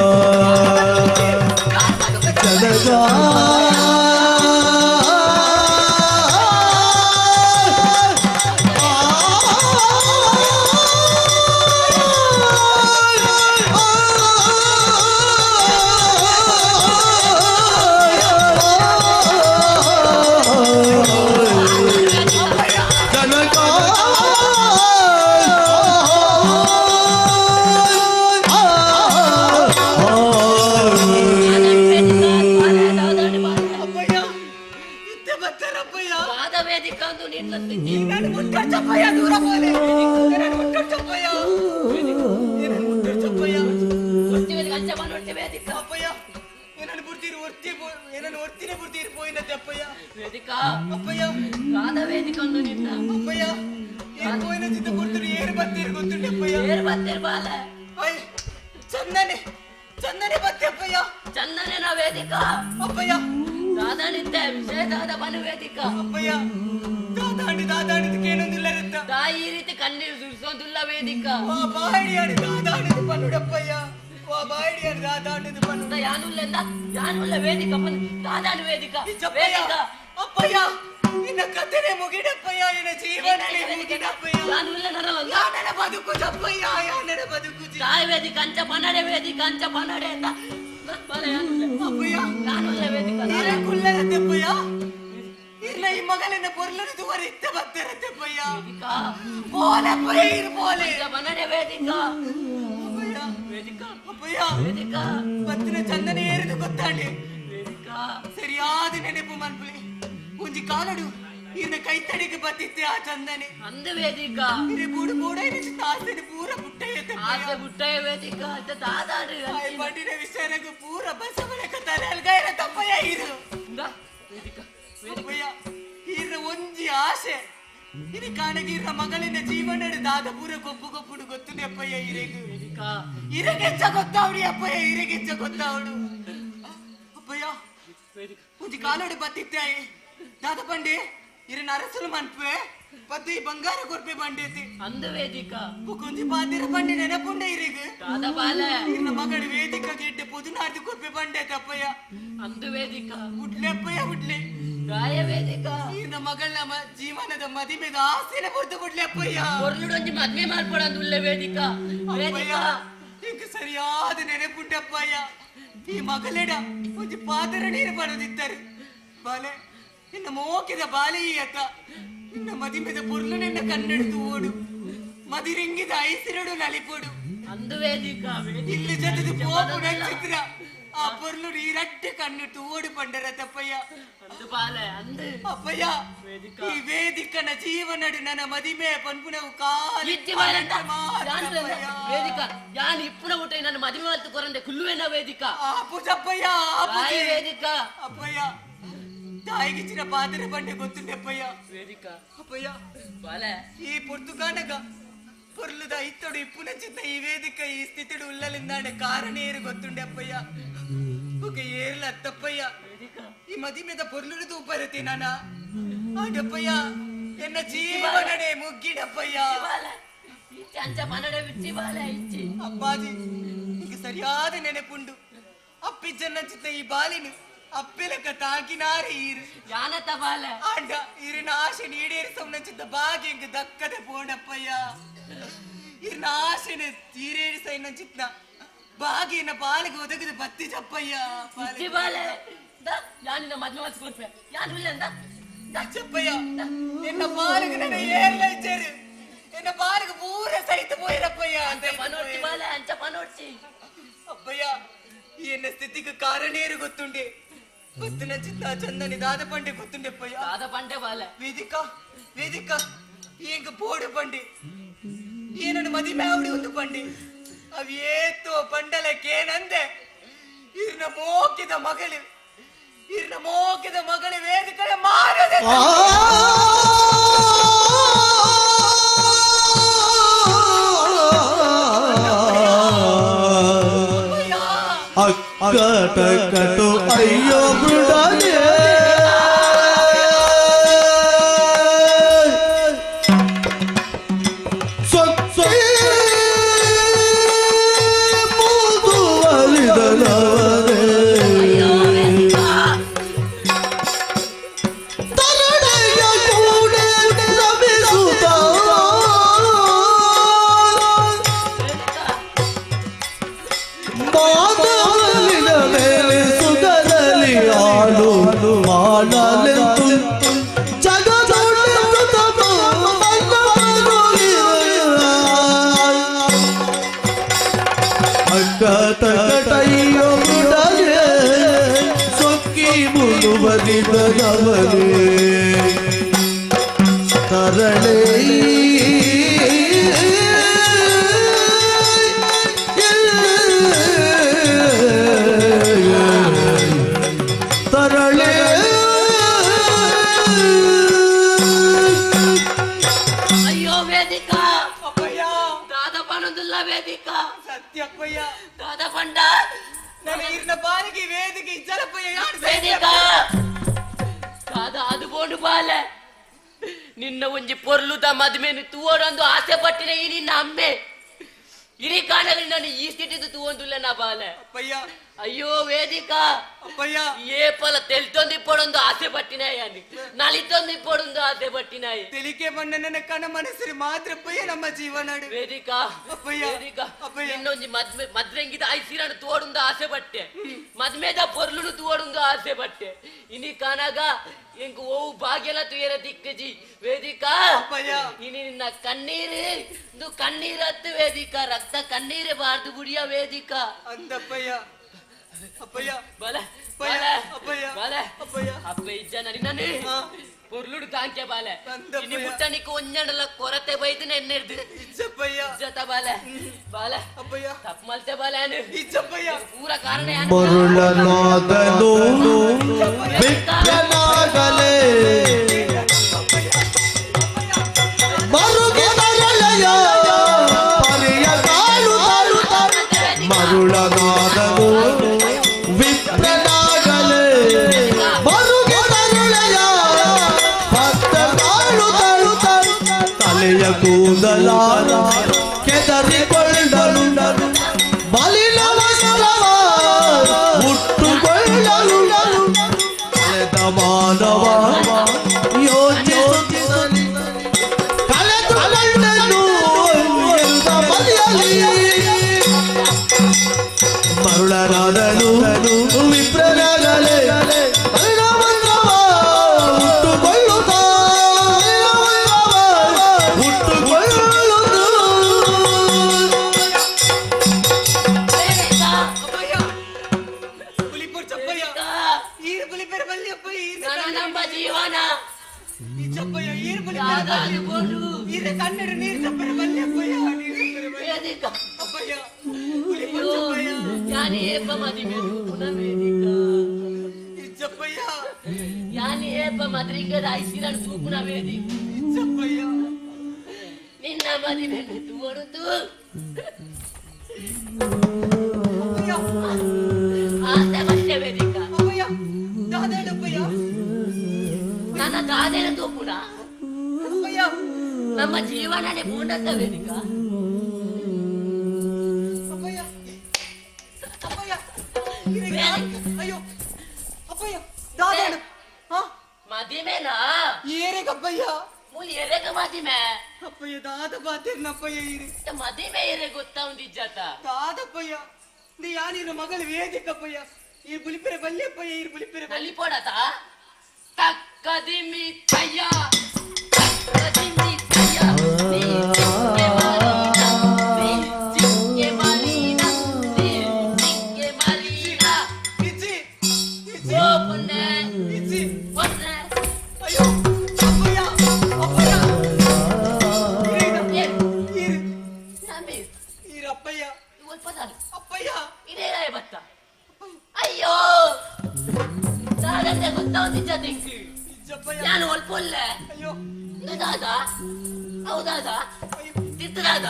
ಜನಗ ಚಂದನೆ ಚಂದನೆ ಬತ್ತೆಪ್ಪಯ್ಯ ಚಂದನೆ ನಾ ವೇದಿಕ ಅಪ್ಪಯ್ಯ ದಾದಾನಿದ್ದೆ ವಿಷಯದಾದ ಬನು ವೇದಿಕ ಅಪ್ಪಯ್ಯ ದಾದಾಂಡಿ ದಾದಾಂಡಿದ ಕೇನೊಂದಿಲ್ಲ ರತ್ತ ದಾಯಿ ಈ ರೀತಿ ಕಣ್ಣೀರು ಸುರಿಸೋದಿಲ್ಲ ವೇದಿಕ ವಾ ಬಾಯಿಡಿಯಾಡಿ ದಾದಾಂಡಿದ ಪನ್ನುಡಪ್ಪಯ್ಯ ವಾ ಬಾಯಿಡಿಯಾಡಿ ದಾದಾಂಡಿದ ಪನ್ನು ಯಾನುಲ್ಲ ಯಾನುಲ್ಲ ವೇದಿಕ ಪನ್ ದಾದಾನು ವೇದಿಕ ವೇದಿಕ ಅಪ್ಪಯ್ಯ ನಿನ್ನ ಕಥೆನೆ ಮುಗಿಡಪ್ಪಯ್ಯ ನಿನ್ನ ಜೀವನನೇ ಮುಗಿಡಪ್ಪಯ್ಯ ಯಾನುಲ್ಲ ನರವಲ್ಲ ಯಾನನ ಬದುಕು ಜಪ್ಪಯ್ಯ ಯಾನನ ಬದುಕು ತಾಯಿ ವೇದಿಕ ಅಂಚ ಪನ್ನಡೆ ವೇದಿಕ ಅಂಚ ಪನ್ನಡೆ ಅಂತ ಅಪ್ಪಯ್ಯ ಯಾನುಲ್ಲ ವೇದಿಕ ಈರ ಕುಲ್ಲರತ್ತೆಪ್ಪಯ್ಯ ಇರ್ನ ಈ ಮಗಲಿನ ಪೊರ್ಲನು ತುವರ ಇತ್ತ ಬತ್ತರತ್ತೆಪ್ಪಯ್ಯ ಪೋಲೆಪ್ಪಯ್ಯ ಇರು ಪೋಲೆ ಪನ್ನಡೆ ವೇದಿಕ ಅಪ್ಪಯ್ಯ ವೇದಿಕ ಅಪ್ಪಯ್ಯ ವೇದಿಕ ಬತ್ತಿನ ಚಂದನೆ ಏರಿದು ಗೊತ್ತಾಂಡಿ ವೇದಿಕ ಸರಿಯಾದ ನೆನಪು ಮನ್ಪುಲಿ ಒಂಜಿ ಕಾಲಡು ಇರ್ನ ಕೈತಡಿಗೆ ಬತ್ತಿತ್ತೆ ಆ ಚಂದನೆ ಅಂದ ವೇದಿಕ ಇರೆ ಬೂಡು ಬೂಡ ತಾಸೆನ ಪೂರ ಪುಟ್ಟಯ್ಯ ಆಸೆ ಬುಟ್ಟಯ್ಯ ವೇದಿಕ ಅಂತ ದಾದಾಡ್ರಿ ಪಂಡಿನ ವಿಚಾರಗೂ ಪೂರ ಬಸವನ ತಲೆ ಅಲ್ಗಾಯರ ತಪ್ಪಯ್ಯ ಇರು ವೇದಿಕ ಅಪ್ಪಯ್ಯ ಇರ್ನ ಒಂಜಿ ಆಸೆ ಇನಿ ಕಾಣಗಿರ್ನ ಮಗಳಿನ ಜೀವನ ದಾದ ಪೂರ ಗೊಪ್ಪು ಗೊಪ್ಪುಡು ಗೊತ್ತುಂಡೆ ಅಪ್ಪಯ್ಯ ಇರೆಗು ಇರೆಗೆಚ್ಚ ಗೊತ್ತಾವಡಿ ಅಪ್ಪಯ್ಯ ಇರೆಗೆಚ್ಚ ಗೊತ್ತಾವಡು ಅಪ್ಪಯ್ಯ ಒಂಜಿ ಕಾಲಡು ಬತ್ತಿತ್ತೆ ದಾದ ಪಂಡೆ ಇರನ ಅರಸಲು ಮನ್ಪೆ ಪತ್ತು ಈ ಬಂಗಾರ ಕೊರ್ಪೆ ಬಂಡೇತಿ ಅಂದ ವೇದಿಕ ಒಂಜಿ ಪಾತಿರ ಬಂಡೆ ನೆನಪುಂಡೆ ಇರಿಗ ದಾದ ಬಾಲೆ ಇರ್ನ ಮಗಳು ವೇದಿಕ ಗೆಡ್ಡೆ ಪುದುನಾರ್ದು ಕೊರ್ಪೆ ಬಂಡೇತಿ ಅಪ್ಪಯ್ಯ ಅಂದ ವೇದಿಕ ಉಡ್ಲೆ ಅಪ್ಪಯ್ಯ ಉಡ್ಲೆ ಗಾಯ ವೇದಿಕ ಇರ್ನ ಮಗಳ ಜೀವನದ ಮದಿಮೆದ ಆಸೆನೆ ಪೊರ್ತು ಬಿಡ್ಲೆ ಅಪ್ಪಯ್ಯ ಪೊರ್ಲುಡೊಂಜಿ ಮದ್ವೆ ಮಾಡ್ಕೊಡಂದು ಉಳ್ಳೆ ವೇದಿಕ ವೇದಿಕ ಇಂಕ ಸರಿಯಾದ ನೆನಪುಂಡಪ್ಪಯ್ಯ ಈ ಮಗಳೆಡ ಒಂಜಿ ಪಾದರ ನೀರು ಬರೋದಿತ್ತಾರೆ ಬಾಲೆ ನಿನ್ನ ಮೋಕಿದ ಬಾಲೆಯತ ನಿನ್ನ ಮದಿಮೆದ ಪೊರ್ಲು ನಿನ್ನ ಕಣ್ಣೆಡ್ದು ಓಡು ಮದಿರಿಂಗಿದ ಐಸಿರಡು ನಲಿಪೋಡು ಅಂದು ವೇದಿಕ ಇಲ್ಲಿ ಜೊತೆದು ಪೋಪು ನಚಿತ್ರ ಆ ಪೊರ್ಲು ನೀರಟ್ಟೆ ಕಣ್ಣಿಟ್ಟು ಓಡು ಪಂಡರ ತಪ್ಪಯ್ಯ ಅಂದು ಬಾಲೆ ಅಂದು ಅಪ್ಪಯ್ಯ ಈ ವೇದಿಕನ ಜೀವನಡು ನನ್ನ ಮದಿಮೆ ಪನ್ಪುನವು ಕಾಲಿ ಇಜ್ಜಿ ಬಾಲೆ ಅಂತ ವೇದಿಕ ಯಾನ್ ಇಪ್ಪುನ ಊಟ ನನ್ನ ಮದಿಮೆ ಮಲ್ತು ಕೊರಂದೆ ಕುಲ್ಲುವೆನ ವೇದಿಕ ಆಪುಜಪ್ಪಯ್ಯ ಬಾಯಿ ವೇದಿಕ ಅಪ್ಪಯ್ಯ ದಾಯಿಗಿಚ್ಚಿನ ಪಾತ್ರೆ ಬಂಡೆ ಗೊತ್ತುಂಡೆಪ್ಪಯ್ಯ ವೇದಿಕಾ ಅಪ್ಪಯ್ಯ ಬಾಲೆ ಈ ಪೊರ್ತುಗಾನಗ ಪೊರ್ಲುದ ಇತ್ತೊಡು ಇಪ್ಪುನಚಿತ್ತ ಈ ವೇದಿಕ ಈ ಸ್ಥಿತಿಡು ಉಲ್ಲಲಿಂದಾಂಡೆ ಕಾರಣೇರು ಗೊತ್ತುಂಡೆ ಅಪ್ಪಯ್ಯ ఒక ಏರ್ಲ ಅತ್ತಪ್ಪಯ್ಯ ಈ ಮದಿಮೆದ ಪೊರ್ಲುಡು ತೂಪರತೆ ನಾನ ಆಡಪ್ಪಯ್ಯ ಎನ್ನ ಜೀವನನೇ ಮುಗ್ಗಿಡಪ್ಪಯ್ಯ ಅಂಚ ಮನಡೆ ಬಿಚ್ಚಿ ಬಾಲೆ ಇಚ್ಚಿ ಅಪ್ಪಾಜಿ ಈಗ ಸರಿಯಾದ ನೆನಪುಂಡು ಅಪ್ಪಿಜ್ಜನ್ನ ಚಿತ್ತ ಈ ಬಾಲಿನು ಅಪ್ಪಿಲಕ ತಾಕಿನಾರೆ ಈರು ಯಾನತ ಬಾಲೆ ಆಂಡ ಈರಿನ ಆಶೆ ಈಡೇರಿಸೋನ ಚಿತ್ತ ಬಾಗಿ ದಕ್ಕದೆ ಪೋಂಡಪ್ಪಯ್ಯ ಈರಿನ ಆಶೆನ ಈಡೇರಿಸ ಚಿತ್ತ ಬಾಗಿನ ಬಾಲಿಗೆ ಒದಗದು ಬತ್ತಿ ಚಪ್ಪಯ್ಯ ಇಚ್ಚಿ ಬಾಲೆ ಯಾನಿನ ಮದ್ವೆ ಮಾಡಿಸ್ಕೊಡ್ಪೆ ಯಾನು ಇಲ್ಲ ಅಂದ ಚಪ್ಪಯ್ಯ ನಿನ್ನ ಬಾಲಿಗೆ ನನ್ನ ಏರ್ಲ ಇಚ್ಚೇರು ಎನ್ನ ಬಾಲಿಗೆ ಪೂರ ಸಹಿತ ಪೋಯಿರಪ್ಪಯ್ಯ ಅಂಚ ಪನೋಡ್ಚಿ ಬಾಲೆ ಅಂಚ ಪನೋಡ್ಚಿ ಅಪ್ಪಯ್ಯ ಈ ಎನ್ನ ಸ್ಥಿತಿಗೆ ಕಾರಣೇರು ಗೊತ್ತುಂಡೆ ಗೊತ್ತಿನ ಚಿತ್ತ ಚಂದನಿ ದಾದ ಪಂಡೆ ಗೊತ್ತುಂಡೆ ಅಪ್ಪಯ್ಯ ದಾದ ಪಂಡೆ ಬಾಲೆ ವೇದಿಕಾ ವೇದಿಕಾ ఏంక పోడు పండి ఈయనను మదిమేవుడి ఉంది పండి అవి ఏతో పండలకేనంದೆ ಇರ್ನ ಮೋಕಿದ ಮಗಳು ಇರ್ನ ಮೋಕಿದ ಮಗಳು ವೇದಿಕಳೆ ಮಾರದೆ ಅಕ್ಕಟಕಟು ಅಯ್ಯೋ ಬುಡನೆ ತರಳೇ ತರಳೇ ಅಯ್ಯೋ ವೇದಿಕಾ ಅಪ್ಪಯ್ಯ ದಾದ ಪನೊಂದುಲ್ಲ ವೇದಿಕಾ ಸತ್ಯಪ್ಪಯ್ಯ ದಾದ ಪಂಡ ನನ್ನ ಇರ್ನ ಬಾಲಿಗೆ ವೇದಿಕೆ ಇಜ್ಜಲಪ್ಪಯ್ಯ ಯಾರು ವೇದಿಕಾ ದಾದ ಅದು ಬೋಂಡು ಬಾಲೆ ನಿನ್ನ ಒಂಜಿ ಪೊರ್ಲುದ ಮದ್ಮೆನು ತೂವೊಡೊಂದು ಆಸೆ ಪಟ್ಟಿನ ಈ ನಿನ್ನ ಅಮ್ಮೆ ಇಡೀ ಕಾಣಲಿ ನಾನು ಈ ಸ್ಥಿತಿದು ತೂವೊಂದುಲ್ಲ ನಾ ಬಾಲೆ ಅಪ್ಪಯ್ಯ ಅಯ್ಯೋ ವೇದಿಕಾ ಅಪ್ಪಯ್ಯ ಏ ಪಲ ತೆಲ್ತೊಂದು ಇಪ್ಪಡೊಂದು ಆಸೆ ಪಟ್ಟಿನಾಯಿ అని ನಲಿತೊಂದು ಇಪ್ಪಡೊಂದು ಆಸೆ ಪಟ್ಟಿನಾಯಿ ತಿಳಿಕೆ ಬಣ್ಣ ನನ್ನ ಕಣ ಮನಸ್ಸು ಮಾತ್ರಪ್ಪಯ್ಯ ನಮ್ಮ ಜೀವನ ವೇದಿಕಾ ಅಪ್ಪಯ್ಯ ವೇದಿಕಾ ಇನ್ನೊಂಜಿ ಮದ್ವೆ ಮದ್ವೆಂಗಿದ ಐಸಿರನ್ನು ತೋಡುಂದು ಆಸೆ ಪಟ್ಟೆ ಮದ್ಮೆದ ಪೊರ್ಲುನು ತೋಡುಂದು ಆಸೆ ಪಟ್ಟೆ ಇನಿ ಕಾನಾಗ ಇಂಕ್ ಓ ಭಾಗ್ಯಲ ತುಯರ ದಿಕ್ಕಜಿ ವೇದಿಕಾ ಇನಿ ನಿನ್ನ ಕಣ್ಣೀರು ಇಂದು ಕಣ್ಣೀರತ್ತು ವೇದಿಕಾ ರಕ್ತ ಕಣ್ಣೀರೇ ಬಾರ್ದು ಬುಡಿಯ ವೇದಿಕಾ ಅಂದಪ್ಪಯ್ಯ ಅಪ್ಪಯ್ಯ ಬಲೆ ಬಲೆ ಅಪ್ಪಯ್ಯ ಬಲೆ ಅಪ್ಪಯ್ಯ ಅಪ್ಪ ಇಜ್ಜ ನನಿ ಪೊರ್ಲುಡು ತಾಂಕೆ ಬಾಲೆ ಇನಿ ಮುಟ್ಟನಿக்கு ಒಂಜಂಡಲ ಕೊರತೆ ಬೈದು ನೆನ್ನೆರ್ದು ಇಜ್ಜಪ್ಪಯ್ಯ ಇಜ್ಜತ ಬಾಲೆ ಬಾಲೆ ಅಪ್ಪಯ್ಯ ತಪ್ಪು ಮಲ್ತೆ ಬಾಲೆ ಅನು ಇಜ್ಜಪ್ಪಯ್ಯ ಪೂರ ಕಾರಣ ಯಾನು? ಮರುಳನಾದನು ವಿಪ್ರನಾಗಲೇ ಮರುಗಿದರಳೆಯ ಪರಿಯ ಕಾಳು ಮರುಳನಾದನು ವಿಪ್ರನಾಗಲೇ ಮರುಗಿದರಳೆಯ ಭಕ್ತ ಕಾಳು ತಲೆಯ ಕೂದಲ ಕೆದರಿಕೊಂಡನು ಬಲಿನ ವಸ್ತ್ರವ ಹುಟ್ಟುಕೊಳ್ಳಲು ಕಳೆದ ಮಾನವ ಯೋಚಿಸುತ್ತ ಕಳೆದುಕೊಂಡನು ಎಂದ ಬಲಿಯಲಿ ಮರುಳನಾದನು ವಿಪ್ರನಾಗಲೇ ಬಲಿನ ವಸ್ತ್ರವ ಹುಟ್ಟುಕೊಳ್ಳುತ್ತಾ ಹುಟ್ಟುಕೊಳ್ಳುವುದು ಅಪ್ಪಯ್ಯ ಪುಲಿಪುರ್ ಚಪ್ಪಯ್ಯ ಈರು ಪುಲಿಪೆರ ಬಲ್ಲಿ ಅಪ್ಪಯ್ಯ ಈರು ನನ್ನ ನಮ್ಮ ಜೀವನ ಇಜ್ಜಪ್ಪಯ್ಯ ಈರು ಪುಲಿಪೆರ ಬಲ್ಲಿ ಈರ ಕನ್ನಡ ನೀರು ಚಪ್ಪರ ಬಲ್ಲಿ ಅಪ್ಪಯ್ಯ ನೀರು ಚಪ್ಪರ ಬಲ್ಲಿ ವೇದಿಕಾ ಅಪ್ಪಯ್ಯ ಪುಲಿಪುರ್ ಚಪ್ಪಯ್ಯ ಯಾನೇ ಏಪ ಮದಿಮೆ ಪುನಃ ವೇದಿಕಾ ಇಜ್ಜಪ್ಪಯ್ಯ ಯಾನಿ ಏಪ ಮದ್ರಿಂಗದ ಐಸಿರನ್ ತೂಪುನ ವೇದಿ ಇಜ್ಜಪ್ಪಯ್ಯ ನಿನ್ನ ಮದಿಮೆ ತೂವಡುದು ಆಸೆ ಬಟ್ಟೆ ವೇದಿಕ ಅಪ್ಪಯ್ಯ ದಾದೇಡಪ್ಪಯ್ಯ ನನ್ನ ದಾದೇನ ತೂಪುನ ಅಪ್ಪಯ್ಯ ನಮ್ಮ ಜೀವನನೇ ಪೂರ್ಣತ ವೇದಿಕ ಅಪ್ಪಯ್ಯ ಅಪ್ಪಯ್ಯ ಅಯ್ಯೋ ಅಪ್ಪಯ್ಯ ದಾದೇಡು ಹಾ ಮದಿಮೆನಾ ಏರೆಗಪ್ಪಯ್ಯ ಮೂಲಿ ಎರೆಗ ಮದಿಮೆ ಅಪ್ಪಯ್ಯ ದಾದ ಬಾತಿರ್ನಪ್ಪಯ್ಯ ಇರಿ ಮದಿಮೆ ಎರೆ ಗೊತ್ತಾ ಒಂದಿಜ್ಜಾತ ದಾದಪ್ಪಯ್ಯ ನೀ ಯಾನಿನ ಮಗಳು ವೇದಿಕಪ್ಪಯ್ಯ ಈ ಬುಲಿಪಿರೆ ಬಲ್ಯಪ್ಪಯ್ಯ ಈ ಬುಲಿಪಿರೆ ನಲಿಪೋಡತ ತಕ್ಕದಿಮಿ ತಯ್ಯ ತಕ್ಕದಿಮಿ ತಯ್ಯ ನೀ ಚಿಕ್ಕೆ ಮಾರಿನ ನೀ ಚಿಕ್ಕೆ ಮಾರಿನ ನೀ ಚಿಕ್ಕೆ ಮಾರಿನ ಇಜ್ಜಿ ಓ ಪೊನ್ನೆ ಇಜ್ಜಿ ಪೊನ್ನೆ ಅಯ್ಯೋ ಅಪ್ಪಯ್ಯ ಅಪ್ಪಯ್ಯ ಅಪ್ಪಯ್ಯ ಅಪ್ಪಯ್ಯ ಇದೇ ಬತ್ತ ಅಯ್ಯೋ ದಾದಂತೆ ಗೊತ್ತಾವಂತಿದ್ದ ತಿಂಕ್ ನಾನು ಒಲ್ಪೊಲ್ಲೆ ಅಯ್ಯೋ ದಾದ ಹೌದಾದ ತಿರ್ತದಾದ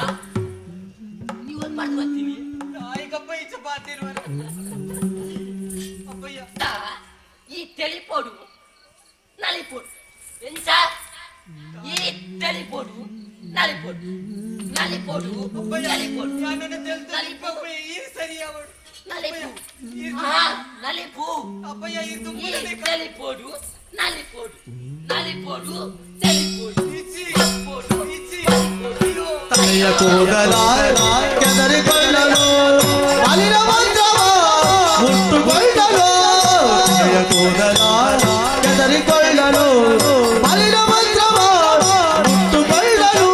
ನೀವು ಒಲ್ಪ ಬರ್ತೀನಿ ನಾಯಿಗಪ್ಪ ಈಚೆ ಬಾತಿರುವ ಅಪ್ಪಯ್ಯ ಈ ತೆಲಿಪೋಡು ನಲಿಪೋಡು ಎಂತ ಈ ತೆಲಿಪೋಡು ನಲಿಪೋಡು ನಲಿಪೋಡು ನಲಿಪೋಡು ಸರಿಯಾವಡು ನಲಿಪು ನಲಿಪು ಅಪ್ಪಯ್ಯ ಈ ತೆಲಿಪೋಡು ನಲಿಪೋಡು ನಲಿಪೋಡು ತೆಲಿಪೋಡು ತಲೆಯ ಕೂದಲ ಕೆದರಿಕೊಳ್ಳಲು ಮಲಿನ ಮಂತ್ರವ ಮುಟ್ಟುಕೊಳ್ಳಲು ತಲೆಯ ಕೂದಲ ಕೆದರಿಕೊಳ್ಳಲು ಮಲಿನ ಮಂತ್ರವ ಮುಟ್ಟುಕೊಳ್ಳಲು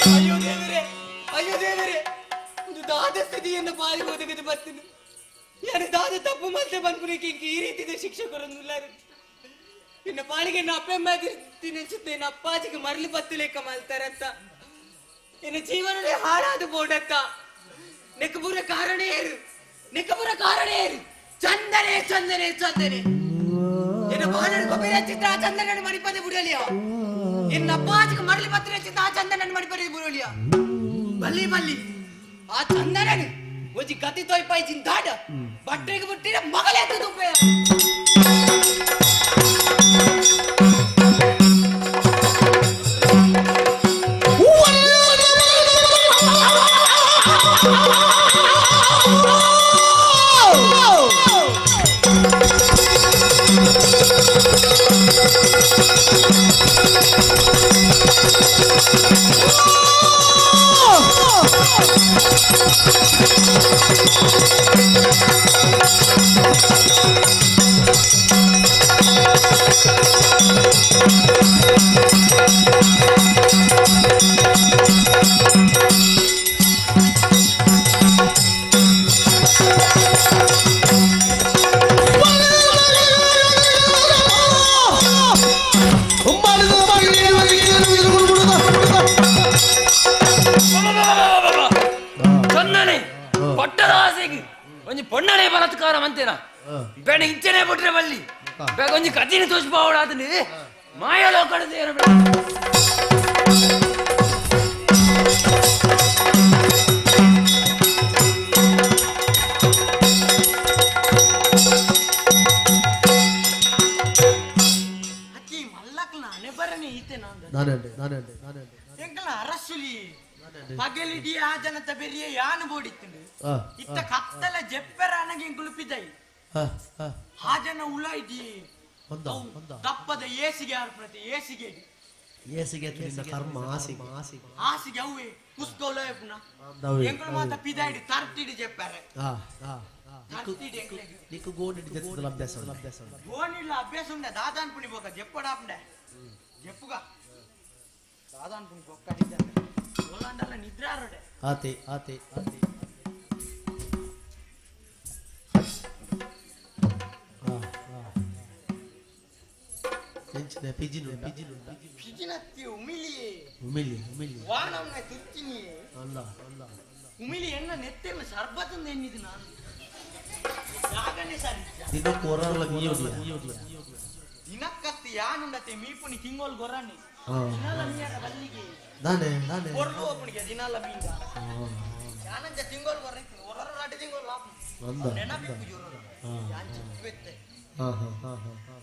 ಅಯ್ಯೋ ದೇವರೇ ಅಯ್ಯೋ ದೇವರೇ ಒಂದು ದಾದ ಸ್ಥಿತಿಯನ್ನು ಪಾಲಿಗೆ ಒದಗದು ಬರ್ತೀನಿ ಯಾರು ದಾದ ತಪ್ಪು ಮತ್ತೆ ಬಂದ್ಬಿಡಕ್ಕೆ ಈ ರೀತಿಯ ಶಿಕ್ಷಕರನ್ನುಲ್ಲಾರು ಇನ್ನ ಪಾಲಿಗೆ ಅಪ್ಪೆ ಅನ್ಸುತ್ತೆ ಇನ್ನು ಅಪ್ಪಾಜಿಗೆ ಮರಳಿ ಬತ್ತು ಲೆಕ್ಕ ಮಾಡ್ತಾರಂತ ಇನ್ನು ಜೀವನದಲ್ಲಿ ಹಾಳಾದ ಬೋಡತ್ತ ನೆಕ್ಕಪುರ ಕಾರಣ ಏರು ನೆಕ್ಕಪುರ ಕಾರಣ ಏರು ಚಂದನೆ ಚಂದನೆ ಚಂದನೆ ಎನ್ನ ಬಾಲನ ಕೊಬ್ಬರಿ ಹಚ್ಚಿದ್ರ ಆ ಚಂದನ ಮಣಿಪದೆ ಬುಡಲಿಯ ಎನ್ನ ಅಪ್ಪಾಜಿಗೆ ಮರಳಿ ಪತ್ರ ಹಚ್ಚಿದ್ದ ಆ ಚಂದನ ಮಣಿಪದೆ ಬುಡಲಿಯ ಬಲ್ಲಿ ಬಲ್ಲಿ ಆ ಚಂದನನು ಒಂಜಿ ಗತಿ ತೋಯ್ಪಾಯಿ ಜಿಂದಾಡ ಬಟ್ಟೆಗೆ ಬಿಟ್ಟಿರ ಮಗಳೇ ತುಪ್ಪೆ ಚಂದನೆ ಪಟ್ಟದ ಆಸೆಗೆ ಒಂಜಿ ಪೊಣ್ಣನೆ ಬಲಾತ್ಕಾರ ಮಂತೇನ ಬೇಡ ಇಂಚನೆ ಬಿಟ್ರೆ ಬಲ್ಲಿ ಬೇಗ ಒಂಜಿ ಕತಿನ ತೋಚ್ಪಾವಡ ಆತನಿ ಮಾಯಲೋಕಡದ ಏನು ಬೇಡ ಅಕ್ಕಿ ಮಲ್ಲಕ್ ನಾನೇ ಬರನೆ ಈತೆ ನಾನು ಎಂಕಲ ಅರಸುಲಿ ಪಗಲಿಡಿ ಆ ಜನತ ಬೆರಿಯ ಯಾನು ಬೋಡಿತ್ತುಂಡು ಇತ್ತ ಕತ್ತಲ ಜೆಪ್ಪೆರ ಅನಗೆ ಕುಲುಪಿದೈ ಆ ಜನ ಉಳ ಇಡಿ ದಪ್ಪದ ಏಸಿಗೆ ಆರ್ಪ್ರತಿ ಏಸಿಗೆ ಏಸಿಗೆ ಕರ್ಮ ಆಸಿಗೆ ಆಸಿಗೆ ಅವೇ ಕುಸ್ಕೋಲ ಪುನಃ ಎಂಕುಲು ಮಾತ ಪಿದಾಯಿಡಿ ತರ್ತಿಡಿ ಜೆಪ್ಪೆರೆ ತರ್ತಿಡಿ ಎಂಕುಲೆಗ್ ನಿಕ್ಕು ಗೋಣಿಡ್ ಜೆತ್ತದಲ ಅಭ್ಯಾಸ ಗೋಣಿಡ್ಲ ಅಭ್ಯಾಸ ಉಂಡೆ ದಾದಾನ್ ಪುಣಿ ಬೋಕ ಜೆಪ್ಪಡಾಪುಂಡೆ ಜೆಪ್ಪುಗ ದಾದಾನ್ ಪುಣಿ ಬೊಕ್ಕಡಿದ್ದಾನೆ ಓಲಾಂಡಲ್ಲ ನಿದ್ರೆ ಆರೋಡೆ ಆತೆ ಆತೆ ಆತೆ ಎಂಚಿನ ಪಿಜಿನು ಪಿಜಿನು ಪಿಜಿನತ್ತಿ ಉಮಿಲಿ ಉಮಿಲಿ ಉಮಿಲಿ ವಾನವನ ತುರ್ಚಿನಿ ಅಲ್ಲ ಅಲ್ಲ ಉಮಿಲಿ ಎನ್ನ ನೆತ್ತೆಲ್ಲ ಸರ್ಬತಂದ ಎನ್ನಿದು ನಾನು ಜಾಗನೆ ಸರಿ ದಿನಕ್ಕೆ ಹೊರಲ್ಲ ಮೀಯೋದಿಯ ದಿನಕ್ಕತ್ತಿ ಯಾನುಂಡತೆ ಮೀಪುನಿ ತಿಂಗೋಲ್ ಗೊರಾನಿ ದಿನಾಲ ಮೀಯರ ಬಲ್ಲಿಗೆ ದಾನೆ ದಾನೆ ಕೊರ್ಲು ಒಪ್ಪುನಿಗೆ ದಿನಾಲ ಮೀಂಗ ಯಾನಂಜ ತಿಂಗೋಲ್ ಗೊರ್ರಿ ಹೊರರ ರಾಟಿ ತಿಂಗೋಲ್ ಲಾಪು ನೆನಪಿಪ್ಪು ಜೋರು ಯಾನ್ ಚಿಪ್ಪೆತ್ತೆ ಹಾ ಹಾ ಹಾ ಹಾ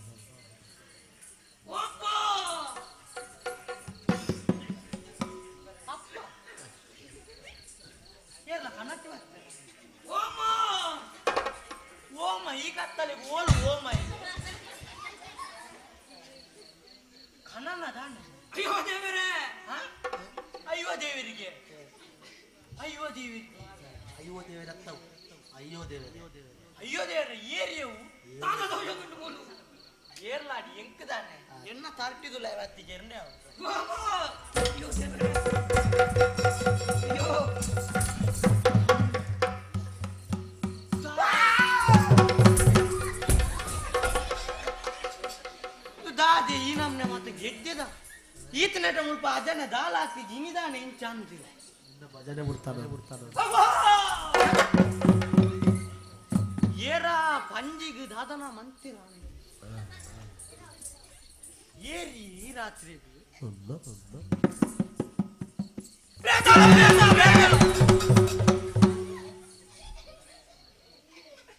ಅಯ್ಯೋ ದೇವರೇ, ಅಯ್ಯೋ ದೇವರಿಗೆ, ಅಯ್ಯೋ ದೇವರಿಗೆ, ಅಯ್ಯೋ ದೇವರತ್ತವು, ಅಯ್ಯೋ ದೇವರೇ, ಅಯ್ಯೋ ದೇವರೇ ಏರಿಯವು ತಾತ ದೋಷಗುಂಡು ಬೋಲು ಏರ್ಲಾಡಿ ಎಂಕದಾನೆ ಎನ್ನ ತರ್ಟಿದುಲ್ಲ ಇವತ್ತಿಗೆ ಎರ್ನೆ ಅಯ್ಯೋ ದೇವರೇ, ಅಯ್ಯೋ ದಾದೆ ಈ ನಮ್ನೆ ಮತ್ತೆ ಗೆದ್ದೆದ ಈತನಟ ಮುಲ್ಪ ಅಜನ ದಾಲಾತಿ ಗಿನಿದಾನೆ ಇಂಚಾಂದಿಲ್ಲ ಭಜನೆ ಬಿಡ್ತಾನೆ ಬಿಡ್ತಾನೆ ಏರ ಪಂಜಿಗೆ ದಾದನ ಮಂತಿರ ಏರಿ ಈ ರಾತ್ರಿ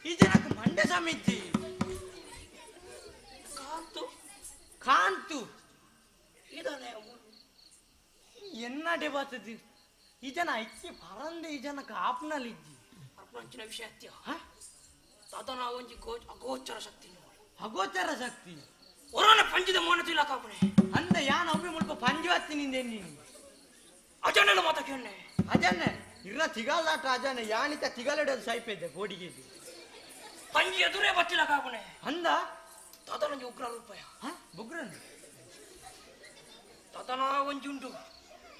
ಈ ಜನಕ್ಕೆ ಮಂಡೆ ಸಮಿತಿ ಕಾಂತು ಕಾಂತು ಇದಾನೆ ಎನ್ನಡೆ ಬರ್ತದೆ ಈ ಜನ ಇಚ್ಚಿ ಪರಂದೆ ಈ ಜನಕ್ಕೆ ಆಪ್ನಲ್ಲಿ ಇಜ್ಜಿ ಅರ್ಪಣಂಚಿನ ವಿಷಯ ಅತ್ಯ ತಾತನ ಒಂಜಿ ಅಗೋಚರ ಶಕ್ತಿ ಅಗೋಚರ ಶಕ್ತಿ ಒರನ ಪಂಜಿದ ಮೋನ ತಿಲ್ಲ ಕಾಪಣೆ ಅಂದ ಯಾನ್ ಒಬ್ಬಿ ಮುಲ್ಪ ಪಂಜಿ ನೀನು ಅಜನೆಲ್ಲ ಮಾತ ಕೇಳನೆ ಅಜನೆ ಇರ್ನ ತಿಗಲ್ದಾಟ ಅಜನೆ ಯಾನಿತ ತಿಗಲೆಡೋದು ಸೈಪೆದ್ದೆ ಗೋಡಿಗೆ ಪಂಜಿ ಎದುರೇ ಬತ್ತಿಲ್ಲ ಕಾಪಣೆ ಅಂದ ತಾತನೊಂಜಿ ಉಗ್ರ ರೂಪಾಯ ಉಗ್ರನ ತಾತನ ಒಂಜಿ ಉಂಟು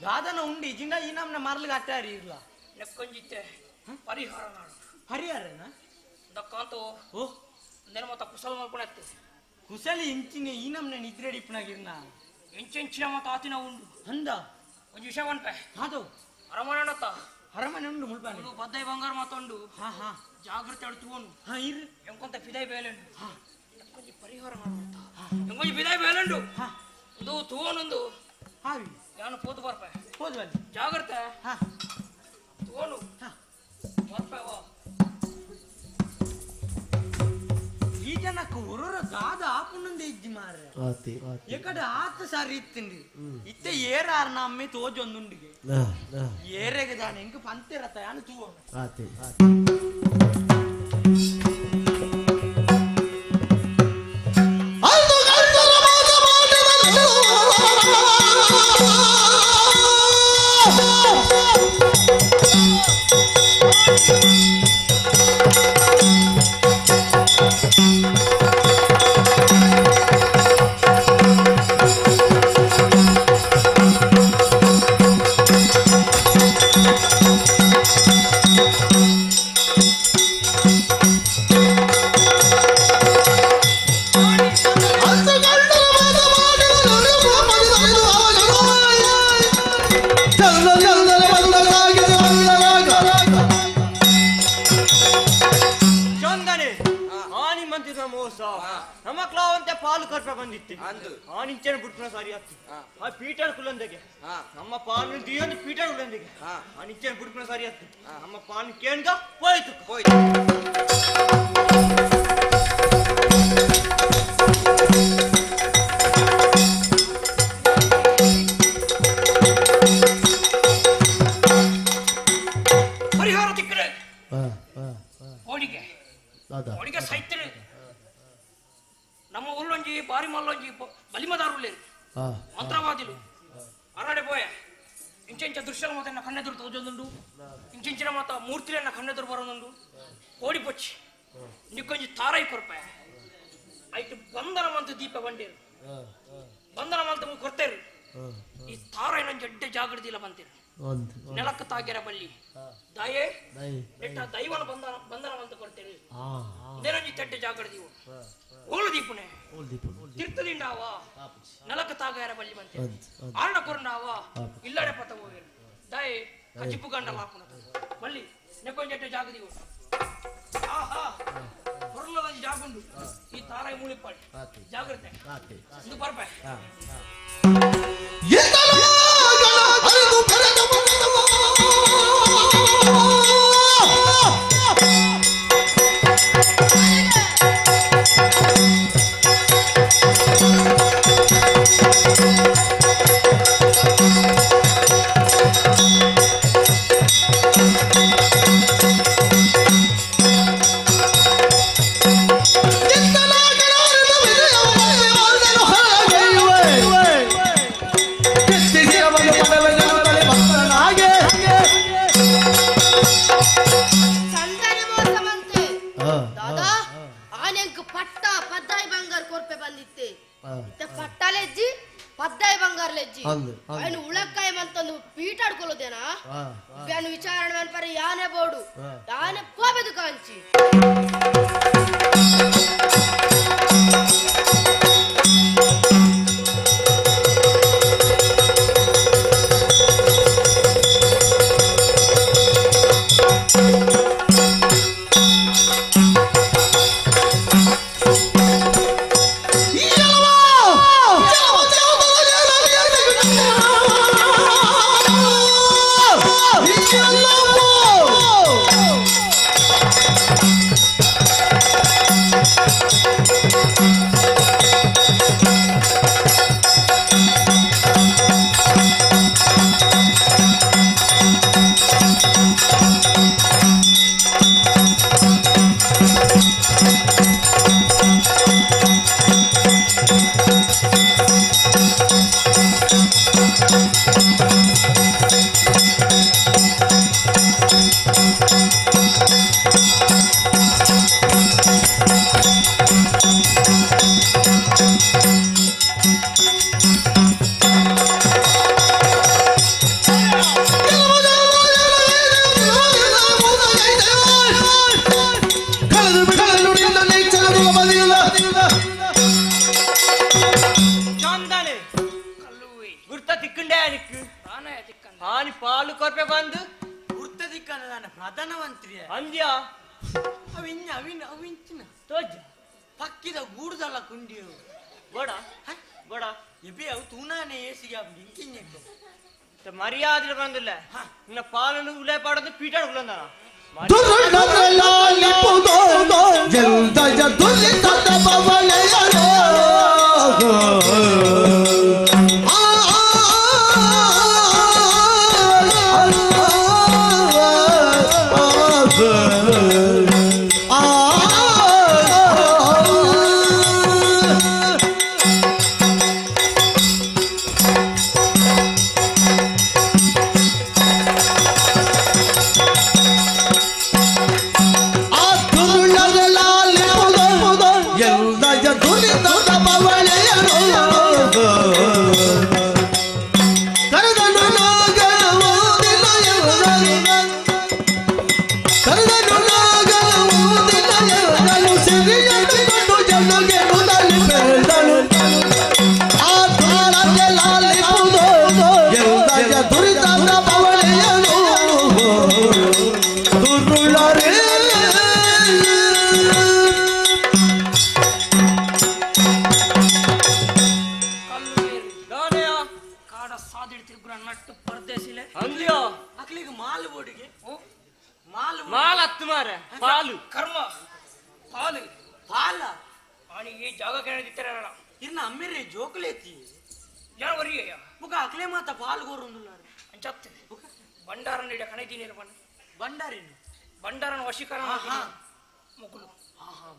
ದಾದನ ಉಂಡಿ ಜಿಂಗ ಈ ನಮ್ನ ಮರ್ಲಿಗೆ ಅಟ್ಟಾರಿ ಇರ್ಲ ನೆಕ್ಕೊಂಜಿತ್ತೆ ಪರಿಹಾರ ನಾಡು ಪರಿಹಾರನಾ ದಕ್ಕಾಂತು ಓ ನೆನ ಮತ್ತ ಕುಸಲ ಮಲ್ಪಣೆ ಕುಸಲಿ ಇಂಚಿನ ಈ ನಮ್ನ ನಿದ್ರೆ ಡಿಪ್ಪನಾಗಿರ್ನ ಇಂಚಿಂಚಿನ ಮತ್ತ ಆತಿನ ಉಂಡು ಅಂದ ಒಂಜಿ ವಿಷಯ ಒನ್ಪೆ ಅದು ಅರಮನೆ ಅಣ್ಣತ್ತ ಅರಮನೆ ಉಂಡು ಮುಲ್ಪಾನೆ ಬದ್ದೈ ಬಂಗಾರ ಮಾತುಂಡು ಹಾ ಹಾ ಜಾಗೃತಿ ಅಡ್ತುವನು ಹಾ ಇರು ಎಂಕೊಂತ ಫಿದೈ ಬೇಲೆಂಡು ಎಂಕೊಂಜಿ ಪರಿಹಾರ ಮಾಡುವಂತ ಎಂಕೊಂಜಿ ಫಿದೈ ಬೇಲೆಂಡು ಹಾ ಒಂದು ತೂವನೊಂದು ಹಾವಿ ನಾನು ಪೋದು ಬರ್ಪೆ ಪೋದು ಬನ್ನಿ ಜಾಗ್ರತೆ ಹಾ ತೂವನು ಹಾ ಬರ್ಪೆ ವಾ ಈ ಜನಕ್ಕೆ ಒರೊರ ದಾದ ಆಪುನಂದೆ ಇಜ್ಜಿ ಮಾರ್ರೆ ಆತಿ ಎಕಡೆ ಆತ ಸಾರಿ ಇತ್ತಿಂಡಿ ಇತ್ತೆ ಏರಾರ್ ನಮ್ಮೆ ತೋಜೊಂದುಂಡಿಗೆ ಏರೆಗೆ ದಾನೆ ಎಂಕ್ ಪಂತಿರತ್ತ ಯಾನು ತೂವ ಆತಿ ನಮ್ಮ ಪಾಲು ದಿಯೊಂದು ಪೀಟರ್ ಉಳ್ಳಂದಿಗೆ ಆ ನಿಚ್ಚನ ಬುಡ್ಪುನ ಸಾರಿ ಆತು ನಮ್ಮ ಪಾಲು ಕೇಣ್ಗ ಹೋಯ್ತು ಹೋಯ್ತು ಪರಿಹಾರ ತಿಕ್ಕರೆ ಹೋಳಿಗೆ ಹೋಳಿಗೆ ಸೈತ್ರೆ ನಮ್ಮ ಉಲ್ಲೊಂಜಿ ಬಾರಿ ಮಲ್ಲೊಂಜಿ ಬಲಿಮದಾರುಳ್ಳೇರು ಮಂತ್ರವಾದಿಲು ಅರಡೆ ಪೋಯ ಇಂಚಿಂಚ ದೃಶ್ಯಲ ಮಾತ ಕಣ್ಣೆದುರು ತೋಜೊಂದುಂಡು ಇಂಚಿಂಚಿನ ಮಾತ ಮೂರ್ತಿಲನ್ನ ಕಣ್ಣೆದುರು ಬರೋದುಂಡು ಕೋಡಿ ಪೊಚ್ಚಿ ನಿಕ್ಕೊಂಜಿ ತಾರೈ ಕೊರ್ಪೆ ಐಟ್ ಬಂಧನ ಮಂತು ದೀಪ ಬಂಡೇರು ಬಂಧನ ಮಲ್ತ ಕೊರ್ತೇರು ಈ ತಾರ ಇನ್ನೊಂದು ಎಡ್ಡೆ ಜಾಗೃತಿ ಇಲ್ಲ ಬಂತೀರು ನೆಲಕ್ಕ ತಾಗ್ಯರ ಬಲ್ಲಿ ದಾಯೇ ನೆಟ್ಟ ದೈವನ ಬಂಧನ ಬಂಧನ ಮಲ್ತ ಕೊಡ್ತೇರು ನೆನಂಜಿ ತೆಡ್ಡೆ ಜಾಗೃತಿ ಓಳು ದೀಪುನೆ ತಿರ್ತದಿಂಡಾವ ನೆಲಕ್ಕ ತಾಗ್ಯರ ಬಲ್ಲಿ ಬಂತೀರು ಆರ್ಣ ಕೊರಂಡಾವ ಇಲ್ಲಡೆ ಪತ ಹೋಗಿರು ದಾಯೇ ಕಜಿಪು ಗಂಡ ಲಾಪುನ ಬಲ್ಲಿ ನೆಕ್ಕೊಂಜೆಡ್ಡೆ ಜಾಗದಿ ಆಹಾ ಹೊರಲದ ಜಾಗುಂಡು ಈ ತಾರಾಯಿ ಮೂಳಿಪಾಡಿ ಜಾಗ್ರತೆ ಇದು ಬರ್ಬೆ ವಿಚಾರಣೆ ಮನ್ಪರೆ ಯಾನೆ ಬೋಡು ಯಾನೆ ಕೋಬೆದು ಕಾಂಚಿ ಮರ್ಯಾದೆ ಬಂದಿಲ್ಲ ನಿನ್ನ ಪಾಲನ್ನು ಉಲೇ ಪಾಡೋದು ಪೀಟಾಡ್ಕೊಳ್ಳೋಣ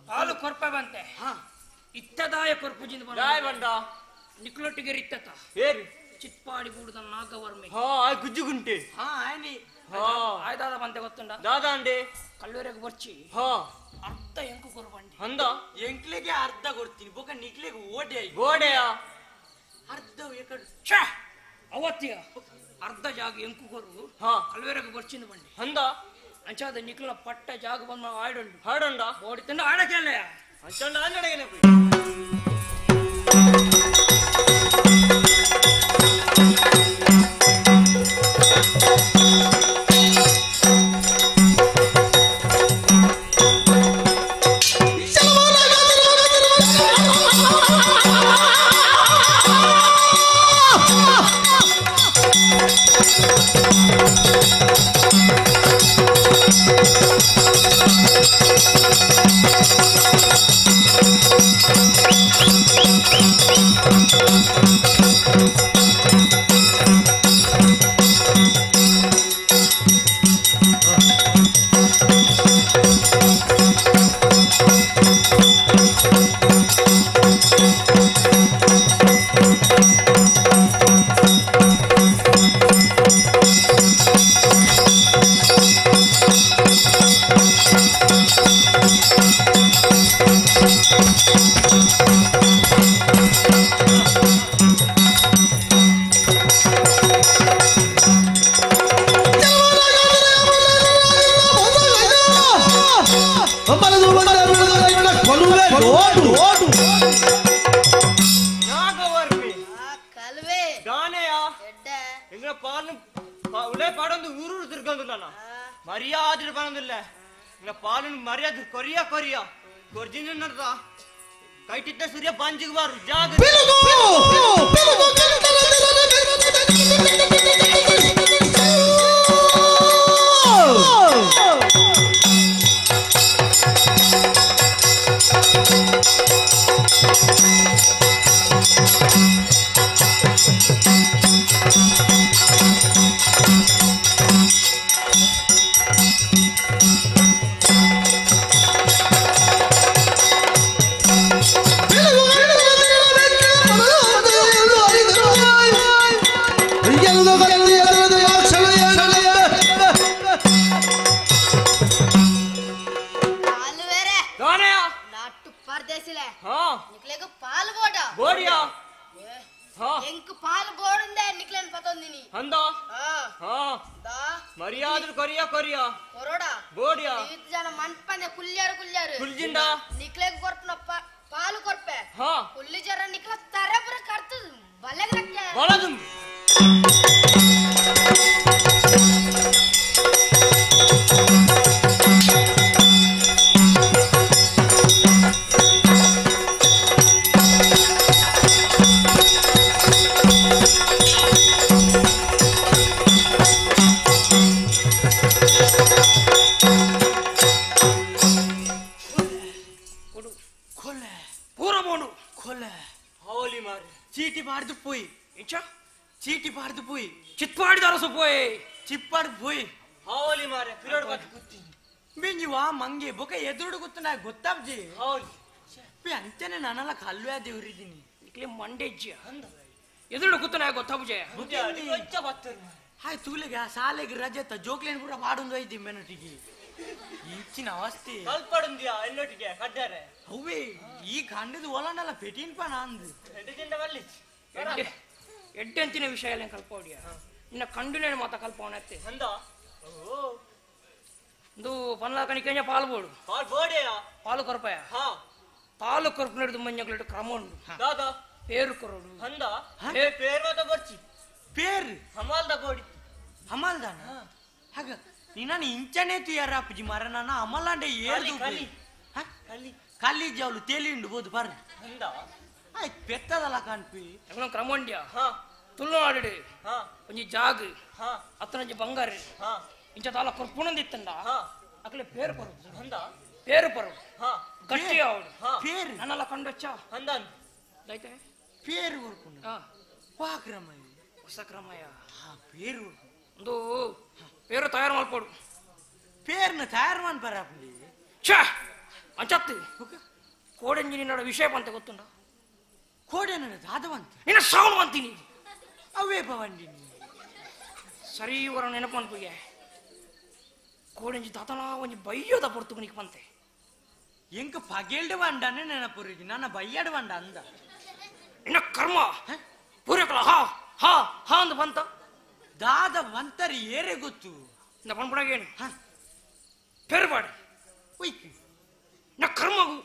ಪಾಲು ಕೊರ್ಪ ಬಂತೆ ಇತ್ತದಾಯ ಕೊರ್ಪುಜಿಂದ ಬಂಡ ನಿಕ್ಲೊಟ್ಟಿಗೆ ಇತ್ತತ ಚಿತ್ಪಾಡಿ ಬೂಡುದ ನಾಗವರ್ಮೆ ಹಾ ಗುಜ್ಜುಗುಂಟೆ ಹಾ ಆಯ್ನಿ ಆಯ್ದಾದ ಬಂತೆ ಗೊತ್ತುಂಡ ದಾದಾಂಡೆ ಕಲ್ಲೂರೆಗೆ ಬರ್ಚಿ ಹಾ ಅರ್ಧ ಎಂಕು ಕೊರ್ಬಂಡಿ ಅಂದ ಎಂಕ್ಲೆಗೆ ಅರ್ಧ ಕೊಡ್ತೀನಿ ಬೊಕ ನಿಕ್ಲೆಗೆ ಓಡೆ ಗೋಡೆಯ ಅರ್ಧ ಎಕಡು ಛೇ ಅವತ್ತಿಯ ಅರ್ಧ ಜಾಗ ಎಂಕು ಕೊರು ಕಲ್ವೇರಗ ಬರ್ಚಿಂದ ಬಂಡಿ ಅಂದ ಅಂಚಾದ ನಿಕ್ಲ ಪಟ್ಟ ಜಾಗ ಬಂದ ಆಡಂಡು ಹಾಡಂಡ ಓಡಿ ತಂಡ ಆಡಕ್ಕೆಲ್ಲ ಅಂಚಂಡ ಅಂಗಡಿಗೆ ಪೋಯಿ ಮರ್ಯಾದೆ ಬಂದಿಲ್ಲ ಪಾಲನ್ ಮರ್ಯಾದೆ ಕೊರಿಯ ಕೊರಿಯ ಕೊರ್ಜಿನ ಕೈಟಿದ್ದ ಸೂರ್ಯ ಬಂಜಿಗೆ ಬಾರು ಜಾಗ ಗೊತ್ತಾಬ್ಜಿ ಅಂಚನೆ ನಾನೆಲ್ಲ ಕಲ್ವೆ ದೇವ್ರಿದ್ದೀನಿ ಇಕ್ಲೆ ಮಂಡೆಜ್ಜಿ ಎದುರು ಕೂತನ ಗೊತ್ತಾಬ್ಜೆ ಹಾಯ್ ತೂಲೆಗೆ ಸಾಲೆಗೆ ರಜೆ ಜೋಕ್ಲೇನ್ ಪೂರ ಪಾಡೊಂದು ಐತಿ ಮೆನಟಿಗೆ ಇಂಚಿನ ಅವಸ್ಥೆ ಕಲ್ಪಡುಂದಿಯಾ ಎಲ್ಲೊಟ್ಟಿಗೆ ಕಡ್ಡಾರೆ ಅವೇ ಈ ಖಂಡದ ಒಲಂಡಲ್ಲ ಪೆಟಿನ್ ಪಾನ ಅಂದು ಎಡ್ಡೆ ಅಂತಿನ ವಿಷಯ ಎಲ್ಲ ಕಲ್ಪೋಡಿಯ ನಿನ್ನ ಕಂಡುಲೇನು ಮಾತ ಕಲ್ಪವನತ್ತೆ ಅಂದ ಒಂದು ಪನ್ಲಾಕಣಿಕೆಂಜ ಪಾಲು ಬೋಡು ಪಾಲು ಬೋಡೆಯಾ ಪಾಲು ಕೊರಪಯ ಪಾಲು ಕೊರಪು ಮಂಜಗಳು ಕ್ರಮ ಉಂಡು ದಾದಾ ಪೇರು ಕೊರಡು ಅಂದ ಪೇರು ಮಾತ ಬರ್ಚಿ ಪೇರು ಹಮಾಲ್ದ ಬೋಡಿ ಹಮಾಲ್ದಾನ ಹಾಗ ನೀನು ಇಂಚನೆ ತುಯಾರ ಅಪ್ಪಜಿ ಮರ ನಾನು ಅಮಲಾಂಡೆ ಏರ್ದು ಕಲಿ ಕಲಿ ಜಾವಲು ತೇಲಿ ಉಂಡು ಬೋದು ಬರ್ರಿ ಅಂದ ಆಯ್ತು ಪೆತ್ತದಲ್ಲ ಕಾಣ್ಪಿ ಕ್ರಮ ಉಂಡ್ಯಾ ತುಳುನಾಡು ಒಂಜಿ ಜಾಗ ಅತ್ತನಂಜಿ ಬಂಗಾರ ಇಂಚ ತಾಲ ಕೊರ್ಪುಣಂದಿತ್ತಂಡ ಅಕಲೆ ಪೇರು ಪರು ಅಂದ ಪೇರು ಪರು ಗಟ್ಟಿ ಅವಳು ಪೇರು ನನ್ನೆಲ್ಲ ಕಂಡೊಚ್ಚ ಅಂದನ್ ದೈತೆ ಪೇರು ಕೊರ್ಪುಣ ವಾ ಕ್ರಮ ಹೊಸ ಕ್ರಮಯ ಪೇರು ಒಂದು ಪೇರು ತಯಾರು ಮಾಡ್ಕೊಡು ಪೇರ್ನ ತಯಾರು ಮಾಡ್ಬಾರ ಛೇ ಅಂಚತ್ತಿ ಕೋಡೆಂಜಿ ನಿನ್ನೋಡ ವಿಷಯ ಬಂತ ಗೊತ್ತುಂಡ ಕೋಡೆ ನನ್ನ ದಾದವಂತ ನಿನ್ನ ಸಾವು ಅಂತೀನಿ ಅವೇ ಪವಂಡಿನಿ ಸರಿ ವರ ನೆನಪು ಅನ್ಪುಗೆ ಕೋಡೆಂಜಿ ದಾತನ ಒಂಜಿ ಬಯ್ಯೋದ ಪೊರ್ತು ನಿಕ್ ಬಂತೆ ಎಂಕ ಪಗೆಲ್ಡು ಬಂಡನೆ ನೆನಪುರಿಗೆ ನನ್ನ ಬಯ್ಯಾಡು ಬಂಡ ಅಂದ ನಿನ್ನ ಕರ್ಮ ಪೂರಕಲ ಹಾ ಹಾ ಹಾ ಅಂದ್ ಬಂತ ದಾದ ಬಂತರಿ ಏರೆ ಗೊತ್ತು ನಾ ಪನ್ಪುಣಗೇನು ಪೇರುಪಾಡಿ ಒಯ್ಕ್ ನಾ ಕರ್ಮಗು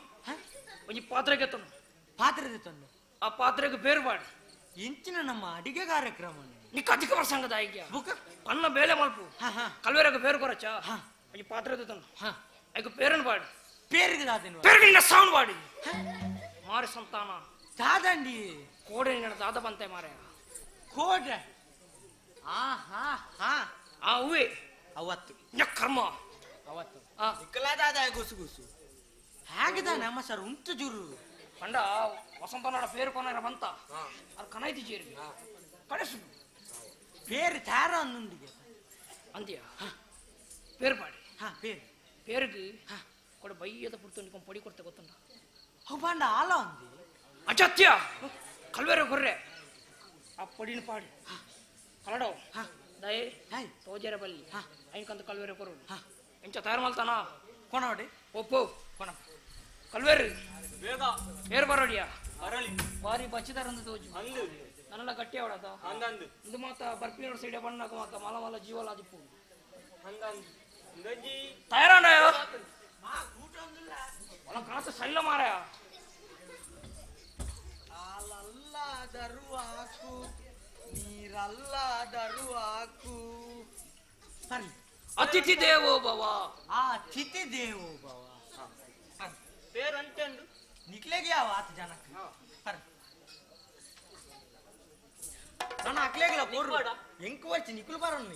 ಒಂಜಿ ಪಾತ್ರೆಗೆ ತಂದು ಪಾತ್ರೆಗೆ ತಂದು ಆ ಪಾತ್ರೆಗೆ ಬೇರುಪಾಡಿ ಇಂಚಿನ ನಮ್ಮ ಅಡಿಗೆ ಕಾರ್ಯಕ್ರಮ ನಿಕ್ಕ ಅಧಿಕ ಪ್ರಸಂಗದ ಐಕ್ಯ ಬುಕ್ಕ ಪನ್ನ ಬೇಲೆ ಮಲ್ಪು ಕಲ್ವೇರಗ ಬೇರು ಕೊರಚ ಒಂಜಿ ಪಾತ್ರೆ ತಂದು ಐಕ್ ಪೇರನ್ ಪಾಡಿ ಪೇರಿಗೆ ದಾದನು ಪೇರಿಗೆ ನಿನ್ನ ಸೌಂಡ್ ಪಾಡಿ ಮಾರಿ ಸಂತಾನ ದಾದಂಡಿ ಕೋಡೆ ನಿನ್ನ ದಾದ ಬಂತೆ ಮಾರೆ ಕೋಡೆ ಆ ಹಾ ಹಾ ಆ ಹೂವೆ ಅವತ್ತು ಕರ್ಮ ಅವತ್ತು ಇಕ್ಕಲಾದಾದ ಗುಸು ಗುಸು ಹೇಗದ ನಮ್ಮ ಸರ್ ಉಂಟು ಜುರು ಪಂಡ ವಸಂತನಾಡ ಪೇರು ಕೊನಾರ ಬಂತ ಅದು ಕನೈತಿ ಜೀರಿ ಕಡೆಸು ಪೇರು ತಾರ ಅನ್ನುಂಡಿಗೆ ಅಂದ್ಯ ಪೇರು ಪಾಡಿ ಹಾ ಪೇರು ಪೇರಿಗೆ ಕೊಡ ಬೈಯದ ಪುಡ್ತು ಪೊಡಿ ಕೊಡ್ತೆ ಗೊತ್ತುಂಟ ಅವು ಬಂಡ ಆಲ ಅಂದಿ ಅಜತ್ಯ ಕಲ್ವೇರ ಕೊರ್ರೆ ಆ ಪೊಡಿನ ಪಾಡಿ ಕಲಡವ್ ದಯೆ ತೋಜರ ಬಲ್ಲಿ ಐನ್ಕಂತ ಕಲ್ವೇರ ಕೊರು ಎಂಚ ತಯಾರು ಮಲ್ತಾನ ಕೊನೋಡಿ ಒಪ್ಪು ಕೊನ ಕಲ್ವೇರು ಬೇಗ ಬೇರೆ ಬರೋಡಿಯಾ ಬರಲಿ ಬಾರಿ ಬಚ್ಚಿದಾರಂದು ತೋಜು ಅಂದು ನನ್ನೆಲ್ಲ ಗಟ್ಟಿ ಅವಡದ ಅಂದಂದು ಇದು ಮಾತ ಬರ್ಪಿನೋಡ್ ಸೈಡೆ ಬಣ್ಣಕ ಮಾತ ಮಲ ಮಲ ಜೀವಲ ಆದಿಪ್ಪು ಅಂದಂದು ಇಂದೊಂಜಿ ತಯಾರಾಂಡ ಒಳ ಕಾಸು ಸೈಲ ಮಾರಾಯ ಹಾಲಲ್ಲಾದರೂ ಹಾಕು ನೀರಲ್ಲಾದರೂ ಹಾಕು ಸರಿ ಅತಿಥಿ ದೇವೋ ಭವ ಆ ಅತಿಥಿ ದೇವೋ ಭವ ಪೇರು ಅಂಚಂಡು ನಿಕ್ಲೆಗೆ ಯಾವ ಆತ ಜನಕ್ಕೆ ಸರಿ ನಾನು ಅಕ್ಲೇಗಲ ಕೊರ್ರು ಎಂಕು వచ్చి ನಿಕ್ಲು ಬರೋಣ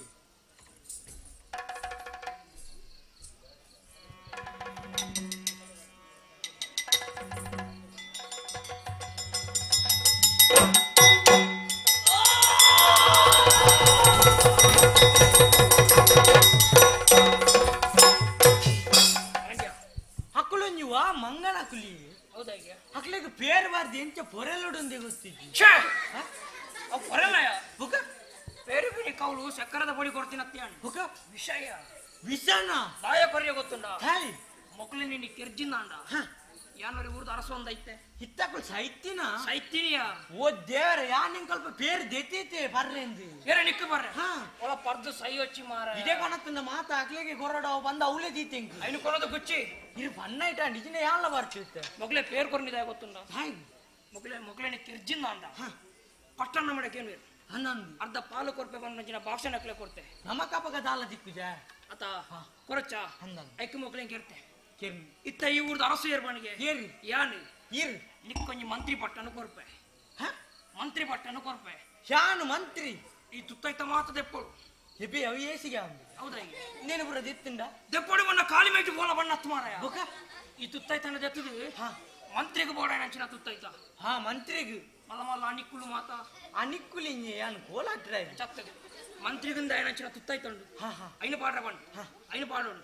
ಹಕ್ಕಲು ನೀವು ಮಂಗನ ಕುಲಿ ಹೌದಾಗ್ಯ ಹಕ್ಲಿಗೆ ಪೇರು ಬಾರ್ದು ಎಂಚ ಪೊರೆಲುಡುಂದೆ ಗೊತ್ತಿದ್ದಿ ಛೇ ಅವು ಪೊರೆಲಯ ಬುಕ ಪೇರು ಬಿಡಿ ಕೌಲು ಸಕ್ಕರದ ಪೊಡಿ ಕೊಡ್ತೀನಿ ಅತ್ಯಾಣ ಬುಕ ವಿಷಯ ವಿಷನ ದಾಯ ಕೊರಿಯ ಗೊತ್ತುಂಡ ಹಾಯ್ ಮೊಕ್ಕಲು ನಿನ್ನ ಕಿರ್ಜಿಂದಾಂಡ ಯಾನೋರಿ ಊರ್ದ ಅರಸು ಒಂದೈತೆ ಹಿತ್ತಕುಲ್ ಸೈತಿನ ಸೈತಿನಿಯ ಓ ದೇವರ ಯಾ ನಿಂಗ್ ಸ್ವಲ್ಪ ಪೇರು ದೆತ್ತೈತೆ ಬರ್ರೆಂದು ಬೇರೆ ನಿಕ್ಕು ಬರ್ರೆ ಒಳ ಪರ್ದು ಸೈ వచ్చಿ ಮಾರ ಇದೇ ಕಣತ್ತಿಂದ ಮಾತ ಅಕ್ಲೆಗೆ ಗೊರಡ ಬಂದ ಅವಲೇ ದೀತೆಂಗ್ ಐನು ಕೊನೋದು ಗುಚ್ಚಿ ಇರು ಬಣ್ಣ ಇಟ್ಟ ನಿಜನೇ ಯಾಲ್ಲ ಬರ್ತಿತ್ತೆ ಮೊಗಲೇ ಪೇರು ಕೊರ್ನಿದಾಯ ಗೊತ್ತುಂಡ ಹಾಯ್ ಮೊಗಲೇ ಮೊಗಲೇನೆ ಕಿರ್ಜಿಂದಾಂಡ ಪಟ್ಟಣ ಮಾಡಕ್ಕೆ ಏನು ಹನ್ನೊಂದು ಅರ್ಧ ಪಾಲು ಕೊರ್ಪೆ ಬಂದ ಬಾಕ್ಸ್ ನಕ್ಲೆ ಕೊಡ್ತೆ ನಮ್ಮ ಕಪಕ ದಾಲ ದಿಕ್ಕುಜ ಆತ ಕೊರಚ ಐಕು ಮೊಗಲೇ ಕೇರ್ತೆ ಇತ್ತ ಈ ಊರ್ದ ಅರಸು ಏರ್ಬಾಣಿಗೆ ಏರಿ ಯಾನು ಇರ್ ನಿಕ್ಕೊಂಜಿ ಮಂತ್ರಿ ಪಟ್ಟಣ ಕೊರ್ಪೆ ಮಂತ್ರಿ ಪಟ್ಟಣ ಕೊರ್ಪೆ ಶಾನು ಮಂತ್ರಿ ಈ ತುತ್ತೈತ ಮಾತ ದೆಪ್ಪೋಡು ಎಬಿ ಅವು ಏಸಿಗೆ ಅಂದು ಹೌದಾ ನೀನು ಪುರ ದಿತ್ತುಂಡ ದೆಪ್ಪೋಡು ಬಣ್ಣ ಕಾಲಿ ಮೇಟು ಬೋಲ ಬಣ್ಣ ಹತ್ತು ಮಾರಾಯ ಈ ತುತ್ತೈತನ ದೆತ್ತದು ಮಂತ್ರಿಗೆ ಬೋಡ ನಂಚಿನ ತುತ್ತೈತ ಹಾ ಮಂತ್ರಿಗೆ ಮಲ್ಲ ಮಲ್ಲ ಅನಿಕ್ಕುಲು ಮಾತ ಅನಿಕ್ಕುಲು ಇಂಜೆ ಯಾನು ಕೋಲಾಟ್ರ ಚತ್ತಗೆ ಮಂತ್ರಿಗಿಂದ ಏನಂಚಿನ ತುತ್ತೈತಂಡು ಐನು ಪಾಡ್ರ ಬಣ್ಣ ಐನು ಪಾಡೋಡು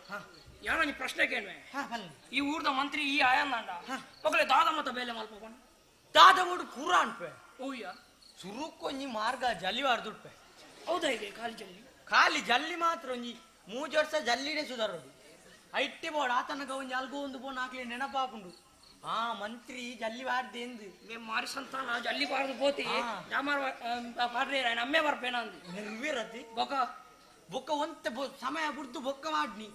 ಯಾರೋ ನೀ ಪ್ರಶ್ನೆಗೇನ್ವೆ ಈ ಊರ್ದ ಮಂತ್ರಿ ಈ ಆಯಂದಾಂಡ ಮಗಳೇ ದಾದ ಮತ ಬೇಲೆ ಮಲ್ಪ ದಾದ ಓಡು ಪೂರ ಅನ್ಪೆ ಓಯ್ಯ ಸುರುಕೊಂಜಿ ಮಾರ್ಗ ಜಲ್ಲಿ ವಾರ್ದುಡ್ಪೆ ಹೌದಾ ಇದೆ ಖಾಲಿ ಜಲ್ಲಿ ಖಾಲಿ ಜಲ್ಲಿ ಮಾತ್ರ ಒಂಜಿ ಮೂಜು ವರ್ಷ ಜಲ್ಲಿನೇ ಸುಧಾರೋಡು ಐಟ್ಟಿ ಬೋಡ ಆತನಗ ಒಂಜಿ ಅಲ್ಗೋ ಒಂದು ಬೋನ್ ಹಾಕ್ಲಿ ನೆನಪಾಪುಂಡು ಆ ಮಂತ್ರಿ ಜಲ್ಲಿ ವಾರ್ದೆ ಎಂದು మేము ಮಾರಿ ಸಂತಾನ ಜಲ್ಲಿ ಬಾರದು ಪೋತಿ ಡಾಮಾರ್ ಪಾಡ್ರಿ ನಮ್ಮೇ ಬರ್ಪೇನ ಅಂದು ನಿರ್ವೀರತಿ ಬೊಕ್ಕ ಬೊಕ್ಕ ಒಂತ ಸಮಯ ಬುಡ್ದು ಬೊಕ್ಕ ಮಾಡ್ನಿ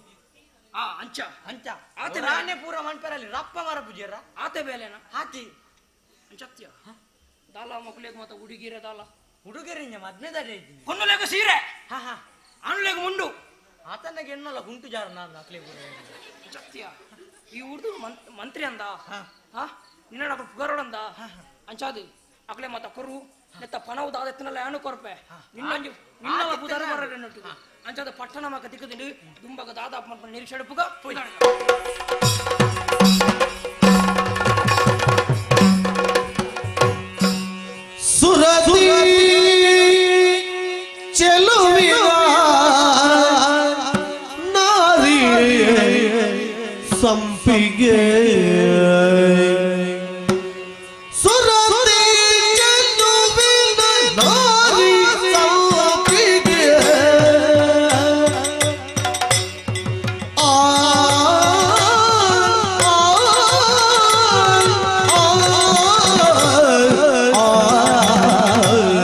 ಆ ಅಂಚ ಅಂಚ ಆತೆ ರಾಣೆ ಪೂರ ಮನ್ಪೆರಲ್ಲಿ ರಪ್ಪ ಮರ ಪೂಜೆರ ಆತೆ ಬೇಲೆನ ಆತಿ ಅಂಚತ್ಯ ದಾಲ ಮಕ್ಕಳಿಗೆ ಮಾತ ಹುಡುಗಿರ ದಾಲ ಹುಡುಗರಿಂಜ ಮದ್ಮೆದಾರೆ ಇದ್ದೀನಿ ಕೊನ್ನುಲೇಗ ಸೀರೆ ಹಾ ಹಾ ಅನುಲೇಗ ಮುಂಡು ಆತನಗೆ ಎನ್ನಲ್ಲ ಗುಂಟು ಜಾರ ನಾನು ಅಕ್ಲೆ ಪೂರ ಅಂಚತ್ಯ ಈ ಊರ್ದು ಮಂತ್ರಿ ಅಂದ ಹಾ ನಿನ್ನ ಪುಗರೋಡಂದ ಅಂಚಾದು ಅಕ್ಲೆ ಮಾತ ಕೊರು ನೆತ್ತ ಪನವು ದಾದೆತ್ತನಲ್ಲ ಯಾನು ಕೊರ್ಪೆ ನಿನ್ನಂಜಿ ನಿನ್ನವ ಬುಧರ ಬರಡೆನ್ನೊಟ್ಟು ಅಂಚಾದ ಪಟ್ಟಣ ಮಕ ದಿಕ್ಕದಿಂಡು ದುಂಬಗ ದಾದ ನಿರೀಕ್ಷೆಡುಪುಗ ಸುರತಿ ಚೆಲುವಿನ ನಾರಿ ಸಂಪಿಗೆ ಸುರತಿ ಚೆಲುವಿನ ನಾರಿ ಸಂಪಿಗೆ ಆ ಆ ಆ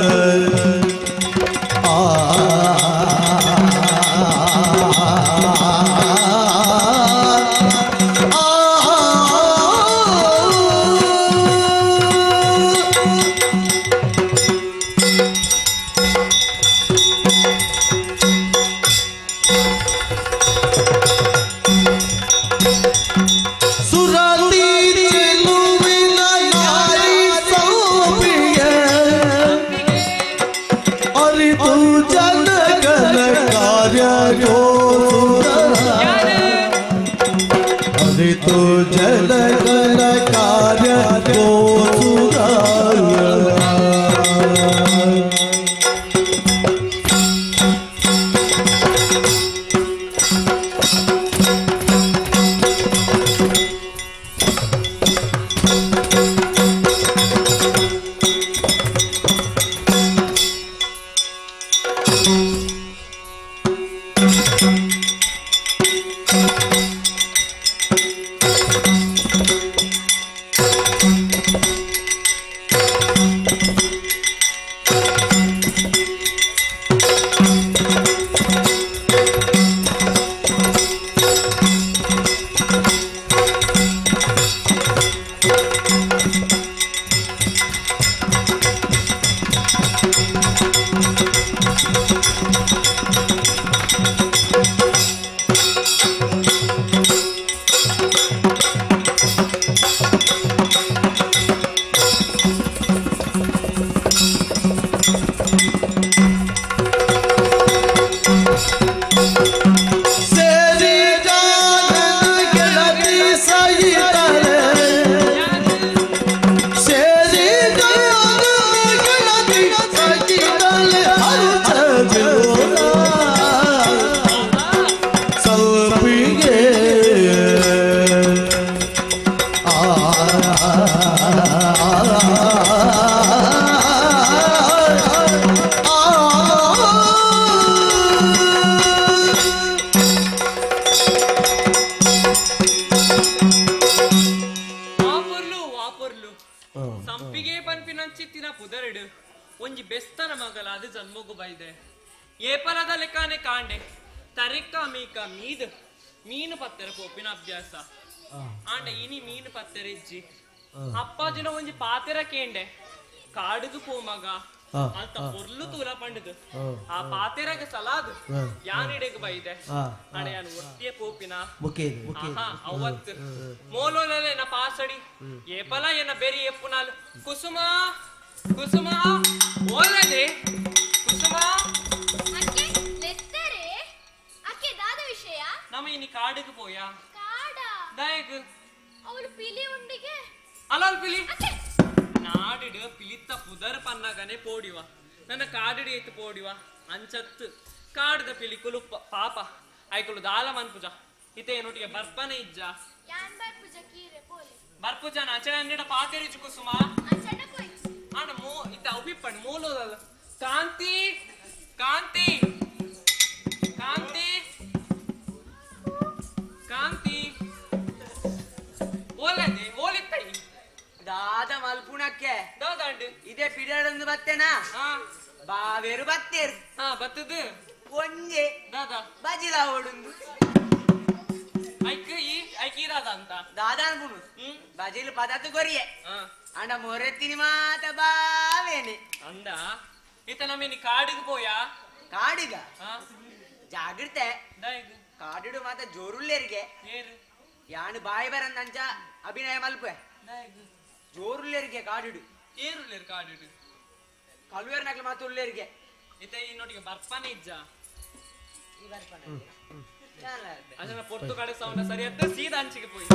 ಕುಸುಮ ಕುಸುಮ ಓಲದೆ ಕುಸುಮ ಅಕ್ಕೆ ಲೆತ್ತರೆ ಅಕ್ಕೆ ದಾದ ವಿಷಯ ನಮ ಇನಿ ಕಾಡಿಗೆ ಪೋಯಾ ಕಾಡ ದಾಯಗ್ ಅವಳು ಪಿಲಿ ಉಂಡಿಗೆ ಅಲಲ್ ಪಿಲಿ ನಾಡಿಡು ಪಿಲಿತ್ತ ಪುದರ್ ಪನ್ನಗನೆ ಪೋಡಿವ ನನ್ನ ಕಾಡಿಡು ಏತು ಪೋಡಿವ ಅಂಚತ್ತು ಕಾಡದ ಪಿಲಿ ಕುಲು ಪಾಪ ಐಕುಲು ದಾಲ ಮನ್ಪುಜ ಇತೆ ಏನೊಟ್ಟಿಗೆ ಬರ್ಪನೆ ಇಜ್ಜ ಯಾನ್ ಬರ್ಪುಜ ಕೀರೆ ಪೋಲೆ ಬರ್ಪುಜ ಅಚಣ ಅನ್ನಿಡ ಪಾತೆರಿಜು ಕುಸುಮ ಅಚಣ ಪೋಯ್ ಆಂಡ ಮೋ ಇತ್ತ ಅವಿಪ್ಪಣ್ ಮೋಲೋದಲ್ಲ ಕಾಂತಿ ಕಾಂತಿ ಕಾಂತಿ ಕಾಂತಿ ಓಲದೆ ಓಲಿತ್ತೈ ದಾದ ಮಲ್ಪುಣಕ್ಕೆ ದಾದಾಂಡ್ ಇದೇ ಪಿಡಾಡೊಂದು ಬತ್ತೇನಾ ಬಾವೇರು ಬತ್ತೇರು ಹಾ ಬತ್ತದು ಒಂಜೆ ದಾದಾ ಬಜಿಲ ಓಡುಂದು ಐಕ್ ಈ ಐಕ್ ಈ ದಾದ ಅಂತ ದಾದ ಅನ್ಪುಣು ಬಜಿಲು ಪದಾರ್ಥ ಕೊರಿಯೆ ಅಂಡ ಮೊರೆತ್ತಿನಿ ಮಾತ ಬಾವೇನೆ ಅಂದ ಇತ ನಮೇನಿ ಕಾಡಿಗೆ ಪೋಯಾ ಕಾಡಿಗ ಜಾಗ್ರತೆ ಕಾಡಿಡು ಮಾತ ಜೋರುಲ್ಲೇರಿಗೆ ಯಾನು ಬಾಯಿ ಬರಂದಂಚ ಅಭಿನಯ ಮಲ್ಪೆ ಜೋರುಲ್ಲೇರಿಗೆ ಕಾಡಿಡು ಏರುಲ್ಲೇರು ಕಾಡಿಡು ಕಲ್ವೇರ್ ನಕಲು ಮಾತು ಉಲ್ಲೇರಿಗೆ ಇತ ಇನ್ನೊಟ್ಟಿಗೆ ಬರ್ಪನೆ ಇಜ್ಜ ಅದನ್ನ ಪೊರ್ತು ಕಡೆ ಸೌಂಡ ಸರಿ ಅತ್ತ ಸೀದಾ ಅಂಚಿಗೆ ಪೋಯಿ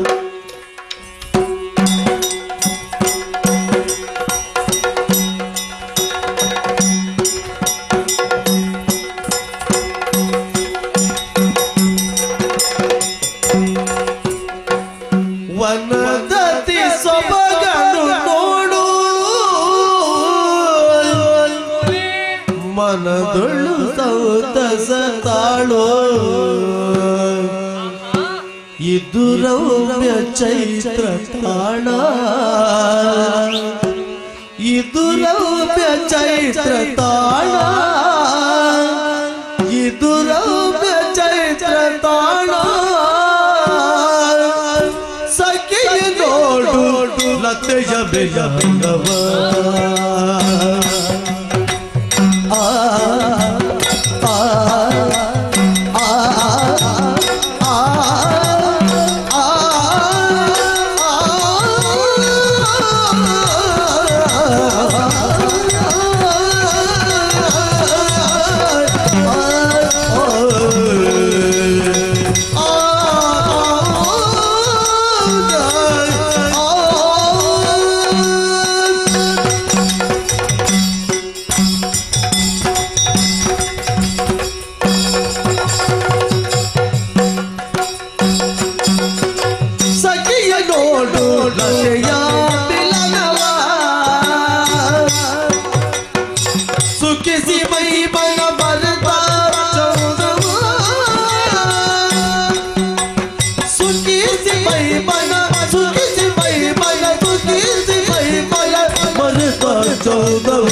ವನದತಿ ಸೊಬಗನು ನೋಡು ಮನದೊಳು ಸಂತಸ ತಾಳೋ ಇದು ರೌಮ್ಯ ಚೈತ್ರ ತಾಣ. ಇದು ರೌಪ್ಯ ಚೈತ್ರ ತಾಣ, ಇದು ರೌಪ್ಯ ಚೈತ್ರ ತಾಣ. ಸಖಿಯ ನೋಡು ಲತೆಯ ಬೆಳಗವ. ಆ ಆ ಆ ಆ ಆ ಸಖಿಯ ನೋಡು ಲತೆಯ ಬಿಲನವ, ಸುಖಿಸಿ ಮೈ ಬನ ಬರತ ಚೌದವ. ಸುಖಿಸಿ ಮೈ ಬನ, ಸುಖಿಸಿ ಮೈ ಬನ, ಸುಖಿಸಿ ಮೈ ಬನ ಮರೆತ ಚೌದವ.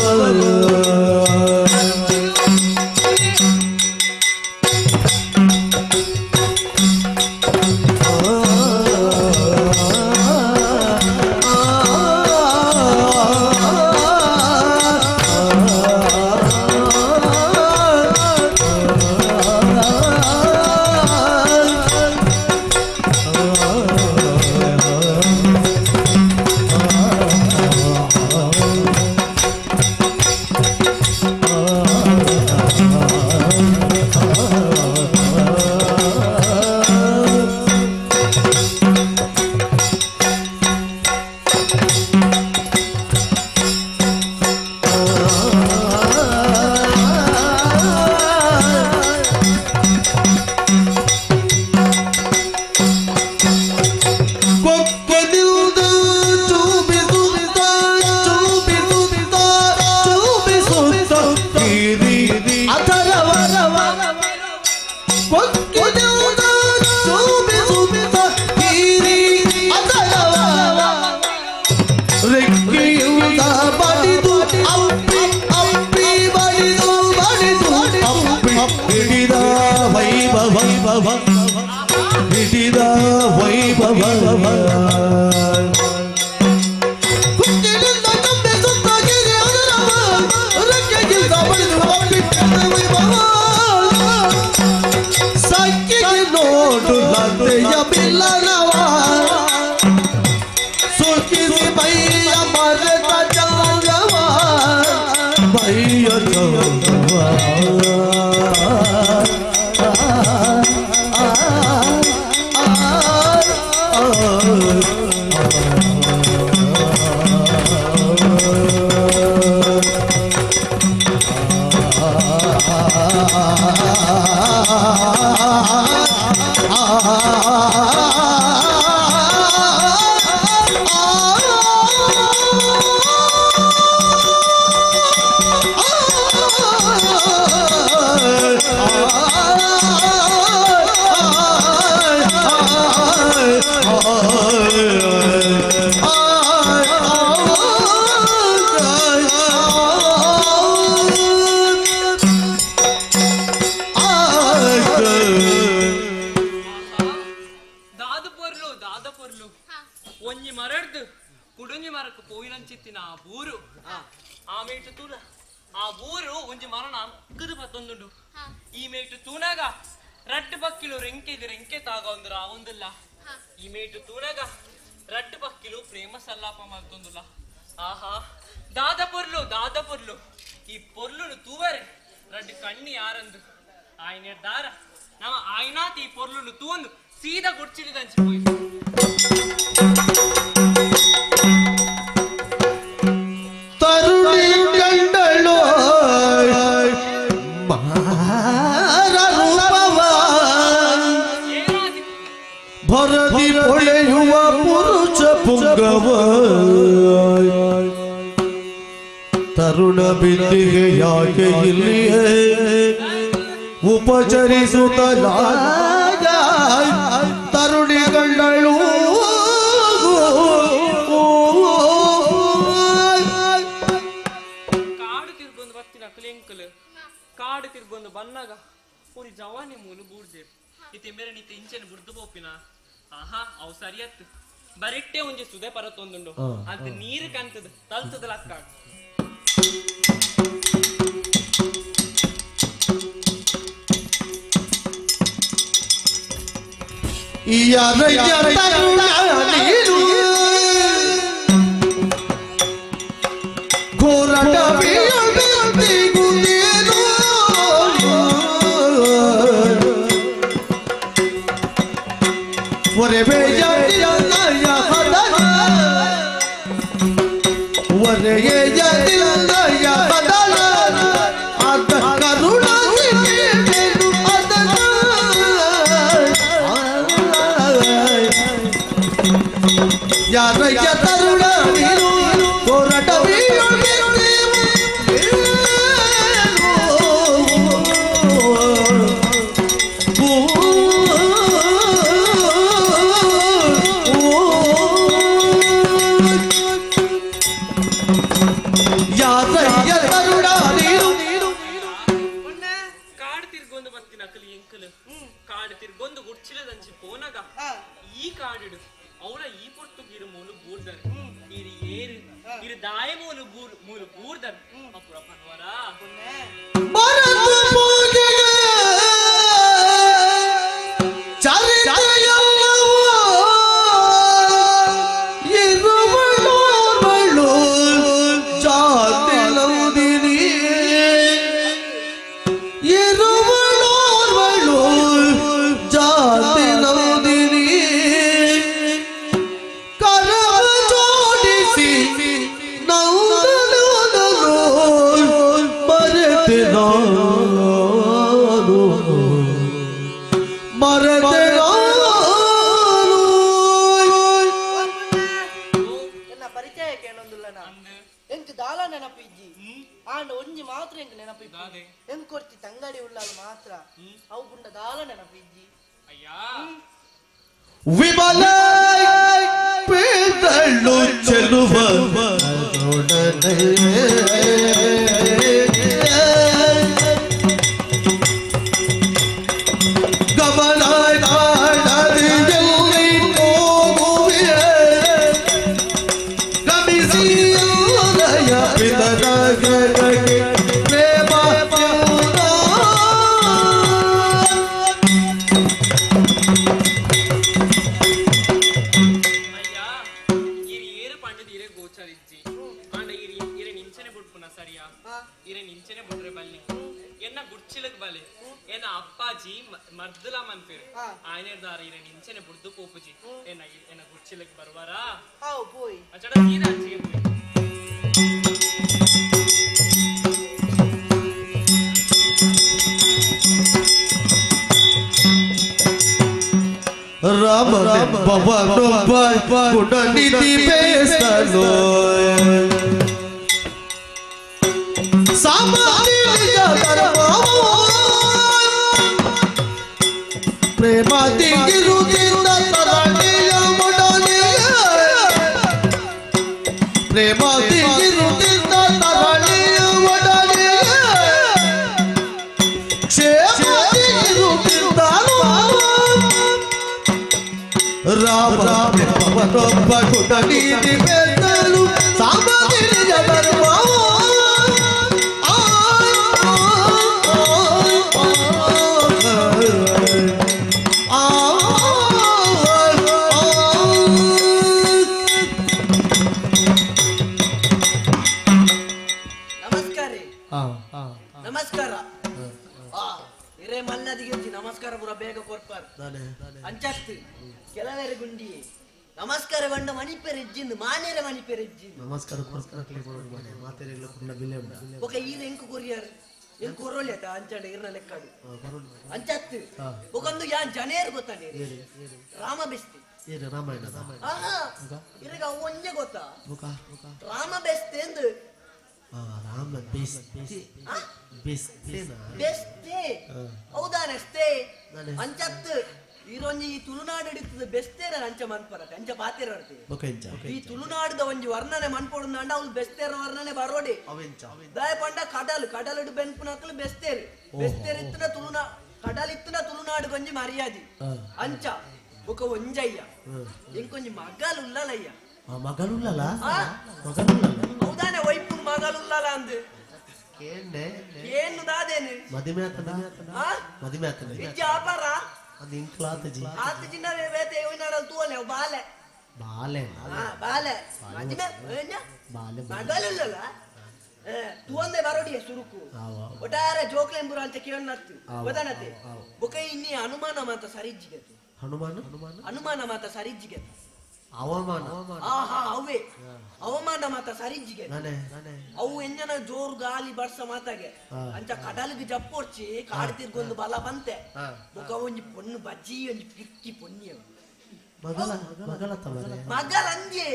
ಕೊಕ್ಕೆದಿಲ್ದ ಚೂಬಿಸುತ್ತ ಚೂಬಿಸುತ್ತ ಚೂಬಿಸುತ್ತ ಕೀರಿ ಅಥರವ. ಕೊಕ್ಕೆದಿಲ್ದ ಚೂಬಿಸುತ್ತ ಕೀರಿ ಅಥರವ. ರೆಕ್ಕೆಯುಳ್ದ ಬಡಿದು ಅಪ್ಪಿ ಅಪ್ಪಿ ಬಡಿದು ಬಡಿದು ಅಪ್ಪಿ ಹಿಡಿದ ವೈಭವ, ಹಿಡಿದ ವೈಭವ. ಕುಕ್ಕಿಲಿಂದ ಕಂಬಿಸುತ್ತ ಗಿರಿ ಅದರವ, ರೆಕ್ಕೆಗಿಲ್ದ ಬಡಿದು ಅಪ್ಪಿ ಹಿಡಿದ ವೈಭವ. ಸಖಿಗೆ ನೋಡು ಲತೆಯ ಬಿಲ್ಲನವ, ಸುಖಿಸಿ ಮೈಯ ಮರೆತ ಚೌರವ, ಮೈಯ ಚೌರವ. ದಾದ ಪೊರ್ಲು ದಾದ ಪೊರ್ಲು ಒಂಜಿ ಮರಡ್ದು ಕುಡುಂಜಿ ಮರಕ್ ಪೋಯಿನಂಚಿತ್ತಿನ ಆ ಬೂರು ಆ ಮೇಟು ತೂಲ ಆ ಬೂರು ಒಂಜಿ ಮರಣ ಅಕ್ಕದು ಪತ್ತೊಂದುಂಡು. ಈ ಮೇಟು ತೂನಾಗ ರಡ್ಡು ಬಕ್ಕಿಲು ರೆಂಕೆಗೆ ರೆಂಕೆ ತಾಗ ಒಂದ್ರ ಆವೊಂದಿಲ್ಲ. ಈ ಮೇಟು ತೂನಾಗ ರಡ್ಡು ಬಕ್ಕಿಲು ಪ್ರೇಮ ಸಲ್ಲಾಪ ಮಾಡ್ತೊಂದುಲ್ಲ. ಆಹಾ ದಾದ ಪೊರ್ಲು ದಾದ ಪೊರ್ಲು ಈ ಪೊರ್ಲುನು ತೂವರೆ ರಡ್ಡು ಕಣ್ಣಿ ಯಾರಂದು ಆಯ್ನೆ ದಾರ ನಮ್ಮ ಆಯ್ನಾತ್ ಈ ಪೊರ್ಲುನು ತೂಂದು ಸೀದಾ ಗುಡ್ಚಿಲಿದಂಚಿ ಪೋಯಿ. ತರುಣಿ ಕಂಡಳು ಮಾರ ರೂಪವ, ಭರದಿ ಹೊಳೆಯುವ ಪುರುಷ ಪುಂಗವ. ತರುಣ ಬಿಂದಿಗೆ ಯಾಕೆ ಇಲ್ಲಿಯೇ ಉಪಚರಿಸುತ್ತಲಾಗ ತರುಣಿ ಕಂಡಳು. ಬನ್ನಾಗ ಪೂರಿ ಜವಾನಿ ಮೂಲು ಬೂಡ್ದೇರು ಇತ್ತೆ ಬೇರೆ ನಿತ್ತೆ ಇಂಚೆನೆ ಬುಡ್ದು ಪೋಪಿನ ಆಹಾ ಅವು ಸರಿಯತ್ತು ಬರಿಟ್ಟೆ ಒಂಜಿ ಸುದೆ ಪರತೊಂದುಂಡು ಅದು ನೀರು ಕಂತದ ತಲ್ತದ ಲಕ್ಕ ಈರೊಂಜಿ ಈ ತುಳುನಾಡು ಹಿಡಿತದ ಬೆಸ್ತೇರ ಅಂಚ ಮನ್ಪರತೆ ಅಂಚ ಪಾತೆರತೆ. ಈ ತುಳುನಾಡುದ ಒಂಜಿ ವರ್ಣನೆ ಮನ್ಪೊಡುಂಡ ಅವ್ಲು ಬೆಸ್ತೇರ ವರ್ಣನೆ ಬರೋಡೆ. ದಾಯ ಪಂಡ ಕಡಲ್ ಕಡಲುಡು ಬೆನ್ಪುನಕ್ಲು ಬೆಸ್ತೇರು ಬೆಸ್ತೇರ್ ಇತ್ತನ ತುಳುನಾ ಕಡಲ್ ಇತ್ತನ ತುಳುನಾಡು ಕೊಂಜಿ ಮರ್ಯಾದಿ ಅಂಚ ಬೊಕ ಒಂಜಯ್ಯ ಇಂಕೊಂಜಿ ಮಗಲ್ ಉಲ್ಲಲಯ್ಯ. ಮಗಲುಲ್ಲಲ ಮಗಲುಲ್ಲಲ ಹೌದಾನೆ ವೈಪುನ್ ಮಗಲುಲ್ಲಲ ಅಂದ್ ಕೇಂಡೆ ಏನು ದಾದೇನು ಮದಿಮೆ ಆತನ ಮದಿಮೆ ಆತನ ಇಜ್ಜ ಆಪಾರ ಅದು ಇಂಕ್ಲಾತಜಿ ಆತಜಿನ ವೇತೆ ಇವನಾಡಲ್ ತೂವಲೆ ಬಾಲೆ ಬಾಲೆ ಬಾಲೆ ಮದಿಮೆ ಏನ ಬಾಲೆ ಮಗಲುಲ್ಲಲ ತೂವಂದೆ ಬರೋಡಿಯ ಸುರುಕು ಒಟ್ಟಾರೆ ಜೋಕ್ಲೆಂಬುರ ಅಂತ ಕೇಳನತ್ತು ಗೊತ್ತಾನತೆ. ಬೊಕ ಇನ್ನಿ ಅನುಮಾನ ಮಾತ ಸರಿಜ್ಜಿಗೆ ಹನುಮಾನ ಅನುಮಾನ ಮಾತ ಸರಿಜ್ಜಿಗೆ ಅವಮಾನ ಆಹಾ ಅವೇ ಅವಮಾನ ಮಾತ ಸರಿಜ್ಜಿಗೆ ಅವು ಎಂಜನ ಜೋರು ಗಾಲಿ ಬರ್ಸ ಮಾತಾಗೆ ಅಂಚ ಕಡಲಿಗೆ ಜಪ್ಪೊರ್ಚಿ ಕಾಡು ತಿರ್ಗೊಂದು ಬಲ ಬಂತೆ. ಬೊಕ ಒಂಜಿ ಪೊಣ್ಣು ಬಜ್ಜಿ ಒಂಜಿ ಪಿಕ್ಕಿ ಪೊನ್ನಿ ಮಗಲ ಮಗಲ ಅಂದ್ಯೆ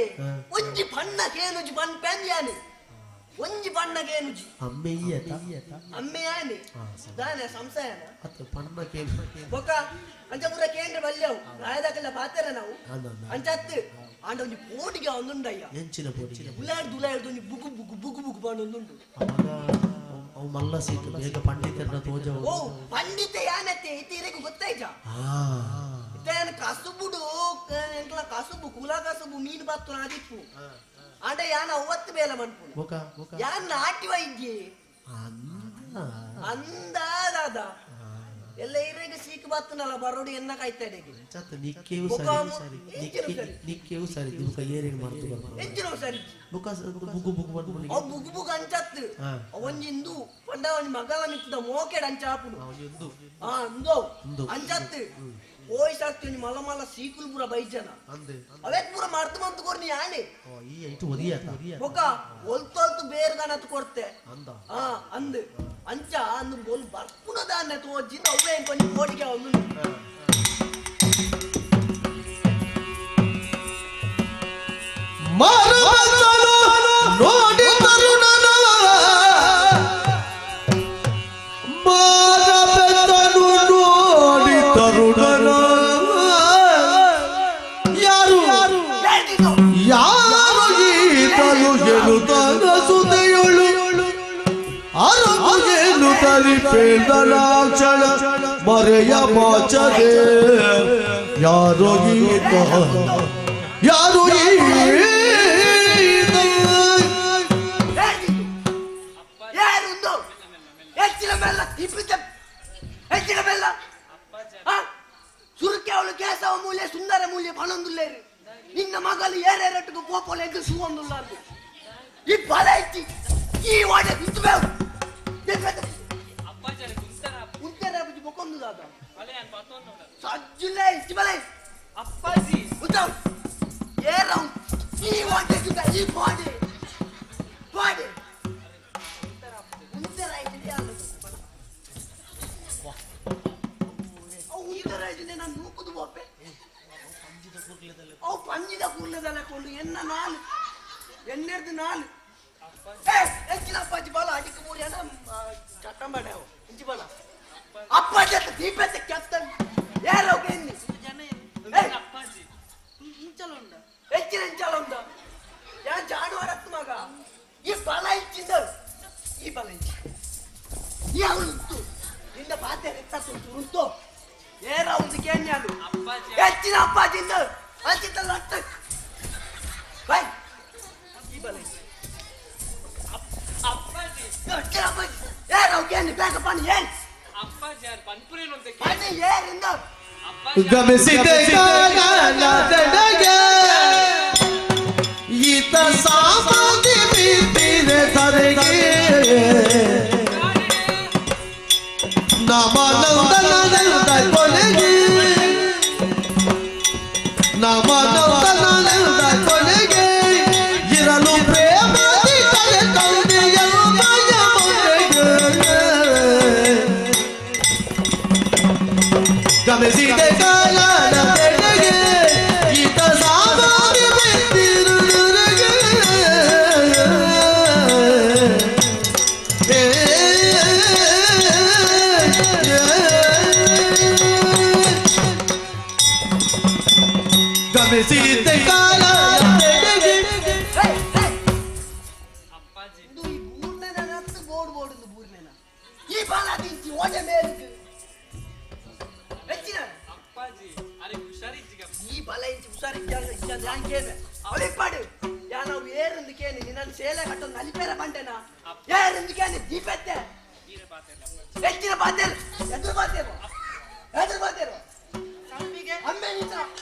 ಒಂಜಿ ಪಣ್ಣ ಕೇನುಜಿ ಪನ್ ಪೆಂದ್ಯಾನೆ ಒಂಜಿ ಬಣ್ಣ ಕೇನುಜಿ ಅಮ್ಮೆಯಾನೆ ದಾನೆ ಸಂಶಯನ ಬೊಕ ಅಂಚ ಪೂರ ಕೇಂದ್ರ ಬಲ್ಯವು ರಾಯದಾಕಲ್ಲ ಪಾತೆರ ನಾವು ಅಂಚತ್ತು ಆಂಡ ಒಂಜಿ ಪೋಟಿಗೆ ಒಂದುಂಡಯ್ಯ ಎಂಚಿನ ಪೋಟಿಗೆ ಉಲಾಡ್ದು ಉಲಾಡ್ದು ಒಂಜಿ ಬುಗು ಬುಗು ಬುಗು ಬುಗು ಬಾಂಡ್ ಒಂದುಂಡು. ಅವು ಮಲ್ಲ ಸೀತು ಬೇಗ ಪಂಡಿತರನ್ನ ತೋಜವು. ಓ ಪಂಡಿತ ಯಾನತ್ತೆ ಇತ್ತೀರೆಗೂ ಗೊತ್ತಾಯ್ತ ಇತ್ತೆ ಕಸುಬುಡು ಎಂಕ್ಲ ಕಸುಬು ಕುಲ ಕಸುಬು ಮೀನು ಬತ್ತು ನಾದಿಪ್ಪು ಆಂಡ ಯಾನ ಅವತ್ತು ಬೇಲ ಮನ್ಪುನು ಯಾನ್ ನಾಟಿ ವೈದ್ಯೆ ಅಂದಾದ ಎಲ್ಲ ಇರೆಗೆ ಸೀಕ್ ಬತ್ತನಲ್ಲ ಬರೋಡು ಎನ್ನ ಕಾಯ್ತಾಡೆಗೆ ನಿಕ್ಕೆವು ಸರಿ ನಿಕ್ಕೆವು ಸರಿ ಬುಕ ಏರೇನು ಮಾಡ್ತು ಎಂಚಿನ ಸರಿ ಬುಕ ಬುಗು ಬುಗು ಬಂದು ಅವು ಬುಗು ಬುಗು ಅಂಚತ್ತು ಒಂಜಿ ಇಂದು ಪಂಡ ಒಂಜಿ ಮಗಲ ಮಿತ್ತದ ಮೋಕೆಡ್ ಅಂಚಾಪುನು ಆ ಅಂದು ಅಂಚತ್ತು ಓಯ್ ಸಾಕ್ತಿ ಒಂಜಿ ಮಲ ಮಲ ಸೀಕುಲ್ ಪೂರ ಬೈಜನ ಅವೆತ್ ಪೂರ ಮರ್ತು ಮಂತು ಕೊರ್ನಿ ಯಾನೆ ಈ ಐಟು ಒದಿಯಾತ ಬೊಕ ಒಲ್ತೊಲ್ತು ಬೇರ್ ಗನತ್ ಕೊಡ್ತೆ ಆ ಅಂದ್ ಅಂಚ ಅಂದು ಬೋಲ್ ಬರ್ಪುನ ದಾನೆ ತೋಜಿಂದ ಅವೇ ಕೊಂಚ ಕೋಟಿಗೆ ಒಂದು ಮಾರಬಂದನು ನೋಡಿ ತರುಣನ ಮಾರಬಂದನು ನೋಡಿ ತರುಣನ ಯಾರು ಯಾರು ಈತನು ಎನ್ನುತ್ತಾನ ಸುತೆಯೊಳು ಅರಗು ಏನು ತರಿಪೇದಲಾಕ್ಷಣ ಮರೆಯ ಬಾಚದೆ ಯಾರು ಈತ ಯಾರು ಈತ ಯಾರುಂದು ಹೆಚ್ಚಿನ ಬೆಲ್ಲ ಇಪ್ಪಿದ್ದ ಹೆಚ್ಚಿನ ಬೆಲ್ಲ ಸುರುಕೆ ಅವಳು ಕೇಸವ ಮೂಲೆ ಸುಂದರ ಮೂಲೆ ಪಣೊಂದುಲ್ಲೇರು ನಿನ್ನ ಮಗಲು ಏರೇರಟ್ಟಿಗೆ ಪೋಪೋಲೆ ಎದ್ದು ಸುವಂದುಲ್ಲ ಈ ಬಲ ಇಚ್ಚಿ ಈ ವಾಡೆ ಬಿತ್ತು ಬೇವು ಉಂತರ ಬುಜ್ಜಿ ಬೊಕ್ಕೊಂದು ದಾದ ಸಜ್ಜುಲೇ ಇಚ್ಚಿ ಬಲೆ ಅಪ್ಪಾಜಿ ಉದ್ದಾವ್ ಏರೌ ಈ ವಾಡೆ ಸುತ್ತ ಈ ಬಾಡೆ ಬಾಡೆ ಉಂತರ ಐತಿ ಅಲ್ಲ ಉಂತರ ಐತಿ ನಾನು ನೂಕುದು ಬೋಪೆ ಅವು ಪಂಜಿದ ಕೂರ್ಲೆದಲ್ಲ ಕೊಂಡು ಎನ್ನ ನಾಲು ಎನ್ನೆರ್ದು ನಾಲು ಹೆಚ್ಚಿನ ಅಪ್ಪಾಜಿ ಬಾಲ ಅಡಿಕೆ ಮೂರಿ ಅನ್ನ ಚಟ್ಟಂಬಾಡ ಇಂಚಿ ಬಾಲ ಅಪ್ಪಾಜಿ ಅಂತ ದೀಪತೆ ಕೆತ್ತನ್ ಯಾರೋ ಎನ್ನಿ ಅಪ್ಪಾಜಿ ಇಂಚಲ ಉಂಡ ಹೆಚ್ಚಿನ ಇಂಚಲ ಉಂಡ ಯಾ ಜಾನುವಾರತ್ತು ಮಗ ಈ ಬಲ ಇಚ್ಚಿಂದ ಈ ಬಲ ಇಚ್ಚಿ ಈ ಅವಳು ಉಂಟು ನಿನ್ನ ಪಾತೆ ರೆತ್ತ ಉಂಟು ಏರ ಒಂದು ಕೇನ್ಯಾನು ಹೆಚ್ಚಿನ ಅಪ್ಪಾಜಿಂದ ಅಂಚಿತ ಲಟ್ಟ ಬೈ ಈ ಬಲ ಇಚ್ಚಿ ಅಪ್ಪಾಜಿ ಹೆಚ್ಚಿನ ಅಪ್ಪಾಜಿ ಏರ ಕೇನಿ ಬೇಗ ಪನಿ ಏನ್ ಅಪ್ಪಾಜಿ ಯಾರು ಪನ್ಪುರೇನು ಅಂತ ಪನಿ ಏರಿಂದ ಗಮನಿಸಿದೆ ಕಾಲದೆಡೆಗೆ ಈತ ಸಾಮಾನ್ಯ ಬಿದ್ದಿದೆ ಧರೆಗೆ ನಮನಂದನದ ಕೊನೆಗೆ ನಮನಂದನದ ಕೊನೆಗೆ ಇರಲು ಪ್ರೇಮದಿ ಕರೆ ತಂದೆಯಲು ಮಯ ಮೊನೆಗೆ ಗಮನಿಸಿದೆ ಕಾಲದೆಡೆಗೆ ಈತ ಸಾಮಾನ್ಯ ಬಿದ್ದಿರುವುದರೆಗೆ ಸೀತೆ ಕಾಲ ಈ ಬಾಲ ದಿಂಚಿ ಓಡೆ ಮೇಲ್ಗೆ ಹೆಚ್ಚಿನ ಅಪ್ಪಾಜಿ ಅರೆ ಹುಷಾರಿಜ್ಜಿಗ ಈ ಬಲ ಇಂಚಿ ಹುಷಾರಿಜ್ಜ ಯಾನ್ ಕೇನೆ ಅವಿಪಾಡು ಯಾ ನಾವು ಏರಂದು ಕೇನೆ ನಿನ್ನ ಸೇಲೆ ಕಟ್ಟೊಂದು ನಲಿಪೇರ ಬಂಡೆನಾ ಏರಂದು ಕೇನೆ ದೀಪತ್ತೆ ಹೆಚ್ಚಿನ ಬಾತೇರು ಎದುರು ಬಾತೇರು ಎದುರು ಬಾತೇರು ಸಂಪಿಗೆ ಅಮ್ಮೆ ನಿನ್ನ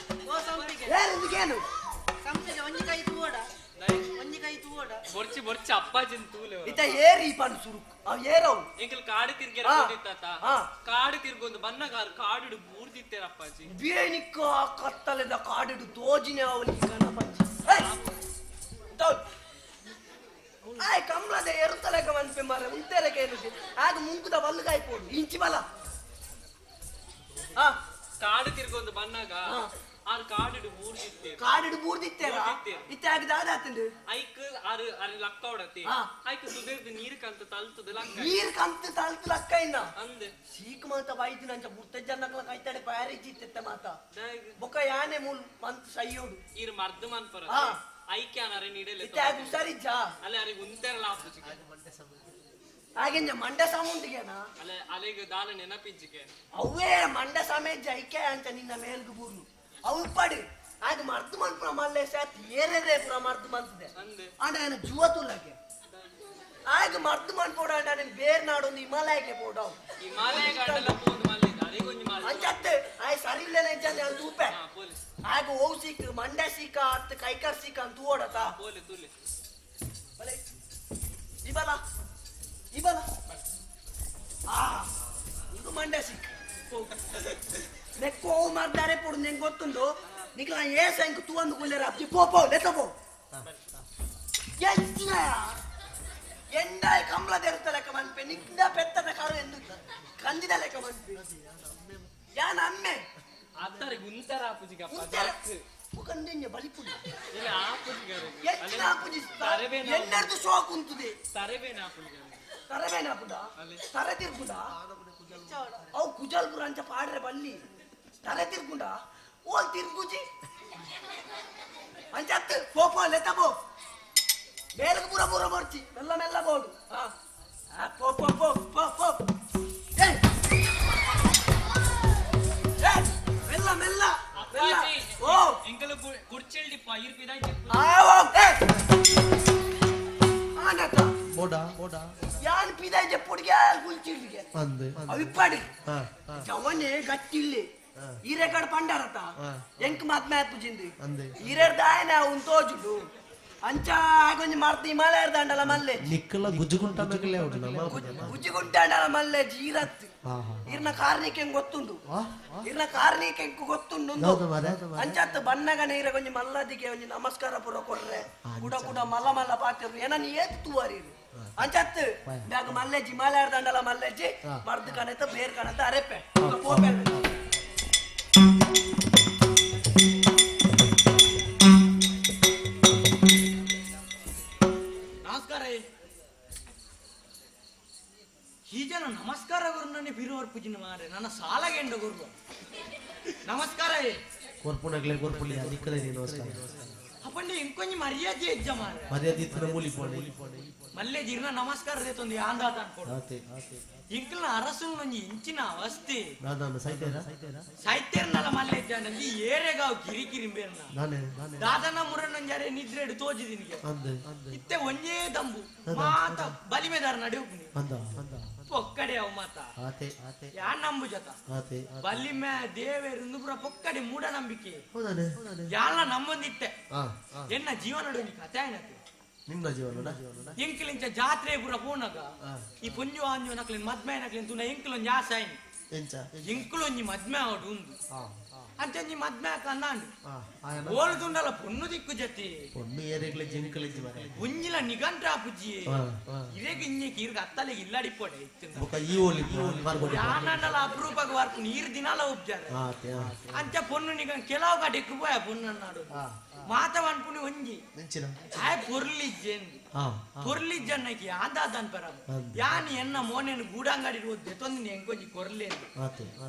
ಓ ಸಂಪಿಗೆ ಏರಂದು ಕೇನು ಸಂಪಿಗೆ ಒಂಜಿ ಕೈ ತೂವಡ ಒಂಜಿ ಕೈ ತೂವಡ ಬೊರ್ಚಿ ಬೊರ್ಚಿ ಅಪ್ಪಾಜಿನ ತೂಲೆ ಇತ ಏರಿ ಪಂಡು ಸುರುಕ್ ಅವ್ ಏರವು ಎಂಕಲ್ ಕಾಡು ತಿರ್ಗೆರ ಬಂದಿತ್ತಾತ ಕಾಡು ತಿರ್ಗೊಂದು ಬನ್ನಗಾರು ಕಾಡುಡು ಬೂರ್ದಿತ್ತೇರ ಅಪ್ಪಾಜಿ ಬೇನಿಕ್ಕ ಕತ್ತಲೆದ ಕಾಡುಡು ತೋಜಿನ ಅವಲಿ ಗಣಪಂಚಿ ಆಯ್ ಕಮ್ಲದ ಎರುತ್ತಲೆಕ ಮನ್ಪೆ ಮಾರ ಉಂತೆರಕ ಏನುಜಿ ಆಗ ಮುಂಕುದ ಬಲ್ಲುಗಾಯಿ ಪೋಡು ಇಂಚಿ ಬಲ ಕಾಡು ತಿರ್ಗೊಂದು ಬನ್ನಾಗ ಆರ್ ಕಾಡುಡು ಬೂರ್ದಿತ್ತೇರ ಕಾಡುಡು ಬೂರ್ದಿತ್ತೇರ ಇತ್ತೆ ಆಗ ದಾದಾತಂದು ಐಕ್ ಆರು ಅರೆ ಲಕ್ಕ ಹೊಡತಿ ಐಕ್ ಸುದೇರ್ದು ನೀರು ಕಂತ ತಲ್ತದ ಲಕ್ಕ ನೀರು ಕಂತ ತಲ್ತು ಲಕ್ಕ ಇನ್ನ ಅಂದೆ ಸೀಕ್ ಮಾತ ಬಾಯ್ತು ನಂಚ ಬುರ್ತ ಜನಕ್ಲ ಕೈತಾಡೆ ಪ್ಯಾರಿಜಿ ಇತ್ತೆ ಮಾತ ಬೊಕ್ಕ ಯಾನೆ ಮೂಲ್ ಮಂತ್ ಸೈಯೋಡು ಈರ್ ಮರ್ದು ಮನ್ಪರ ಐಕೆ ಅನರೆ ನೀಡಲೆ ಇತ್ತೆ ಆಗ ಹುಷಾರಿಜ್ಜಾ ಅಲ್ಲ ಅರೆ ಉಂತೆರಲ ಆಪುಜಿಗೆ ಹಾಗೆಂಜ ಮಂಡ ಸಾಮುಂಡಿಗೆನಾ ಅಲ್ಲ ಅಲೆಗ ದಾಲ ನೆನಪಿಜ್ಜಿಗೆ ಅವೇ ಮಂಡ ಸಾಮೇಜ್ ಐಕೆ ಅಂತ ನಿನ್ನ ಮೇಲ್ಗು ಬೂರ್ನು ಅವು ಪಡಿ ಆಗ ಮರ್ದು ಮನ್ಪುರ ಮಲ್ಲೆ ಸಾತ್ ಏರೇರೇ ಪುರ ಮರ್ದು ಮನ್ತಿದೆ ಅಂಡ ఆయన ಜುವ ತುಲ್ಲಗೆ ಆಗ ಮರ್ದು ಮನ್ಪೋಡ ಅಂಡ నేను ಬೇರೆ ನಾಡೊಂದು ಹಿಮಾಲಯಕ್ಕೆ ಪೋಡ ಹಿಮಾಲಯ ಗಂಡಲ ಪೋದು ಮಲ್ಲಿದ ಅರೆಗೊಂಜಿ ಮಲ್ಲ ಅಂಚತ್ತೆ ಆಯ್ ಸರಿ ಇಲ್ಲನೆ ಇಜ್ಜಂದೆ ಅಲ್ಲಿ ತೂಪೆ ಆಗ ಓವು ಸೀಕ್ ಮಂಡ ಸೀಕ ಅತ್ ಕೈಕಾರ್ ಸೀಕ ಅಂತ ತೂವಡತ ಪೋಲೆ ತೂಲೆ ಬಲೆ ಇಬಲ ಇಬಲ ಆ ಇದು ಮಂಡ ಸೀಕ್ ನೆಕ್ಕು ಓವು ಮರ್ದಾರೆ ಪೋಡು ನೆಂಗೆ ಗೊತ್ತುಂಡು ನಿಕ್ಲ ಏ ಸಂಕ್ ತೂವಂದು ಕುಲ್ಲೇರ ಅಪ್ಜಿ ಪೋ ಪೋ ಲೆತ್ತ ಪೋ ಎಚ್ಚಿನ ಎಂಡಾಯ್ ಕಮಲ ದೆರುತ್ತ ಲೆಕ್ಕ ಮನ್ಪೆ ನಿಕ್ದ ಪೆತ್ತದ ಕಾರು ಎಂದು ಕಂದಿದ ಲೆಕ್ಕ ಮನ್ಪೆ ಯಾನ ಅಮ್ಮೆ ಅತ್ತರೆ ಗುಂತರ ಆಪುಜಿಗೆ ಉಂತರ ಮುಖಂದಿನ್ಯ ಬಲಿಪುಡಿ ಇಲ್ಲ ಆಪುಜಿಗೆ ಎಚ್ಚಿನ ಆಪುಜಿ ಎನ್ನರ್ದು ಶೋಕ್ ಉಂತುದೆ ತರೆಬೇನ ಆಪುಜಿಗೆ ತರಬೇನ ಆಪುಡ ತರೆ ತಿರ್ಗುಡ ಅವು ಕುಜಲ್ ಪುರ ಅಂಚ ಪಾಡ್ರೆ ಬಲ್ಲಿ ತರೆ ತಿರ್ಗುಂಡ ಓಲ್ ತಿರ್ಗುಜಿ ಅಂಚತ್ತು ಪೋ ಲೆತ್ತ ಪೋ ಮೇಲಕ್ಕೆ ಪೂರ ಪೂರ ಬರ್ಚಿ ಮೆಲ್ಲ ಮೆಲ್ಲ ಬೋಡು ಹಾ ಪೋ ಪೋ ಪೋ ಪೋ ಪೋ ಏ ಮೆಲ್ಲ ಮೆಲ್ಲ ಮೆಲ್ಲ ಓ ಎಂಕಲ್ ಕುರ್ಚಿಲ್ಡಿಪ್ಪ ಇರ್ಪಿದಾಯ್ ಆವೋ ಏ ಆನತ ಬೋಡಾ ಬೋಡಾ ಯಾನ್ ಪಿದಾಯ್ ಜಪ್ಪುಡಿಗೆ ಕುಲ್ಚಿಲ್ಡಿಗೆ ಅಂದೆ ಅವಿಪ್ಪಾಡಿ ಜವನೆ ಗಟ್ಟಿಲ್ಲಿ ಈರೆಕಡ ಪಂಡಾರತ ಎಂಕ್ ಮಾತ್ಮೆ ಆಪುಜಿಂದು ಈರೆರ್ದಾಯನ ಉನ್ ತೋಜುಡು ಅಂಚ ಆಗೊಂಜಿ ಮರ್ತಿ ಹಿಮಾಲಯ ದಾಂಡಲ ಮಲ್ಲೆ ನಿಕ್ಕಲ ಗುಜ್ಜುಗುಂಟನಗಲೇ ಉಂಟು ನಮ್ಮ ಗುಜ್ಜುಗುಂಟಾಂಡಲ ಮಲ್ಲೆ ಜೀರತ್ ಇರ್ನ ಕಾರ್ನಿಕ್ ಹೆಂಗ್ ಗೊತ್ತುಂಡು ಇರ್ನ ಕಾರ್ನಿಕ್ ಹೆಂಗ್ ಗೊತ್ತುಂಡು ಅಂಚತ್ತು ಬಣ್ಣಗನ ಇರ ಕೊಂಜಿ ಮಲ್ಲದಿಗೆ ಒಂಜಿ ನಮಸ್ಕಾರ ಪೂರ ಕೊರ್ರೆ ಕುಡ ಕುಡ ಮಲ್ಲ ಮಲ್ಲ ಪಾತಿರು ಏನ ನೀ ಏತ್ ತೂವರಿ ಅಂಚತ್ತು ಬ್ಯಾಗ್ ಮಲ್ಲೆಜ್ಜಿ ಹಿಮಾಲಯ ದಾಂಡಲ ಮಲ್ಲೆಜ್ಜಿ ಮರ್ದು ಕಣತ ಬೇರ್ ಕಣತ ಅರೆಪೆ ಪೋಪೆ. ನಮಸ್ಕಾರ. ಈ ಜನ ನಮಸ್ಕಾರ ಗುರು ನನಗೆ ಬಿರುವರ್ ಪೂಜಿನ ಮಾರೆ ನನ್ನ ಸಾಲಗೆಂಡ ಗುರು ನಮಸ್ಕಾರ. ಕೊರ್ಪುನಗ್ಲೆ ಕೊರ್ಪುಲಿ ನಿಕ್ಕಲೆ ನಮಸ್ಕಾರ. ಅಪ್ಪಂಡೆ ಇಂಕೊಂಜಿ ಮರ್ಯಾದೆ ಇಜ್ಜ ಮಾರೆ ಮರ್ಯಾದೆ ಇತ್ತಿನ ಮೂಲಿ ಪೋಣೆ ಮಲ್ಲೆ ಜಿರ್ನ ನಮಸ್ಕಾರ ದೇತೊಂದು ಯಾಂದಾತ ಅನ್ಕೊಡು ಇಂಕಲ್ನ ಅರಸುನೊಂಜಿ ಇಂಚಿನ ಅವಸ್ಥೆ ನಾದಾನ ಸೈತೇರ ಸೈತೇರ್ನಲ ಮಲ್ಲೆ ಇಜ್ಜಾಂಡ ಈ ಏರೆಗಾವ್ ಕಿರಿಕಿರಿ ಬೇರ್ನ ನಾನೇ ದಾದನ ಮುರನೊಂಜಾರೆ ನಿದ್ರೆಡು ತೋಜಿದಿನಿಗೆ ಅಂದೆ ಇತ್ತೆ ಒಂಜೇ ದಂಬು ಮಾತ ಬಲಿಮೆದಾರ ನಡೆಯುಪ್ಪುನಿ ಅಂದ ಅಂದ ಪೊಕ್ಕಡೆ ಅವು ಮಾತ ಆತೆ ಆತೆ ಯಾ ನಂಬು ಜತ ಆತೆ ಬಲಿಮೆ ದೇವೇರು ಪೂರ ಪೊಕ್ಕಡೆ ಮೂಢನಂಬಿಕೆ ಹೌದಾನೆ ಯಾಲ ನಮ್ಮೊಂದಿತ್ತೆ ಎನ್ನ ಜೀವನಡು ಒಂಜಿ ಕಥೆ ಆಯ್ನತೆ ನಿನ್ನ ಜೀವನ ಎಂಕಲಿಂಚ ಜಾತ್ರೆ ಪೂರ ಪೋನಗ ಈ ಪೊಂಜು ಆಂಜು ನಕ್ಲಿನ್ ಮದ್ಮೆ ನಕ್ಲಿನ್ ತುನ ಎಂಕಲೊಂಜಿ ಆಸೆ ಆಯ್ನಿ ಎಂಚ ಎಂಕಲೊಂಜಿ ಮದ್ಮೆ ಆವಡು ಉಂದು ಅಂಚ ಒಂಜಿ ಮದ್ಮೆ ಹಾಕಂದಾಂಡು ಓಲು ತುಂಡಲ ಪೊಣ್ಣು ದಿಕ್ಕು ಜತಿ ಪೊಣ್ಣು ಏರೆಗ್ಲೆ ಜಿಂಕಲಿಜ್ಜಿ ಮಾರೆ ಒಂಜಿಲ ನಿಗಂಟ ಆಪುಜಿ ಇರೆಗ್ ಇಂಜೆ ಕೀರ್ಗ ಅತ್ತಲೆ ಇಲ್ಲಡಿಪೋಡೆ ಇತ್ತು ಬೊಕ ಈ ಓಲಿ ಮಾರ್ಗೋಡಿ ಯಾನಂಡಲ ಅಪರೂಪಕ್ಕೆ ವರ್ಕು ನೀರು ದಿನಾಲ ಉಬ್ಜಾರೆ ಆತೆ ಅಂಚ ಪೊಣ್ಣು ನಿಗನ್ ಕೆಲವು ಕಡೆಕ್ ಪೋಯ ಪೊಣ್ಣು ನಾಡು ಮಾತ ಪನ್ಪುನಿ ಒಂಜಿ ಎಂಚಿನ ಆಯ್ ಪೊರ್ಲಿಜ್ಜೆಂದು ಕೊರ್ಲಿ ಜನ್ನಕ್ಕೆ ಆದಾದನ್ ಪರ ಯಾನಿ ಎನ್ನ ಮೋನೆನ್ ಗೂಡಂಗಡಿ ದೆತೊಂದಿನಿ ಎಂಕೊಂಜಿ ಕೊರ್ಲೆ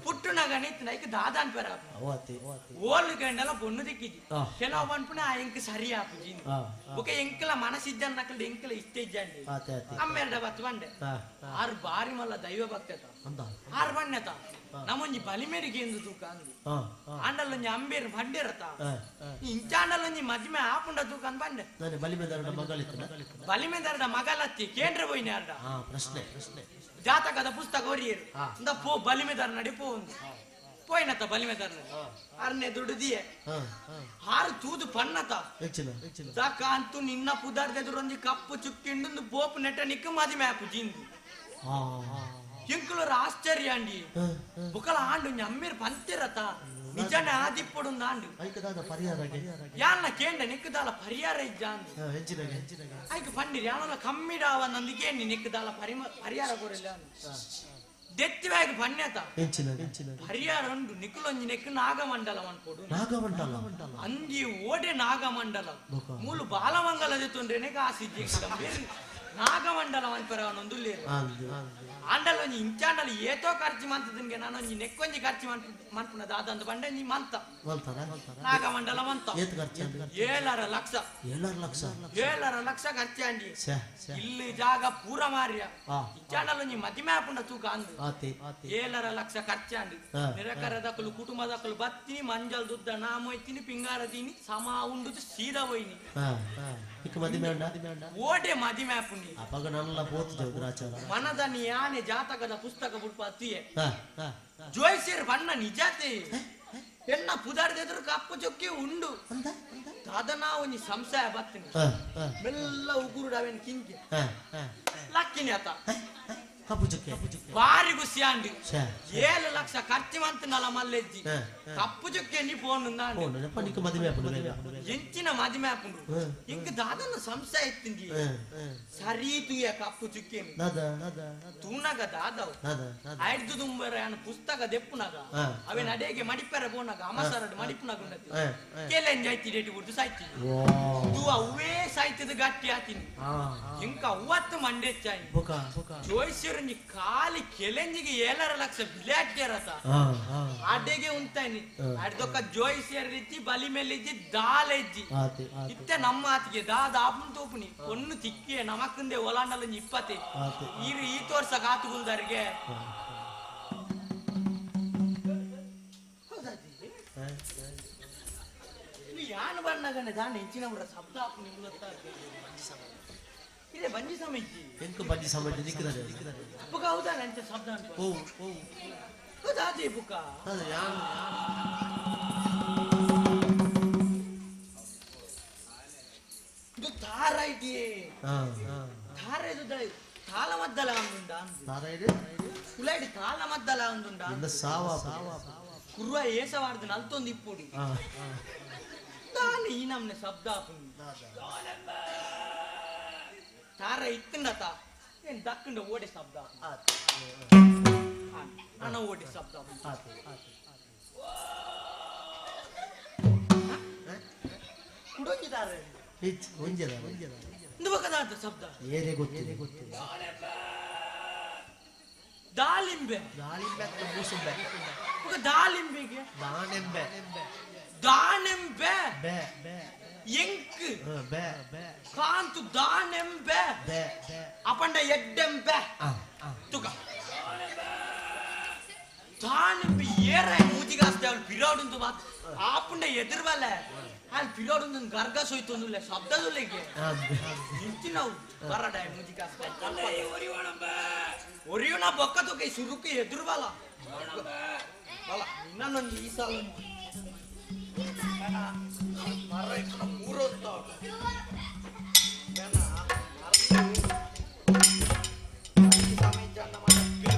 ಪುಟ್ಟುನಗ ನಿತ್ ನೈಕ್ ದಾದಾನ್ ಪರ ಓಲು ಗಂಡಲ ಪೊಣ್ಣು ದಿಕ್ಕಿಜಿ ಕೆಲವು ಪನ್ಪುನ ಆ ಎಂಕ್ ಸರಿ ಆಪುಜಿ ಬೊಕ ಎಂಕಲ ಮನಸಿಜ್ಜನ್ನಕಲ್ ಎಂಕಲ ಇಷ್ಟ ಇಜ್ಜಂಡಿ ಅಮ್ಮೆರಡ ಬತ್ತು ಬಂಡೆ ಆರು ಬಾರಿ ಮಲ್ಲ ದೈವ ಭಕ್ತತ ಆರು ಬಣ್ಣತ ನಮ್ಮೊಂಜಿ ಬಲಿಮೇರಿಗೆ ಎಂದು ತೂಕ ಅಂದು ಆಂಡಲ್ಲೊಂಜಿ ಅಂಬೇರು ಬಂಡೇರತ ಇಂಚಾಂಡಲ್ಲೊಂಜಿ ಮದ್ಮೆ ಆಪುಂಡ ತೂಕ ಅಂದ್ ಬಂಡೆ ಬಲಿಮೆದಾರಡ ಮಗಲತ್ತಿ ಕೇಂದ್ರ ಪೋಯಿನ ಅರ್ಡ ಪ್ರಶ್ನೆ ಪ್ರಶ್ನೆ ಜಾತಕದ ಪುಸ್ತಕ ಒರಿಯರು ಅಂದ ಪೋ ಬಲಿಮೆದಾರ ನಡಿ ಪೋ ಒಂದು ಪೋಯಿನತ ಬಲಿಮೆದಾರ ನಡಿ ಅರ್ನೆ ದುಡ್ಡು ದಿಯೆ ಆರು ತೂದು ಪನ್ನತ ದಕ ಅಂತೂ ನಿನ್ನ ಪುದಾರ್ದೆದುರೊಂಜಿ ಕಪ್ಪು ಚುಕ್ಕಿಂಡು ಪೋಪು ನೆಟ್ಟ ನಿಕ್ಕ ಮದಿಮೆ ಆಪು ಜಿಂದು ಎಂಕುಲರ ಆಶ್ಚರ್ಯ ಅಂಡಿ ಬುಕಲ ಆಂಡು ಅಮ್ಮೇರ್ ಪಂತಿರತ ನಿಜನೇ ಆದಿಪ್ಪಡು ಆಂಡು ಯಾನ್ನ ಕೇಂಡ ನಿಕ್ಕದಾಲ ಪರಿಹಾರ ಇಜ್ಜ ಅಂದು ಐಕ್ ಪಂಡಿರಿ ಯಾನಲ ಕಮ್ಮಿಡಾವ ನಂದು ಕೇಂಡಿ ನಿಕ್ಕದಾಲ ಪರಿಹಾರ ಕೊರಿಲ್ಲ ದೆತ್ತಿವಾಗ್ ಪಣ್ಯತ ಪರಿಹಾರ ಉಂಡು ನಿಕ್ಕುಲೊಂಜಿ ನೆಕ್ಕು ನಾಗಮಂಡಲ ಅನ್ಕೊಡು ನಾಗಮಂಡಲ ಅಂಗಿ ಓಡೆ ನಾಗಮಂಡಲ ಮೂಲು ಬಾಲಮಂಗಲ ದೆತ್ತೊಂಡ್ರೆನೆ ಕಾಸಿಜ್ಜಿ ನಾಗಮಂಡಲ ಅನ್ಪರವನೊಂದುಲ್ಲೇರು ಆಂಡಲ ಒಂಜಿ ಇಂಚಾಂಡಲ ಏತೋ ಖರ್ಚು ಮಂತದನ್ಗೆ ನಾನೊಂಜಿ ನೆಕ್ಕೊಂಜಿ ಖರ್ಚು ಮನ್ಪುನ ದಾದಂದು ಬಂಡೆ ನೀ ಮಂತ ನಾಗಮಂಡಲ ಮಂತ 7.5 ಲಕ್ಷ 7.5 ಲಕ್ಷ 7.5 ಲಕ್ಷ ಖರ್ಚು ಅಂಡಿ ಇಲ್ಲಿ ಜಾಗ ಪೂರ ಮಾರ್ಯ ಇಂಚಾಂಡಲ ಒಂಜಿ ಮದಿಮೆ ಆಪುಂಡ ತೂಕ ಅಂದು 7.5 ಲಕ್ಷ ಖರ್ಚು ಅಂಡಿ ನಿರಕರದಕಲು ಕುಟುಂಬದಕಲು ಬತ್ತೀನಿ ಮಂಜಲ್ ದುದ್ದ ನಾಮೊಯ್ತೀನಿ ಪಿಂಗಾರ ದೀನಿ ಸಮ ಉಂಡು ಸೀದಾ ಹೋಯ್ನಿ ಓಡೆ ಮದಿಮೆ ಆಪುಂಡಿ ಮನದ ಯಾನೆ ಜಾತಕದ ಪುಸ್ತಕ ಬುಡ್ಪ ಅತ್ತಿಯೆ ಜೋಯಿಸಿರ್ ಬಣ್ಣ ನಿಜಾತೆ ಎನ್ನ ಪುದಾರ್ದೆದುರು ಕಪ್ಪು ಚೊಕ್ಕಿ ಉಂಡು ದಾದನಾ ಒಂಜಿ ಸಂಶಯ ಬತ್ತಿನಿ ಮೆಲ್ಲ ಉಗುರುಡ ಅವೇನ್ ಕಿಂಕಿ ಲಕ್ಕಿನಿ ಆತ ಬಾರಿ ಖುಷಿ ಅಂಡಿ 7 ಲಕ್ಷ ಖರ್ಚು ಮಂತನಲ್ಲ ಮಲ್ಲೆಜ್ಜಿ ಕಪ್ಪು ಚೊಕ್ಕೆ ನೀ ಫೋನ್ ಎಂಚಿನ ಮದಿಮೆ ಆಪುಂಡು ಇಂಕ ದಾದನ ಸಂಶಯ ಇತ್ತಿಂದಿ ಸರಿ ತೂಯ ಕಪ್ಪು ಚುಕ್ಕೆ ತೂನಗ ದಾದವ್ ಐದು ತುಂಬರ ಪುಸ್ತಕ ದೆಪ್ಪುನಗ ಅವೇನ ಅಡೇಗೆ ಮಡಿಪೆರ ಪೋನಗ ಅಮಸರಡ್ ಮಡಿಪುನಗ ಉಂಡತಿ ಕೆಲೆಂಜ್ ಐತಿ ಡೇಟಿ ಬಿಡ್ದು ಸಾಯ್ತಿ ತೂ ಅವೇ ಸಾಯ್ತದ ಗಟ್ಟಿ ಆತೀನಿ ಇಂಕ ಅವತ್ತು ಮಂಡೆಚ್ಚಾಯಿ ಜೋಯಿಸಿರು ಖಾಲಿ ಕೆಲೆಂಜಿಗೆ 7.5 ಲಕ್ಷ ಬಿಲೆ ಹಾಕ್ಯಾರತ ಅಡೆಗೆ ಉಂತಾನಿ ಅಡ್ದೊಕ್ಕ ಜೋಯಿಸಿಯರಿಜ್ಜಿ ಬಲಿ ಮೇಲಿಜ್ಜಿ ದಾಲೆಜ್ಜಿ ಇತ್ತೆ ನಮ್ಮ ಆತಿಗೆ ದಾದ ಆಪುನ್ ತೋಪುನಿ ಒನ್ನು ತಿಕ್ಕಿಯೆ ನಮಕ್ಕಂದೆ ಒಲಾಂಡಲ ಇಪ್ಪತ್ತೆ ಈರು ಈ ತೋರ್ಸ ಕಾತುಗುಲ್ದಾರಿಗೆ ಯಾನು ಬಣ್ಣಗನೆ ದಾನ ಹೆಚ್ಚಿನ ಶಬ್ದ ಆಪು ನಿಮ್ಗೆ ಗೊತ್ತಾಗ್ತದೆ ಇದೆ ಬಂಜಿ ಸಮಯ ಎಂಕು ಬಂಜಿ ಸಮಯ ನಿಕ್ಕದ ಬುಕ ಹೌದಾ ನಂಚ ಶಬ್ದ ಅಂತ ಓ ಓ ಹೌದಾ ಅದೇ ಬುಕ ಅದ ಯಾನು ಇದು ತಾರ ಇದೆಯೇ ತಾರ ಇದು ತಾಳ ಮದ್ದಲ ಒಂದುಂಡ ತಾರ ಇದೆ ಕುಲಾಡಿ ತಾಳ ಮದ್ದಲ ಒಂದುಂಡ ಇಂದ ಸಾವ ಕುರ್ವ ಏಸವಾರ್ದು ನಲ್ತೊಂದು ಇಪ್ಪುಡಿ ದಾನೆ ಈ ನಮ್ನೆ ಶಬ್ದ ಆಪುಂಡು ತಾರ ಇತ್ತಂಡತ ಏನ್ ದಕ್ಕಂಡ ಓಡೆ ಶಬ್ದ ಅನ ಓಡೆ ಶಬ್ದ ಕುಡೋಂಜಿ ತಾರ ಇಂದು ಶಬ್ದ ಏರೇ ಗೊತ್ತಿದೆ ಗೊತ್ತಿಲ್ಲ ದಾಳಿಂಬೆ ದಾಳಿಂಬೆ ಮೂಸುಂಬೆ ದಾಳಿಂಬೆಗೆ ದಾನೆಂಬೆ ದಾನೆಂಬೆ ಬೆ ಬೆ ಎಂಕ್ ಬೆ ಬೆ ಕಾಂತು ದಾನೆಂಬೆ ಬೆ ಅಪಂಡ ಎಡ್ಡೆಂಬೆ ತುಕ ದಾನೆಂಬೆ ಏರ ಮೂಜಿಗಾಸ್ತೆ ಅವಳು ಪಿರಾಡುಂದು ಮಾತು ಆಪುಂಡ ಎದುರುವಲ್ಲ ಅಲ್ಲಿ ಪಿರಾಡುಂದು ಗರ್ಗ ಸೋಯ್ತೊಂದುಲ್ಲ ಶಬ್ದದುಲ್ಲೆಗೆ ನಿಂತಿನವು ಬರಡ ಮೂಜಿಗಾಸ್ತೆ ಒರಿಯೋಣ ಬೊಕ್ಕ ತುಕ ಸುರುಕು ಎದುರುವಲ್ಲ ಬಲ ಇನ್ನೊಂದು ಈ ಸಾಲ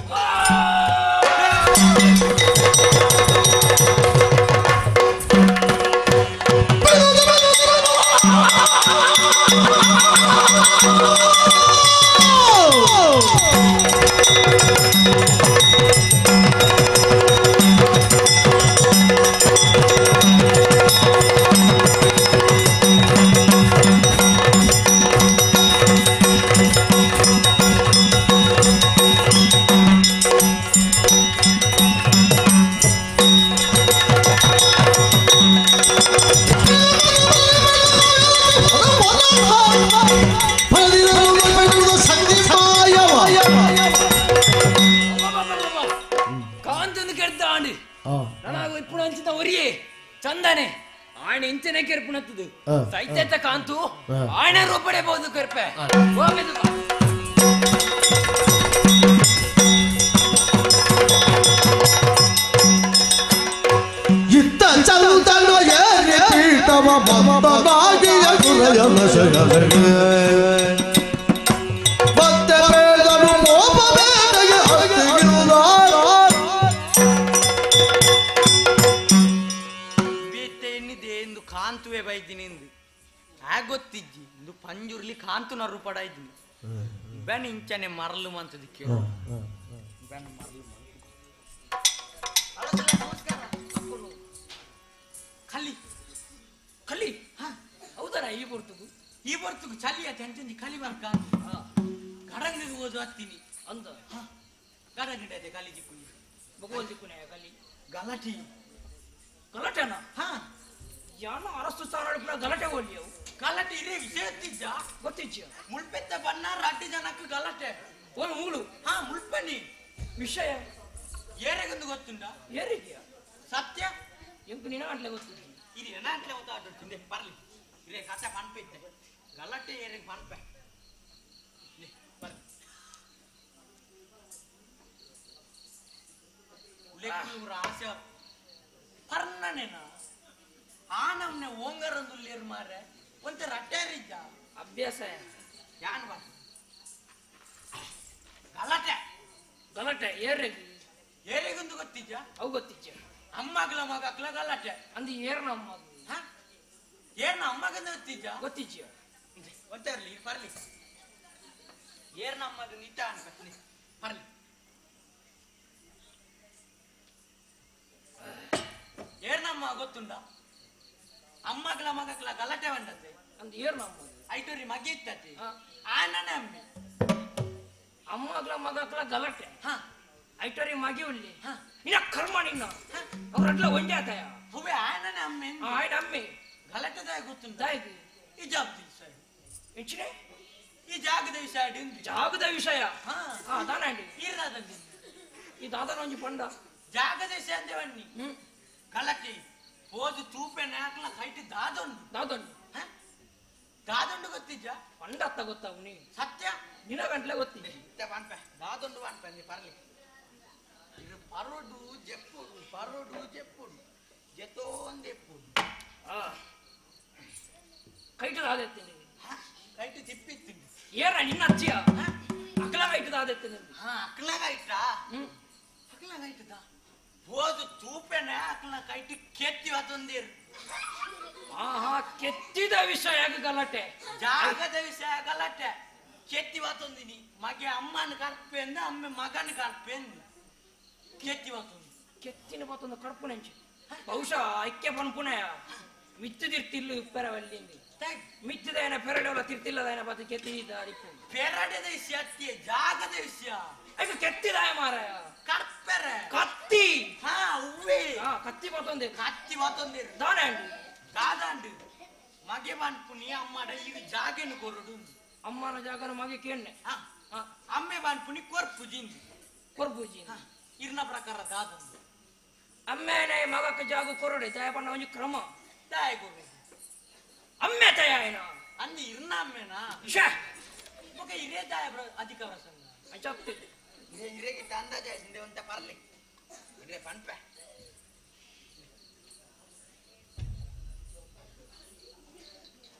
Oh! ಇಂದು ಕೆಡ್ದ ಆಂಡ್ ನನಗ ಇಪ್ಪುಣ ಅಂಚಿನ ಒರಿಯೇ ಚಂದನೆ ಆಣೆ ಇಂಚನೆ ಕೆರ್ಪುಣತ್ತದು ಸೈತ್ಯತ ಕಾಂತು ಆಣೆ ರೂಪಡೆ ಬಹುದು ಕೆರ್ಪೆ ಹೋಗದು. ಇತ್ತ ಚಂದನ ಏರಿ ಪೀಠವ ಮಂದನಾಗಿಯ ಗುರಯನ ಶಯನಗೆ ಮತ್ತೆ ಬೇಗನು ಕೋಪ ಬೇರೆಗೆ ಅತ್ತಿಗಿಲ್ಲ. ಬೇತೆ ಎನ್ನಿದೆ ಎಂದು ಕಾಂತುವೆ ಬೈದಿನಿ ಎಂದು ಆ ಗೊತ್ತಿಜ್ಜಿ ಇಂದು ಪಂಜುರ್ಲಿ ಕಾಂತು ನರು ಪಡ ಇದ್ದೀನಿ ಬೆನ್ ಇಂಚನೆ ಮರಲು ಮಂತದ ಕೇಳು ಬೆನ್ ಮರಲು. ಕಲಿ ಕಲಿ ಹೌದಾ? ಈ ಬರ್ತುಗು ಈ ಬರ್ತುಗು ಚಲಿ ಆತ ಅಂಚಂಜಿ ಕಲಿ ಬರ್ಕ ಗಡಂಗಿಗೆ ಓದು ಹತ್ತೀನಿ ಅಂದ ಗಡಂಗಿಡ ಅದೇ ಕಲಿ ಜಿಕ್ಕುನಿ ಭಗವಲ್ ಜಿಕ್ಕುನಿ ಕಲಿ ಗಲಾಟಿ ಗಲಾಟೆನಾ? ಹಾ ಯಾನ ಅರಸು ಸ್ಥಾನ ಗಲಾಟೆ ಹೋಗಿ ಅವು ಗಲಾಟೆ ಇರೇ ವಿಷಯ ಗೊತ್ತಿಜ್ಜ? ಗೊತ್ತಿಜ್ಜ. ಮುಳ್ಪೆತ್ತ ಬಣ್ಣ ರಡ್ಡಿ ಜನಕ್ಕೆ ಗಲಾಟೆ ಓ ಮೂಳು. ಹಾ ಮುಳ್ಪನಿ ವಿಷಯ ಏರೆಗೊಂದು ಗೊತ್ತುಂಡ? ಏರಿಗೆ ಸತ್ಯ ಎಂಕು ನಿನ್ನ ಆಟ್ಲೆ ಗೊತ್ತಿಲ್ಲ. ಇದು ಎನಾಟ್ಲೆ ಗೊತ್ತಾಡ್ತಿಂದೆ ಬರ್ಲಿ ಇರೇ ಕತೆ ಪನ್ಪೆ ಇತ್ತೆ ಗಲಾಟೆ ಏರೆಗೆ ಪನ್ಪೆ ಬರ್ಲಿ ಉಲೆಕ್ಕೂರ ಆಸೆ ಪರ್ಣನೇನ ಆ ನಮ್ನೆ ಓಂಗರಂದುಲ್ಲೇರು ಮಾರೆ ಒಂತೆ ರಟ್ಟೇರಿದ್ದ ಅಭ್ಯಾಸ ಯಾನ್ ಬಾ ಗಲಾಟೆ ಗಲಾಟೆ ಏರೆಗೆ ಏರೆಗೊಂದು ಗೊತ್ತಿಜ್ಜ? ಅವು ಗೊತ್ತಿಜ್ಜ. ಅಮ್ಮಗ್ಲ ಮಗಕ್ಲ ಗಲಾಟೆ ಅಂದು ಏರ್ನ ಅಮ್ಮ ಏರ್ನ ಅಮ್ಮಗಂದು ಗೊತ್ತಿಜ್ಜ? ಗೊತ್ತಿಜ್ಜ. ಒಂತೆ ಇರ್ಲಿ ಬರ್ಲಿ ಏರ್ನ ಅಮ್ಮಗ ನಿಟ್ಟ ಅನ್ಕತ್ನಿ ಬರ್ಲಿ ಏರ್ನಮ್ಮ ಗೊತ್ತುಂಡ? ಅಮ್ಮಗ್ಲ ಮಗಕ್ಲ ಗಲಾಟೆ ಬಂದತೆ ಅಂದು ಏರ್ನ ಅಮ್ಮ ಐಟೋರಿ ಮಗಿ ಇತ್ತತೆ ಆನನೆ ಅಮ್ಮೆ ಅಮ್ಮಗ್ಲ ಮಗಕ್ಲ ಗಲಾಟೆ ಹಾ ಐಟೋರಿ ಮಗಿ ಉಲ್ಲಿ ನಿನ್ನ ಕರ್ಮ ನಿನ್ನ ಅವ್ರಡ್ಲ ಒಂದೇ ಆತಯ ಹುವೆ ಆನನೆ ಅಮ್ಮೆ ಆಯ್ನ ಅಮ್ಮೆ ಗಲಾಟೆದಾಯ ಗೊತ್ತುಂಡ? ದಾಯ್ದು ಈ ಜಾಬ್ದಿ ಸೈಡ್ ಎಂಚಿನೆ ಈ ಜಾಗದ ವಿಷಯ ಜಾಗದ ವಿಷಯ ಹಾ ಹಾ ದಾನಾಂಡಿ ಇರ್ರಾದಲ್ಲಿ ಈ ದಾದನ ಒಂಜಿ ಪಂಡ ಜಾಗದ ವಿಷಯ ಅಂದೆ ಬನ್ನಿ ಗಲಾಟೆ ಹೋದು ತೂಪೆ ನಾಕ್ಲ ಕೈಟ್ ದಾದೊಂಡು ದಾದೊಂಡು ದಾದೊಂಡು ಗೊತ್ತಿಜ್ಜ? ಪಂಡತ್ತ ಗೊತ್ತಾವು ನೀ ಸತ್ಯ ನಿನ ಗಂಟ್ಲೆ ಗೊತ್ತಿದ್ದೆ ಪನ್ಪೆ ದಾದೊಂಡು ಪನ್ಪೆ ನೀ ಪರ್ಲಿ ಇದು ಪರೋಡು ಜೆಪ್ಪುಡು ಪರೋಡು ಜೆಪ್ಪುಡು ಜೆತೋಂದೆಪ್ಪುಡು ಕೈಟ್ ದಾದೆತ್ತೀನಿ ಕೈಟ್ ತಿಪ್ಪಿತ್ತೀನಿ ಏರ ನಿನ್ನ ಅಚ್ಚಿಯ ಅಕ್ಲ ಕೈಟ್ ದಾದೆತ್ತೀನಿ ಹಾ ಅಕ್ಲ ಕೈಟ ಅಕ್ಲ ಕೈಟದ ಹೋದು ತೂಪೆನೆ ಅಕ್ಲ ಕೈಟ್ ಕೆತ್ತಿ ವತೊಂದಿರು. ಆಹಾ ಕೆತ್ತಿದ ವಿಷಯ ಗಲಾಟೆ ಜಾಗದ ವಿಷಯ ಗಲಾಟೆ ಕೆತ್ತಿ ವಾತೊಂದಿನಿ ಮಗೆ ಅಮ್ಮನ ಕರ್ಪೆಂದು ಅಮ್ಮೆ ಮಗನ ಕರ್ಪೆಂದು ಕೆತ್ತಿ ವಾತೊಂದು ಕೆತ್ತಿನ ಬಾತೊಂದು ಕಡ್ಪುನೆಂಚು ಬಹುಶಃ ಐಕ್ಯ ಪನ್ಪುಣೆಯ ಮಿತ್ತದಿರ್ತಿಲ್ಲು ಪೆರವಲ್ಲಿಂది ಮಿತ್ತದೈನ ಪೆರಡೆವಲ ತಿರ್ತಿಲ್ಲದೈನ ಬಾತು ಕೆತ್ತಿದ ಅರಿಪು ಪೆರಡೆದ ವಿಷಯ ಅತ್ತಿಯ ಜಾಗದ ವಿಷಯ ಐಕ ಕೆತ್ತಿದಾಯ ಮಾರಾಯ ಕರ್ಪೆರೆ ಕತ್ತಿ ಹಾ ಉವ್ವೆ ಹಾ ಕತ್ತಿ ಬಾತೊಂದೆ ಕತ್ತಿ ವಾತೊಂದಿರು ದಾನಾಂಡಿ ದಾದಾಂಡು ಮಗೆ ಬಾನ್ಪುನಿ ಅಮ್ಮಡ ಈಗ ಜಾಗೇನು ಕೊರಡು ಅಮ್ಮನ ಜಾಗನ ಮಗೆ ಕೇಣ್ಣೆ ಅಮ್ಮೆ ಬಾನ್ಪುನಿ ಕೊರ್ಪುಜಿಂದು ಕೊರ್ಪುಜಿ ಇರ್ನ ಪ್ರಕಾರ ದಾದಂದು ಅಮ್ಮೇನೆ ಮಗಕ್ಕೆ ಜಾಗ ಕೊರಡೆ ತಾಯ ಪಣ್ಣ ಒಂಜಿ ಕ್ರಮ ತಾಯ ಕೊರಡು ಅಮ್ಮೆ ತಾಯನ ಅಂದು ಇರ್ನ ಅಮ್ಮೇನಾ ಶ್ಯಾ ಬೊಕ ಇರೇ ತಾಯ ಅಧಿಕ ಪ್ರಸಂಗ ಅಂಚಾಗ್ತಿ ಇರೇಗೆ ಅಂದಾಜ ಹಿಂದೆ ಒಂತ ಪರ್ಲಿ ಇರೇ ಪನ್ಪೆ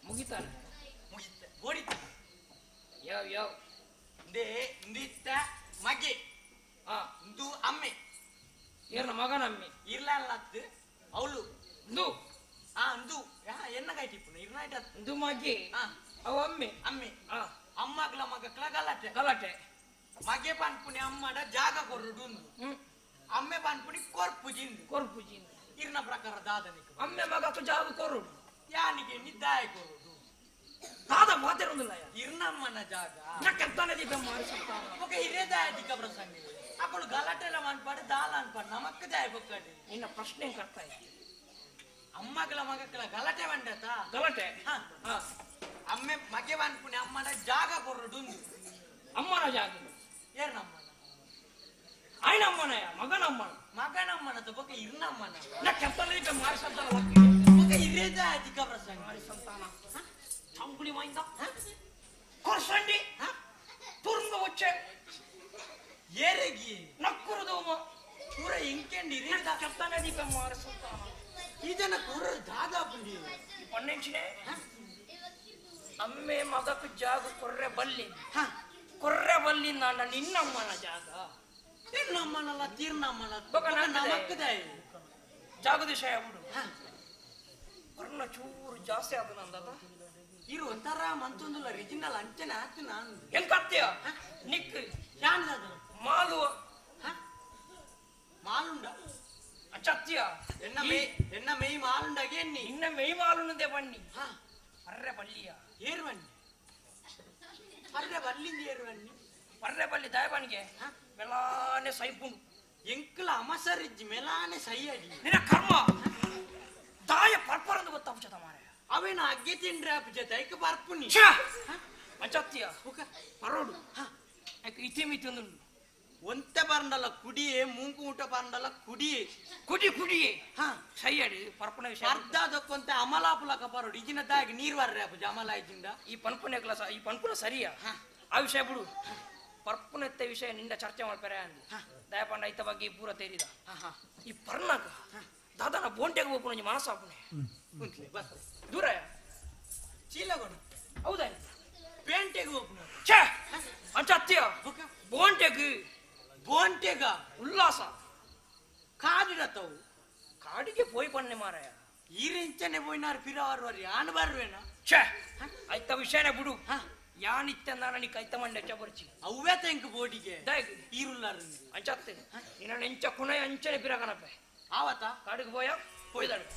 ಮುಗಿತಾನೆ ಮುಗಿತ ಓಡಿತ ಯಾವ ಯಾವ ಇಂದೇ ಇಂದಿತ್ತ ಮಗೆ ಇಂದು ಅಮ್ಮೆ ಏರ್ನ ಮಗನ ಅಮ್ಮೆ ಇರ್ಲಲ್ಲತ್ತು ಅವಳು ಇಂದು ಆ ಇಂದು ಎನ್ನ ಕೈಟಿಪ್ಪುನ ಇರ್ನಾಯ್ಟ ಇಂದು ಮಗಿ ಅವ ಅಮ್ಮೆ ಅಮ್ಮೆ ಅಮ್ಮಗ್ಲ ಮಗಕ್ಲ ಗಲಾಟೆ ಗಲಾಟೆ ಮಗೆ ಪನ್ಪುನಿ ಅಮ್ಮಡ ಜಾಗ ಕೊರಡು ಅಮ್ಮೆ ಪನ್ಪುನಿ ಕೊರ್ಪುಜಿಂದು ಕೊರ್ಪುಜಿಂದು ಇರ್ನ ಪ್ರಕಾರ ದಾದನಿಕ ಅಮ್ಮೆ ಮಗಕ್ಕೆ ಜಾಗ ಕೊರಡು ಯಾನಿಗೆ ನಿದ್ದಾಯ ಕೊರಡು ದಾದ ಮಾತಿರೋದಿಲ್ಲ ಇರ್ನಮ್ಮನ ಜಾಗ ಕೆತ್ತಾನೆ ದೀಪ ಮಾರಿಸುತ್ತಾನ ఒక ಇರೇದಾಯ ಪ್ರಸಂಗ ಅప్పుడు ಗಲಾಟೆಲ್ಲ ಅನ್ಪಾಡು ದಾಲ ಅನ್ಪಾಡು ನಮಕ್ಕ ದಾಯ ಬೊಕ್ಕಡಿ ನಿನ್ನ ಪ್ರಶ್ನೆ ಕರ್ತ ಅಮ್ಮಗಳ ಮಗಕ್ಕಲ ಗಲಾಟೆ ಬಂಡತ ಗಲಾಟೆ ಅಮ್ಮೆ ಮಗೆ ಅನ್ಪುನಿ ಅಮ್ಮನ ಜಾಗ ಕೊರಡು ಅಮ್ಮನ ಜಾಗ ಏರ್ನಮ್ಮನ ಆಯ್ನ ಅಮ್ಮನಯ ಮಗನ ಅಮ್ಮನ ಮಗನಮ್ಮನ ಬೊಕ ಇರ್ನಮ್ಮನ ನಾ ಕೆತ್ತಲ ಮಾರಿ ಸಂತಾನ ಬೊಕ ಇರೇದ ಅಧಿಕ ಪ್ರಸಂಗ ಮಾರಿ ಸಂತಾನ ಚಂಪುಳಿ ಮಾಯಿಂದ ಕೊರ್ಸಂಡಿ ತುರುಂಗ వచ్చే ಏರೆಗಿ ನಕ್ಕುರುದೋಮ ಪೂರ ಇಂಕೆಂಡಿ ಇರೇದ ಕೆತ್ತನ ದೀಪ ಮಾರಿ ಸಂತಾನ ಇದನ್ನ ಕೂರ ದಾದಾಪುಂಡಿ ಪನ್ನೆಂಚಿನೇ ಅಮ್ಮೆ ಮಗకు ಜಾಗ ಕೊರ್ರೆ ಬಲ್ಲಿ ಕೊರ್ರೆ ಬಲ್ಲಿ ನಾನ ನಿನ್ನಮ್ಮನ ಜಾಗ ನಿನ್ನಮ್ಮನಲ್ಲ ತೀರ್ನಮ್ಮನ ನಮಕ್ಕದಾಯಿ ಜಾಗ ದಿಶೆ ಬಿಡು ವರ್ಣ ಚೂರು ಜಾಸ್ತಿ ಆದ ನಂದದ ಇರು ಒಂಥರ ಮಂತೊಂದುಲ್ಲ ರಿಜಿನಲ್ ಅಂಚನೆ ಆತು ನಾನು ಎಂಕತ್ತೀಯ ನಿಕ್ ಯಾನ್ದದು ಮಾಲು ಮಾಲುಂಡ ಅಚ್ಚತ್ತೀಯ ಎನ್ನ ಮೇ ಎನ್ನ ಮೇಯ್ ಮಾಲುಂಡಗೆ ಎನ್ನಿ ಇನ್ನ ಮೇಯ್ ಮಾಲುಂಡದೆ ಬನ್ನಿ ಅರ್ರೆ ಬಲ್ಲಿಯ ಏರ್ವನ್ನಿ ಅರ್ರೆ ಬಲ್ಲಿಂದ ಏರ್ವನ್ನಿ ಅರ್ರೆ ಬಲ್ಲಿ ದಾಯಬನಿಗೆ ಮೆಲಾನೆ ಸೈಪುಂಡು ಎಂಕಲ ಅಮಸರಿಜ್ಜಿ ಮೆಲಾನೆ ಸೈಯಡಿ ನಿನ್ನ ಕರ್ಮ ದಾಯ ಪರ್ಪರಂದು ಗೊತ್ತಾಪುಚದ ಮಾರೆ ಅವೇನ ಅಗ್ಗೆ ತಿಂಡ್ರೆ ಅಪುಜತ ಐಕ ಪರ್ಪುನಿ ಅಚ್ಚತ್ತೀಯ ಪರೋಡು ಐಕ ಇತಿ ಮಿತಿ ಒಂದು ಒಂತೆ ಪರಂಡಲ್ಲ ಕುಡಿಯೇ ಮೂಂಕು ಊಟ ಪರಂಡಲ್ಲ ಕುಡಿಯೇ ಕುಡಿ ಕುಡಿಯೇ ಹಾ ಸೈಯಡಿ ಪರ್ಪುನ ವಿಷಯ ಅರ್ಧ ದಕ್ಕೊಂತ ಅಮಲಾಪುಲಕ ಪರೋಡು ಈಗಿನ ದಾಗಿ ನೀರು ಬರ್ರೆ ಅಪುಜ ಅಮಲ ಇದ್ದಿಂದ ಈ ಪನ್ಪುನ ಕ್ಲಾಸ ಈ ಪನ್ಪುನ ಸರಿಯಾ ಆ ವಿಷಯ ಬಿಡು ಪರ್ಪುನೆತ್ತ ವಿಷಯ ನಿಂದ ಚರ್ಚೆ ಮಾಡ್ತಾರೆ ಅಂದು ದಯಪಂಡ ಐತ ಬಗ್ಗೆ ಪೂರ ತೇರಿದ ಈ ಪರ್ನಾಕ ದಾದಾನ ಬೋಂಟೆಗೆ ಹೋಗ್ಪುನ ಮನಸ್ಸಾಪುನೆ ಬಸ್ ದೂರ ಚೀಲಗೋಣ ಹೌದಾ ಪೇಂಟೆಗೆ ಹೋಗ್ಪುನ ಛೇ ಅಂಚತ್ತೀಯ ಬೋಂಟೆಗೆ ಬೋಂಟೆಗ ಉಲ್ಲಾಸ ಕಾಡಿಡತ್ತವು ಕಾಡಿಗೆ ಪೋಯ್ ಪನ್ನೆ ಮಾರಾಯ ಈರಿಂಚನೆ ಪೋಯ್ನಾರು ಪಿರವಾರು ಯಾನು ಬರ್ವೇನ ಛೇ ಐತ ವಿಷಯನೇ ಬಿಡು ಯಾನಿತ್ತ ನಾನು ಕೈತ ಮಂಡೆ ಚಬರ್ಚಿ ಅವ್ವೇ ತೆಂಕು ಬೋಡಿಗೆ ಈರುಲ್ಲಾರು ಅಂಚತ್ತೆ ನಿನ್ನ ಎಂಚ ಕುಣೆ ಅಂಚನೆ ಪಿರಗನಪೆ ಆವತ್ತ ಕಾಡಿಗೆ ಪೋಯ ಪೋಯ್ದಾಡು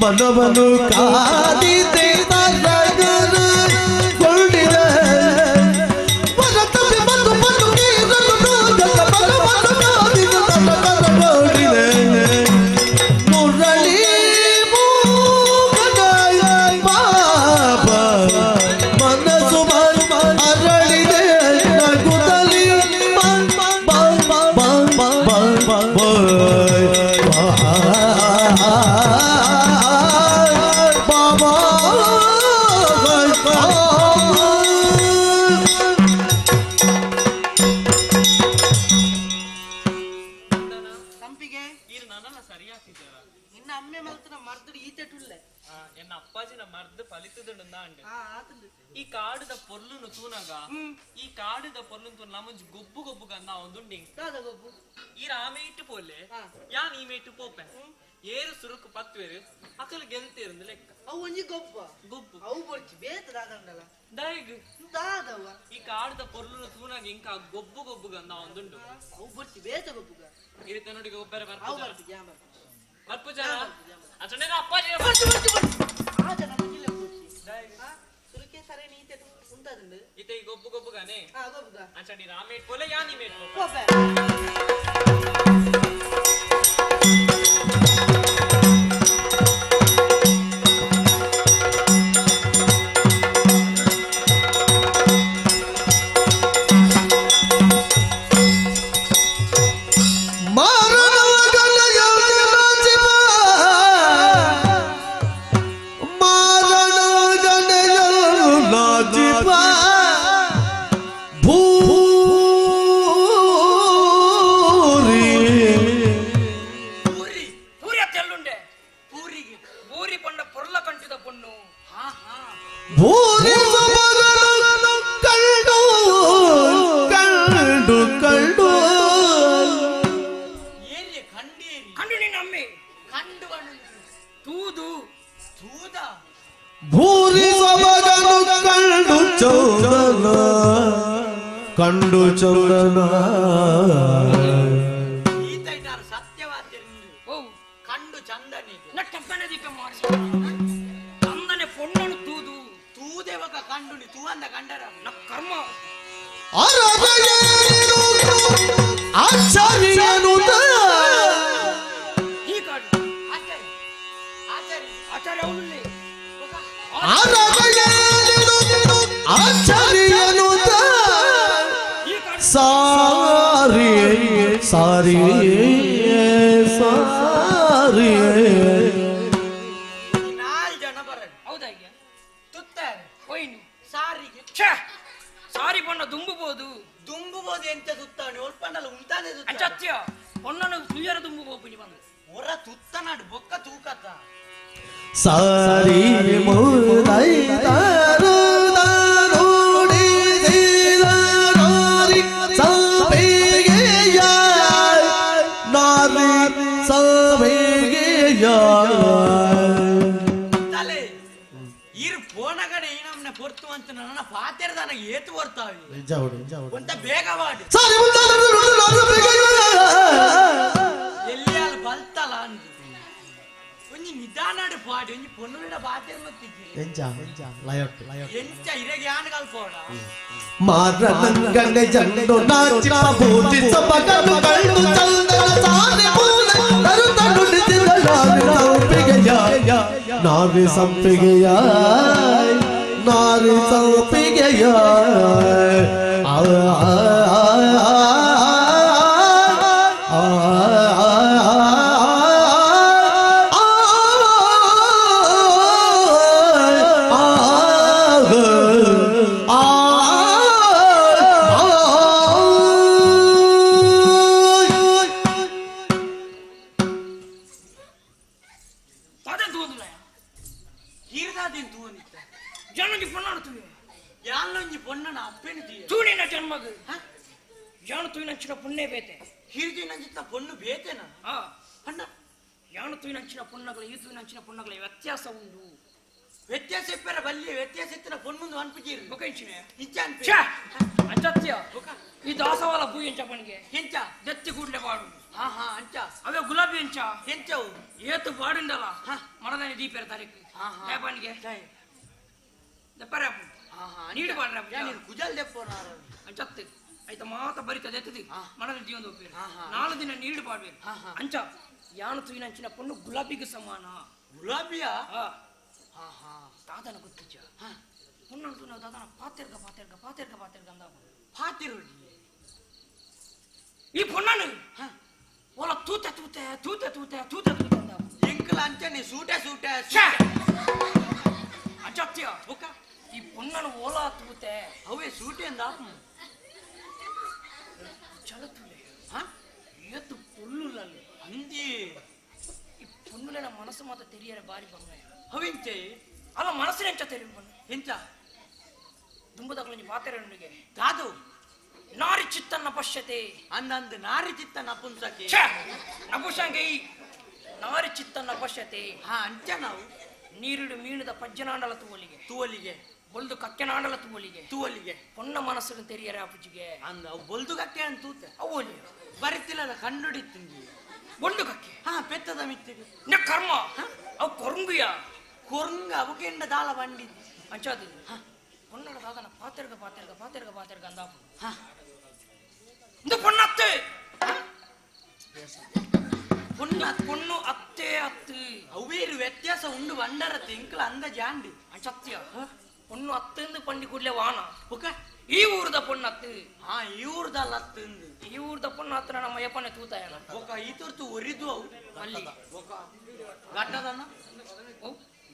ಮನವನು ಕಾದಿದೆ ಮುರಳಿ ಪಾಪ ಮನಸ್ಸು ಅರಳಿದೆ ನಗುತ್ತಲಿ ಪೊರ್ಲುನು ತೂನಗ ಈ ಕಾಡುದ ಪೊರ್ಲುನು ತೂನ ನಮಂಜಿ ಗೊಬ್ಬು ಗೊಬ್ಬು ಗಂದ ಒಂದುಂಡಿ ಗೊಬ್ಬು ಈ ರಾಮೆ ಇಟ್ಟು ಪೋಲೆ ಯಾನ್ ಈ ಮೇಟು ಪೋಪೆ ಏರು ಸುರುಕು ಪತ್ವೇರು ಅಕಲ್ ಗೆಲ್ತೇರು ಲೆಕ್ಕ ಅವು ಒಂಜಿ ಗೊಬ್ಬ ಗೊಬ್ಬು ಅವು ಬೊರ್ಚಿ ಬೇತ ದಾದಂಡಲ ದಾಯಗ್ ದಾದವ ಈ ಕಾಡುದ ಪೊರ್ಲುನು ತೂನಗ ಇಂಕ ಗೊಬ್ಬು ಗೊಬ್ಬು ಗಂದ ಒಂದುಂಡು ಅವು ಬೊರ್ಚಿ ಬೇತ ಗೊಬ್ಬುಗ ಇರುತ್ತೆ ನೋಡಿ ಗೊಬ್ಬರ ಅವು ಬರ್ಪು ಜಾಮ ಬರ್ಪು ಜನ ಅಚಂಡೆ ಅಪ್ಪಾಜಿ ಬರ್ಚು ಬರ್ಚು ಬರ್ಚು ಆ ಜನ ಇಲ್ಲ ಬೊರ್ಚಿ ಸುರುಕೆ ಸರಿ ನೀತೆ ಉಂಟದಂಡು ಇತ್ತೆ ಈ ಗೊಬ್ಬು ಗೊಬ್ಬುಗಾನೆ ಆ ಗೊಬ್ಬುಗ ಅಚಂಡಿ ರಾಮೇಟ್ ಪೋಲೆ ಯಾನಿ ಮೇಟ್ ಪೋಪೆ ಕಂಡು ಚೌದನ ಕಂಡು ಚಂದನೆ ಚಂದನೆ ಪೊಣ್ಣನು ತೂದು ತೂದೇವಕ ಕಂಡು ತೂವಂದ ಕಂಡರ ಕರ್ಮ ಈ ಕಾಡು ಆಚಾರ್ಯ ಅವನಲ್ಲಿ ಸಾರಿ ಸಾರಿ ಸಾರಿ ನಾಲ್ ಜನ ಬರ ಹೌದಾಗ್ಯ ತುತ್ತಾರೆ ಒಯ್ನು ಸಾರಿಗೆ ಛೇ ಸಾರಿ ಬಣ್ಣ ದುಂಬುಬೋದು ದುಂಬುಬೋದು ಎಂತ ತುತ್ತಾನೆ ಒಲ್ಪಂಡಲ ಉಂಟಾನೆ ಅಚ್ಚತ್ಯ ಪೊಣ್ಣನು ಸುಯ್ಯರ ದುಂಬು ಬಂದು ಹೊರ ತುತ್ತನಾಡು ಬೊಕ್ಕ ತೂಕತ್ತ ಸಾರಿ ಮುದೈದಾರು ಮಾರನಂಗನೆ ಜಂಡು ನಾಚಿಪ ಭೂತಿ ಸಬಗನು ಕಂಡು ಚಂದನ ಸಾರಿ ಮೂಲ ತರುತ ನುಡಿಸಿದ ನಾರಿ ಸಂಪಿಗೆಯ ನಾರಿ ಸಂಪಿಗೆಯ ನಾರಿ ಸಂಪಿಗೆಯ ಆ ವ್ಯತ್ಯಾಸ ಉಂಡು ವ್ಯತ್ಯಾಸ ಇಪ್ಪರ ಬಲ್ಲಿ ವ್ಯತ್ಯಾಸ ಇತ್ತಿನ ಪೊಣ್ಣು ಅನ್ಪಿಜೀರು ಅಂಚತ್ಯ ಈ ದಾಸವಾಳ ಹೂ ಎಂಚ ಪಣಿಗೆ ಎಂಚ ದತ್ತಿ ಕೂಡ್ಲೆ ಬಾಡು ಹಾ ಹಾ ಅಂಚ ಅವೇ ಗುಲಾಬಿ ಎಂಚ ಎಂಚವು ಏತು ಬಾಡುಂಡಲ್ಲ ಮರದಾನಿ ದೀಪೆರ ತಾರೀಕು ಪಣಿಗೆ ದೆಪ್ಪರ ನೀಡು ಬಾಡ್ರ ಕುಜಲ್ ದೆಪ್ಪೋ ಅಂಚತ್ತು ಆಯ್ತ ಮಾತ ಬರಿತ ದೆತ್ತದಿ ಮರದ ಜೀವನ ಒಪ್ಪೇರು 4 ದಿನ ನೀಡು ಬಾಡ್ಬೇಕು ಅಂಚ ಯಾನು ತುಯಿನಂಚಿನ ಪೊಣ್ಣು ಗುಲಾಬಿಗೆ ಸಮಾನ ಗುಲಾಬಿಯಾ ತಾತನ ಗೊತ್ತಿಜ್ಜ ಪೊಣ್ಣು ನಾವು ತಾತನ ಪಾತಿರ್ಗ ಪಾತಿರ್ಗ ಪಾತಿರ್ಗ ಪಾತಿರ್ಗ ಅಂದ ಪಾತಿರು ಈ ಪೊಣ್ಣನು ಓಲ ತೂತೆ ತೂತೆ ತೂತೆ ತೂತೆ ತೂತೆ ತೂತೆ ಅಂದ ಎಂಕಲ ಅಂಚನೆ ಸೂಟೆ ಸೂಟೆ ಅಜತ್ಯ ಈ ಪೊಣ್ಣನು ಓಲಾ ತೂತೆ ಅವೇ ಸೂಟೆ ಅಂದ ಚಲತುಲೆ ಏತು ಪೊಳ್ಳುಲಲ್ಲಿ ಅಂದಿ ಈ ಪೊಣ್ಣುಲೆನ ಮನಸ್ಸು ಮಾತ್ರ ತೆರಿಯರೆ ಬಾರಿ ಬಂಗಾಯ ಅವೆಂಚೆ ಅಲ್ಲ ಮನಸ್ಸಿನ ಎಂಚ ತೆರಿ ಬಣ್ಣ ಎಂಚ ದುಂಬುದಕಲಂಜಿ ಪಾತೆರನುಗೆ ದಾದು ನಾರಿ ಚಿತ್ತನ್ನ ಪಶ್ಯತೆ ಅಂದಂದು ನಾರಿ ಚಿತ್ತ ನಪುಂಸಕೆ ನಪುಂಸಕೆ ನಾರಿ ಚಿತ್ತನ್ನ ಪಶ್ಯತೆ ಹಾ ಅಂಚ ನಾವು ನೀರಿಡು ಮೀನುದ ಪಜ್ಜನಾಂಡಲ ತುವಲಿಗೆ ತುವಲಿಗೆ ಬೊಲ್ದು ಕಕ್ಕೆನಾಂಡಲ ತುವಲಿಗೆ ತುವಲಿಗೆ ಪೊನ್ನ ಮನಸ್ಸನ್ನು ತೆರಿಯರೆ ಅಪ್ಪುಜಿಗೆ ಅಂದ ಅವು ಬೊಲ್ದು ಕಕ್ಕೆ ಅಂತ ತೂತೆ ಅವಲಿ ಬರಿತಿಲ್ಲದ ಕಣ್ಣುಡಿತ್ತಿಂಗಿ ಬೊಲ್ದು ಕಕ್ಕೆ ಹಾ ಪೆತ್ತದ ಮಿತ್ತಿಗೆ ನ ಕರ್ಮ ಅವು ಕೊರಂಗುಯ ಕೊರಂಗ ಅವಕ್ಕೆಂಡ ದಾಲ ಬಂಡಿ ಅಂಚಾದು பொண்ணோட தாதன பாத்திருக்க பாத்திருக்க பாத்திருக்க பாத்திருக்க அந்த இந்த பொண்ணு அத்து பொண்ணு பொண்ணு அத்தே அத்து ಅವೇರು ವ್ಯತ್ಯಾಸ ಉಂಡು ಬಂಡರತ್ತೆ ಇಂಕಲ ಅಂದ ಜಾಂಡಿ ಸತ್ಯ பொண்ணு அத்துன்னு பண்டி கூடல வானா ಓಕೆ ಈ ಊರದ பொண்ணு ಅತ್ತು ಹಾ ಈ ಊರ್ದಲ್ಲ ಅತ್ತು ಈ ಊರ್ದ பொண்ணು ಅತ್ತನ ನಮ್ಮ ಯಪ್ಪನೆ ತೂತಾಯನ ಒಕ ಈ ತೋರ್ತು ಒರಿದು ಅವು ಅಲ್ಲಿ ಒಕ ಗಟ್ಟದನ್ನ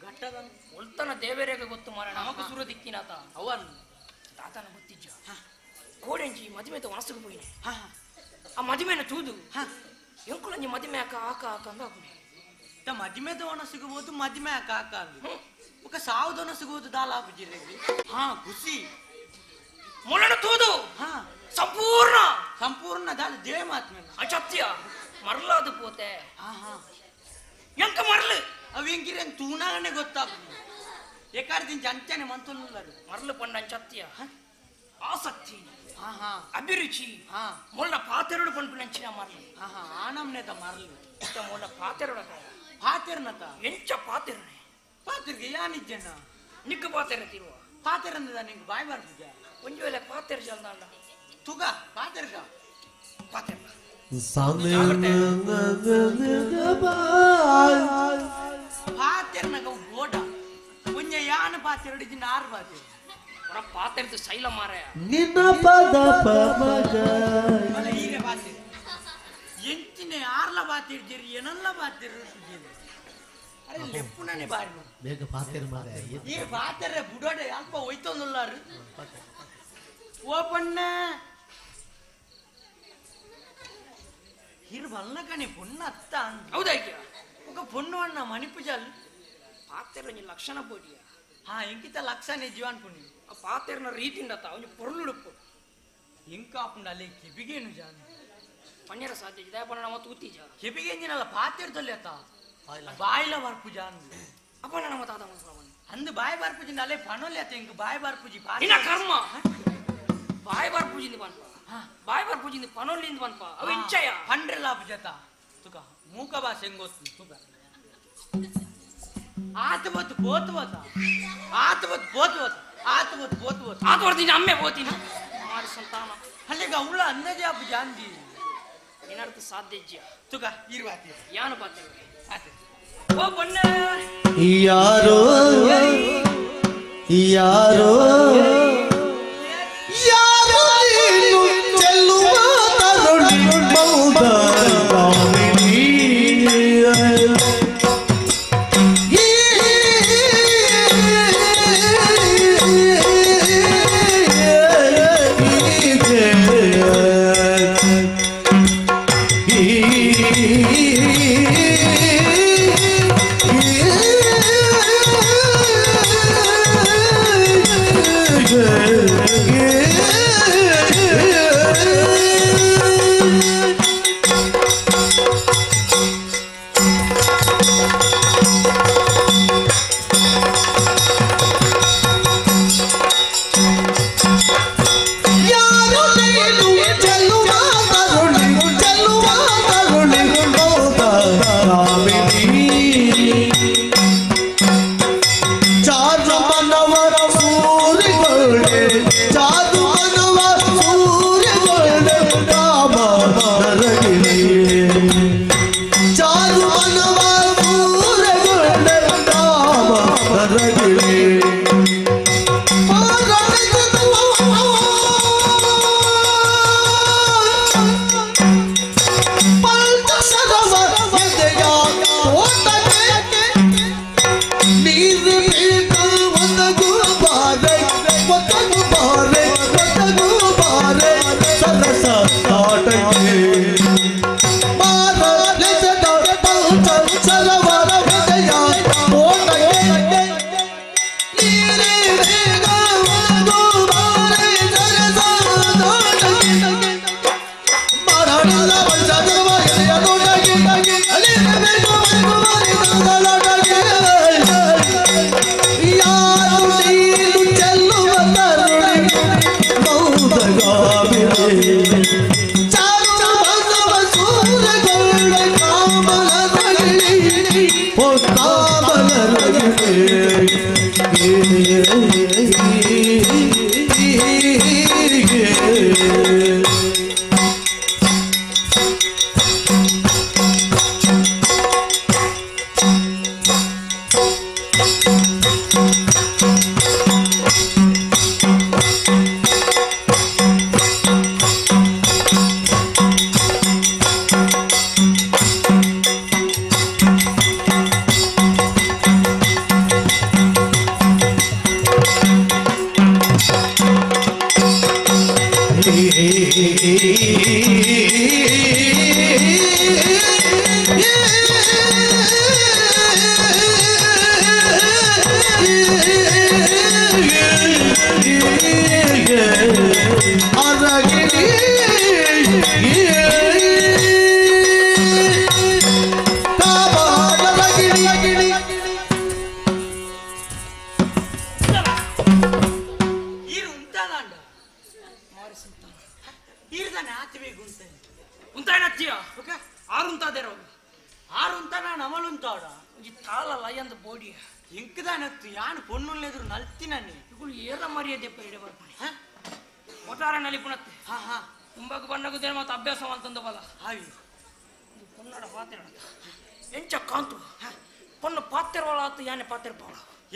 ಗಟ್ಟದನ್ನ ಒಲ್ತನ ದೇವರೇಗ ಗೊತ್ತು ಮಾರ ನಮకు ಸುರ ದಿಕ್ಕಿನಾತ ಅವನ್ ತಾತನ ಗೊತ್ತಿಜ್ಜ ಕೋಡೆಂಜಿ ಮದುವೆದ ವನಸುಗೆ ಪೋಯಿನೆ ಆ ಮದುವೆನ ತೂದು ಎಂಕುಲಂಜಿ ಮದುವೆ ಆಕ ಆಕ ಆಕ ಅಂದ ಮದುವೆದ ವನಸುಗೆ ಹೋದು ಮದುವೆ ಆಕ ಆಕ ಅಂದು ఒక ಸಾವುದನ ಸಿಗುವುದು ದಾಲ ಆಪುಜಿರೆಗೆ ಹಾ ಖುಷಿ ಮೊಳನ ತೂದು ಸಂಪೂರ್ಣ ಸಂಪೂರ್ಣ ದಾಲ ದೇವ ಮಾತ್ಮೆ ಅಸತ್ಯ ಮರಲಾದು ಪೋತೆ ಹಾ ಹಾ ಎಂಕ ಮರಲು ಅವು ಎಂಕಿರೇನು ತೂನಾಗನೆ ಗೊತ್ತಾಪ ಏಕಾರ್ದಿನ ಜಂಚನೆ ಮಂತೊಲ್ಲರು ಮರಲು ಪಂಡ ಸತ್ಯ ಆಸಕ್ತಿ ಹಾ ಹಾ ಅಭಿರುಚಿ ಹಾ ಮೊಳ್ಳ ಪಾತೆರಡು ಪಂಪಿನಂಚಿನ ಮರಲು ಹಾ ಹಾ ಆನಮ್ನೆತ ಮರಲು ಮೊಳ್ಳ ಪಾತೆರಡ ಪಾತೆರ್ನತ ಎಂಚ ಪಾತೆರನೆ ಪಾತೆರ್ಗೆ ಯಾನಿಜ್ಜನ ನಿಕ್ಕ ಪಾತೆರ ತಿರುವ ಪಾತೆರಂದ ನಿಂಗೆ ಬಾಯ್ ಬರ್ಪುಜ ಒಂಜಿ ವೇಳೆ ಪಾತೆರ ಜಲ್ದಾಂಡ ತುಗ ಪಾತೆರ್ಗ ಪಾತೆರ ಪಾತೆರ್ನಗ ಬೋಡ ಒಂಜೆ ಯಾನ ಪಾತೆರಡು ಇಜ್ಜಿನ ಆರು ಪಾತೆರ್ ಹೊರ ಪಾತೆರ್ದು ಶೈಲ ಮಾರಾಯ ನಿನ್ನ ಪದ ಪಮಗ ಅಲ್ಲ ಹೀರೆ ಪಾತೆರ್ ಎಂಚಿನ ಆರ್ಲ ಪಾತಿರ್ಜಿರಿ ಏನಲ್ಲ ಪಾತೆರ್ ಅರೆ ಲೆಪ್ಪುನನೆ ಬಾರಿ ಬೇಗ ಪಾತೆರ್ ಮಾರಾಯ ಈ ಪಾತೆರೆ ಬುಡೋಡೆ ಅಲ್ಪ ಹೋಯ್ತೊಂದುಲ್ಲಾರು ಓ ಪಣ್ಣ ಇರು ಬಲ್ಲಕಣೆ ಪೊಣ್ಣ ಅತ್ತ ಹೌದಾಯ್ಯ ఒక పొన్ను అన్న మణిపుజాలు ಪಾತೆರ ಒಂಜಿ ಲಕ್ಷಣ ಪೋಡಿಯ ಹಾ ಇಂಕಿತ ಲಕ್ಷಣ ಜೀವನ್ ಪುಣ್ಯ ಆ ಪಾತೆರ್ನ ರೀತಿಂಡತ ಒಂಜಿ ಪೊರ್ಲುಡುಪ್ಪು ಇಂಕ ಆಪುಂಡ ಅಲ್ಲಿ ಕಿಬಿಗೇನು ಜಾನ್ ಪಣ್ಯರ ಸಾಧ್ಯ ಇದೇ ಪಣ್ಣ ನಮ್ಮ ತೂತಿಜ ಕಿಬಿಗೆಂಜಿನಲ್ಲ ಪಾತೆರ್ದೊಲ್ಲೆ ಅತ್ತ ಬಾಯಿಲ ಬರ್ಪುಜ ಅಂದು ಅಪ್ಪಣ್ಣ ನಮ್ಮ ತಾತ ಅಂದು ಬಾಯಿ ಬರ್ಪುಜಿಂದ ಅಲ್ಲೇ ಪಣೊಲ್ಲೆ ಅತ್ತ ಇಂಕ ಬಾಯಿ ಬರ್ಪುಜಿ ನಿನ್ನ ಕರ್ಮ ಬಾಯಿ ಬರ್ಪುಜಿಂದ ಪನ್ಪ ಬಾಯಿ ಬರ್ಪುಜಿಂದ ಪನೊಲ್ಲಿಂದ ಪನ್ಪ ಅವು ಇಂಚಯ ಪಂಡ್ರೆಲ್ಲ ಆಪುಜತ ತುಕ ಮೂಕ ಭಾಷೆ ಹೆಂಗ್ ತುಕ ಆತ ಬತ್ತು ಬೋತು ಬತ್ತ ಆತ ಬತ್ತು ಬೋತು ಬತ್ತ ಆತ ಬತ್ತು ಬೋತು ಬತ್ತ ಆತ ಬರ್ತೀನಿ ಅಮ್ಮೆ ಬೋತೀನಿ ಮಾರಿ ಸಂತಾನ ಅಲ್ಲಿಗ ಅವಳ ಅನ್ನದೇ ಆಪುಜ ಅಂದಿ ಏನರ್ಥ ಸಾಧ್ಯ ಇಜ್ಜಿಯ ತುಕ ಇರ್ವಾತಿ ಯಾನು ಪಾತೆ ಓ ಬಣ್ಣ ಯಾರೋ ಯಾರೋ ಯಾರೋ ನೀನು ಚೆಲ್ಲುವ ತರುಣಿ ಮೌದಾಮಿನಿ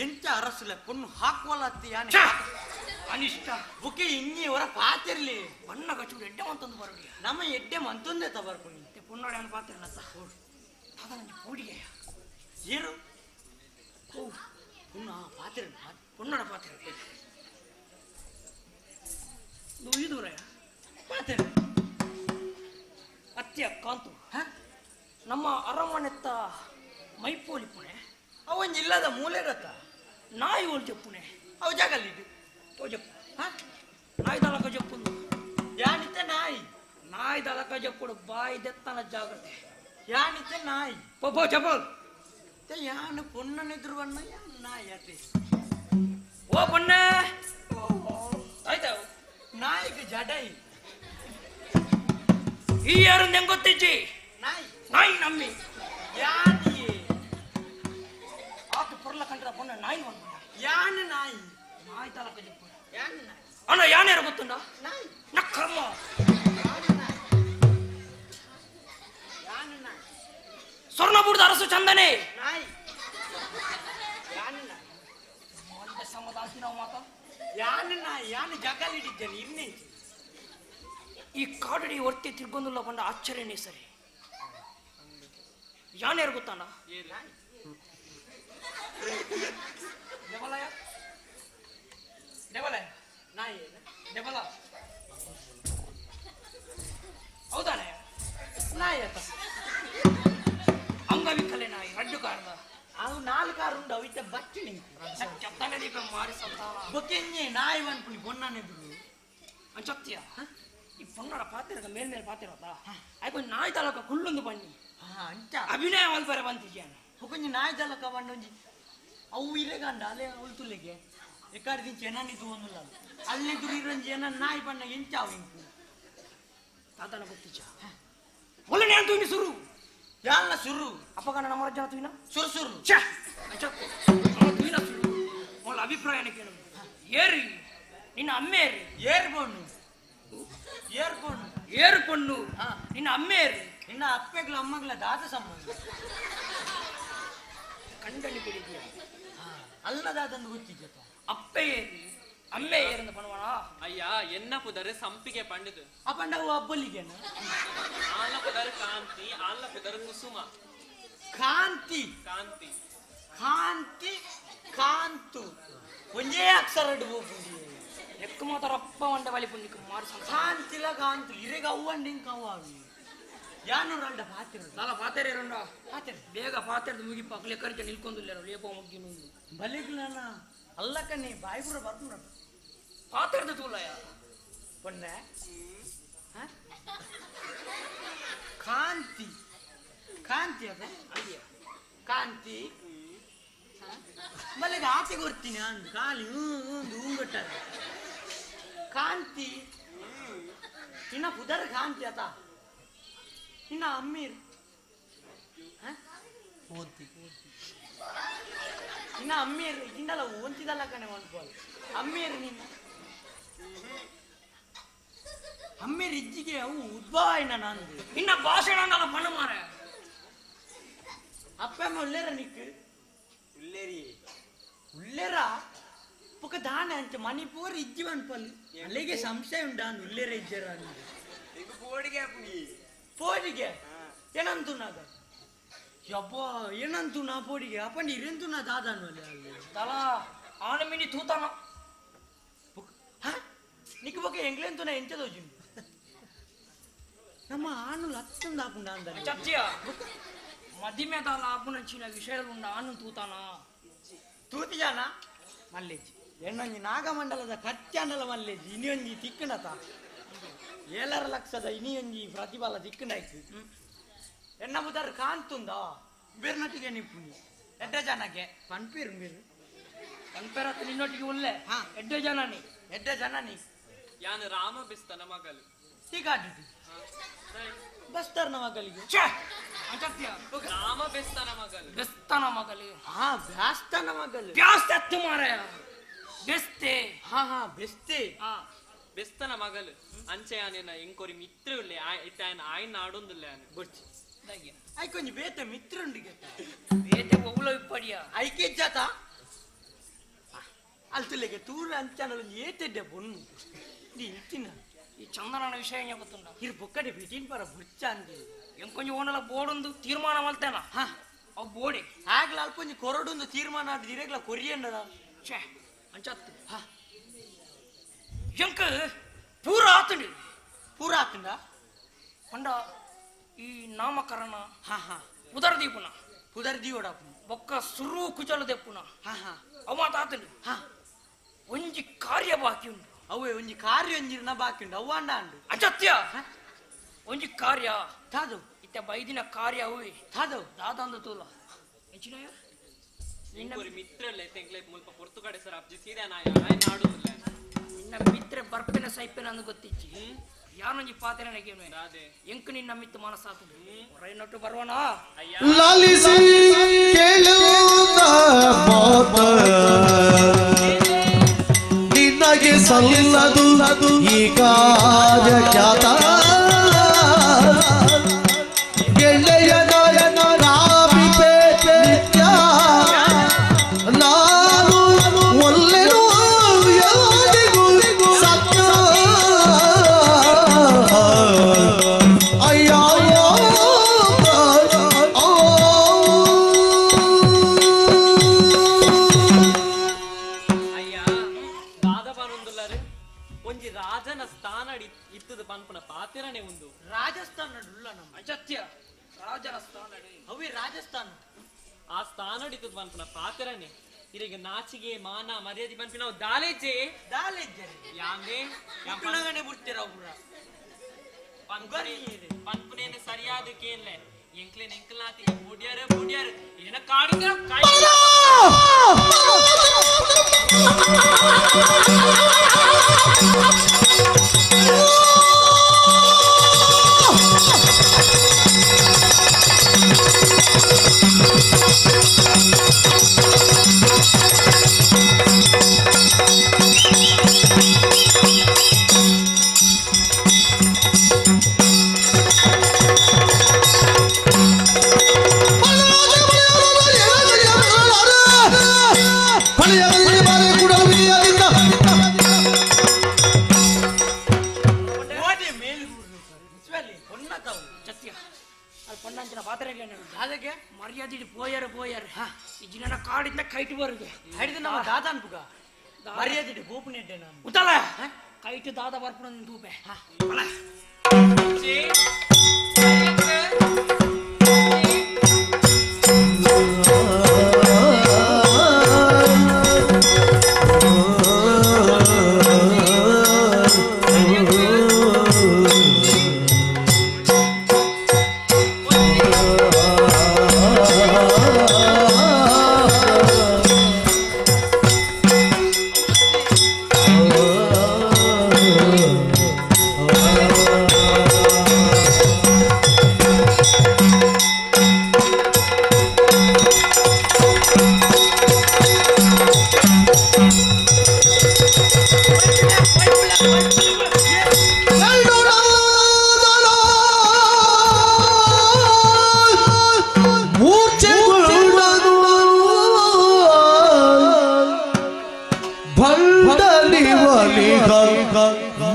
ಎಂಚ ಅರಸುಲೆ ಪೊಣ್ಣು ಹಾಕುವಲತ್ತಿ ಯಾನೆ ಅನಿಷ್ಟ ಬುಕೆ ಇನ್ನಿ ಹೊರ ಪಾತಿರ್ಲಿ ಬಣ್ಣ ಕಚ್ಚು ಎಡ್ಡೆ ಮಂತೊಂದು ಬರಲಿ ನಮ್ಮ ಎಡ್ಡೆ ಮಂತೊಂದೇ ತ ಬರ್ಪುನಿ ಪೊನ್ನೋಡೆ ಅನ್ನ ಪಾತಿರ್ಲತ್ತ ತಾತ ನಂಜಿ ಪೋಡಿಗೆ ಏರು ಪೊಣ್ಣು ಪಾತಿರ ಪೊನ್ನೋಡ ಪಾತಿರ ದೂರಯ್ಯ ಪಾತಿರ ಅತ್ಯ ಕಾಂತು ನಮ್ಮ ಅರಮನೆತ್ತ ಮೈಪೋಲಿ ಪುಣೆ ಅವನ್ ಇಲ್ಲದ ಮೂಲೆಗತ್ತ ನಾಯಿ ಓಲ್ చెప్పుನೆ ಅವು ಜಾಗಲ್ಲಿದ್ದು ತೋ చెప్పు ನಾಯಿ ದಲಕ చెప్పుಂದು ಯಾನಿತ್ತ ನಾಯಿ ನಾಯಿ ದಲಕ చెప్పుడు ಬಾಯಿ ದೆತ್ತನ ಜಾಗ್ರತೆ ಯಾನಿತ್ತ ನಾಯಿ ಪೋ ಚಪಲ್ ಯಾನು ಪೊನ್ನನೆದುರು ಬಣ್ಣ ಯಾನು ನಾಯಿ ಅತೆ ಓ ಪೊನ್ನ ಆಯ್ತಾ ನಾಯಿಗೆ ಜಡೈ ಈ ಯಾರು ನಂಗೆ ಗೊತ್ತಿಜ್ಜಿ ನಾಯಿ ನಾಯಿ ನಮ್ಮಿ ಯಾನಿಯೇ ಆತ ಪೊರ್ಲ ಕಂಡ್ರ ಪೊನ್ನ ನಾಯಿ ಒಂದು ಯಾನು ನಾಯಿ ನಾಯಿ ತಲಕ చెప్పు ಯಾನು ನಾಯಿ ಅಣ್ಣ ಯಾನೇರ ಗೊತ್ತುಂಡ ನಾಯಿ ನಕ್ಕರ್ಮ ಯಾನು ನಾಯಿ ಸ್ವರ್ಣಬುಡ್ದ ಅರಸು ಚಂದನೆ ನಾಯಿ ಯಾನು ನಾಯಿ ಮೊದಲ ಸಮದಾಸಿನ ಮಾತ ಯಾನು ನಾಯಿ ಯಾನು ಜಗಲಿಡಿದ್ದೇನೆ ಇನ್ನೇ ಈ ಕಾಡಡಿ ಒರ್ತಿ ತಿರ್ಗೊಂದುಲ್ಲ ಬಂಡ ಆಶ್ಚರ್ಯನೇ ಸರಿ ಯಾನೇರು ಗೊತ್ತಾನ ದೇವಲಯ ದೇವಲಯ ನಾಯಿ ದೇವಲ ಹೌದಾನೆ ನಾಯಿ ಆತ ಅಂಗವಿಕಲೆ ನಾಯಿ ರಡ್ಡು ಕಾರದ ಅವು ನಾಲ್ಕು ಕಾರು ಉಂಡು ಅವಿತ ಬಚ್ಚಿ ಚೆತ್ತನೆ ದೀಪ ಮಾರಿ ಸತ್ತಾನ ಬೊಕೆಂಜೆ ನಾಯಿ ಅನ್ಪುನಿ ಬೊನ್ನನೆದುರು ಅಂಚತ್ಯ ಈ ಪೊನ್ನಡ ಪಾತಿರಕ ಮೇಲ್ ಮೇಲೆ ಪಾತಿರತ್ತ ಆಯ್ತು ನಾಯಿ ತಲಕ ಕುಳ್ಳೊಂದು ಬನ್ನಿ ಅಂಚ ಅಭಿನಯ ಮಲ್ಪರೆ ಬಂತಿದ್ಯಾನ ಬೊಕೊಂಜಿ ನಾಯಿ ತಲಕ ಬಂಡೊಂಜಿ ಅವು ಇರೆಗಂಡ ಅಲ್ಲೇ ಉಳ್ತುಲೆಗೆ ಎಕ್ಕಾಡಿ ದಿಂಚ ಏನನ್ನಿದ್ದು ಒಂದುಲ್ಲ ಅಲ್ಲೇ ದುರಿರಂಜಿ ಏನ ನಾಯಿ ಬಣ್ಣ ಎಂಚಾವು ಇಂಕು ತಾತನ ಗೊತ್ತಿಚ್ಚ ಒಳ್ಳೆ ನಾನು ತೂನಿ ಸುರು ಯಾಲ್ಲ ಸುರು ಅಪ್ಪಗನ ನಮ್ಮ ರಜ್ಜನ ತೂಯಿನ ಸುರು ಸುರು ಛೇ ನಮ್ಮ ತೂಯಿನ ಸುರು ಅವಳ ಅಭಿಪ್ರಾಯನ ಕೇಳು ಏರಿ ನಿನ್ನ ಅಮ್ಮೇರಿ ಏರು ಪೊಣ್ಣು ಏರು ಪೊಣ್ಣು ಏರು ಪೊಣ್ಣು ನಿನ್ನ ಅಮ್ಮೇರಿ ನಿನ್ನ ಅಪ್ಪೆಗ್ಲ ಅಮ್ಮಗ್ಲ ದಾದ ಸಂಬಂಧ ಕಂಡನಿ ಬಿಡಿದ್ಯಾ ಅಲ್ಲದಾದಂದು ಗೊತ್ತಿದ್ಯತ ಅಪ್ಪೆ ಏರಿ ಅಮ್ಮೆ ಏರಂದು ಪಣವಣ ಅಯ್ಯ ಎನ್ನ ಪುದರೆ ಸಂಪಿಗೆ ಪಂಡಿದು ಅಪಂಡವು ಅಬ್ಬಲಿಗೆನ ಆಲ ಪುದರ್ ಕಾಂತಿ ಆಲ ಪುದರ್ ಕುಸುಮ ಕಾಂತಿ ಕಾಂತಿ ಕಾಂತಿ ಕಾಂತು ಒಂದೇ ಅಕ್ಷರ ಇಡ್ಬೋದು ಎಕ್ಕ ಮಾತ್ರ ಅಪ್ಪ వంట ಬಲಿ ಪುಂಡಿಕ ಮಾರಿ ಕಾಂತಿಲ ಕಾಂತು ಇರೆಗ ಅವ್ವಂಡಿ ಇಂಕ ಅವ್ವ ಯಾನು ರಂಡ ಪಾತಿರ ದಾಲ ಪಾತೆರೆ ರಂಡ ಪಾತೆರೆ ಬೇಗ ಪಾತೆರ್ದು ಮುಗಿಪ ಅಕ್ಲೆ ಕರಿಚ ನಿಲ್ಕೊಂಡಿಲ್ಲ ಲೇಪ ಮುಗ್ಗಿನು ಬಲಿಗ್ಲನ ಅಲ್ಲಕನೆ ಬಾಯಿ ಪೂರ ಬರ್ಪುಂಡ ಪಾತೆರ್ದು ತೂಲಯ ಪೊನ್ನೆ ಕಾಂತಿ ಕಾಂತಿ ಅದ ಅಯ್ಯ ಕಾಂತಿ ಮಲ್ಲಿಗೆ ಆಚೆ ಕೊಡ್ತೀನಿ ಅಂದು ಖಾಲಿ ಒಂದು ಹೂಂಗಟ್ಟ ಕಾಂತಿ ಇನ್ನ ಪುದರ್ ಕಾಂತಿ ಆತ ಇನ್ನ ಅಮ್ಮೀರ್ ಇನ್ನ ಅಮ್ಮೀರ್ ಇನ್ನಲ್ಲ ಓಂತಿದಲ್ಲ ಕಣೆ ಅನ್ಕೋಲ್ ಅಮ್ಮೀರ್ ನಿನ್ನ ಅಮ್ಮೀರ್ ಇಜ್ಜಿಗೆ ಅವು ಉದ್ಭವ ಇನ್ನ ನಂದು ಇನ್ನ ಭಾಷಣ ಅನ್ನಲ್ಲ ಪಣ್ಣು ಮಾರೆ ಅಪ್ಪ ಅಮ್ಮ ಉಳ್ಳೇರ ನಿಕ್ ಉಳ್ಳೇರಿ ಉಳ್ಳೇರ ಪೊಕ ದಾನೆ ಅಂಚ ಮಣಿಪೂರ್ ಇಜ್ಜಿ ಅನ್ಪಲ್ ಅಲ್ಲಿಗೆ ಸಂಶಯ ಉಂಡ ಅಂದ್ ಉಳ್ಳೇರ ಇಜ್ಜರ ಪೋಡಿಗೆ ಆಪುನಿ ಪೋಡಿಗೆ ಏನಂತು ನಾಗ ಯಬ್ಬ ಏನಂತು ನಾ ಪೋಡಿಗೆ ಅಪ್ಪಂಡಿ ಇರೆಂತು ನಾ ದಾದಾನು ಅಲ್ಲಿ ಅಲ್ಲಿ ತಲಾ ಆನ ಮಿನಿ ತೂತಾನ ನಿಕ್ ಬೊಕ ಎಂಗ್ಲೆಂತು ನಾ ಎಂಚ ದೋಜುಂಡು ನಮ್ಮ ಆನು ಲತ್ತಂದ ಆಪುಂಡ ಅಂದ ಸತ್ಯ ಮದಿಮೆ ದಾಲ ಆಪುನಂಚಿನ ವಿಷಯలుಂಡ ಆನು ತೂತಾನ ತೂತಿಜಾನ ಮಲ್ಲೇಜಿ ಎಣ್ಣೊಂಜಿ ನಾಗಮಂಡಲದ ಕಚ್ಚಾಂಡಲ ಮಲ್ಲೇಜಿ ಇನಿಯೊಂಜಿ ತಿಕ್ಕಣತ 7.5 ಲಕ್ಷದ ಇನಿಯೊಂಜಿ ಪ್ರತಿಫಲ ತಿಕ್ಕಣಾಯ್ತು ಎಣ್ಣ ಬುದಾರು ಕಾಂತುಂದ ಬೇರ್ನೊಟ್ಟಿಗೆ ನಿಪ್ಪುನಿ ಎಡ್ಡ ಜನಕ್ಕೆ ಪನ್ಪೇರು ಬೇರು ಪನ್ಪೇರತ್ತ ನಿನ್ನೊಟ್ಟಿಗೆ ಒಳ್ಳೆ ಎಡ್ಡ ಜನನಿ ಎಡ್ಡ ಜನನಿ ಯಾನು ರಾಮ ಬಿಸ್ತನ ಮಗಲು ಹೀಗಾಡಿದ್ದು ಬಸ್ತರ್ನ ಮಗಲಿಗೆ ರಾಮ ಬೆಸ್ತನ ಮಗಲು ಬೆಸ್ತನ ಮಗಲು ಹಾ ಬ್ಯಾಸ್ತನ ಮಗಲು ಬ್ಯಾಸ್ತತ್ತು ಮಾರಾಯ ಬೆಸ್ತೆ ಹಾ ಹಾ ಬೆಸ್ತೆ ಹಾ ಬೆಸ್ತನ ಮಗಲು ಅಂಚೆ ಯಾನೇನ ಎಂಕೊರಿ ಮಿತ್ರ ಉಲ್ಲೆ ಇತ್ತೆ ಆಯನ ಆಯ್ನ ಆಡೊಂದುಲ್ಲೆ ಯಾನು ಬೊಚ್ಚಿ ಐಕೊಂಜಿ ಬೇತೆ ಮಿತ್ರುಂಡಿಗೆ ಬೇತೆ ಒವ್ಲ ಇಪ್ಪಡಿಯ ಐಕೆ ಜಾತ ಅಲ್ತುಲೆಗೆ ತೂರ ಅಂಚಾನಲು ಏತೆಡ್ಡೆ ಬೊನ್ನು ಇಂತಿನ ಈ ಚಂದನನ ವಿಷಯ ಗೊತ್ತುಂಡ ಇರ್ ಬೊಕ್ಕಡೆ ಬಿಟಿನ್ ಪರ ಬೊಚ್ಚ ಅಂದೆ ಎಂಕೊಂಜಿ ಓನಲ ಬೋಡೊಂದು ತೀರ್ಮಾನ ಮಲ್ತೇನ ಅವು ಬೋಡೆ ಆಗ್ಲ ಅಲ್ಪೊಂಜಿ ಕೊರಡೊಂದು ತೀರ್ಮಾನ ಆದ ಇರೆಗ್ಲ ಕೊರಿಯಂಡದ ಛೇ ಅಂಚತ್ತು ಹಾ ಎಂಕ ಪೂರ ಆತಂಡಿ ಪೂರ ಆತಂಡ ಪಂಡ ಈ ನಾಮಕರಣ ಹಾ ಹಾ ಉದರ ದೀಪುನ ಉದರ ದೀವಡ ಬೊಕ್ಕ ಸುರು ಕುಚಲ ದೆಪ್ಪುನ ಹಾ ಹಾ ಅವ ಮಾತಾತಂಡಿ ಹಾ ಒಂಜಿ ಕಾರ್ಯ ಬಾಕಿ ಉಂಡು ಅವೇ ಒಂಜಿ ಕಾರ್ಯ ಒಂಜಿರ್ನ ಬಾಕಿ ಉಂಡು ಅವ್ವ ಅಂಡ ಅಂಡು ಅಚತ್ಯ ಒಂಜಿ ಕಾರ್ಯ ತಾದು ಇತ್ತ ಬೈದಿನ ಕಾರ್ಯ ಅವೇ ತಾದು ದಾದಂದು ತೂಲ ಎಂಚಿನಯ್ಯ ಎಂಕೊರಿ ಮಿತ್ರಲ್ಲೇ ತೆಂಕ್ಲೆ ಮುಲ್ಪ ಪೊರ್ತುಗಡೆ ಸರ್ ಅಬ್ಜಿ ಸೀದಾ ನಾಯ ಆಯ್ನ ಆಡೊಂದುಲ್ಲೆ ನಿನ್ನ ಮಿತ್ರ ಬರ್ಪೆನ ಸೈಪೆನ ಅಂದು ಗೊತ್ತಿಚ್ಚಿ ಯಾನೊಂಜಿ ಪಾತ್ರೆನಗೆ ಎಂಕು ನಿನ್ನ ಮಿತ್ತು ಮನಸ್ಸಾತು ಹೊರನೊಟ್ಟು ಬರುವಣ ಲಾಲಿಸಿ ಕೇಳುತ್ತ ಮಾತ ನಿನಗೆ ಸಲ್ಲದು ಈ ಕಾರ್ಯ ಖ್ಯಾತ ಗೆಳೆಯ ನಾವಿಪೆ ನಿತ್ಯ ನಾನು ಒಲ್ಲೆನು ಯಾರಿಗೂ ಸತ್ಯ ಅಯ್ಯ ಅಯ್ಯ ದಾದ ಪನೊಂದುಲ್ಲರು ಒಂಜಿ ರಾಜನ ಸ್ಥಾನ ಇತ್ತದ ಪನ್ಪುನ ಪಾತಿರನೆ ಉಂದು ರಾಜಸ್ಥಾನ ಉಲ್ಲ ನಮ್ಮ ಅಜತ್ಯ ರಾಜನ ಸ್ಥಾನ ಅವೇ ರಾಜಸ್ಥಾನ ಆ ಸ್ಥಾನ ಇತ್ತದ ಪನ್ಪುನ ಪಾತಿರನೆ ಇರಿಗೆ ನಾಚಿಗೆ ಮಾನ ಮರ್ಯಾದೆ ಪನ್ಪಿ ನಾವು ದಾಲೇಜೆ ದಾಲೇಜೆ ಯಾಂದೆ ಪುಣಗನೆ ಬಿಡ್ತೀರ ಪುರ ಪನ್ಪುನೇನು ಸರಿಯಾದ ಕೇನ್ಲೆ ಎಂಕ್ಲೇನ್ ಎಂಕ್ಲಾತಿ ಬುಡಿಯರು ಬುಡಿಯರು ಏನ ಕಾಡಿದ್ರ ಕೈ ಮರ್ಯಾದೆ ಪೋಯರು ಪೋಯರು ಈ ಜಿನ ಕಾಡಿಂದ ಕೈಟ್ ಬರುಗೆ ಹಿಡಿದು ನಮ್ಮ ದಾದ ಅನ್ಪುಗ ಮರ್ಯಾದೆ ಗೋಪುನೆಡ್ಡೆ ನಾನು ಉತ್ತಲ ಕೈಟ್ ದಾದ ಬರ್ಪುಣ ತೂಪೆ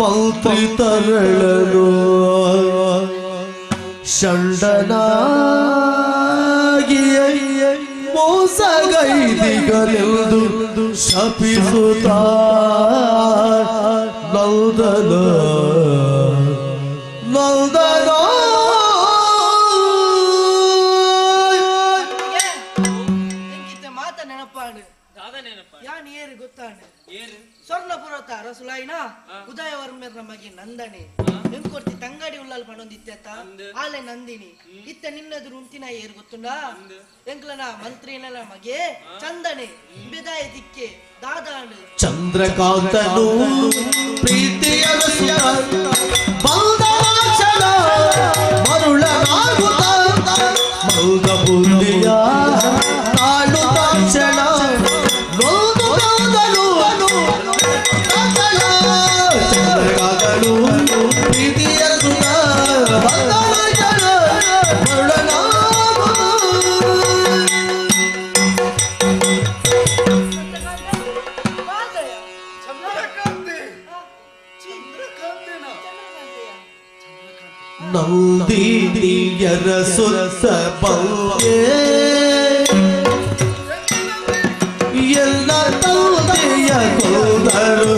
ಮಂತ್ರಿ ತರಳನು ಷಂಡನಾಗಿಯ ಮೋಸಗೈದಿಗಲೆಂದು ಶಪಿಸುತ್ತ ನಂದನ ನಂದನ. ಬರುವನೋ. ಮಾತ ನೆನಪಾಡು ಯಾನ್ ಏರು ಗೊತ್ತಾಂಡು ಸ್ವರ್ಣಪುರತ ಅರಸುಲಾಯಿನ ಉದಯವರ್ಮರ ಮಗೆ ನಂದನೆ ಎಂಕೊರ್ತಿ ತಂಗಡಿ ಉಳ್ಳಾಲ್ ಪಣೊಂದಿತ್ತ ಆಲೆ ನಂದಿನಿ ಇತ್ತ ನಿನ್ನದು ಉಂಟಿನ ಏರು ಗೊತ್ತುಂಡ ಎಂಕ್ಲನ ಮಂತ್ರಿನ ಮಗೆ ಚಂದನೆ ಬೆದಾಯ ದಿಕ್ಕೆ ದಾದಾಂಡು. ಚಂದ್ರಕಾಂತನು ಪ್ರೀತಿಯ ಬಂದನಾಕ್ಷಣ ಮರುಳನಾಗುತ್ತ ಮೌದ ಬುದ್ಧಿಯ ತಾಳುತ್ತಾಕ್ಷಣ ನೊಂದು ನೊಂದನು ಚಂದ್ರಕಾಂತನು ಪ್ರೀತಿಯ ಸುತ ಬಂದನಾಕ್ಷಣ ಮರುಳನಾಗುತ್ತ. ನಂದಿನಿಯರ ಸುತ್ತ ಬಂದೆ ಎಲ್ಲ ತಂದೆಯ ಕೊಂದರು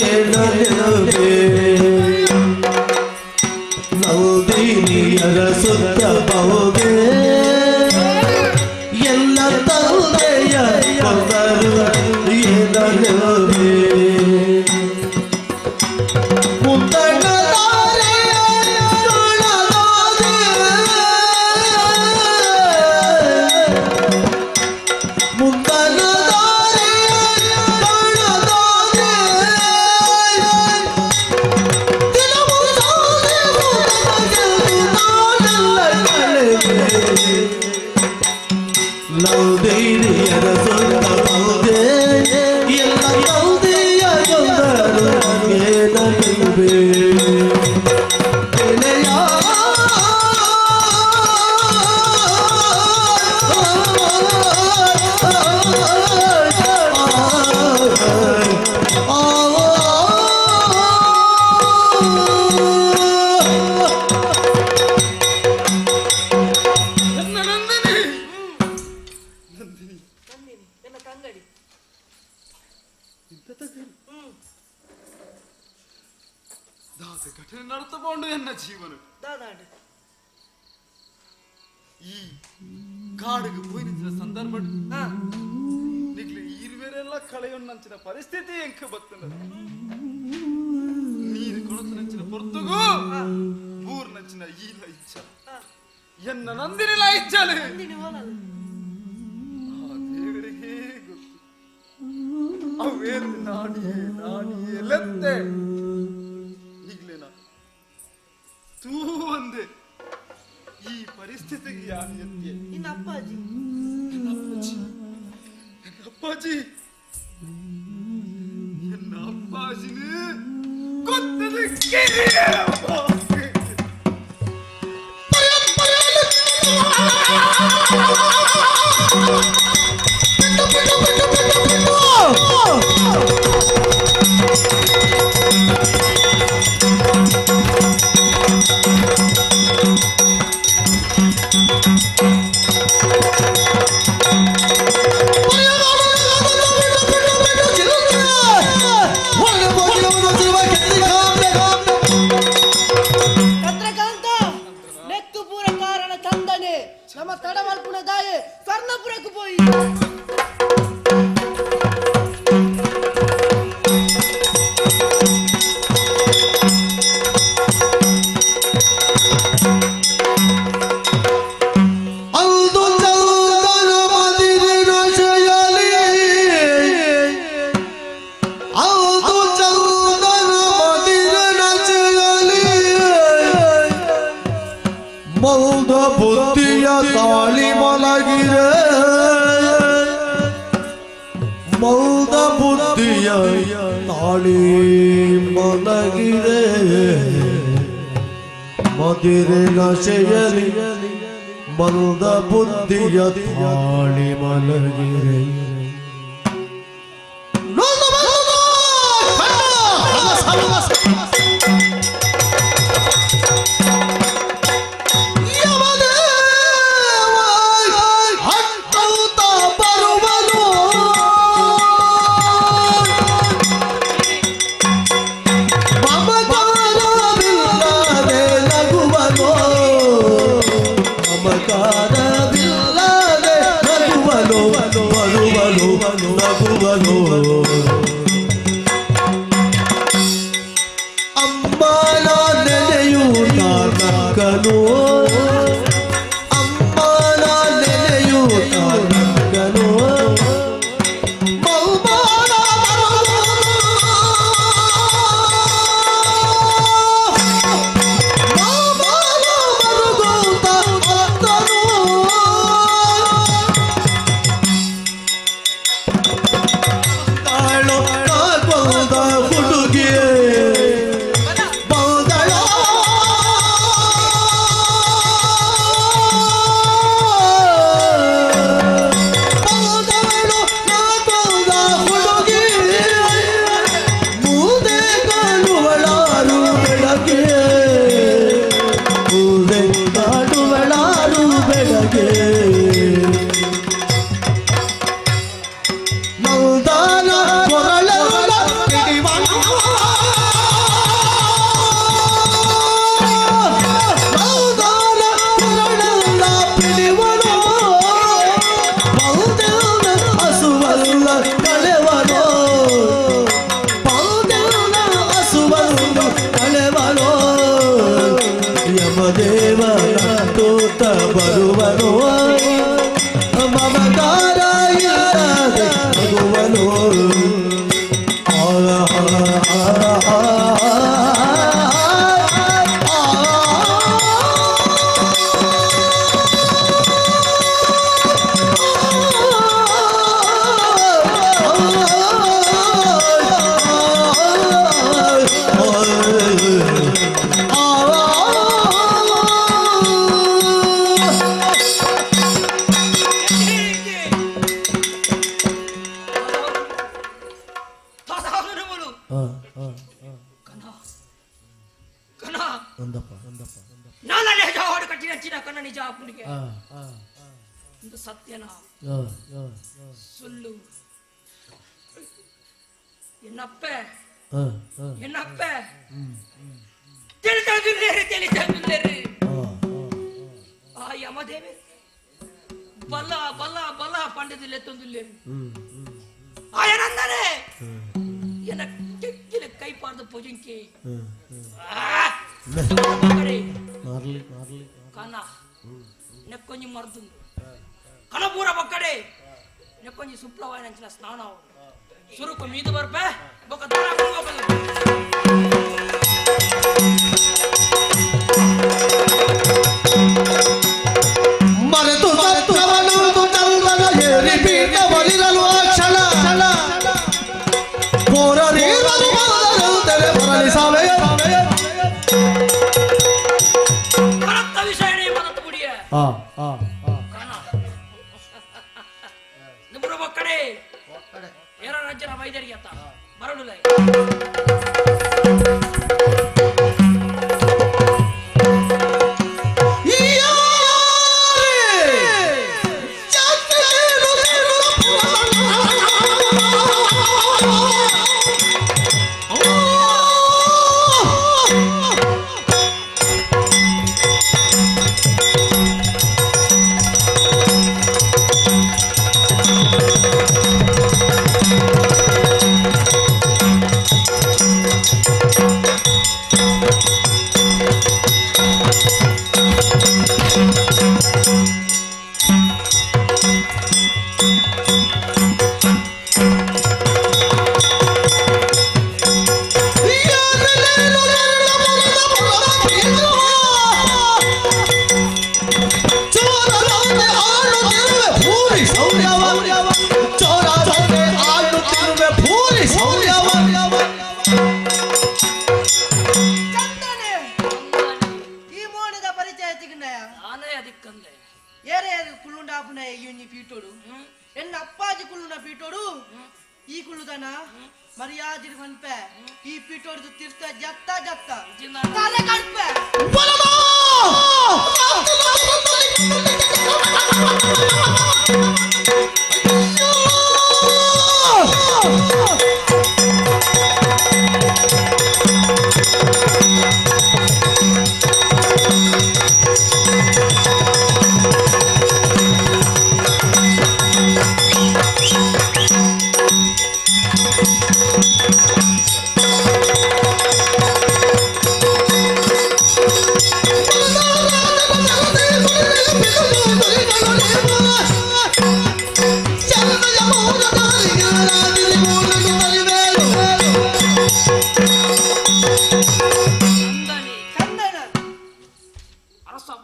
ಏನಲಿದೆ. ನಂದಿನಿಯರ ಸುತ್ತ ಬಂದೆ ಎಲ್ಲ ತಂದೆಯ ಕೊಂದರು ಏನಲಿದೆ. ಪರಿಸ್ಥಿತಿ ಎಂಕ ಬತ್ತನ ನೀರು ಕೊಳತು ನಂಚಿನ ಪೊರ್ತುಗು ಊರ್ ನಂಚಿನ ಈಲ ಇಚ್ಛ ಎನ್ನ ನಂದಿನಿಲ ಇಚ್ಛಲೆ ಆ ದೇವರಿಗೆ ಗೊತ್ತು ಅವೇನು ನಾಡಿಯೇ ನಾಡಿಯೇ ಲೆತ್ತೆ ಈಗ್ಲೇನ ತೂ ಒಂದೆ ಈ ಪರಿಸ್ಥಿತಿಗೆ ಯಾರು ಎತ್ತಿ ನಿನ್ನ ಅಪ್ಪಾಜಿ ನನ್ನ ಅಪ್ಪಾಜಿ ನನ್ನ ಅಪ್ಪಾಜಿ ನನ್ನ ಅಪ್ಪಾಜಿನೇ ಗೊತ್ತದೆ ಕಿರಿಯಪ್ಪ. ಚಂದ್ರಕಾಂತ ನೆಕ್ಕು ಪೂರ ಕಾರಣ ಚಂದನೆ ನಮ್ಮ ತಡಮಲ್ಪುನ ದಾಯೆ ಸ್ವರ್ಣಪುರಕ್ಕೆ ಪೋಯಿ. ಬುದ್ಧಿಯ ತಾಳಿ ಮಲಗಿರೆ ಮೌದ ಬುದ್ಧಿಯ ತಾಳಿ ಮಲಗಿರೆ ಮದಿರೆ ನಶೆಯಲಿ ಮಲ್ದ ಬುದ್ಧಿಯ ತಾಳಿ ಮಲಗಿರೆ. ಮಗನು ಅಮ್ಮನ ನೆನೆಯೂತ ಮಗನು ಬಹುಮಾನ ಬಹುಮಾನ ಮರುಗೂತ ಅತ್ತನು ತಾಳು ಕಾಕೊಂದ ಹುಡುಗಿ ಬಂದಳ ಬಂದಳು ಕಾಕೊಂದ ಹುಡುಗಿ ಮೂದೆ ಕಾಣುವಳಾರು ಬೆಳಗ್ಗೆ ಮೂದೆ ಕಾಣುವಳಾರು ಬೆಳಗ್ಗೆ ಮಂದಾನ ಕೊರಳಲ್ಲ ಪಿಡಿವನ ಮಂದಾನ ಕೊರಳಲ್ಲ ಪಿಡಿವನು ಬಹುದೇವ ಹಸುವಲ್ಲ ಕಳೆವನು ಬಹುದೇವ ಹಸುವಲ್ಲ ಕಳೆವನು ಯಮದೇವ ತೋತ ಬರುವನು ಮಮಕಾರ ಇಲ್ಲದೆ ಮಗುವನು ಆ ಆ ಆ ಒಂದು ಸತ್ಯನ ಸುಳ್ಳು என்னப்ப என்னப்ப ತಿಳಿತಾಗಿಲ್ಲೇರಿ ತಿಳಿತಾಗಿಲ್ಲೇರಿ ಆ ಯಮದೇವಿ ಬಲ್ಲ ಬಲ್ಲ ಬಲ್ಲ ಪಂಡದಿಲ್ಲ ತಂದಿಲ್ಲೇರಿ ಆಯನಂದನೆ ಎನ್ನ ಕೆಕ್ಕಿಲ ಕೈ ಪಾರ್ದ ಪೂಜಂಕಿ ಮಾರ್ಲಿ ಮಾರ್ಲಿ ಕನ ನೆಕ್ಕೊಂಜಿ ಮರ್ದುಂಡು ಕನಪೂರ ಬಕ್ಕಡೆ ನೆಕ್ಕೊಂಜಿ ಸುಪ್ಲವಾಯಿನಂಚಿನ ಸ್ನಾನ ಸುರುಕು ಮೀದು ಬರ್ಪೆ ಬೊಕ್ಕ ದೂರ ಹೋಗಬೇಕು. ಮರೆತು ಸತ್ಯವನು ಚಂದ್ರನ ಏರಿ ಪೀಠವಲಿರಲು ಆ ಕ್ಷಣ ಕೋರರೀರಲು ಮೊದಲು ಬರಲಿ ಸಾವೆಯ ಕರತ್ತ ವಿಷಯನೇ ಮದತ್ತು ಬಿಡಿಯ ಆ ಆ ನಿಬ್ಬರು ಬಕ್ಕಡೆ ಏರ ರಾಜ್ಯನ ವೈದ್ಯರಿಗೆ ಅತ್ತ ಬರಡುಲ ಚಂದನೆ ಈ ಮೋಣದ ಪರಿಚಯ ತಿಗ್ನಯ ನಾನೇ ಅದಕ್ಕಂದೆ ಏರೆ ಕುಳ್ಳುಂಡ ಆಪುನಯ ಈ ಒಂಜಿ ಪೀಟೋಡು ಎನ್ನ ಅಪ್ಪಾಜಿ ಕುಳ್ಳುಂಡ ಪೀಟೋಡು ಈ ಕುಳ್ಳುದನ ಮರ್ಯಾದಿರ್ ಪನ್ಪೆ ಈ ಪೀಟೋಡ್ದು ತೀರ್ಥ ಜತ್ತ ಜತ್ತ ತಲೆ ಕಡ್ಪೆ ಆ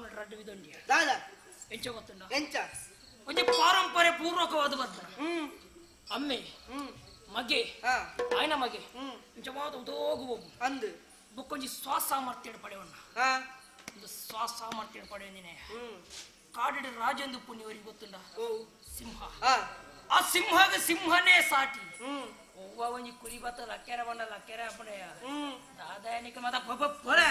ಸಾಕುನ ರಡ್ಡು ವಿದೊಂಡಿ ದಾದ ಎಂಚ ಗೊತ್ತುಂಡ ಎಂಚ ಒಂಜಿ ಪಾರಂಪರೆ ಪೂರ್ವಕವಾದ ಬರ್ಪುನ ಅಮ್ಮೆ ಮಗೆ ಆಯ್ನ ಮಗೆ ನಿಜವಾದ ಉದೋಗು ಅಂದು ಬುಕ್ಕೊಂಜಿ ಶ್ವಾಸ ಸಾಮರ್ಥ್ಯ ಪಡೆಯವನ್ನ ಒಂದು ಶ್ವಾಸ ಸಾಮರ್ಥ್ಯ ಪಡೆಯಂದಿನೇ ಕಾಡಿಡ ರಾಜಂದು ಪುಣ್ಯವರಿಗೆ ಗೊತ್ತಿಲ್ಲ ಸಿಂಹ ಆ ಸಿಂಹಗ ಸಿಂಹನೇ ಸಾಟಿ ಒವ್ವ ಒಂಜಿ ಕುರಿ ಬತ್ತ ಲಕ್ಕೆರ ಬಂಡ ಲಕ್ಕೆರ ಅಪ್ಪಣೆಯ ದಾದಾಯನಿಕ ಮತ ಪೊರೆ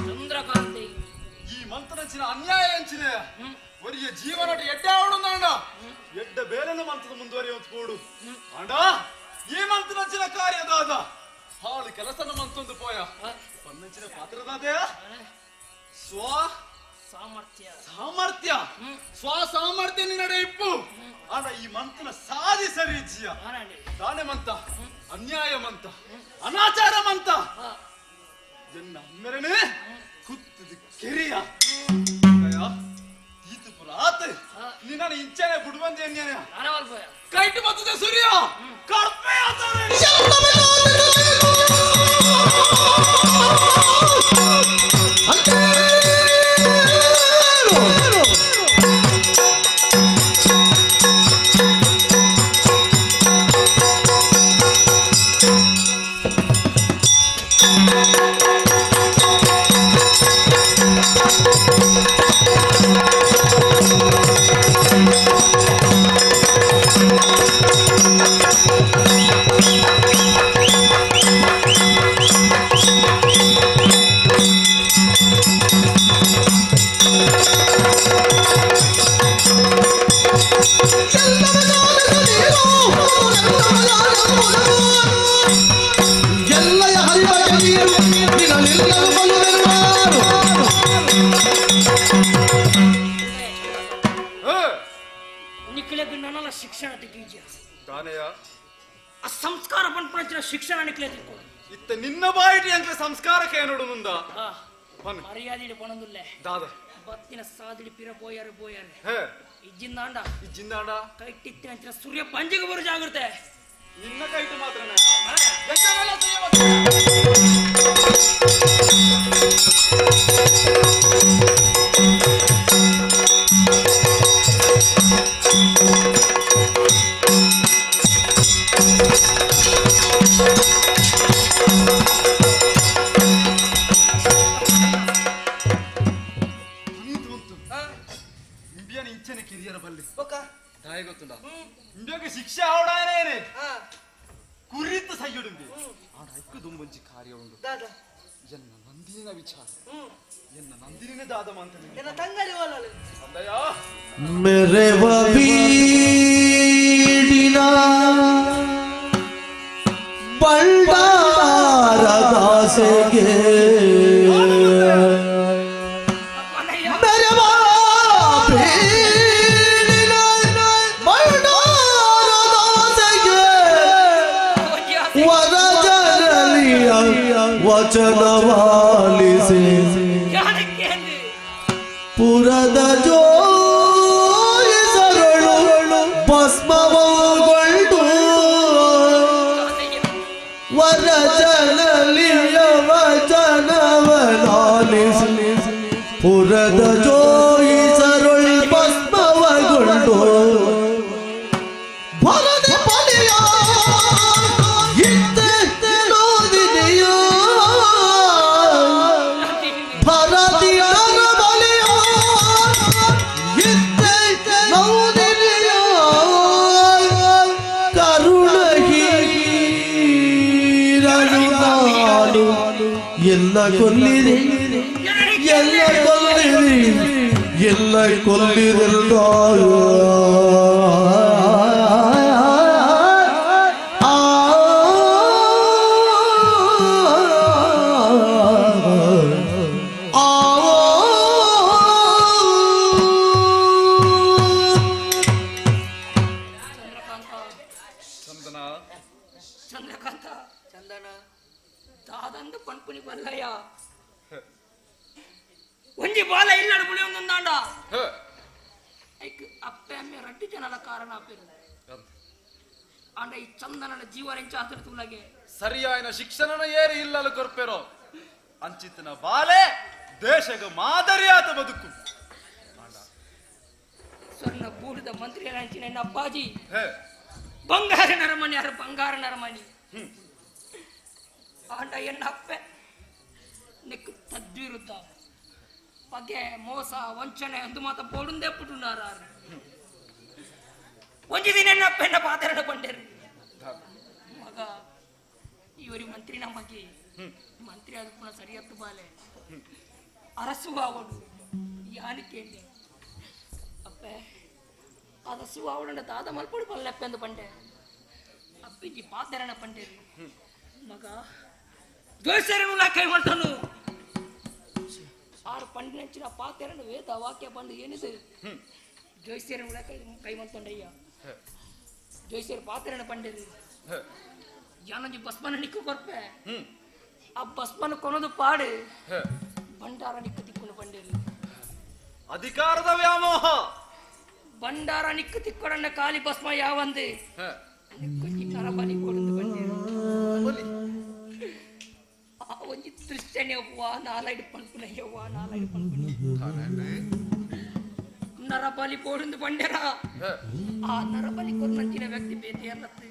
ಚಂದ್ರಕಾಂತಿ ಈ ಮಂತ್ರಚಿನ ಅನ್ಯಾಯ ಅಂಚಿನ ಒರಿಯ ಜೀವನ ಎಡ್ಡೆ ಆವಡುಂದಾಂಡ ಎಡ್ಡ ಬೇರೆನ ಮಂತ್ರದ ಮುಂದುವರಿಯುವಂತ ಕೂಡು ಅಂಡ ಈ ಮಂತ್ರಚಿನ ಕಾರ್ಯದಾದ ಹಾಳು ಕೆಲಸನ ಮಂತೊಂದು ಪೋಯ ಪನ್ನಂಚಿನ ಪಾತ್ರದಾದೆಯ ಸ್ವ ಸಾಮರ್ಥ್ಯ ಸಾಮರ್ಥ್ಯ ಸ್ವ ಸಾಮರ್ಥ್ಯ ನಿನ್ನಡೆ ಇಪ್ಪು ಆಂಡ ಈ ಮಂತನ ಸಾಧಿ ಸರಿಜಿಯ ದಾನೆ ಮಂತ ಅನ್ಯಾಯ ಮಂತ ಅನಾಚಾರ ಮಂತ ಎನ್ನ ಅಮ್ಮೆರನೆ ಕುತ್ತದ ಕೆರಿಯ ಈತು ಪುರಾತ ನಿನ್ನ ಇಂಚನೆ ಬುಡುವಂದೆ ಅನ್ಯಾಯ ಕೈಟು ಬತ್ತದ ಸೂರ್ಯ ಕಡ್ಪೆ ಆತನೆ ನಿಕ್ಲೆಗ್ ನನಲ ಶಿಕ್ಷಣ ತಿಕ್ಕೀಜ ದಾನೆಯ ಆ ಸಂಸ್ಕಾರ ಪನ್ಪುನಂಚಿನ ಶಿಕ್ಷಣ ನಿಕ್ಲೆ ತಿಕ್ಕು ಇತ್ತ ನಿನ್ನ ಬಾಯಿಟಿ ಅಂಕ್ಲೆ ಸಂಸ್ಕಾರಕ್ಕೆ ನೋಡು ಮುಂದ ಮರ್ಯಾದಿಡಿ ಪಣಂದುಲ್ಲೆ ದಾದ ಬತ್ತಿನ ಸಾದಿಡಿ ಪಿರ ಬೋಯಾರು ಬೋಯಾರೆ ಹೇ ಇಜ್ಜಿಂದಾಂಡ ಇಜ್ಜಿಂದಾಂಡ ಕೈಟಿತ್ತಿನಂಚಿನ ಸೂರ್ಯ ಪಂಜಿಗೆ ಬರು ಜಾಗೃತೆ ನಿನ್ನ ಕೈಟು ಮಾತ್ರ ಇಂಬಿಯನ ಇಂಚನೆ ಕಿರಿಯರ ಬಲ್ಲಿ ದಾಯ ಗೊತ್ತುಂಡ ಇಂಬಿಯಗೆ ಶಿಕ್ಷೆ ಆವಡಾನೇನೆ ಕುರಿತ ಸೈಯುಡುಂಬಿ ಆಡ ಐಕ್ಕು ದುಂಬಂಚಿ ಕಾರ್ಯ ಉಂಡು ಎನ್ನ ನಂದಿನಿನ ವಿಚಾರ ಎನ್ನ ನಂದಿನಿನ ದಾದ ಮಂತನೆ ಎನ್ನ ತಂಗಡಿ ಓಲಲು ಅಂದಯ್ಯ ಮೆರೆವ ಬೀಡಿನ ಬಂಡಾರದಾಸೆಗೆ ಮೆರೆವ ಬೀಡಿನ ಬಂಡಾರದಾಸೆಗೆ ವರಜನಲಿಯ ವಚನವಾಲಿಸಿ ಪುರದ ಜೋಯಿಸರಳು ಭಸ್ಮವಗೊಂಡು ವರಜನಲಿಯ ವಚನವನಾಲಿಸಿ ಪುರದ ಜೋಯಿಸರುಳ್ ಭಸ್ಮವಗೊಂಡು ಭರದ ಬಲಿಯ ಇತ್ತೆ ನೋದಿದೆಯೋ ಭರತಿಯರ ಬಲಿಯ ಇತ್ತೆ ನೋದಿದೆಯೋ ಕರುಣಹೀರನು ನಾನು ಎಲ್ಲ ಕೊಲ್ಲಿದೆ ಎಲ್ಲ ಕೊಲ್ಲಿದೆ ಎಲ್ಲ ಕೊಲ್ಲಿದೆಲ್ಲ. ಚಂದನ ಚಂದ್ರಕಾಂತ ಚಂದನ ದಾದಂದು ಪನ್ಪುನಿ ಬಲ್ಲಯ್ಯ ಒಂಜಿ ಬಾಲ ಇಲ್ಲಡು ಬುಳಿ ಒಂದೊಂದಾಂಡ ಐಕ್ ಅಪ್ಪೆ ಅಮ್ಮೆ ರಡ್ಡಿ ಜನಲ ಕಾರಣ ಆಪೇರು ಆಂಡ ಈ ಚಂದನನ ಜೀವನ ಎಂಚಾತ್ರ ತುಲಗೆ ಸರಿಯಾಯಿನ ಶಿಕ್ಷಣನ ಏರಿ ಇಲ್ಲಲು ಕೊರ್ಪೆರೋ ಅಂಚಿತನ ಬಾಲೆ ದೇಶಗ ಮಾದರಿಯಾದ ಬದುಕು ಸ್ವರ್ಣ ಬೂಡದ ಮಂತ್ರಿ ಅಂಚಿನ ಅಪ್ಪಾಜಿ ಬಂಗಾರ ನರಮನಿ ಯಾರು ಬಂಗಾರ ನರಮನಿ ಆಂಡ ಎನ್ನ ಅಪ್ಪೆ ನೆಕ್ಕು ತದ್ವಿರುದ್ಧ ಪಗೆ ಮೋಸ ವಂಚನೆ ಅಂದು ಮಾತ ಬೋಡುಂದೇ ಪುಟ್ಟುನಾರ ಒಂಜಿ ದಿನ ಎನ್ನ ಅಪ್ಪ ಎನ್ನ ಪಾತೆರಡ ಪಂಡೇರು ಮಗ ಇವರಿ ಮಂತ್ರಿ ನಮಗೆ ಮಂತ್ರಿ ಆದ ಪುನಃ ಸರಿಯತ್ತು ಬಾಲೆ ಅರಸು ಆವಡು ಯಾನಿಕೇಂಡೆ ಅಪ್ಪೆ ಅರಸು ಆವಡಂಡ ದಾದ ಮಲ್ಪಡು ಪಲ್ಲೆಪ್ಪೆ ಅಂದು ಪಂಡೆ ಅಪ್ಪಿಂಜಿ ಪಾತೆರಣ ಪಂಡೇರು ಮಗ ಜೋಯಿಸರನು ಕೈ ಮಾಡ್ತಾನು ಆರು ಪಂಡಿನಂಚಿನ ಪಾತೆರನು ವೇದ ವಾಕ್ಯ ಬಂದು ಏನಿದೆ ಜೋಯಿಸರನು ಕೈ ಮಾಡ್ತೊಂಡಯ್ಯ ಜೋಯಿಸರು ಪಾತೆರಣ ಪಂಡೇರು ಯಾನೊಂಜಿ ಬಸ್ಮನ ನಿಕ್ಕು ಕೊರ್ಪೆ ಆ ಬಸ್ಮನ ಕೊನದು ಪಾಡು ಭಂಡಾರ ನಿಕ್ಕು ತಿಕ್ಕೊಂಡು ಬಂಡೇರು ಅಧಿಕಾರದ ವ್ಯಾಮೋಹ ಭಂಡಾರ ನಿಕ್ಕು ತಿಕ್ಕೊಡಣ್ಣ ಕಾಲಿ ಭಸ್ಮ ಯಾವಂದು ನಿಕ್ಕೊಂಜಿ ನರಬಲಿ ಕೊಡುದು ಬಂಡೇರು ಆ ಒಂಜಿ ದೃಶ್ಯನೆ ಅವ್ವ ನಾಲೈಡು ಪನ್ಪುನಯ್ಯವ್ವ ನಾಲೈಡು ಪನ್ಪುನ ನರಬಲಿ ಕೊಡುದು ಬಂಡೇರ ಆ ನರಬಲಿ ಕೊರ್ನಂಚಿನ ವ್ಯಕ್ತಿ ಬೇತೆ ಅಲ್ಲತ್ತೆ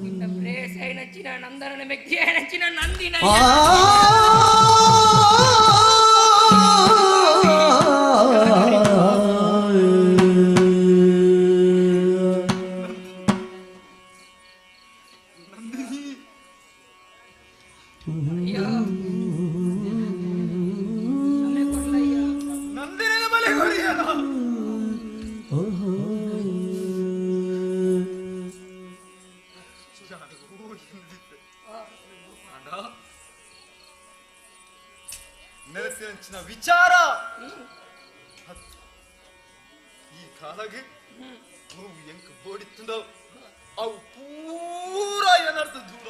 ನಿನ್ನ ಪ್ರೇಸ అయినచ్చిన నందనನ వ్యక్తి అయినచ్చిన నందిన ನಂದಿನಿ ಬಲಿ ಕೊರಿಯನ ನೆಲೆಸಿನ ವಿಚಾರ ಈ ಕಾಲಗೆ ಅವು ಎಂಕ ಬೋಡಿತ್ತುಂಡ ಅವು ಪೂರ ಏನರ್ಥ ದೂರ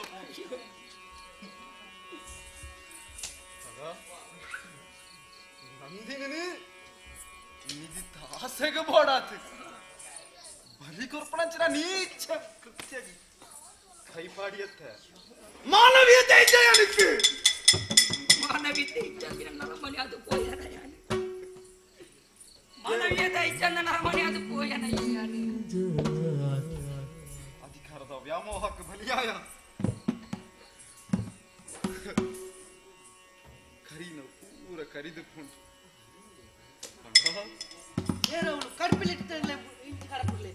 ನಂದಿನಿ ನಿಧಿತ ಆಸೆಗೆ ಬೋಡಾತು ಬಲಿ ಕೊರ್ಪಣಂಚಿನ ನೀಚ ಕೃತ್ಯ ಕೈಪಾಡಿಯತ್ತೆ ಮಾನವೀಯತೆ ಇದ್ದ எனக்கு ಮಾನವೀಯತೆ ಇಚ್ಛಂದಿನ ನರಮನೆ ಅದು ಪೋಯನ ಯಾನು ಮಾನವೀಯತೆ ಇಚ್ಛಂದ ನರಮನೆ ಅದು ಪೋಯನ ಯಾನು ಅಧಿಕಾರದ ವ್ಯಾಮೋಹಕ್ಕೆ ಬಲಿಯಾಯ ಕರಿನ ಪೂರ ಕರಿದುಕೊಂಡು ಏನವಳು ಕಡ್ಪಿಲಿಟ್ಟು ಇಂಚಿ ಕಡಪುರ್ಲೆ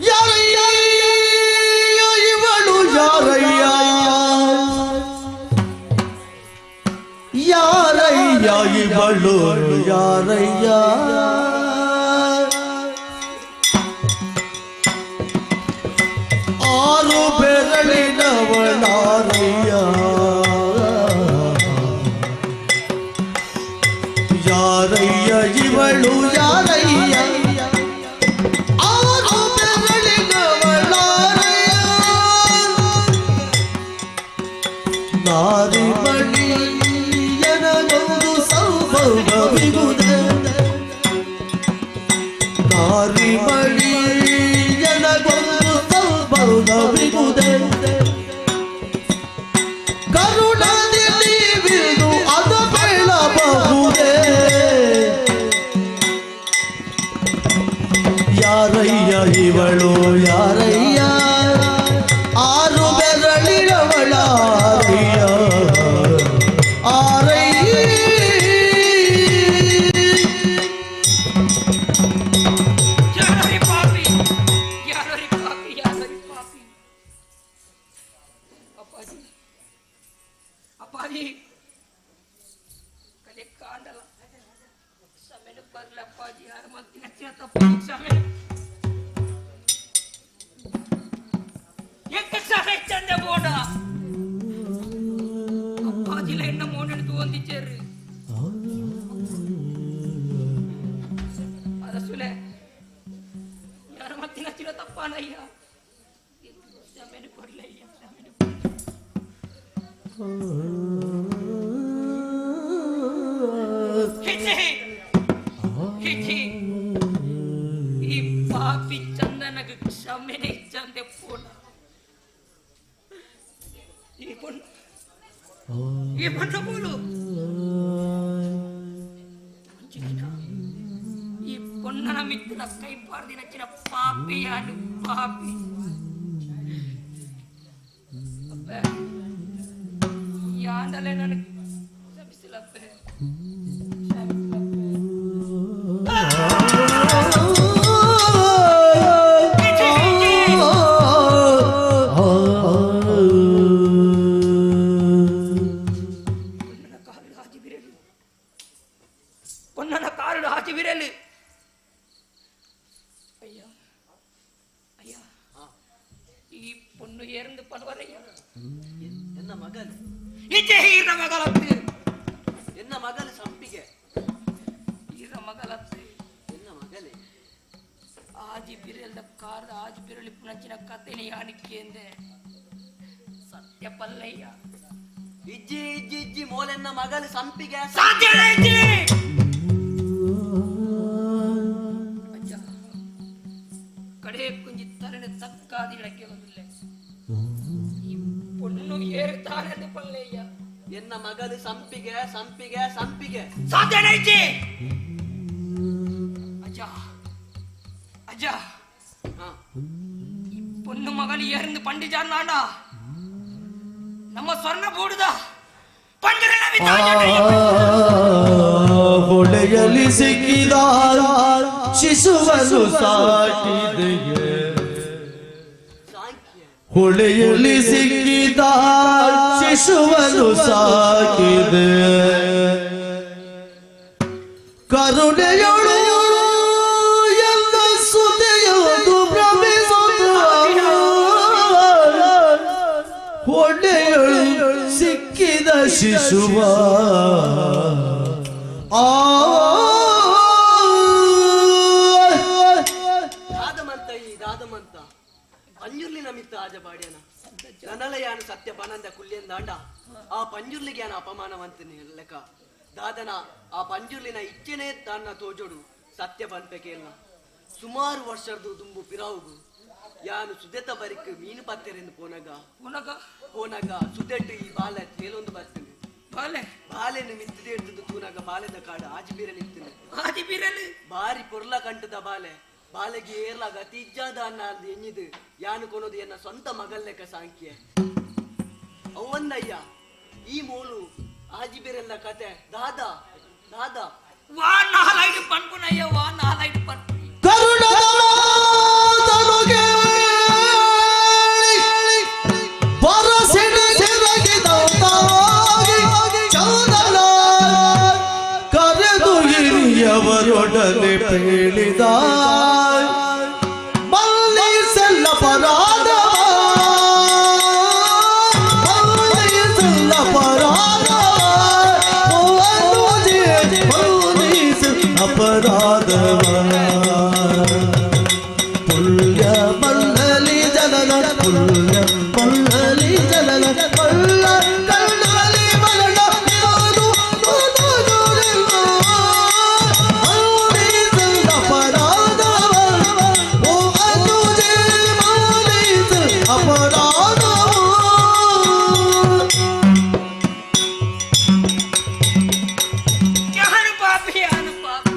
ಯಾರಯ್ಯ ಇವಳು ಯಾರಯ್ಯ ಯಾರಯ್ಯ ಇವಳು ಯಾರಯ್ಯ ಆರು ಬೆರಳಿನವಳಾರಯ್ಯ ಯಾರಯ್ಯ ಇವಳು ಯಾರಯ್ಯ ಆರು ಬೆರಳಿನವಳಾರಯ್ಯ ನಾರಿ ಮಣಿಯನಗೊಂದು ಸೌಭವಿಗುದೆ ನಾರಿ ಮಣಿಯನಗೊಂದು ಸೌಭವಿಗುದೆ ಕರುಣಾದಿ ನೀವಿದು ಅದ ಬೆಳಬಹುದೇ ಯಾರಯ್ಯ ಇವಳು ಯಾರಯ್ಯ ಆರು ಬೆರಳಿನವಳಾರಯ್ಯ ಆರಯ್ಯ ಯಾರರಿ ಪಾಪಿ ಯಾರರಿ ಪಾಪಿ ಯಾರರಿ ಪಾಪಿ ಅಪ್ಪಾಜಿ ಅಪ್ಪಾಜಿ ಕಲೆ ಕಾಂಡಲ ಕ್ಷಮೆನು ಬರ್ಲ ಅಪ್ಪಾಜಿ ಯಾರ ಮತ್ತಿನ ತಪ್ಪು ಕ್ಷಮೆ ಎಂತ ಸಹ ಚಂದ ಬೋಡ ಅಪ್ಪಾಜಿಲ ಎನ್ನ ಮೋನನ್ನು ತೋಂದಿச்சೇರು ಅಕ್ಕನ ಮಿತ್ತಲ ಕೈ ಪಾರ್ದಿನಚ್ಚಿನ ಪಾಪಿ ಯಾನು ಪಾಪಿ ಅಪ್ಪೆ ಯಾಂಡಲೆ ನನಗೆ ಕ್ಷಮಿಸಿಲ್ಲಪ್ಪೆ ಪೊನ್ನನ ಕಾರುಡು ಹಾಕಿ ಬಿರಲಿ ಅಯ್ಯ ಅಯ್ಯ ಈ ಪೊಣ್ಣು ಏರಂದು ಪನ್ವರಯ್ಯ ಎನ್ನ ಮಗಲು ಇಜ್ಜೆ ಈರ ಮಗಳತ್ತೆ ಎನ್ನ ಮಗಲು ಸಂಪಿಗೆ ಈರ ಮಗಳತ್ತೆ ಎನ್ನ ಮಗಲೇ ಆಜಿ ಬಿರಲ್ದ ಕಾರದ ಆಜಿ ಬಿರಲಿ ಪುನಂಚಿನ ಕಥೆನಿ ಯಾನಿಕ್ಕೆಂದೆ ಸತ್ಯ ಪಲ್ಲಯ್ಯ ಇಜ್ಜಿ ಇಜ್ಜಿ ಇಜ್ಜಿ ಮೋಲೆನ್ನ ಮಗಲು ಸಂಪಿಗೆ ಸಾಧ್ಯವೇ ಇಜ್ಜಿ ಅಜ್ಜ ಕಡೆ ಕುಂಜಿ ತಲೆನ ತಕ್ಕಾದಿಡಕ್ಕೆ ಬಂದಿಲ್ಲ ಈ ಪೊಣ್ಣು ಏರುತ್ತಾನೆ ಅಂತ ಪಲ್ಲಯ್ಯ ಎನ್ನ ಮಗಲು ಸಂಪಿಗೆ ಸಂಪಿಗೆ ಸಂಪಿಗೆ ಸಾಧ್ಯನೇ ಇಜ್ಜಿ ಅಜ್ಜ ಅಜ್ಜ ಈ ಪೊಣ್ಣು ಮಗಲು ಏರಿಂದ ಪಂಡಿಜಾನಾಡ ನಮ್ಮ ಸ್ವರ್ಣ ಬೂಡುದ ಹೊಳೆಯಲ್ಲಿ ಸಿಕ್ಕಿದ ಶಿಶುವನ್ನು ಸಾಕಿದೆಯೇ ಹೊಳೆಯಲ್ಲಿ ಸಿಕ್ಕಿದ ಶಿಶುವನ್ನು ಸಾಕಿದೆ ಕರುಣೆಯೊಳು ಎಲ್ಲ ಸುದೆಯೊಂದು ಭ್ರಮಿಸುತ್ತ ಹೊಳೆಯೊಳು ಸಿಕ್ಕಿದ ಶಿಶುವ ಆ ದಾದಮಂತ ಈ ದಾದಮಂತ ಪಂಜುರ್ಲಿನ ಮಿತ್ತ ಆಜ ಬಾಡ್ಯನ ನನಲಯಾನ ಸತ್ಯ ಪನಂದ ಕುಲ್ಯಂದಾಂಡ ಆ ಪಂಜುರ್ಲಿಗೆ ಯಾನ ಅಪಮಾನವಂತನಿ ಲೆಕ್ಕ ದಾದನ ಆ ಪಂಜುರ್ಲಿನ ಇಚ್ಛೆನೇ ತಾನ್ನ ತೋಜೋಡು ಸತ್ಯ ಪನ್ಪೆಕೇಲ್ನ ಸುಮಾರು ವರ್ಷದ್ದು ದುಂಬು ಪಿರಾವುಗು ಯಾನು ಸುದೆತ ಬರಿಕ್ ಮೀನು ಪತ್ತೆರೆಂದು ಪೋನಗ ಪೋನಗ ಪೋನಗ ಸುದೆಟ್ಟು ಈ ಬಾಲೆ ತೇಲೊಂದು ಬರ್ತೇನೆ ಬಾಲೆ ಬಾಲೆನು ಮಿತ್ತದೆ ಇರ್ತದ್ದು ತೂನಗ ಬಾಲೆದ ಕಾಡು ಆಜಿ ಬೀರಲು ಇರ್ತೇನೆ ಆಜಿ ಬೀರಲು ಬಾರಿ ಪೊರ್ಲ ಕಂಟದ ಬಾಲೆ ಬಾಲೆಗೆ ಏರ್ಲ ಗತಿ ಇಜ್ಜಾದ ಅನ್ನ ಅದು ಎನ್ನಿದು ಯಾನು ಕೊನೋದು ಎನ್ನ ಸ್ವಂತ ಮಗಲ್ಲೆಕ್ಕ ಸಾಂಖ್ಯ ಅವನ್ನಯ್ಯ ಈ ಮೋಲು ಆಜಿ ಬೀರೆಲ್ಲ ಕತೆ ದಾದಾ ದಾದಾ ವಾ ನಾಲೈದು ಪನ್ಪುನಯ್ಯ ವಾ ನಾಲೈದು ಪನ್ಪು ಕರೆದು ಹಿರಿಯವರೊಡನೆ ಪೇಳಿದ ಮಲ್ಲಿಸಲ್ಲ ಪರಾಧ ಮಲ್ಲಿಸಲ್ಲ ಪರಾಧ ಅಪರಾಧವ ಪುಣ್ಯ ಮಲ್ಲಲಿ ಜನನ ಪುಣ್ಯ ಮಲ್ಲಲಿ ಜನನ ಮಲ್ಲ ಕಣ್ಣಲಿ ಮರಣ ಯಾನು ಪಾಪಿ ಯಾನು ಪಾಪಿ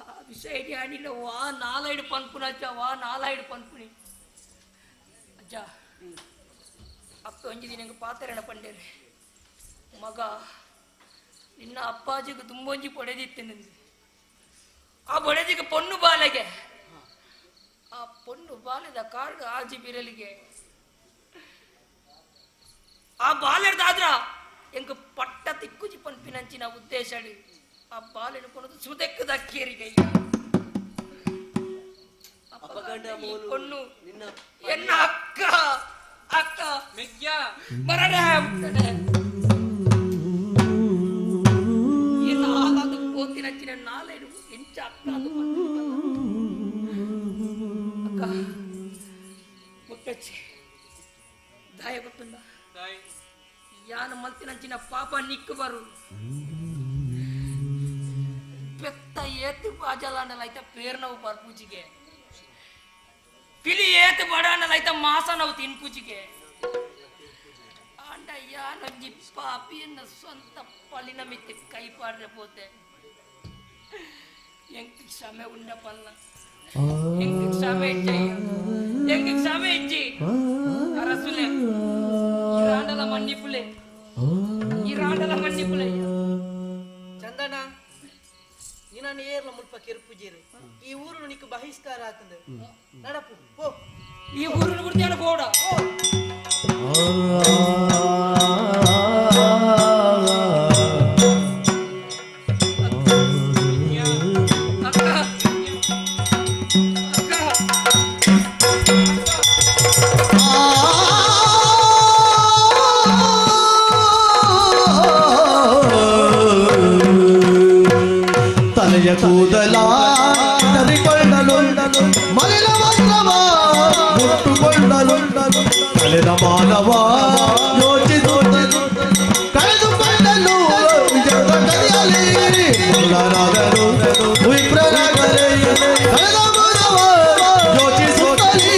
ಆ ವಿಷಯ ಅನಿಲ ವಾ ನಾಲೈಡು ಪನ್ಪುನ ಅಜ್ಜ ವಾ ನಾಲೈಡು ಪನ್ಪುನಿ ಅಜ್ಜ ಅಪ್ಪ ಒಂಜಿ ದಿನ ಪಾತ್ರೆಣ ಪಂಡೇರಿ ಮಗ ನಿನ್ನ ಅಪ್ಪಾಜಿಗೆ ತುಂಬೊಂಜಿ ಪೊಡೆದಿತ್ತು ನಿಂದು ಆ ಬೊಡೆದಿಗೆ ಪೊಣ್ಣು ಬಾಲೆಗೆ ಆ ಪೊಣ್ಣು ಬಾಲೆದ ಕಾರ್ಡ್ ಆಜಿ ಬಿರಲಿಗೆ ಆ ಬಾಲೆಡ್ದಾದ್ರ ಎಂಕ್ ಪಟ್ಟ ತಿಕ್ಕುಜಿ ಪನ್ಪಿನಂಚಿನ ಉದ್ದೇಶ ಆ ಬಾಲೆನು ಕೊನದು ಸುದೆಕ್ಕದ ಕೇರಿಗೆ ಅಪಗಂಡ ಮೋಲು ಪೊಣ್ಣು ನಿನ್ನ ಎನ್ನ ಅಕ್ಕ ಅಕ್ಕ ಮೆಗ್ಯ ಮರಣ ಎನ್ನ ಆಗಾದ ಪೋತಿನಂಚಿನ ನಾಲೆಡು ಎಂಚ ಅಕ್ಕ ಅದು ಅಕ್ಕ ಮುಟ್ಟಚ್ಚಿ ದಾಯ ಗೊತ್ತುಂಡ ಯಾನ ಮಲ್ತಿನಂಚಿನ ಪಾಪ ನಿಕ್ಕು ಬರು ಪೆತ್ತ ಏತು ಬಾಜಲಾಂಡಲೈತ ಪೇರ್ನವು ಬರ್ಪೂಜಿಗೆ ಪಿಲಿ ಏತು ಬಡಾಂಡಲೈತ ಮಾಸನವು ತಿನ್ಪೂಜಿಗೆ ಆಂಡ ಯಾನೊಂಜಿ ಪಾಪಿಯನ್ನ ಸ್ವಂತ ಪಲಿನ ಮಿತ್ತಿ ಕೈ ಪಾಡ್ರೆ ಪೋತೆ ಎಂಕ್ ಕ್ಷಮೆ ಉಂಡ ಪಲ್ಲ ಎಂಕ್ ಕ್ಷಮೆ ಇಜ್ಜಯ್ಯ ಎಂಕ್ ಕ್ಷಮೆ ಇಜ್ಜಿ ಅರಸುಲೆ ಇರಾಂಡಲ ಮನ್ನಿಪುಲೆ ಇರಾಂಡಲ ಮನ್ನಿಪುಲೆ ಚಂದನ ನಿನ್ನ ಏರ್ಲ ಮುಲ್ಪ ಕಿರುಪುಜೀರು ಈ ಊರು ನಿಕ್ ಬಹಿಷ್ಕಾರ ಆತಂದು ನಡಪು ಪೋ ಈ ಊರುನು ಬಿಡ್ತೇನೆ ಬೋಡ ತಲೆಯ ಕೂದಲ ತರಿಕೊಳ್ಳಲು ಮಲಿನ ವಸ್ತ್ರವ ಮುಟ್ಟುಕೊಳ್ಳಲು ಕಳೆದ ಮಾನವ ಯೋಚಿಸುತ್ತನು ಕಳೆದುಕೊಂಡಲು ವಿಜಯದ ಕಲಿಯಲಿ ಮರುಳನಾದರು ವಿಪ್ರನಾಗಲೇ ಕಳೆದ ಮಾನವ ಯೋಚಿಸುತ್ತಲೇ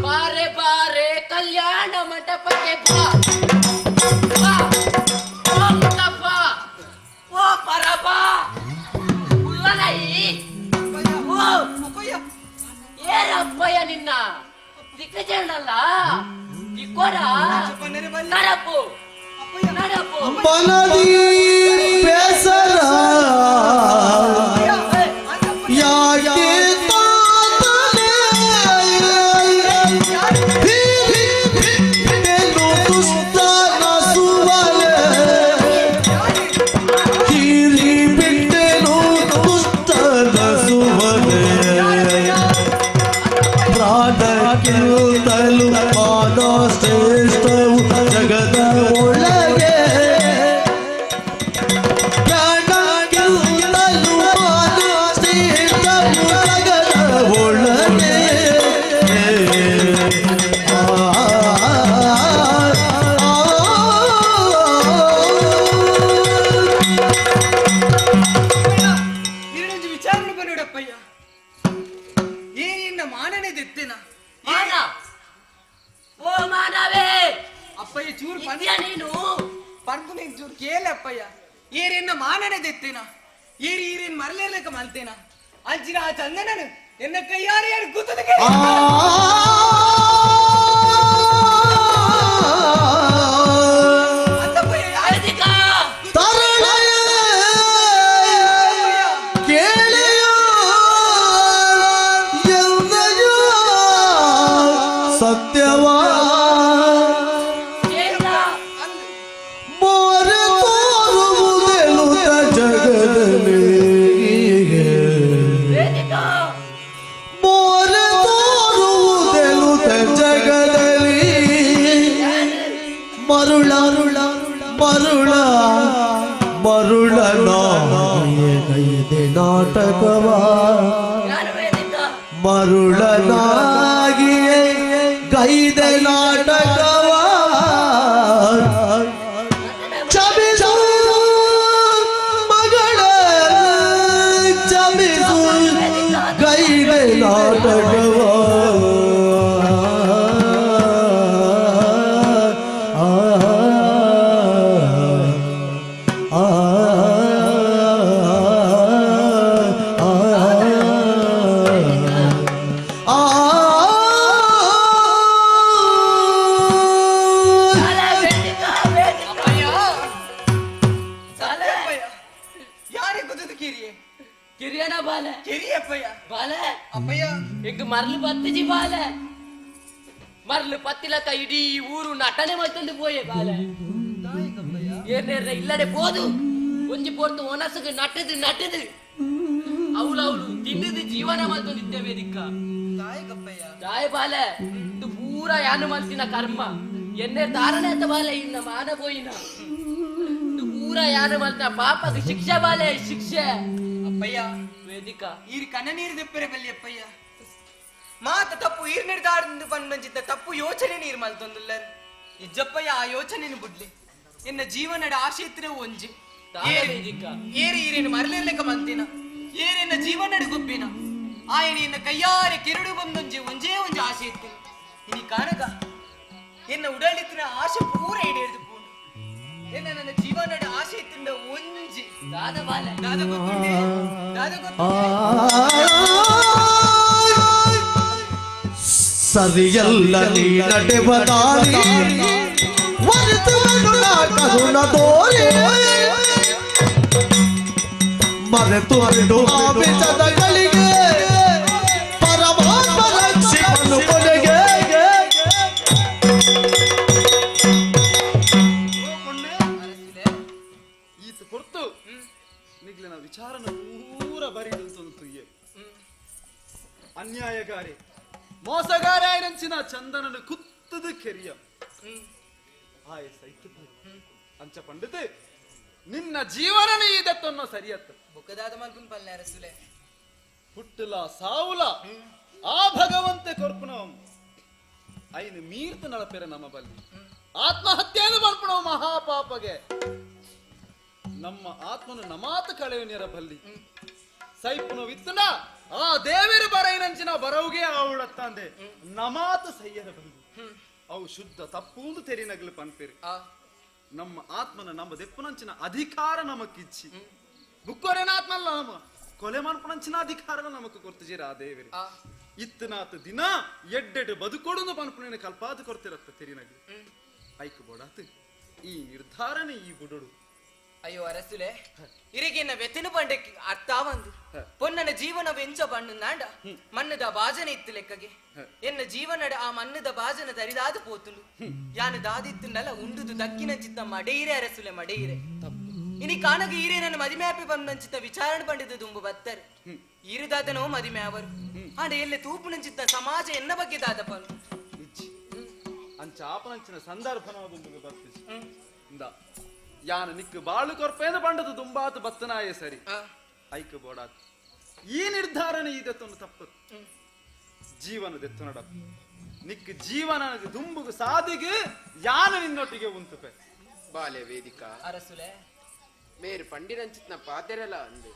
ಬಾರೆ ಬಾರೆ ಕಲ್ಯಾಣ ಮಂಟಪಕ್ಕೆ ಬಾ ಬಾ ಓ ಮುತ್ತಪ್ಪ ಓ ಪರಬ ಉಲ್ಲನೈ ಓ ಏರಪ್ಪಯ್ಯ ನಿನ್ನ ದಿಕ್ಕಜನಲ್ಲ ದಿಕ್ಕೋರ ನಡಪು ನಡಪು ಮನದಿ ಬೇಸರ ಯಾಕೆ ತಾತನೆ ಹೀರಿಟ್ಟೆನು ದುಷ್ಟನ ಸುವಲೆ ಹೀರಿಬಿಟ್ಟೆನು ದುಷ್ಟನ ಸುವಲೆ ಪ್ರಾಣಕ್ಕಿಂತಲೂ ಮಾನ ಶ್ರೇಷ್ಠವು ಜಗದ ಒಳಗೆ ಪ್ರಾಣಕ್ಕಿಂತಲೂ ಮಾನ ಶ್ರೇಷ್ಠವು ಜಗದ ಒಳಗೆ ಆ, ನೀನೊಂದು ವಿಚಾರಣೆ ಬನ್ನೋಡಪ್ಪಯ್ಯ ಏನಿನ್ನ ಮಾನನೆ ದೆತ್ತೆನ ಮಾನ ಓ ಮಾನವೇ ಅಪ್ಪಯ್ಯ ಚೂರು ಇದ್ಯಾ ನೀನು ಪಂಪು ನೀನ್ ಚೂರು ಕೇಳ ಅಪ್ಪಯ್ಯ ಏರಿನ್ನ ಮಾನನೆ ದೆತ್ತೇನ ಏರಿ ಈರಿನ್ ಮರಲೇರ್ಲಿಕ್ಕ ಮಲ್ತೇನ ಅಂಚಿನ ಆ ಚಂದನನು ಎನ್ನ ಕೈಯಾರೆ ಯಾರು ಕೂತದ ಕೇಳಿಯೋ ಎಂದೆಯೋ ಸತ್ಯವಾ ಮೋರೆ ತೋರುವುದೆಲುತ ಜಗದಲ್ಲಿ ಮೋರೆ ತೋರುವುದೆಲುತ ಜಗದಲ್ಲಿ ಮರುಳ ಮರುಳ ಮರುಳನಾಗಿಯೇ ಕೈದೆ ನಾಟಕವ ಮರುಳನಾಗಿಯೇ ಗೈದೆ ನಾಟಕವ ಕ್ಷಮಿಸು ಮಗಳ ಕ್ಷಮಿಸು ಗೈದೆ ನಾಟಕವ ಆ ಆ ಆ ಯಾರೇ ಗೊತ್ತದ ಕಿರಿಯೇ ಕಿರಿಯನ ಬಾಲೆ ಕಿರಿಯಪ್ಪಯ್ಯ ಬಾಲೆ ಅಪ್ಪಯ್ಯ ಎಂಗ್ ಮರ್ಲು ಬತ್ತಿಜಿ ಬಾಲೆ ಮರ್ಲು ಪತ್ತಿಲಕ ಇಡೀ ಊರು ನಟನೆ ಮಲ್ತೊಂದು ಪೋಯೆ ಬಾಲೆ ಏನೇರ ಇಲ್ಲಡೆ ಪೋದು ಒಂಜಿ ಪೋರ್ತು ಒನಸುಗು ನಟದು ನಟದು ಅವಳು ಅವಳು ತಿನ್ನದು ಜೀವನ ಮಲ್ತೊಂದಿದ್ದೇವೆ ದಿಕ್ಕ ದಾಯ ಬಾಲೆ ಇದು ಪೂರ ಯಾನು ಮಲ್ತಿನ ಕರ್ಮ ಎನ್ನೆ ಧಾರಣೆ ಅಂತ ಬಾಲೆ ಇನ್ನ ಮಾನ ಪೋಯಿನ ಇದು ಪೂರ ಯಾನು ಮಲ್ತಿನ ಪಾಪಕ್ಕೆ ಶಿಕ್ಷೆ ಬಾಲೆ ಶಿಕ್ಷೆ ಅಪ್ಪಯ್ಯ ವೇದಿಕ ಈರ್ ಕಣ್ಣ ನೀರು ದೆಪ್ಪರೆ ಬಲ್ಲಿ ಅಪ್ಪಯ್ಯ ಮಾತ ತಪ್ಪು ಈರ್ ನಿರ್ಧಾರದಿಂದ ಬಂದಂಚಿದ್ದ ತಪ್ಪು ಯೋಚನೆ ನೀರು ಮಲ್ತೊಂದುಲ್ಲ ಇಜ್ಜಪ್ಪಯ್ಯ ಆ ಯೋಚನೆನು ಬುಡ್ಲಿ ಎನ್ನ ಜೀವನದ ಆಶೇತ್ರ ಒಂಜಿ ಏರಿ ಈರೇನು ಮರಲಿರ್ಲಿಕ್ಕ ಮಂತಿನ ಏರೆನ್ನ ಜೀವನಡ ಗುಬ್ಬಿನ ಆಯನ ಎನ್ನ ಕೈಯಾರೆ ಕೆರಡು ಬಂದೊಂಜಿ ಒಂಜೇ ಒಂಜಿ ಆಸೆ ಇತ್ತು ಇನಿ ಕಾನಗ ಎನ್ನ ಉಡಲಿತ್ತಿನ ಆಶೆ ಪೂರ ಈಡೇರಿದು ಪೂಂಡು ಎನ್ನ ನನ್ನ ಜೀವನದ ಆಸೆ ಇತ್ತಿಂದ ಒಂಜಿ ದಾದ ಬಾಲೆ ದಾದ ಗೊತ್ತುಂಡೆ ದಾದ ಸರಿಯಲ್ಲ ನೀ ನಡೆವ ದಾರಿ ಮರೆತು ಕರುಣ ತೋರೆ ಮರೆತು ಆಪಿಸದಗಳಿಗೆ ಪರಮಾತ್ಮ ರಕ್ಷಿಸನು ಕೊನೆಗೆ. ಈತ ಕೊರ್ತು ನಿಗ್ಲಿನ ವಿಚಾರನ ಪೂರ ಬರಿದು ತುಯ್ಯೆ ಅನ್ಯಾಯಗಾರಿ ಮೋಸಗಾರ ನಂಚಿನ ಚಂದನನು ಕುತ್ತದು ಕೆರಿಯ ಆಯ ಸೈತು ಅಂಚ ಪಂಡಿತ ನಿನ್ನ ಜೀವನನೇ ಇದತ್ತೊನ್ನೋ ಸರಿಯತ್ತ ಬುಕ್ಕದಾದ ಮಲ್ಪುನ್ ಪಲ್ಲೆ ಅರಸುಲೆ ಹುಟ್ಟುಲ ಸಾವುಲ ಆ ಭಗವಂತೆ ಕೊರ್ಪುನವ ಐನು ಮೀರ್ತು ನಳಪೆರ ನಮ್ಮ ಬಲ್ಲಿ ಆತ್ಮಹತ್ಯೆಯನ್ನು ಮಲ್ಪುನವ ಮಹಾಪಾಪಗೆ ನಮ್ಮ ಆತ್ಮನು ನಮಾತ ಕಳೆಯುನಿರ ಬಲ್ಲಿ ಸೈಪುನ ವಿತ್ತುನ ಆ ದೇವರು ಬರೈನಂಚಿನ ಬರವುಗೆ ಆವುಳತ್ತಂದೆ ನಮಾತ ಸೈಯರ ಬಲ್ಲಿ ಅವು ಶುದ್ಧ ತಪ್ಪೂಂದು ತೆರಿನಗಲು ಪನ್ಪೇರು ನಮ್ಮ ಆತ್ಮನ ನಮ್ಮ ದೆಪ್ಪುನಂಚಿನ ಅಧಿಕಾರ ನಮಕಿಚ್ಚಿ ಬುಕ್ಕೊರೇನ ಆತ್ಮಲ್ಲ ನಮ್ಮ ಕೊಲೆ ಮನ್ಪುನಂಚಿನ ಅಧಿಕಾರ ನಮಕ್ ಕೊರ್ತುಜೀರ ಆ ದೇವರು ಇತ್ತನಾತ ದಿನ ಎಡ್ಡೆಡು ಬದುಕೊಡುನು ಪನ್ಪುನೇನ ಕಲ್ಪಾದ ಕೊರ್ತಿರತ್ತ ತೆರಿನಗಲು ಐಕು ಬೋಡಾತು ಈ ನಿರ್ಧಾರನೇ ಈ ಬುಡಡು. ಅಯ್ಯೋ ಅರಸುಲೆ ಇರಿಗಿನ ವ್ಯತಿನ ಬಂಡಕ್ಕೆ ಅರ್ಥ ಒಂದು ಪೊನ್ನನ ಜೀವನ ವೆಂಚ ಬಣ್ಣು ನಾಂಡ ಮಣ್ಣದ ಬಾಜನ ಇತ್ತು ಲೆಕ್ಕಗೆ ಎನ್ನ ಜೀವನಡ ಆ ಮಣ್ಣದ ಬಾಜನ ದರಿದಾದ ಪೋತುಂಡು ಯಾನು ದಾದಿತ್ತುಂಡಲ್ಲ ಉಂಡುದು ದಕ್ಕಿನ ಚಿತ್ತ ಮಡೆಯಿರೆ ಅರಸುಲೆ ಮಡೆಯಿರೆ ಇನಿ ಕಾನಗ ಈರೆ ನನ್ನ ಮದಿಮ್ಯಾಪೆ ಬಂದಂಚಿತ್ತ ವಿಚಾರಣೆ ಪಂಡಿತ ದುಂಬು ಬತ್ತರೆ ಈರುದಾದನೋ ಮದಿಮೆ ಅವರು ಆಂಡ ಎಲ್ಲೆ ತೂಪುನಂಚಿತ್ತ ಸಮಾಜ ಎನ್ನ ಬಗ್ಗೆ ದಾದಪನು ಅಂಚಾಪನಂಚಿನ ಸಂದರ್ಭನ ದುಂಬುಗೆ ಬರ್ತಿಸಿ ಇಂದ ಯಾನ ನಿಕ್ಕು ಬಾಳು ಕೊರ್ಪೇನ ಬಂಡದು ದುಂಬಾತು ಬತ್ತನಾಯ ಸರಿ ಐಕು ಬೋಡಾತು ಈ ನಿರ್ಧಾರನೇ ಇದತ್ತೊಂದು ತಪ್ಪು ಜೀವನದೆತ್ತು ನಡ ನಿಕ್ಕು ಜೀವನ ದುಂಬುಗು ಸಾದಿಗೆ ಯಾನ ನಿನ್ನೊಟ್ಟಿಗೆ ಉಂತುಪೆ ಬಾಲೆ ವೇದಿಕಾ ಅರಸುಲೆ ಮೇರು ಪಂಡಿರಂಚಿತ್ನ ಪಾತೆರಲ ಅಂದು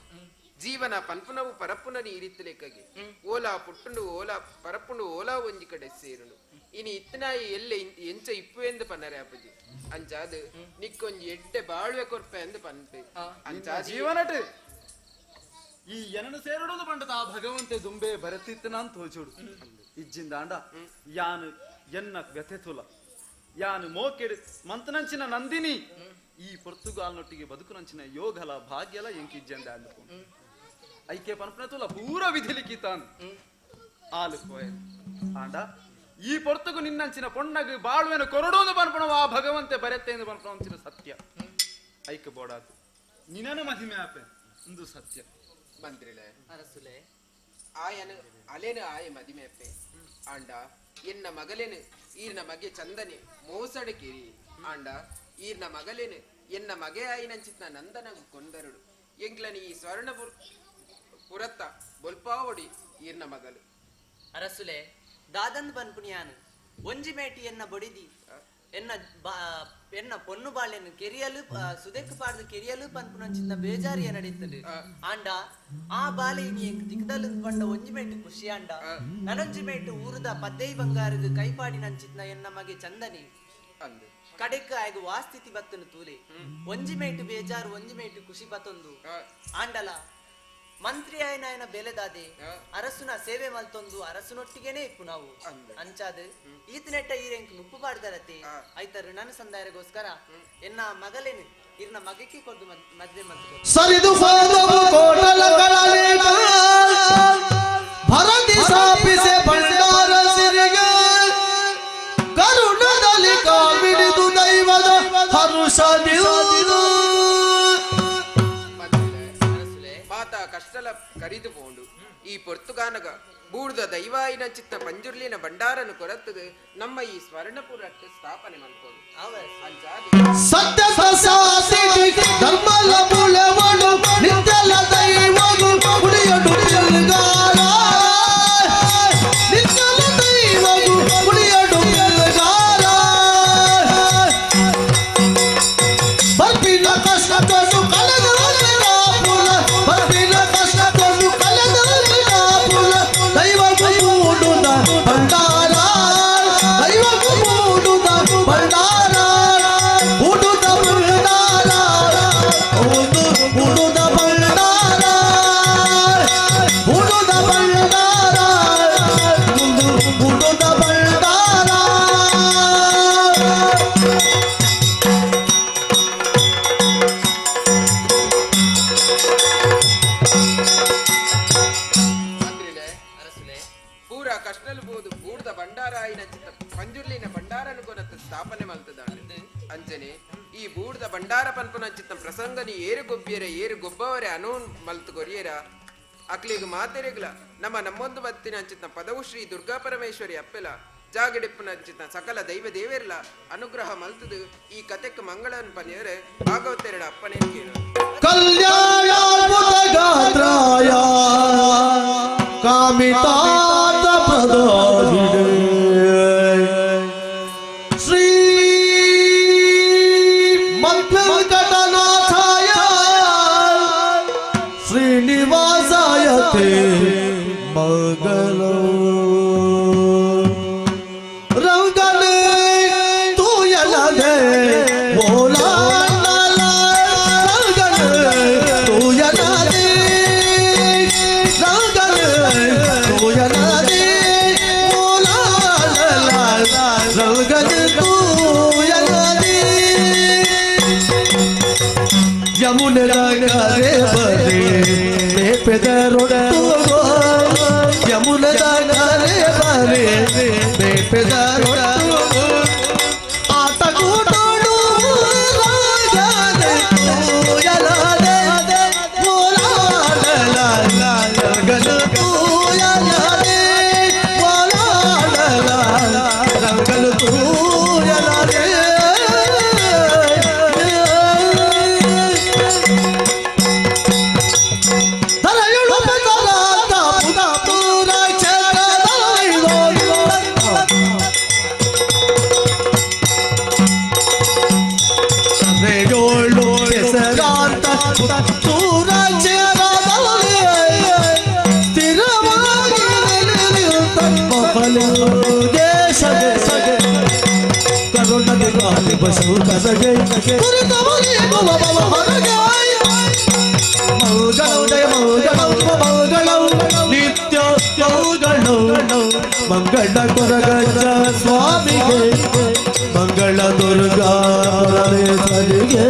ಜೀವನ ಪನ್ಪುನವು ಪರಪ್ಪುನ ನೀರಿತ್ತು ಲೆಕ್ಕಗೆ ಓಲಾ ಪುಟ್ಟುಂಡು ಓಲಾ ಪರಪ್ಪುಂಡು ಓಲಾ ಒಂಜಿ ಕಡೆ ಸೇರುಂಡು ಇನಿ ಇತ್ತನಾಯಿ ಎಲ್ಲೆ ಎಂಚ ಇಪ್ಪು ಎಂದು ಪನ್ನರೆ ಅಪ್ಪಜಿ ಅಂಚಾದು ನಿಕ್ಕೊಂಜಿ ಎಡ್ಡೆ ಬಾಳುವೆ ಕೊರ್ಪೆ ಎಂದು ಪನ್ಪೆ ಅಂಚಾದ ಜೀವನಟ್ ಈ ಏನನ್ನು ಸೇರಡೋದು ಪಂಡತ ಆ ಭಗವಂತೆ ದುಂಬೆ ಬರತಿತ್ತನ ಅಂತ ಹೋಚೋಡು ಇಜ್ಜಿಂದಾಂಡ ಯಾನು ಎನ್ನ ವ್ಯಥೆ ತುಲ ಯಾನು ಮೋಕೆಡು ಮಂತನಂಚಿನ ನಂದಿನಿ ಈ ಪೊರ್ತುಗಾಲ್ನೊಟ್ಟಿಗೆ ಬದುಕುನಂಚಿನ ಯೋಗಲ ಭಾಗ್ಯಲ ಎಂಕಿಜ್ಜಂದೆ ಅಲ್ಲುಕು ಐಕೆ ಪನ್ಪನ ತುಲ ಪೂರ ವಿಧಿಲಿಕ್ಕಿತಾನ್ ಆಲು ಕೋಯ ಆಂಡ ಈ ಪೊರ್ತುಗು ನಿನ್ನಂಚಿನ ಪೊಣ್ಣಗು ಬಾಳುವೆನ ಕೊರಡೋದು ಪನ್ಪಣವ ಆ ಭಗವಂತೆ ಬರೆತ್ತೆ ಎಂದು ಪನ್ಪಣವಂಚಿನ ಸತ್ಯ ಐಕೆ ಬೋಡಾತು ನಿನ್ನನು ಮಹಿಮೆ ಆಪೆ ಇಂದು ಸತ್ಯ ಮಂತ್ರಿಲೆ ಅರಸುಲೆ ಆಯನು ಅಲೇನು ಆಯ ಮದಿಮೆಪ್ಪೆ ಆಂಡ ಎನ್ನ ಮಗಲೇನು ಈರ್ನ ಮಗೆ ಚಂದನೆ ಮೋಸಡು ಕಿರಿ ಆಂಡ ಈರ್ನ ಮಗಲೇನು ಎನ್ನ ಮಗೆ ಆಯಿನಂಚಿತ್ನ ನಂದನಗು ಕೊಂದರುಡು ಎಂಗ್ಲನಿ ಈ ಸ್ವರ್ಣ ಪುರತ್ತ ಬೊಲ್ಪಾವಡಿ ಈರ್ನ ಮಗಲು ಅರಸುಲೆ ದಾದಂದ್ ಬನ್ಪುಣಿಯಾನು ಒಂಜಿ ಮೇಟಿ ಎನ್ನ ಬೊಡಿದಿ ಎನ್ನ ಎನ್ನ ಪೊನ್ನು ಬಾಳೆನು ಕೆರಿಯಲು ಸುದೆಕ್ಕು ಪಾಡ್ದು ಕೆರಿಯಲು ಪನ್ಪುನಂಚಿನ ಬೇಜಾರಿಯ ನಡೀತದೆ ಆಂಡ ಆ ಬಾಲೆ ಇನಿ ತಿಕ್ದಲು ಪಂಡ ಒಂಜಿ ಮೇಟು ಖುಷಿ ಆಂಡ ನನೊಂಜಿ ಮೇಟು ಊರುದ ಪದ್ದೈ ಬಂಗಾರದು ಕೈಪಾಡಿ ನಂಚಿತ್ನ ಎನ್ನ ಮಗೆ ಚಂದನಿ ಕಡೆಕ್ ಆಯ್ಗು ವಾಸ್ಥಿತಿ ಬತ್ತನು ತೂಲೆ ಒಂಜಿ ಮೇಟು ಬೇಜಾರು ಒಂಜಿ ಮೇಟು ಖುಷಿ ಬತ್ತೊಂದು ಆಂಡಲ ಮಂತ್ರಿ ಆಯನ ಬೆಲೆದಾದೆ ಅರಸುನ ಸೇವೆ ಮಲ್ತೊಂದು ಅರಸುನೊಟ್ಟಿಗೆನೆ ಇಪ್ಪು ನಾವು ಅಂಚಾದ ಈತನೆಟ್ಟ ಈರೆಂಕ್ ನುಪ್ಪು ಪಾಡ್ದರತೆ ಐತರು ನನ್ನ ಸಂದಾಯಗೋಸ್ಕರ ಎನ್ನ ಮಗಲೇನು ಇರ್ನ ಮಗಕ್ಕೆ ಕೊದ್ದು ಮದ್ವೆ ಮಂತು ಸರಿದು ಹೋದವು ಕೋಟಲಗಳನೇಕ ಭರತಿ ಸ್ಥಾಪಿಸೆ ಭಂಡಾರ ಸಿರಿಗೆ ಕರುಣದಲ್ಲಿ ಕಾವಿಡಿದು ದೈವದ ಹರುಷದಿರು ಮಾತಾ ಕಷ್ಟಲ ಕರಿದು ಪೋಂಡು ಈ ಪೊರ್ತುಗಾನಗ ಬೂರ್ದ ದೈವಾಯಿನ ಚಿತ್ತ ಪಂಜುರ್ಲಿನ ಭಂಡಾರನು ಕೊರತದು ನಮ್ಮ ಈ ಸ್ವರ್ಣಪುರಕ್ಕೆ ಸ್ಥಾಪನೆ ಮಲ್ಪೋದು ಸತ್ಯ ಸಸಾಸಿಟಿ ಧರ್ಮಲ ಬುಳೆವಡು ನಿತ್ಯಲ ದೈವಗು ಕುಡಿಯಡು ತಿರುಗಾಲ ನಿತ್ಯಲ ದೈವಗು ಕುಡಿಯಡು ತಿರುಗಾಲ ಬರ್ಪಿನ ಕಷ್ಟವನ್ನು ಕಳೆದ ಬರ್ಪಿನ ಕಷ್ಟವನ್ನು ಕಳೆದ ದೈವಗು ಮೂಡುದ ಭಂಡಾರ ದೈವಗು ಮೂಡುದ ಭಂಡಾರ ಮೂಡುದ ಭಂಡಾರ. ಸ್ಥಾಪನೆ ಮಲ್ತದಾಂಡ್. ಅಂಚನೆ ಈ ಬೂಡ್ದ ಭಂಡಾರ ಪನ್ಪುನಂಚಿತ್ತ ಪ್ರಸಂಗನಿ ಏರು ಗೊಬ್ಬಿಯರ ಏರು ಗೊಬ್ಬವರೆ ಅನೂನ್ ಮಲ್ತು ಕೊರಿಯರ ಅಕ್ಲಿಗ್ ಮಾತೆರೆಗ್ಲ ನಮ್ಮ ನಮ್ಮೊಂದು ಬತ್ತಿನ ಅಂಚಿತ್ತ ಪದವು ಶ್ರೀ ದುರ್ಗಾ ಪರಮೇಶ್ವರಿ ಅಪ್ಪೆಲ ಜಾಗಡಿಪ್ಪುನಂಚಿತ್ತ ಸಕಲ ದೈವ ದೇವೆರ್ಲ ಅನುಗ್ರಹ ಮಲ್ತದು ಈ ಕತೆಕ್ ಮಂಗಳನ್ ಪನಿಯರೆ ಭಾಗವತೆರಡ ಅಪ್ಪನೇ ಕೇಳು. ಕಲ್ಯಾಣ ಗಾತ್ರಾಯ ಕಾಮಿತಾರ್ಥ ಪ್ರದಾಯಿನೇ ಶ್ರೀ ಮಂತ್ರಿಕಟನಾಥಾಯ ಶ್ರೀನಿವಾಸಾಯ ತೇ ಮಂಗಲಂ. ರಂಗನೆ ತೂಯಲದೆ ಓಲಾ ರಂಗನೆ ತೂಯಲದೆ ರಂಗನೆ ತೂಯಲದೆ ಓಲಾ ರಂಗನೆ ತೂಯಲದೆ ಯಮುನೆ ರೆ ಬರೆ ಬೇಪೆದರೊಟ್ಟು ಯಮುನೆ ರೆ ಬರೆ ಬೇಪೆದರೊಟ್ಟು ಆಟ ಕೂಟೋಡು ರಂಗನೆ ತೂಯಲದೆ ಓಲಾಡಲ ರಂಗನೆ ತೂಯಲದೆ ಓಲಾಡಲ ರಂಗನೆ ತೂಯಲದೆ. ಧರೆಯುಳು ಬೆದರಾದ ಪುರ ಕ್ಷೇತ್ರದಲ್ಲಿರೋ ಧರೆಯೋಳು ಹೆಸರಾಂತ ಪುರ ಕ್ಷೇತ್ರದಲ್ಲಿ ಸ್ಥಿರವಾಗಿ ನೆಲೆಯುತ್ತ ಮಹಲಿಂಗೇಶಗೆ ಕರುಣಗೆ ಗಾಲಿ ಬಸವು ಕಸಗೆ ಕುರಿತವರಿಗೆ ಬವ ಬವ ಹೊರಗೆ ಮಂಗಳಂ ಜಯ ಮಂಗಳಂ ಮಂಗಳಂ ನಿತ್ಯ ಮಂಗಳಂ ಮಂಗಳ ಕೊರಗಜ್ಜ ಸ್ವಾಮಿಗೆ ಮಂಗಳ ದುರ್ಗಾ ಪರಮೇಶ್ವರಿಗೆ.